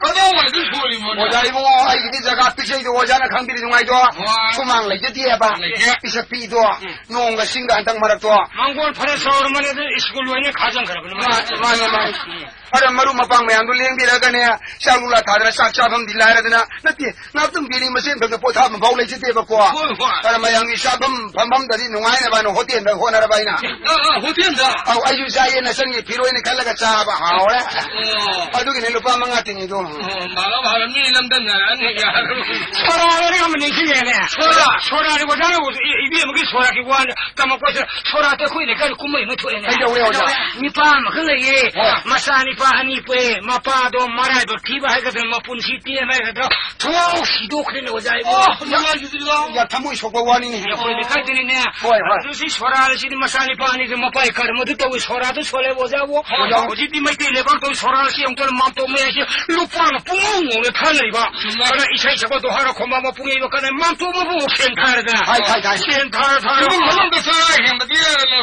ꯀꯗꯥꯏꯋꯥꯏꯗ ꯁꯣꯜꯂꯤꯃꯣꯅꯦ? ꯑꯣꯖꯥ ꯏꯕꯨꯡꯉꯣ, ꯑꯩꯒꯤꯗꯤ ꯖꯒꯥ ꯄꯤꯛꯆꯩꯗꯣ ꯑꯣꯖꯥꯅ ꯈꯪꯕꯤꯔꯤ ꯅꯨꯡꯉꯥꯏꯗꯣ꯫ ꯍꯣꯏ꯫ ꯁꯨꯃꯥꯡ ꯂꯩꯖꯗꯦ ꯍꯥꯏꯕ꯫ ꯂꯩꯇꯦ꯫ ꯄꯤꯁꯛ ꯄꯤꯛꯏꯗꯣ꯫ ꯎꯝ꯫ ꯅꯣꯡꯒ ꯁꯤꯡꯒ ꯍꯟꯗꯛ ꯃꯔꯛꯇꯣ꯫ ꯃꯥꯡꯒꯣꯜ ꯐꯔ ꯆꯥꯎꯔꯝꯃꯅꯤ, ꯑꯗꯨ ꯁ꯭ꯀꯨꯜ ꯂꯣꯏꯅ ꯈꯥꯖꯪꯈ꯭ꯔꯕꯅꯤ꯫ ꯃꯥ-, ꯃꯥꯅꯦ, ꯃꯥꯅꯦ꯫ ꯎꯝ꯫ ꯑꯗ ꯃꯔꯨꯞ ꯃꯄꯥꯡ ꯃꯌꯥꯝꯗꯣ ꯂꯦꯡꯕꯤꯔꯒꯅꯦ, ꯆꯥꯛ ꯅꯨꯡꯂꯥ ꯊꯥꯗꯅ ꯆꯥꯛ ꯆꯥꯐꯝꯗꯤ ꯂꯥꯏꯔꯗꯅ, ꯅꯠꯇꯦ, ꯉꯥꯛꯇꯪ ꯕꯦꯂꯤ ꯃꯆꯦꯟ ꯈꯛꯇ ꯄꯣꯊꯥꯐꯝ ꯐꯥꯎ ꯂꯩꯖꯗꯦꯕꯀꯣ꯫ ꯍꯣꯏ, ꯍꯣꯏ꯫ ꯑꯗ ꯃꯌꯥꯝꯒꯤ ꯆꯥꯐꯝ ꯐꯝꯐꯝꯗꯗꯤ ꯅꯨꯡꯉꯥꯏꯅꯕ ꯍꯥꯏꯅ ꯍꯣꯇꯦꯜꯗ ꯍꯣꯠꯅꯔꯕ ꯑꯩꯅ꯫ ꯑ, ꯑ, ꯍꯣꯇꯦꯜꯗ? ꯑꯧ, ꯑꯩꯁꯨ ꯆꯥꯏꯌꯦ, ꯅꯆꯟꯒꯤ ꯐꯤꯔꯣꯏꯅꯤ ꯈꯜꯂꯒ ꯆꯥꯕ ꯍꯥꯎꯔꯦ꯫ ꯑꯣ꯫ ꯑꯗꯨꯒꯤꯅꯦ ꯂꯨꯄꯥ ꯃꯉꯥ ꯇꯤꯡꯉꯤꯗꯣ꯫ ꯑꯣ, ꯃꯥꯜꯂꯣ, ꯃꯥꯜꯂꯣ, ꯃꯤ ꯂꯝꯗꯝꯅꯔꯛꯑꯅꯤ, ꯌꯥꯔꯣꯏ꯫ ꯁꯣꯔꯥ ꯋꯥꯔꯤ ꯑꯃ ꯅꯤꯡꯁꯤꯡꯉꯦꯅꯦ꯫ ꯁꯣꯔꯥ? ꯁꯣꯔꯥꯗꯤ ꯑꯣꯖꯥꯅ ꯎ-, ꯏ-, ꯏꯕꯦꯝꯃꯒꯤ ꯁꯣꯔꯥꯒꯤ ꯋꯥꯅꯤ ꯇꯝꯃꯛꯄꯁꯤꯗ, ꯁꯣꯔꯥꯗꯤ ꯑꯩꯈꯣꯏ ꯂꯩꯀꯥꯏꯗ ꯀꯨꯝꯍꯩ ꯑꯃ ꯊꯣꯛꯑꯦꯅꯦ꯫ ꯀꯩꯗꯧꯋꯦ, ꯑꯣꯖꯥ? ꯅꯤꯄꯥ ꯑꯃꯈꯛ ꯂꯩꯌꯦ꯫ ꯍꯣꯏ꯫ ꯃꯆꯥ ꯅꯤꯄꯥ ꯑꯅꯤ ꯄꯣꯛꯑꯦ꯫ ꯃꯄꯥꯗꯣ ꯃꯔꯥꯏꯕꯛ ꯊꯤꯕ ꯍꯥꯏꯒꯗ꯭ꯔꯥ, ꯃꯄꯨꯟꯁꯤ ꯇꯦꯟꯕ ꯍꯥꯏꯒꯗ꯭ꯔꯥ, ꯊꯣꯛ ꯁꯤꯗꯣꯛꯈ꯭ꯔꯦꯅꯦ, ꯑꯣꯖꯥ ꯏꯕꯣ꯫ ꯑꯣ, ꯅꯨꯡꯉꯥꯏꯖꯗꯦꯗ꯫ ꯌꯥ, ꯊꯃꯣꯏ ꯁꯣꯛꯄ ꯋꯥꯅꯤꯅꯦ꯫ ꯑꯩꯈꯣꯏ ꯂꯩꯀꯥꯏꯗꯅꯤꯅꯦ꯫ ꯍꯣꯏ, ꯍꯣꯏ꯫ ꯑꯗꯨ ꯁꯤ ꯁꯣꯔꯥꯁꯤꯗꯤ ꯃꯆꯥ ꯅꯤꯄꯥ ꯑꯅꯤꯗꯨ ꯃꯄꯥꯏ ꯀꯔꯝ ꯑꯗꯨ ꯇꯧꯏ, ꯁꯣꯔꯥꯗꯨ ꯁꯣꯜꯂꯦ, ꯑꯣꯖꯥꯕꯨ꯫ ꯑꯣꯖꯥ꯫ ꯍꯧꯖꯤꯛꯇꯤ ꯃꯩꯇꯩ ꯂꯩꯕꯥꯛ ꯇꯧꯏ, ꯁꯣꯔꯥꯁꯤ ꯑꯃꯨꯛꯇ ꯃꯥꯝꯇꯣꯞ ꯃꯌꯥꯏꯁꯤ ꯂꯨꯄꯥꯅ ꯄꯨꯡꯉꯧ ꯉꯧꯅ ꯊꯥꯅꯔꯤꯕ꯫ ꯆꯨꯝꯃꯦ꯫ ꯑꯗꯨꯅ ꯏꯁꯩ ꯁꯛꯄ ꯗꯣꯍꯥꯔ ꯈꯣꯡꯕ ꯃꯄꯨꯡ ꯌꯩꯕ ꯀꯥꯟꯗ ꯃꯥꯝꯇꯣꯞ ꯑꯃꯕꯨ ꯁꯦꯟ ꯊꯥꯔꯗꯅ꯫ ꯍꯥꯏ, ꯍꯥꯏ, ꯍꯥꯏ꯫ ꯁꯦꯟ ꯊꯥꯔ, ꯊꯥꯔ꯫ ꯏꯃꯨꯡ ꯃꯅꯨꯡꯗ ꯆꯔꯥ ꯍꯦꯟꯕꯗꯤ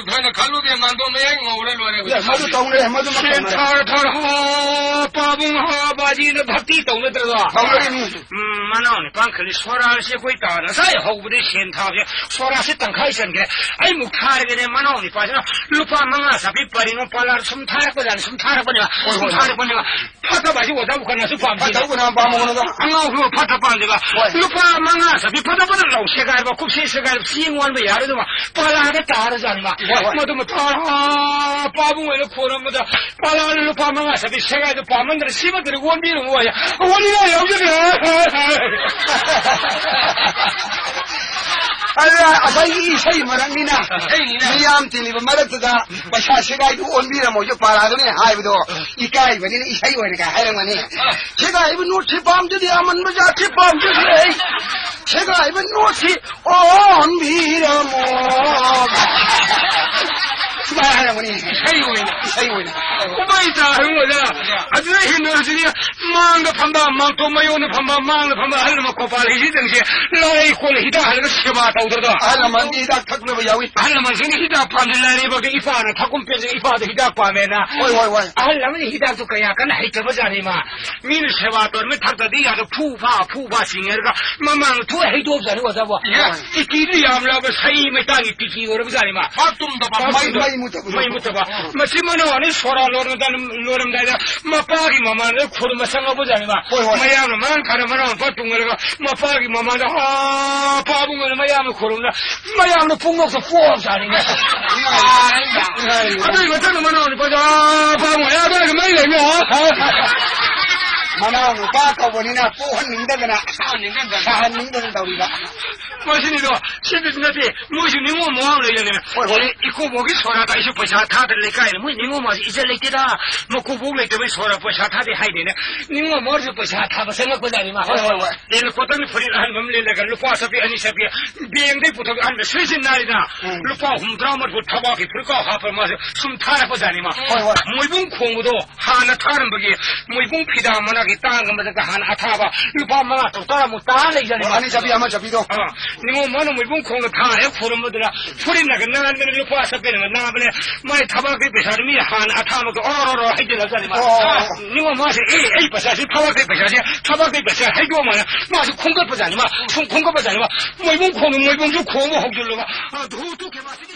ꯊꯣꯏꯅ ꯈꯜꯂꯨꯗꯦ, ꯃꯥꯝꯇꯣꯞ ꯃꯌꯥꯏ ꯉꯧꯔ ꯂꯣꯏꯔꯦ꯫ ꯌꯥ, ꯃꯗꯨ ꯇꯧꯅꯔꯦ, ꯃꯗꯨꯃꯛ ꯁꯦꯟ ꯇꯧꯅꯔꯦ꯫ ꯊꯥꯔ, ꯊꯥꯔ, ꯍꯥ, ꯄꯥꯕꯨꯡ ꯍꯥ, ꯕꯥꯖꯤꯅ ꯚꯛꯇꯤ ꯇꯧꯅꯗ꯭ꯔꯗꯣ? ꯇꯧꯅꯔꯤꯅꯤ꯫ ꯎꯝ, ꯃꯅꯥꯎ ꯅꯤꯄꯥ ꯈꯜꯂꯤ, ꯁꯣꯔꯥꯔꯁꯤ ꯑꯩꯈꯣꯏ ꯇꯥ ꯉꯁꯥꯏ ꯍꯧꯕꯗꯩ ꯁꯦꯟ ꯊꯥꯕꯁꯦ, ꯁꯣꯔꯥꯔꯁꯤ ꯇꯪꯈꯥꯏ ꯆꯟꯈ꯭ꯔꯦ꯫ ꯑꯩꯃꯨꯛ ꯊꯥꯔꯒꯦꯅꯦ, ꯃꯅꯥꯎ ꯅꯤꯄꯥꯁꯤꯅ ꯂꯨꯄꯥ ꯃꯉꯥ ꯆꯥꯄꯤ ꯄꯔꯤꯡ ꯑꯃ ꯄꯥꯂꯥꯔ ꯁꯨꯝ ꯊꯥꯔꯛꯄꯖꯥꯠꯅꯤ, ꯁꯨꯝ ꯊꯥꯔꯛꯄꯅꯦꯕ, ꯍꯣꯏ, ꯁꯨꯝ ꯍꯣꯏ, ꯍꯣꯏ꯫ ꯊꯥꯔꯛꯄꯅꯦꯕ꯫ ꯐꯠꯇꯕ ꯍꯥꯏꯁꯤ ꯑꯣꯖꯥꯕꯨ ꯀꯅꯥꯁꯨ ꯄꯥꯝꯗꯦꯕ꯫ ꯐꯠꯇꯕ ꯀꯅꯥ ꯄꯥꯝꯃꯣ ꯀꯩꯅꯣꯗꯣ? ꯑꯉꯥꯎꯕ ꯐꯠꯇ ꯄꯥꯝꯗꯦꯕ꯫ ꯍꯣꯏ꯫ ꯂꯨꯄꯥ ꯃꯉꯥ ꯆꯥꯄꯤ ꯐꯠꯇ ꯐꯠꯇ ꯂꯧ ꯁꯦꯒꯥꯏꯕ, ꯀꯨꯞꯁꯤ ꯁꯦꯒꯥꯏꯕ, ꯆꯦꯡ ꯑꯣꯟꯕ ꯌꯥꯔꯣꯏꯗꯕ ꯄꯥꯂꯥꯗ ꯇꯥꯔꯖꯥꯠꯅꯤꯕ꯫ ꯍꯣꯏ, ꯍꯣꯏ꯫ ꯃꯗꯨ ꯃꯊꯥ ꯄꯥꯕꯨꯡ ꯑꯣꯏꯅ ꯈꯣꯏꯔꯝꯕꯗ ꯄꯥꯂꯥꯗ ꯂꯨꯄꯥ ꯃꯉꯥ ꯆꯥꯄꯤ ꯁꯦꯒꯥꯏꯗꯨ ꯄꯥꯝꯃꯟꯗꯅ ꯁꯤꯃꯠꯇꯗꯤ ꯑꯣꯟꯕꯤꯔꯝꯃꯣ ꯍꯥꯏ꯫ ꯑꯣꯟꯅꯤꯡꯉꯥꯏ ꯌꯥꯎꯖꯗ꯭ꯔꯦ꯫ ꯑꯗꯨꯅ ꯑꯩꯈꯣꯏꯒꯤ ꯏꯁꯩ ꯃꯔꯛꯅꯤꯅ, ꯏꯁꯩꯅꯤꯅ꯫ ꯃꯤꯌꯥꯝ ꯇꯤꯜꯂꯤꯕ ꯃꯔꯛꯇꯨꯗ ꯄꯩꯁꯥ ꯁꯦꯒꯥꯏꯗꯨ ꯑꯣꯟꯕꯤꯔꯝꯃꯣ, ꯄꯥꯂꯥꯗꯨꯅꯦ ꯍꯥꯏꯕꯗꯣ ꯏꯀꯥꯏꯕꯅꯤꯅ ꯏꯁꯩ ꯑꯣꯏꯅ ꯀꯥꯏ ꯍꯥꯏꯔꯝꯒꯅꯤ꯫ ꯁꯦꯒꯥꯏꯕ ꯅꯣꯠꯁꯤ ꯄꯥꯝꯖꯗꯦ, ꯑꯃꯟꯕ ꯖꯥꯠꯁꯤ ꯄꯥꯝꯖꯗꯦ ꯑꯩ꯫ ꯁꯦꯒꯥꯏꯕ ꯅꯣꯠꯁꯤ ꯑꯣꯟꯕꯤꯔꯝꯃꯣ꯫ ꯁꯨꯃꯥꯏꯅ ꯍꯥꯏꯔꯝꯒꯅꯤ꯫ ꯏꯁꯩ ꯑꯣꯏꯅ, ꯏꯁꯩ ꯑꯣꯏꯅ꯫ ꯎꯃꯩ ꯇꯥ ꯍꯥꯏꯕ ꯑꯣꯖꯥ꯫ ꯑꯗꯨꯗ ꯍꯦꯟꯅ ꯍꯧꯖꯤꯛ ꯃꯥꯡꯗ ꯐꯝꯕ, ꯃꯥꯡꯇꯣꯞ ꯃꯌꯣꯟꯗ ꯐꯝꯕ, ꯃꯥꯡꯗ ꯐꯝꯕ ꯑꯍꯜ ꯂꯃꯟ ꯀꯣꯄꯥꯜ ꯍꯤꯁꯤꯗꯪꯁꯦ ꯂꯥꯏ ꯀꯣꯟꯅ ꯍꯤꯗꯥꯛ ꯍꯜꯂꯒ ꯁꯦꯕꯥ ꯇꯧꯗ꯭ꯔꯗꯣ? ꯑꯍꯜ ꯂꯃꯟꯗꯤ ꯍꯤꯗꯥꯛ ꯊꯛꯅꯕ ꯌꯥꯎꯏ꯫ ꯑꯍꯜ ꯂꯃꯟꯁꯤꯡꯅ ꯍꯤꯗꯥꯛ ꯄꯥꯝꯗꯦ, ꯂꯥꯏꯔꯩꯕꯥꯛꯇ ꯏꯄꯥꯅ ꯊꯛꯀꯨꯝ ꯄꯦꯟꯖꯩ, ꯏꯄꯥꯗ ꯍꯤꯗꯥꯛ ꯄꯥꯝꯃꯦꯅ꯫ ꯍꯣꯏ, ꯍꯣꯏ, ꯍꯣꯏ꯫ ꯑꯍꯜ ꯑꯃꯅ ꯍꯤꯗꯥꯛꯇꯨ ꯀꯌꯥ ꯀꯟꯅ ꯍꯩꯇꯕ ꯖꯥꯠꯅꯤ ꯃꯥ꯫ ꯃꯤꯅ ꯁꯦꯕꯥ ꯇꯧꯔꯃꯤ ꯊꯛꯇꯗꯤ ꯌꯥꯗ ꯐꯨ ꯐꯥ, ꯐꯨ ꯐꯥ ꯆꯤꯡꯉꯔꯒ ꯃꯃꯥꯡꯗ ꯊꯣꯛꯑ ꯍꯩꯗꯣꯛꯑꯕꯖꯥꯠꯅꯤ ꯑꯣꯖꯥꯕꯣ꯫ ꯏꯍꯦ꯫ ꯇꯤꯀꯤꯗꯤ ꯌꯥꯝꯂꯕ ꯁꯍꯤ ꯃꯩꯇꯥꯟꯒꯤ ꯇꯤꯀꯤ ꯑꯣꯏꯔꯕꯖꯥꯠꯅꯤ ꯃꯥ꯫ ꯄꯥꯛ ꯇꯨꯝꯗꯕ, ꯄꯥꯛ ꯃꯩ, ꯇꯨꯝꯗꯕ꯫ ꯃꯩ ꯃꯨꯠꯇꯕꯗꯣ꯫ ꯃꯩ ꯃꯨꯠꯇꯕ꯫ ꯃꯆꯤꯟ ꯃꯅꯥꯎ ꯑꯅꯤ ꯁꯣꯔꯥ ꯂꯣꯏꯔꯝꯗꯥꯏꯗ, ꯂꯣꯏꯔꯝꯗꯥꯏꯗ ꯃꯄꯥꯒꯤ ꯃꯃꯥꯡꯗ ꯈꯨꯔꯨꯝꯕ ꯆꯪꯉꯛꯄꯖꯥꯠꯅꯤ ꯃꯥ꯫ ꯍꯣꯏ, ꯍꯣꯏ꯫ ꯃꯌꯥꯝꯅ ꯃꯥꯡ ꯊꯥꯔ ꯃꯅꯥꯎ ꯅꯨꯄꯥ ꯇꯨꯡꯉꯔꯒ ꯃꯄꯥꯒꯤ ꯃꯃꯥꯡꯗ, "ꯑꯥ, ꯄꯥꯕꯨꯡ" ꯑꯅ ꯃꯌꯥꯝꯅ ꯈꯨꯔꯨꯝꯅ ꯃꯌꯥꯝꯅ ꯄꯨꯡꯅꯣꯛꯇ ꯄꯣꯛꯑꯕꯖꯥꯠꯅꯤꯅꯦ꯫ ꯑꯗꯨꯒꯤ ꯃꯊꯪꯗ ꯃꯅꯥꯎ ꯅꯨꯄꯥꯗꯣ, "ꯑꯥ, ꯄꯥꯕꯨꯡ, ꯑꯦ, ꯑꯗꯨꯋꯥꯏꯗ ꯃꯩ ꯂꯩꯕ꯭ꯔꯣ?" ꯃꯅꯥꯎ ꯅꯨꯄꯥ ꯀꯧꯕꯅꯤꯅ ꯄꯣꯛꯍꯟꯅꯤꯡꯗꯗꯅ, ꯁꯥꯍꯟꯅꯤꯡꯗꯗꯅ ꯇꯧꯔꯤꯕ꯫ ꯃꯁꯤꯅꯤꯗꯣ, ꯁꯤꯗꯤ ꯅꯠꯇꯦ, ꯃꯣꯏꯁꯨ ꯅꯤꯉꯣꯜ ꯃꯋꯥ ꯂꯩꯔꯅꯦ꯫ ꯍꯣꯏ, ꯍꯣꯏ꯫ ꯑꯣꯂꯦ, ꯏꯀꯣꯕꯣꯛꯀꯤ ꯁꯣꯔꯥꯠꯇ ꯑꯩꯁꯨ ꯄꯩꯁꯥ ꯊꯥꯗꯅ ꯂꯩꯀꯥꯏꯗ, ꯃꯣꯏ ꯅꯤꯉꯣꯜ ꯃꯋꯥꯁꯦ ꯏꯖꯠ ꯂꯩꯇꯦꯗ, ꯃꯀꯣꯕꯣꯛ ꯂꯩꯇꯕꯩ ꯁꯣꯔꯥꯠ ꯄꯩꯁꯥ ꯊꯥꯗꯦ ꯍꯥꯏꯗꯦꯅꯦ꯫ ꯅꯤꯉꯣꯜ ꯃꯋꯥꯁꯨ ꯄꯩꯁꯥ ꯊꯥꯕ ꯆꯪꯉꯛꯄꯖꯥꯠꯅꯤ ꯃꯥ꯫ ꯍꯣꯏ, ꯍꯣꯏ, ꯍꯣꯏ꯫ ꯂꯦꯟꯅ ꯀꯣꯇꯟ ꯐꯨꯔꯤꯠ ꯑꯍꯟꯕ ꯑꯃ ꯂꯤꯠꯂꯒ ꯂꯨꯄꯥ ꯆꯠꯄꯤ ꯑꯅꯤ ꯆꯠꯄꯤ ꯕꯦꯡꯗꯩ ꯄꯨꯊꯣꯛ ꯑꯍꯟꯕ ꯁꯤꯖꯤꯟꯅꯔꯤꯗ ꯎꯝ꯫ ꯂꯨꯄꯥ ꯍꯨꯝꯗ꯭ꯔꯥ ꯃꯔꯤꯐꯨ ꯊꯕꯥꯛꯀꯤ ꯐꯨꯔꯤꯠꯀꯥꯎ ꯍꯥꯞꯄ ꯃꯥꯁꯦ ꯁꯨꯝ ꯊꯥꯔꯛꯄꯖꯥꯠꯅꯤ ꯃꯥ꯫ ꯍꯣꯏ, ꯍꯣꯏ꯫ ꯃꯣꯏꯕꯨꯡ ꯈꯣꯡꯕꯗꯣ ꯍꯥꯟꯅ ꯊꯥꯔꯝꯕꯒꯤ ꯃꯣꯏꯕꯨꯡ ꯐꯤꯗꯥ ꯃꯅꯥꯒꯤ ꯇꯥꯡꯒ ꯃꯊꯛꯇ ꯍꯥꯟꯅ ꯑꯊꯥꯕ ꯂꯨꯄꯥ ꯃꯉꯥ ꯇꯔꯨꯛ ꯇꯔꯥꯃꯨꯛ ꯇꯥ ꯂꯩꯖꯥꯠꯅꯤ ꯃꯥ꯫ ꯑꯅꯤ ꯆꯠꯄꯤ ꯑꯃ ꯆꯠꯄꯤꯗꯣ꯫ ꯑꯥ, ꯅꯤꯉꯣꯜ ꯃꯥꯅ ꯃꯣꯏꯕꯨꯡ ꯈꯣꯡꯗ ꯊꯥꯔꯦ ꯈꯨꯔꯨꯝꯕꯗꯨꯅ ꯐꯨꯔꯤꯠꯅꯒ ꯅꯥꯟꯕꯅ ꯂꯨꯄꯥ ꯆꯠꯄꯤꯅꯒ ꯅꯥꯟꯕꯅꯦ꯫ ꯃꯥꯏ ꯊꯕꯥꯛꯀꯤ ꯄꯩꯁꯥꯗꯨ ꯃꯤ ꯍꯥꯟꯅ ꯑꯊꯥꯕꯗꯣ ꯑꯣꯔꯣ ꯑꯣꯔꯣ ꯍꯩꯖꯤꯜꯂꯖꯥꯠꯅꯤ ꯃꯥ꯫ ꯑꯣ, ꯑꯣ, ꯑꯣ꯫ ꯅꯤꯉꯣꯜ ꯃꯥꯁꯦ, "ꯑꯦ, ꯑꯩ ꯄꯩꯁꯥꯁꯤ ꯊꯕꯛꯀꯤ ꯄꯩꯁꯥꯁꯦ, ꯊꯕꯛꯀꯤ ꯄꯩꯁꯥ ꯍꯩꯗꯣꯛꯑꯝꯃꯅ" ꯃꯥꯁꯨ ꯈꯣꯝꯒꯠꯄꯖꯥꯠꯅꯤ ꯃꯥ, ꯁꯨꯝ ꯈꯣꯝꯒꯠꯄꯖꯥꯠꯅꯤ ꯃꯥ꯫ ꯃꯣꯏꯕꯨꯡ ꯈꯣꯡꯅ ꯃꯣꯏꯕꯨꯡꯁꯨ ꯈꯣꯡꯕ ꯍꯧꯖꯤꯜꯂꯕ꯫ ꯑ, ꯙꯨ ꯇꯨ ꯈꯦꯃꯥꯁꯤꯗꯤ